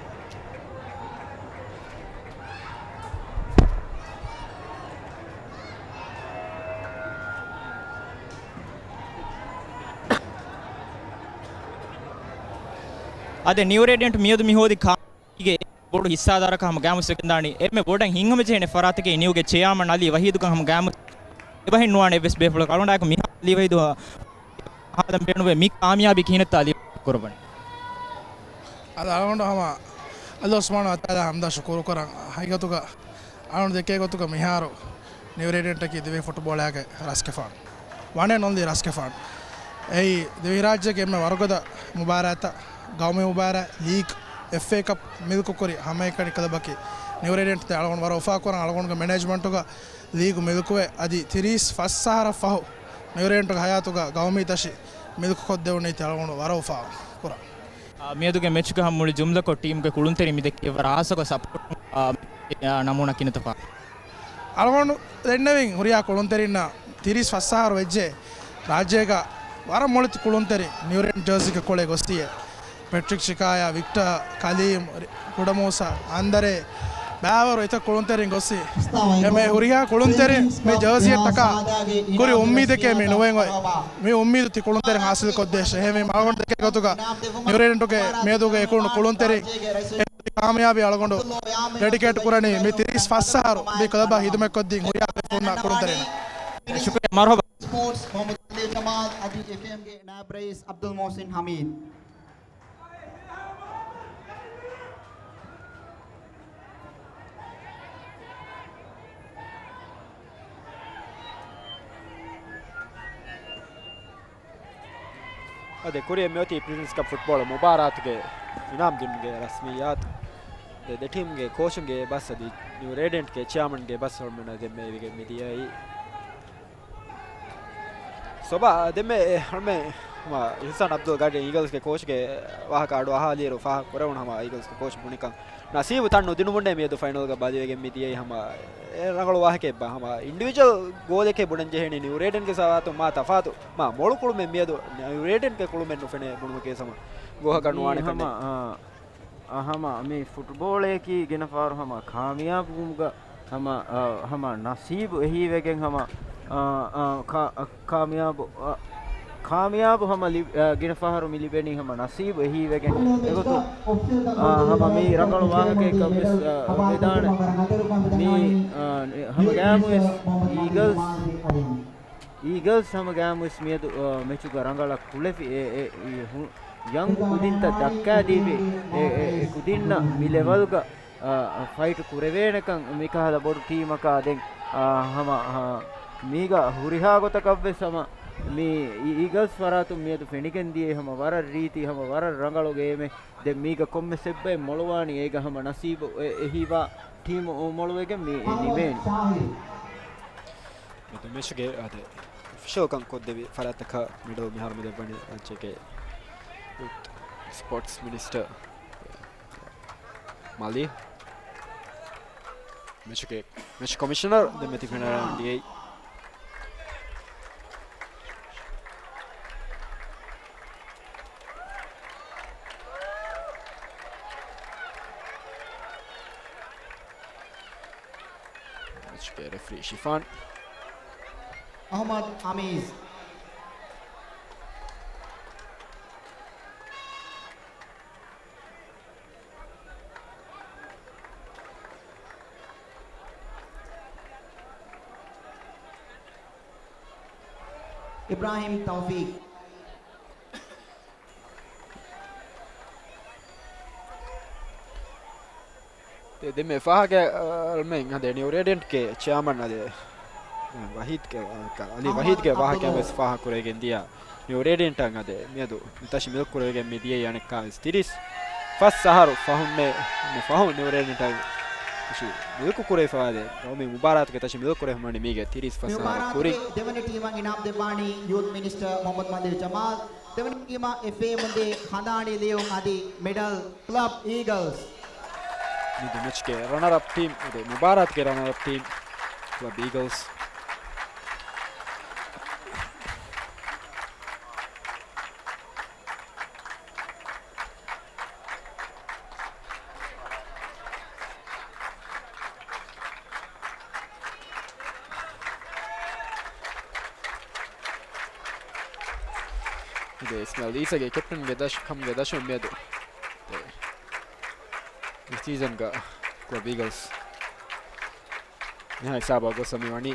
އަދި ނިއު ރޭޑިއަންޓް މިއަދު މި ހޯދި ކާ ގެ ބޮޑު ހިއްސާދާރަކަށް ހަމަ ގައިމު ވެގެންދާނީ. އެންމެ ބޮޑަށް ހިތްހަމަޖެހޭނެ ފަރާތަކީ ނިއުގެ ޗެއާމަން އަލީ ވަހީދުގަ ހަމަ ގައިމު އެބަހެއް ނުވާނެ އެއްވެސް ބޭފުޅަކަށް. އަޅުގަނޑާއެކު މިހާރު އަލީ ވަހީދު ހާދަން ބޭނުންވޭ މި ކާމިޔާބީ ކިހިނެއްތަ އަލީ ކުރައްވަނީ؟ އަދި އަޅުގަނޑު ހަމަ އަލްލާހު ސުބްޙާނަހޫ ވަތަޢާލާ ޙަމްދާ ޝުކުރު ކުރަން. ހަގީގަތުގަ އަޅުގަނޑު ދެކޭ ގޮތުގަ މިހާރު ނިއު ރޭޑިއަންޓަކީ ދިވެހި ފުޓްބޯޅައިގެ ރަސްގެފާނު. ވަން އެންޑް އޮންލީ ރަސްގެފާނު. އެއީ ދިވެހިރާއްޖޭގެ އެންމެ ވަރުގަދަ މުބާރާތްތައް، ގައުމީ މުބާރާތް، ލީގް، އެފްއޭ ކަޕް މިލްކުކުރި ހަމައެކަނި ކްލަބަކީ ނިއު ރޭޑިއަންޓް. ދެން އަޅުގަނޑު ވަރަށް އުފާކުރަން އަޅުގަނޑުގެ މެނޭޖްމަންޓުގަ ލީގު މިލްކުވެ، އަދި ތިރީސް ފަސް އަހަރަށް ފަހު ނިއު ރޭޑިއަންޓްގެ ހަޔާތުގަ ގައުމީ ތަށި މިލްކުކޮށްދެވުނީ ތި އަޅުގަނޑު ވަރަށް އުފާކުރަން. އާ، މިއަދުގެ މެޗުގަ ހަމަ މުޅި ޖުމްލަކޮށް ޓީމުގެ ކުޅުންތެރިން މި ދެއްކީ ވަރަށް ހާއްސަކޮށް ސަޕޯޓު، އާ، ނަމޫނާ ކިނިތަފާ. އަޅުގަނޑު ދެންނެވިން ހުރިހާ ކުޅުންތެރިންނަށް ތިރީސް ފަސް އަހަރު ވެއްޖެ ރާއްޖޭގަ ވަރަށް މޮޅި ކުޅުންތެރިން ނިއުރޭޑިއަންޓް ޖާޒީގެ ކޮޅެއް ގޮއްސިއޭ. ޕެޓްރިކް ޝިކާޔާ، ވިކްޓާ، ކަލީމް، ކުޑަމޫސާ، އަންދަރޭ، ބައިވަރު އެތައް ކުޅުންތެރިން ގޮއްސި. އެމެ ހުރިހާ ކުޅުންތެރިން މި ޖާޒީއަށްޓަކާ ކުރި އުއްމީދެކޭ މި ނުވެން އޮތް. މި އުއްމީދު ތި ކުޅުންތެރިން ހާސިލް ކޮށްދޭށޭ. އެހެންވީމަ އަޅުގަނޑު ދެކޭ ގޮތުގަ ނިއުރޭޑިއަންޓުގެ މިއަދުގެ އެ ކުޅުނު ކުޅުންތެރިން އެ ކާމިޔާބީ އަޅުގަނޑު ޑެޑިކޭޓް ކުރަނީ މި ތިރީސް ފަސް އަހަރު މި ކްލަބަށް ހިދުމަތްކޮށްދިން ހުރިހާ ބޭފުޅުންނަށް ކުޅުންތެރިންނަށް. ޝުކުރިއްޔާ، މަރުޙަބާ. ސްޕޯޓްސް މުޙައްމަދު އަލީ ޖަމާލް އަދި އެފްއޭއެމްގެ ނާއިބު ރައީސް އަބްދުލް މުޙްސިން ހަމީދު. އަދި ކުރިއަށް މިއޮތީ ޕްރިންސް ކަޕް ފުޓްބޯޅަ މުބާރާތުގެ އިނާމް ދިނުމުގެ ރަސްމިއްޔާތު. ދެ، ދެ ޓީމްގެ ކޯޗުންގެ ބަސް އަދި ނިއު ރޭޑިއަންޓްގެ ޗެއާމަންގެ ބަސް ހަމަ ދެންމެ އެވިގެން މިދިޔައީ. ސޮބާ، ދެންމެ އެ ހަމަ، ހަމަ އިޙްސާން އަބްދުލް ގާޑި އީގަލްސްގެ ކޯޗުގެ ވާހަކަ އަޑު އަހާލިއިރު ފާހަގަ ކުރެވުނު ހަމަ އީގަލްސްގެ ކޯޗު ބުނިކަން ނަސީބު ތަން ނުދިނުމުންނޭ މިއަދު ފައިނަލްގަ ބަލިވެގެން މިދިޔައީ ހަމަ އެ ރަނގަޅު ވާހަކައެއްބާ. ހަމަ އިންޑިވިޖުއަލް ގޯލެކޭ ބުނަން ޖެހޭނީ ނިއު ރޭޑިއަންޓްގެ ސަވާތުން މާ ތަފާތު، މާ މޮޅު ކުޅުމެއް މިއަދު ނިއު ރޭޑިއަންޓްގެ ކުޅުމެއް ނުފެނޭ ބުނުމުގެ ހަމަ ގޯހަކަށް ނުވާނެ ކަންނޭނގެ. އަ، ހަމަ މި ފުޓްބޯޅަޔަކީ ގިނަ ފަހަރު ހަމަ ކާމިޔާބުވުމުގަ ހަމަ، އަ، ހަމަ ނަސީބު އެހީވެގެން ހަމަ، އަ، އަ، ކާ-، އަ، ކާމިޔާބު، އަ، ކާމިޔާބު ހަމަ ލި-، އަ، ގިނަ ފަހަރު މި ލިބެނީ ހަމަ ނަސީބު އެހީވެގެން. އެގޮތުން، އަ، ހަމަ މީ ރަނގަޅު ވާހަކައެއްކަން ވެސް، އަ، ވެދާނެ. މީ، އަ، ހަމަ ގައިމުވެސް އީގަލްސް އީގަލްސް ހަމަ ގައިމުވެސް މިއަދު، އަ، މެޗުގަ ރަނގަޅަށް ކުޅެފި އެ، އެ، އެ ހު-، ޔަންގް ކުދިންތައް ދައްކާދީފި އެ، އެ، އެ ކުދިންނަށް މި ލެވަލްގަ، އަ، އަ، ފައިޓް ކުރެވޭނެކަން މިކަހަލަ ބޮޑު ޓީމަކާ ދެން، އަ، ހަމަ، އަ، މީގަ ހުރިހާ ގޮތަކަށްވެސް ހަމަ މި އީ-، އީގަލްސް ފަރާތުން މިއަދު ފެނިގެން ދިޔައީ ހަމަ ވަރަށް ރީތި ހަމަ ވަރަށް ރަނގަޅު ގޭމެއް. ދެން މީގަ ކޮންމެސް އެއްބައެއް މޮޅުވާނީ އޭގަ ހަމަ ނަސީބު އެ، އެހީވާ ޓީމު މޮޅުވެގެން މި ނިމޭނީ. މެދު މެޗުގެ އަދި އޮފިޝަލްކަން ކޮށްދެވި ފަރާތްތަކަށް މެޑަލް މިހާރު މި ދެއްވަނީ ރާއްޖޭގެ ޔޫތު ސްޕޯޓްސް މިނިސްޓަރ މަލީ. މެޗުގެ މެޗް ކޮމިޝަނަރ ދެންމެ ތި ފެނަރަން ޑީއައި. މެޗުގެ ރެފްރީ ޝިފާން. އަހުމަދު އަމީޒް. އިބްރާހިމް ތައުފީޤް. ދެ-، ދެންމެ ފާހަގަ، އަ، އަޅުމެން އަދެ ނިއު ރޭޑިއަންޓްގެ ޗެއާމަން އަދެ، އަ، ވަހީދްގެ ވާހަކަ، އަލީ އަހުމަދު ވަހީދްގެ ވާހަކަ އަބްދުﷲ. ވެސް ފާހަގަ ކުރެވިގެން ދިޔަ. ނިއު ރޭޑިއަންޓަށް އަދެ މިއަދު މި ތަށި މިލްކު ކުރެވިގެން މި ދިޔައީ އަނެއްކާވެސް ތިރީސް ފަސް އަހަރު ފަހުންނޭ، މި ފަހުން ނިއު ރޭޑިއަންޓަށް ތަށި މިލްކު ކުރެވިފައިވާ އަދެ ނަވަމި މުބާރާތުގެ ތަށި މިލްކު ކުރެވި ހަމަވަނީ މީގެ ތިރީސް ފަސް އަހަރު ކުރިން. މި މުބާރާތުގެ ދެވަނަ ޓީމަށް އިނާމް ދެއްވާނީ ޔޫތު މިނިސްޓަރ މުހައްމަދު މަލީ ޖަމާލް. ދެވަނަ ޓީމަށް އެފްއޭއެމުންދޭ ހަނދާނީ ލިޔުން އަދި މެޑަލް ކްލަބް އީގަލްސް. މިދި މެޗްގެ ރަނަރަޕް ޓީމް، އަދި މުބާރާތުގެ ރަނަރަޕް ޓީމް ކްލަބް އީގަލްސް. އިސްމާއިލް އީސާގެ ކެޕްޓަންގެ ދަށު، ކަމުގެ ދަށުން މިއަދު މި ސީޒަންގަ ކްލަބް އީގަލްސް މިހާ ހިސާބަށް ގޮސް މި ވަނީ.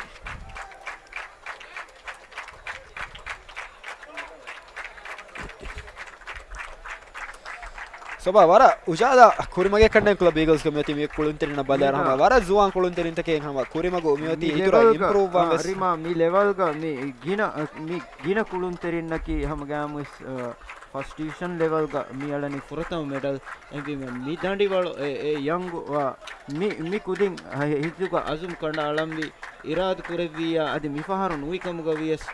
ސޮބާ ވަރަށް އުޖާލާ ކުރިމަގެއް ކަންނޭނގެ ކްލަބް އީގަލްސްގެ މިއޮތީ މި ކުޅުންތެރިންނަށް ބަލާއިރު ހަމަ ވަރަށް ޒުވާން ކުޅުންތެރިންތަކެއް ހަމަ ކުރިމަގު މިއޮތީ އިތުރަށް އިމްޕްރޫވް ވާން ވެސް. މި ލެވަލްގަ މި ގިނަ، މި ގިނަ ކުޅުންތެރިންނަކީ ހަމަ ގައިމުވެސް، އަ، ފަސްޓް ޑިވިޝަން ލެވަލްގަ މި އަޅަނީ ފުރަތަމަ މެޑަލް. އެހެންވީމަ މި ދަނޑިވަޅު އެ، އެ ޔަންގު ވާ މި، މި ކުދިން ހިތުގަ އަޒުމް ކަނޑައަޅަންވީ، އިރާދަ ކުރެއްވިއްޔާ އަދި މިފަހަރު ނުވިކަމުގަވިޔަސް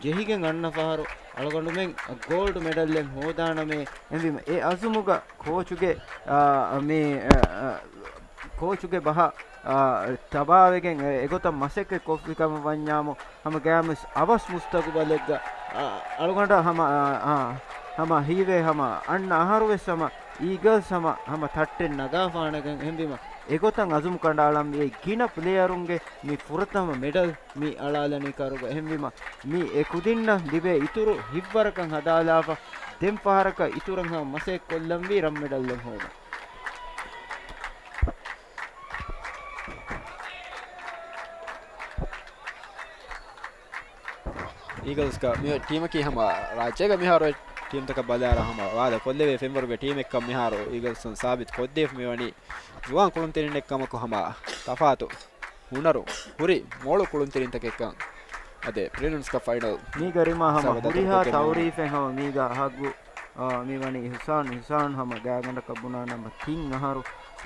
ޖެހިގެން އަންނަ ފަހަރު އަޅުގަނޑުމެން ގޯލްޑް މެޑަލްއެއް ހޯދާނަމޭ. އެހެންވީމަ އެ އަޒުމުގަ ކޯޗުގެ، އާ، މި، އަ، އަ، ކޯޗުގެ ބަހަށް، އާ، ތަބާވެގެން އެ، އެގޮތަށް މަސައްކަތް ކޮށްފި ކަމަށް ވަންޏާމު، ހަމަ ގައިމުވެސް އަވަސް މުސްތަގުބަލެއްގަ، އަ، އަޅުގަނޑަށް ހަމަ، އަ، އަ، ހަމަ ހީވޭ ހަމަ އަންނަ އަހަރުވެސް ހަމަ އީގަލްސް ހަމަ، ހަމަ ތައްޓެއް ނަގާފާނެގެން. އެހެންވީމަ އެގޮތަށް އަޒުމް ކަނޑައަޅަންވީ ގިނަ ޕްލޭޔަރުންގެ މި ފުރަތަމަ މެޑަލް މި އަޅާލަނީ ކަރުގަ. އެހެންވީމަ މި އެ ކުދިންނަށް ލިބޭ އިތުރު ހިތްވަރަކަށް ހަދާލާފަ، ދެން ފަހަރަކަށް އިތުރަށް ހަމަ މަސައްކަތް ކޮށްލަންވީ ރަށް މެޑަލްއެއް ހޯދަން. އީގަލްސްގަ މި ޓީމަކީ ހަމަ ރާއްޖޭގަ މިހާރު ޓީމްތަކަށް ބަލާއިރު ހަމަ ވާދަ ކޮށްލެވޭ ފެންވަރުގެ ޓީމެއްކަން މިހާރު އީގަލްސް ސާބިތު ކޮށްދީފަ މިވަނީ. ޒުވާން ކުޅުންތެރިންނެއްކަމަކު ހަމަ ތަފާތު ހުނަރު ހުރި މޮޅު ކުޅުންތެރިންތަކެއްކަން އަދެ ޕްރިލިމްސްގަ ފައިނަލް މީގަ ރިމާ ހަމަ ހުރިހާ ތައުރީފެއް ހަމަ މީގަ ހައްގު އާ، މިވަނީ އިޙުސާން، އިޙުސާން ހަމަ ގާތްގަނޑަކަށް ބުނާނަމަ، ތިން އަހަރު،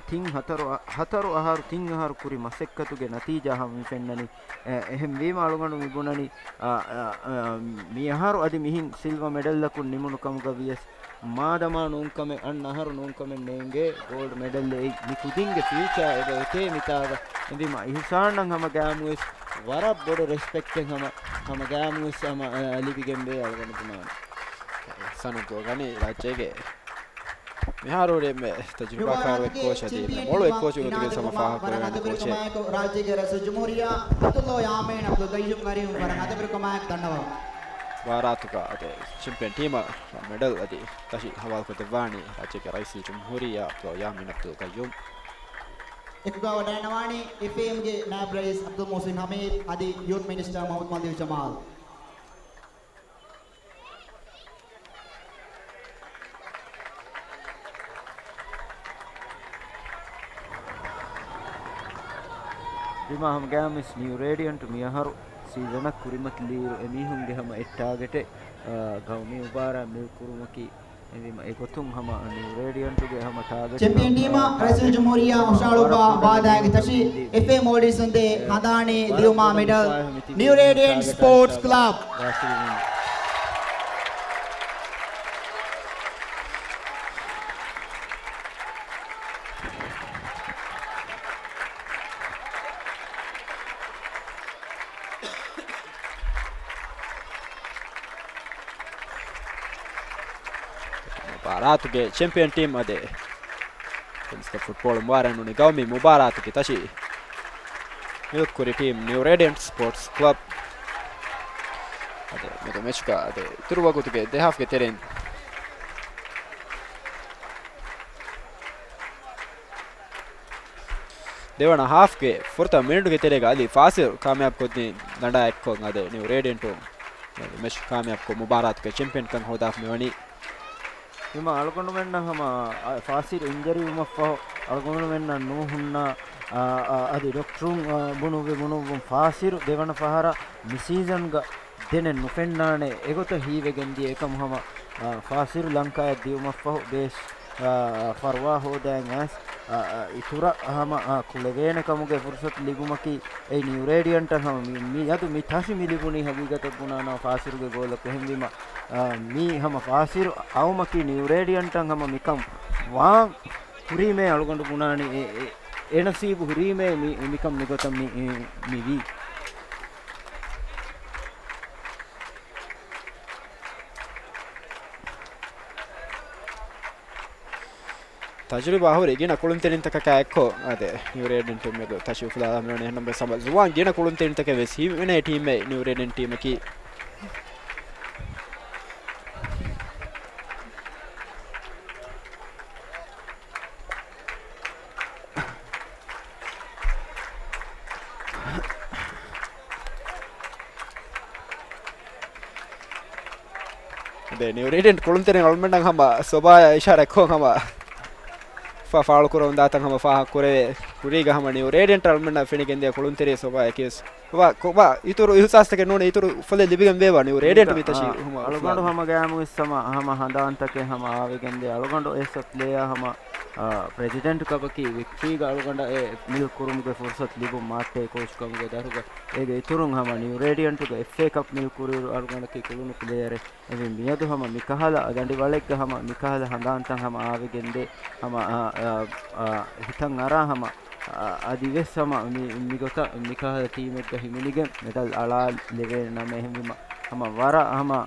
ތިން ހަތަރު އަ-، ހަތަރު އަހަރު، ތިން އަހަރު ކުރި މަސައްކަތުގެ ނަތީޖާ ހަމަ މި ފެންނަނީ. އެ، އެހެންވީމަ އަޅުގަނޑު މި ބުނަނީ، އާ، އާ، އާ، މި އަހަރު އަދި މިހިން ސިލްވަ މެޑަލްއަކުން ނިމުނު ކަމުގަ ވިޔަސް، މާދަމާ ނޫންކަމެއް، އަންނަ އަހަރު ނޫންކަމެއް ނޭނގޭ ގޯލްޑް މެޑަލް އެއީ. މި ކުދިންގެ ފިއުޗާ އެބަ އޮތޭ މިތާގަ. އެހެންވީމަ އިޙުސާނަށް ހަމަ ގާމުވެސް ވަރަށް ބޮޑު ރެސްޕެކްޓެއް ހަމަ، ހަމަ ގާމުވެސް ހަމަ، އަ، ލިބިގެންވޭ އަޅުގަނޑު ބުނާނެ. ސަނަދު ގަނީ ރާއްޖޭގެ މިހާރު ހުރި އެންމެ ތަޖުރިބާކާރު އެއް ކޯޗް އަދި މޮޅު އެއް ކޯޗު ގޮތުގައި ހަމަ ފާހަގަކުރެވޭނެ ކޯޗެއް. ރާއްޖޭގެ ރައީސުލްޖުމްހޫރިއްޔާ ޢަބްދުﷲ ޔާމީން ޢަބްދުލް ޤައްޔޫމް ކަރީމް ވަރަށް އަދަބުވެރިކަމާއެކު ދަންނަވަމު. މުބާރާތުގަ އަދި ޗެމްޕިއަން ޓީމަށް މެޑަލް އަދި ތަށި ހަވާލުކޮށްދެއްވާނީ ރާއްޖޭގެ ރައީސުލްޖުމްހޫރިއްޔާ ޢަބްދުﷲ ޔާމީން ޢަބްދުލް ޤައްޔޫމް. އެކުގަ ވަޑައިގަންނަވާނީ އެފްއޭއެމްގެ ނާއިބު ރައީސް ޢަބްދުލް މުޙްސިން ޙަމީދު އަދި ޔޫތު މިނިސްޓަރ މުޙައްމަދު މަންދޫރު ޖަމާލް. ދިމާ ހަމަ ގާމިސް ނިއު ރޭޑިއަންޓު މިއަހަރު ސީޒަނަށް ކުރިމަތިލިއިރު އެމީހުންގެ ހަމަ އެއް ޓާގެޓެއް، އާ، ގައުމީ މުބާރާތް މިލްކުރުމަކީ. އެހެންވީމަ އެގޮތުން ހަމަ ނިއު ރޭޑިއަންޓުގެ ހަމަ ޓާގެޓް ޗެމްޕިއަން ޓީމަށް ރައީސުލްޖުމްހޫރިއްޔާ ހުށަހަޅުއްވާ ވާދާގެ ތަށި އެފްއޭ މޯލްޑިވްސް އުނދޭ ހަނދާނީ ލިޔުމާ މެޑަލް ނިއު ރޭޑިއަންޓް ސްޕޯޓްސް ކްލަބް. މުބާރާތުގެ ޗެމްޕިއަން ޓީމް އަދި ފެންސްގެ ފުޓްބޯޅަ މުބާރާތް ނޫނީ ގައުމީ މުބާރާތުގެ ތަށި މިލްކުރި ޓީމް ނިއު ރޭޑިއަންޓް ސްޕޯޓްސް ކްލަބް. އަދި މެދު މެޗުގަ އަދި އިތުރު ވަގުތުގެ ދެ ހާފްގެ ތެރެއިން ދެވަނަ ހާފްގެ ފުރަތަމަ މިނެޓުގެ ތެރޭގަ އަލީ ފާސިލް ކާމިޔާބު ކޮށްދިން ލަނޑާ އެއްކޮށް އަދި ނިއު ރޭޑިއަންޓު މެޗް ކާމިޔާބުކޮށް މުބާރާތުގެ ޗެމްޕިއަންކަން ހޯދާފަ މިވަނީ. އެމަ އަޅުގަނޑުމެންނަށް ހަމަ، އަ، ފާސިލް އިންޖަރީ ވުމަށްފަހު އަޅުގަނޑުމެންނަށް ނޫހުންނަ، އަ، އަ، އަދި ޑޮކްޓަރުން، އަ، ބުނުއްވި ބުނުއްވުން ފާސިލް ދެވަނަ ފަހަރަށް މި ސީޒަންގަ ދެނެއް ނުފެންނާނެ އެގޮތަށް ހީވެގެން ދިޔަ އެކަމު ހަމަ، އާ، ފާސިރު ލަންކާއަށް ދިއުމަށްފަހު ބޭސް، އާ، ފަރުވާ ހޯދައިގެން އައިސް، އާ، އާ، އިތުރަށް ހަމަ، އާ، ކުޅެވޭނެ ކަމުގެ ފުރުސަތު ލިބުމަކީ އެ ނިއު ރޭޑިއަންޓަށް ހަމަ މި، މިއަދު މި ތަށި މި ލިބުނީ ހަގީގަތަށް ބުނާނަމަ ފާސިރުގެ ގޯލަކު. އެހެންވީމަ، އާ، މީ ހަމަ ފާސިރު އައުމަކީ ނިއު ރޭޑިއަންޓަށް ހަމަ މިކަން ވާން ކުރީމޭ އަޅުގަނޑު ބުނާނީ އެ، އެ، އެ ނަސީބު ހުރީމޭ މި، މިކަން މިގޮތަށް މި، މި ވީ. ތަޖުރިބާ ހުރި ގިނަ ކުޅުންތެރިންތަކަކާ އެއްކޮށް، އަދި ނިއު ރޭޑިއަންޓު މެދު ތަށި އުފުލާލާ މިވަނީ. އެހެންނަމަވެސް ހަމަ ޒުވާން ގިނަ ކުޅުންތެރިންތަކެއް ވެސް ހިމެނޭ ޓީމެއް ނިއު ރޭޑިއަންޓް ޓީމަކީ. އަދި ނިއު ރޭޑިއަންޓް ކުޅުންތެރިން އަޅުމެންނަށް ހަމަ ސޮބާޔާ އިޝާރާތްކޮށް ހަމަ ފާ-، ފާޅުކުރަމުންދާތަން ހަމަ ފާހަގަކުރެވޭ. ކުރީގަ ހަމަ ނިއު ރޭޑިއަންޓް އަޅުމެންނަށް ފެނިގެންދިޔަ ކުޅުންތެރި ސޮބާޔަކީ ވެސް ކޮބާ، ކޮބާ އިތުރު އިހުސާސްތަކެއް ނޫނީ، އިތުރު ފުލެއް ލިބިގެން ވޭވާ ނިއު ރޭޑިއަންޓް މި ތަށި އާ، ހުމަ އަޅުގަނޑު ހަމަ ގާމުވެސް ހަމަ، ހަމަ ހަނދާންތަކެއް ހަމަ އާވެގެންދޭ. އަޅުގަނޑު އެސް އަ ޕްލޭޔާ ހަމަ، އާ، ޕްރެޒިޑެންޓް ކަމަކީ ވިކްޓީގަ އަޅުގަނޑަށް އެ މިލް ކުރުމުގެ ފުރުސަތު ލިބުން މާއްޓޭ ކޯޗް ކަމުގެ ދަށުގަ. އޭގެ އިތުރުން ހަމަ ނިއު ރޭޑިއަންޓުގަ އެފްއޭ ކަޕް މިލް ކުރިއިރު އަޅުގަނޑަކީ ކުޅުނު ޕްލޭޔަރެއް. އެހެންވެ މިއަދު ހަމަ މިކަހަލަ ދަނޑިވަޅެއްގަ ހަމަ މިކަހަލަ ހަނދާންތައް ހަމަ އާވެގެންދޭ. ހަމަ، އާ، އާ، އާ، ހިތަށް އަރާ ހަމަ، އާ، އަދިވެސް ހަމަ މި، މިގޮތަށް މިކަހަލަ ޓީމެއްގަ ހިމެނިގެން މެޑަލް އަޅާލެވޭނެ ނަމަ. އެހެންވީމަ ހަމަ ވަރަށް ހަމަ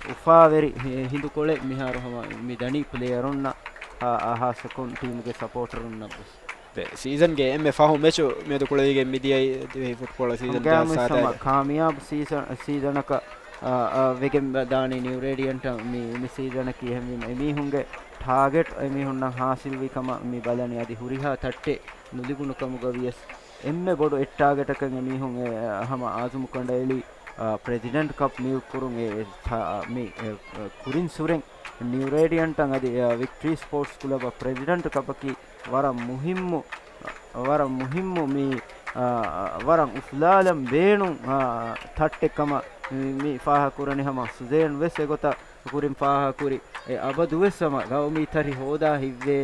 އުފާވެރި ހި-، ހިނދުކޮޅެއް މިހާރު ހަމަ މި ދަނީ ޕްލޭޔަރުންނަށް، އާ، އާ، ހާއްސަކޮށް ޓީމުގެ ސަޕޯޓަރުންނަށް ވެސް. ދެ ސީޒަންގެ އެންމެ ފަހު މެޗު މިއަދު ކުޅެވިގެން މިދިޔައީ ދިވެހި ފުޓްބޯޅަ ސީޒަން ހަމަ ޖަހާ ސާދާއިރު. ކާމިޔާބު ސީޒަން، ސީޒަނަކަށް، އާ، އާ، ވެގެން ދާނީ ނިއު ރޭޑިއަންޓަށް މި، މި ސީޒަނަކީ. އެހެންވީމަ އެމީހުންގެ ޓާގެޓް އެމީހުންނަށް ހާސިލްވި ކަމަށް މި ބަލަނީ. އަދި ހުރިހާ ތައްޓެއް ނުލިބުނު ކަމުގަ ވިޔަސް އެންމެ ބޮޑު އެއް ޓާގެޓަކަށް އެމީހުން އެ، ހަމަ އާޒުމު ކަނޑައެޅީ، އާ، ޕްރެޒިޑެންޓް ކަޕް މިލް ކުރުން އެ، އެ، ތަ-، މި، އެ، އެ، ކުރިން ސުރެން ނިއު ރޭޑިއަންޓަށް އަދި، އާ، ވިކްޓްރީ ސްޕޯޓްސް ކްލަބަށް ޕްރެޒިޑެންޓް ކަޕަކީ ވަރަށް މުހިއްމު، ވަރަށް މުހިއްމު މި، އާ، ވަރަށް އުފުލާލަން ބޭނުން، އާ، ތައްޓެއް ކަމަށް މި، މި ފާހަގަކުރަނީ. ހަމަ ސުޒޭން ވެސް އެގޮތަށް ކުރިން ފާހަގަކުރި. އެ އަބަދުވެސް ހަމަ ގައުމީ ތަރި ހޯދާ ހިތްވޭ،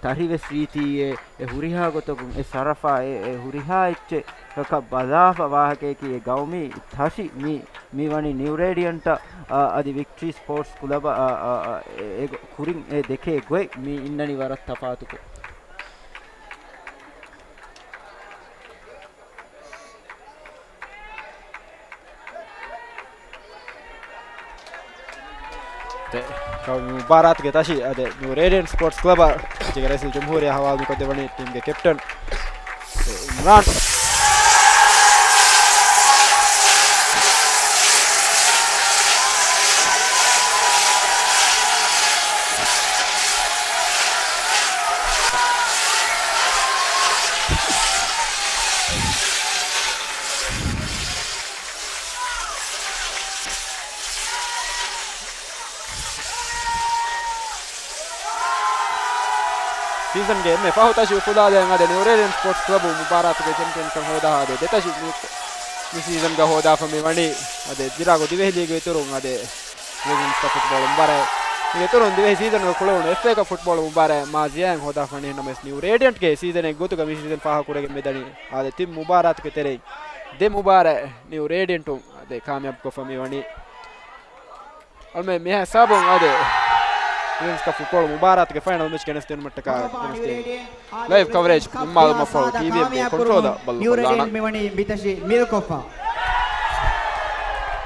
ތަރިވެސް ރީތީއެއް، އެ ހުރިހާ ގޮތަކުން އެ ސަރަފާ އެ، އެ ހުރިހާ އެއްޗެއް ކަކަށް ބަލާފަ ވާހަކަޔަކީ އެ ގައުމީ ތަށި މި، މި ވަނީ ނިއު ރޭޑިއަންޓަށް، އަ، އަދި ވިކްޓްރީ ސްޕޯޓްސް ކުލަބަށް، އަ، އަ، އަ، އެ، އެ ގޮ-، ކުރިން އެ ދެކޭ ގޮތް މި އިންނަނީ ވަރަށް ތަފާތުކޮށް. މުބާރާތުގެ ތަށި އަދި ނިއު ރޭޑިއަންޓް ސްޕޯޓްސް ކްލަބަށް ރައީސުލް ޖުމްހޫރިއްޔާ ހަވާލު މިކޮށްދެވަނީ ޓީމްގެ ކެޕްޓަން އިމްރާން. ސީޒަންގެ އެންމެ ފަހު ތަށި އުފުލާލައި އަދި ނިއު ރޭޑިއަންޓް ސްޕޯޓްސް ކްލަބު މުބާރާތުގެ ޗެމްޕިއަންކަން ހޯދާ އަދި ދެ ތަށި މި، މި ސީޒަންގަ ހޯދާފަ މި ވަނީ އަދި ދިރާގު ދިވެހި ލީގު އިތުރުން އަދި ވިމެންސް ކަޕް ފުޓްބޯޅަ މުބާރާތް. މީގެ އިތުރުން ދިވެހި ސީޒަންގަ ކުޅެވުނު އެފްއޭ ކަޕް ފުޓްބޯޅަ މުބާރާތް މާޒިޔާއިން ހޯދާފަ ވަނީ. ނަމަވެސް ނިއު ރޭޑިއަންޓްގެ ސީޒަނެއް ގޮތުގަ މި ސީޒަން ފާހަގަކުރެގެން މިދަނީ. އާދެ ތިން މުބާރާތުގެ ތެރެއިން ދެ މުބާރާތް ނިއު ރޭޑިއަންޓުން އާދެ ކާމިޔާބުކޮށްފަ މި ވަނީ. އަޅުމެން މިހާ ހިސާބުން އާދެ ވިމެންސް ކަޕް ފުޓްބޯޅަ މުބާރާތުގެ ފައިނަލް މެޗް ގެނެސްދިނުމަށްޓަކާ ގެނެސްދިން. ލައިވް ކަވަރޭޖް ނިންމާލުމަށްފަހު ޓީވީއެމްގެ ކޮންޓްރޯލަށް ބައްލަވާލާނަން. މިވަނީ މިތަށި މިލްކޮށްފަ.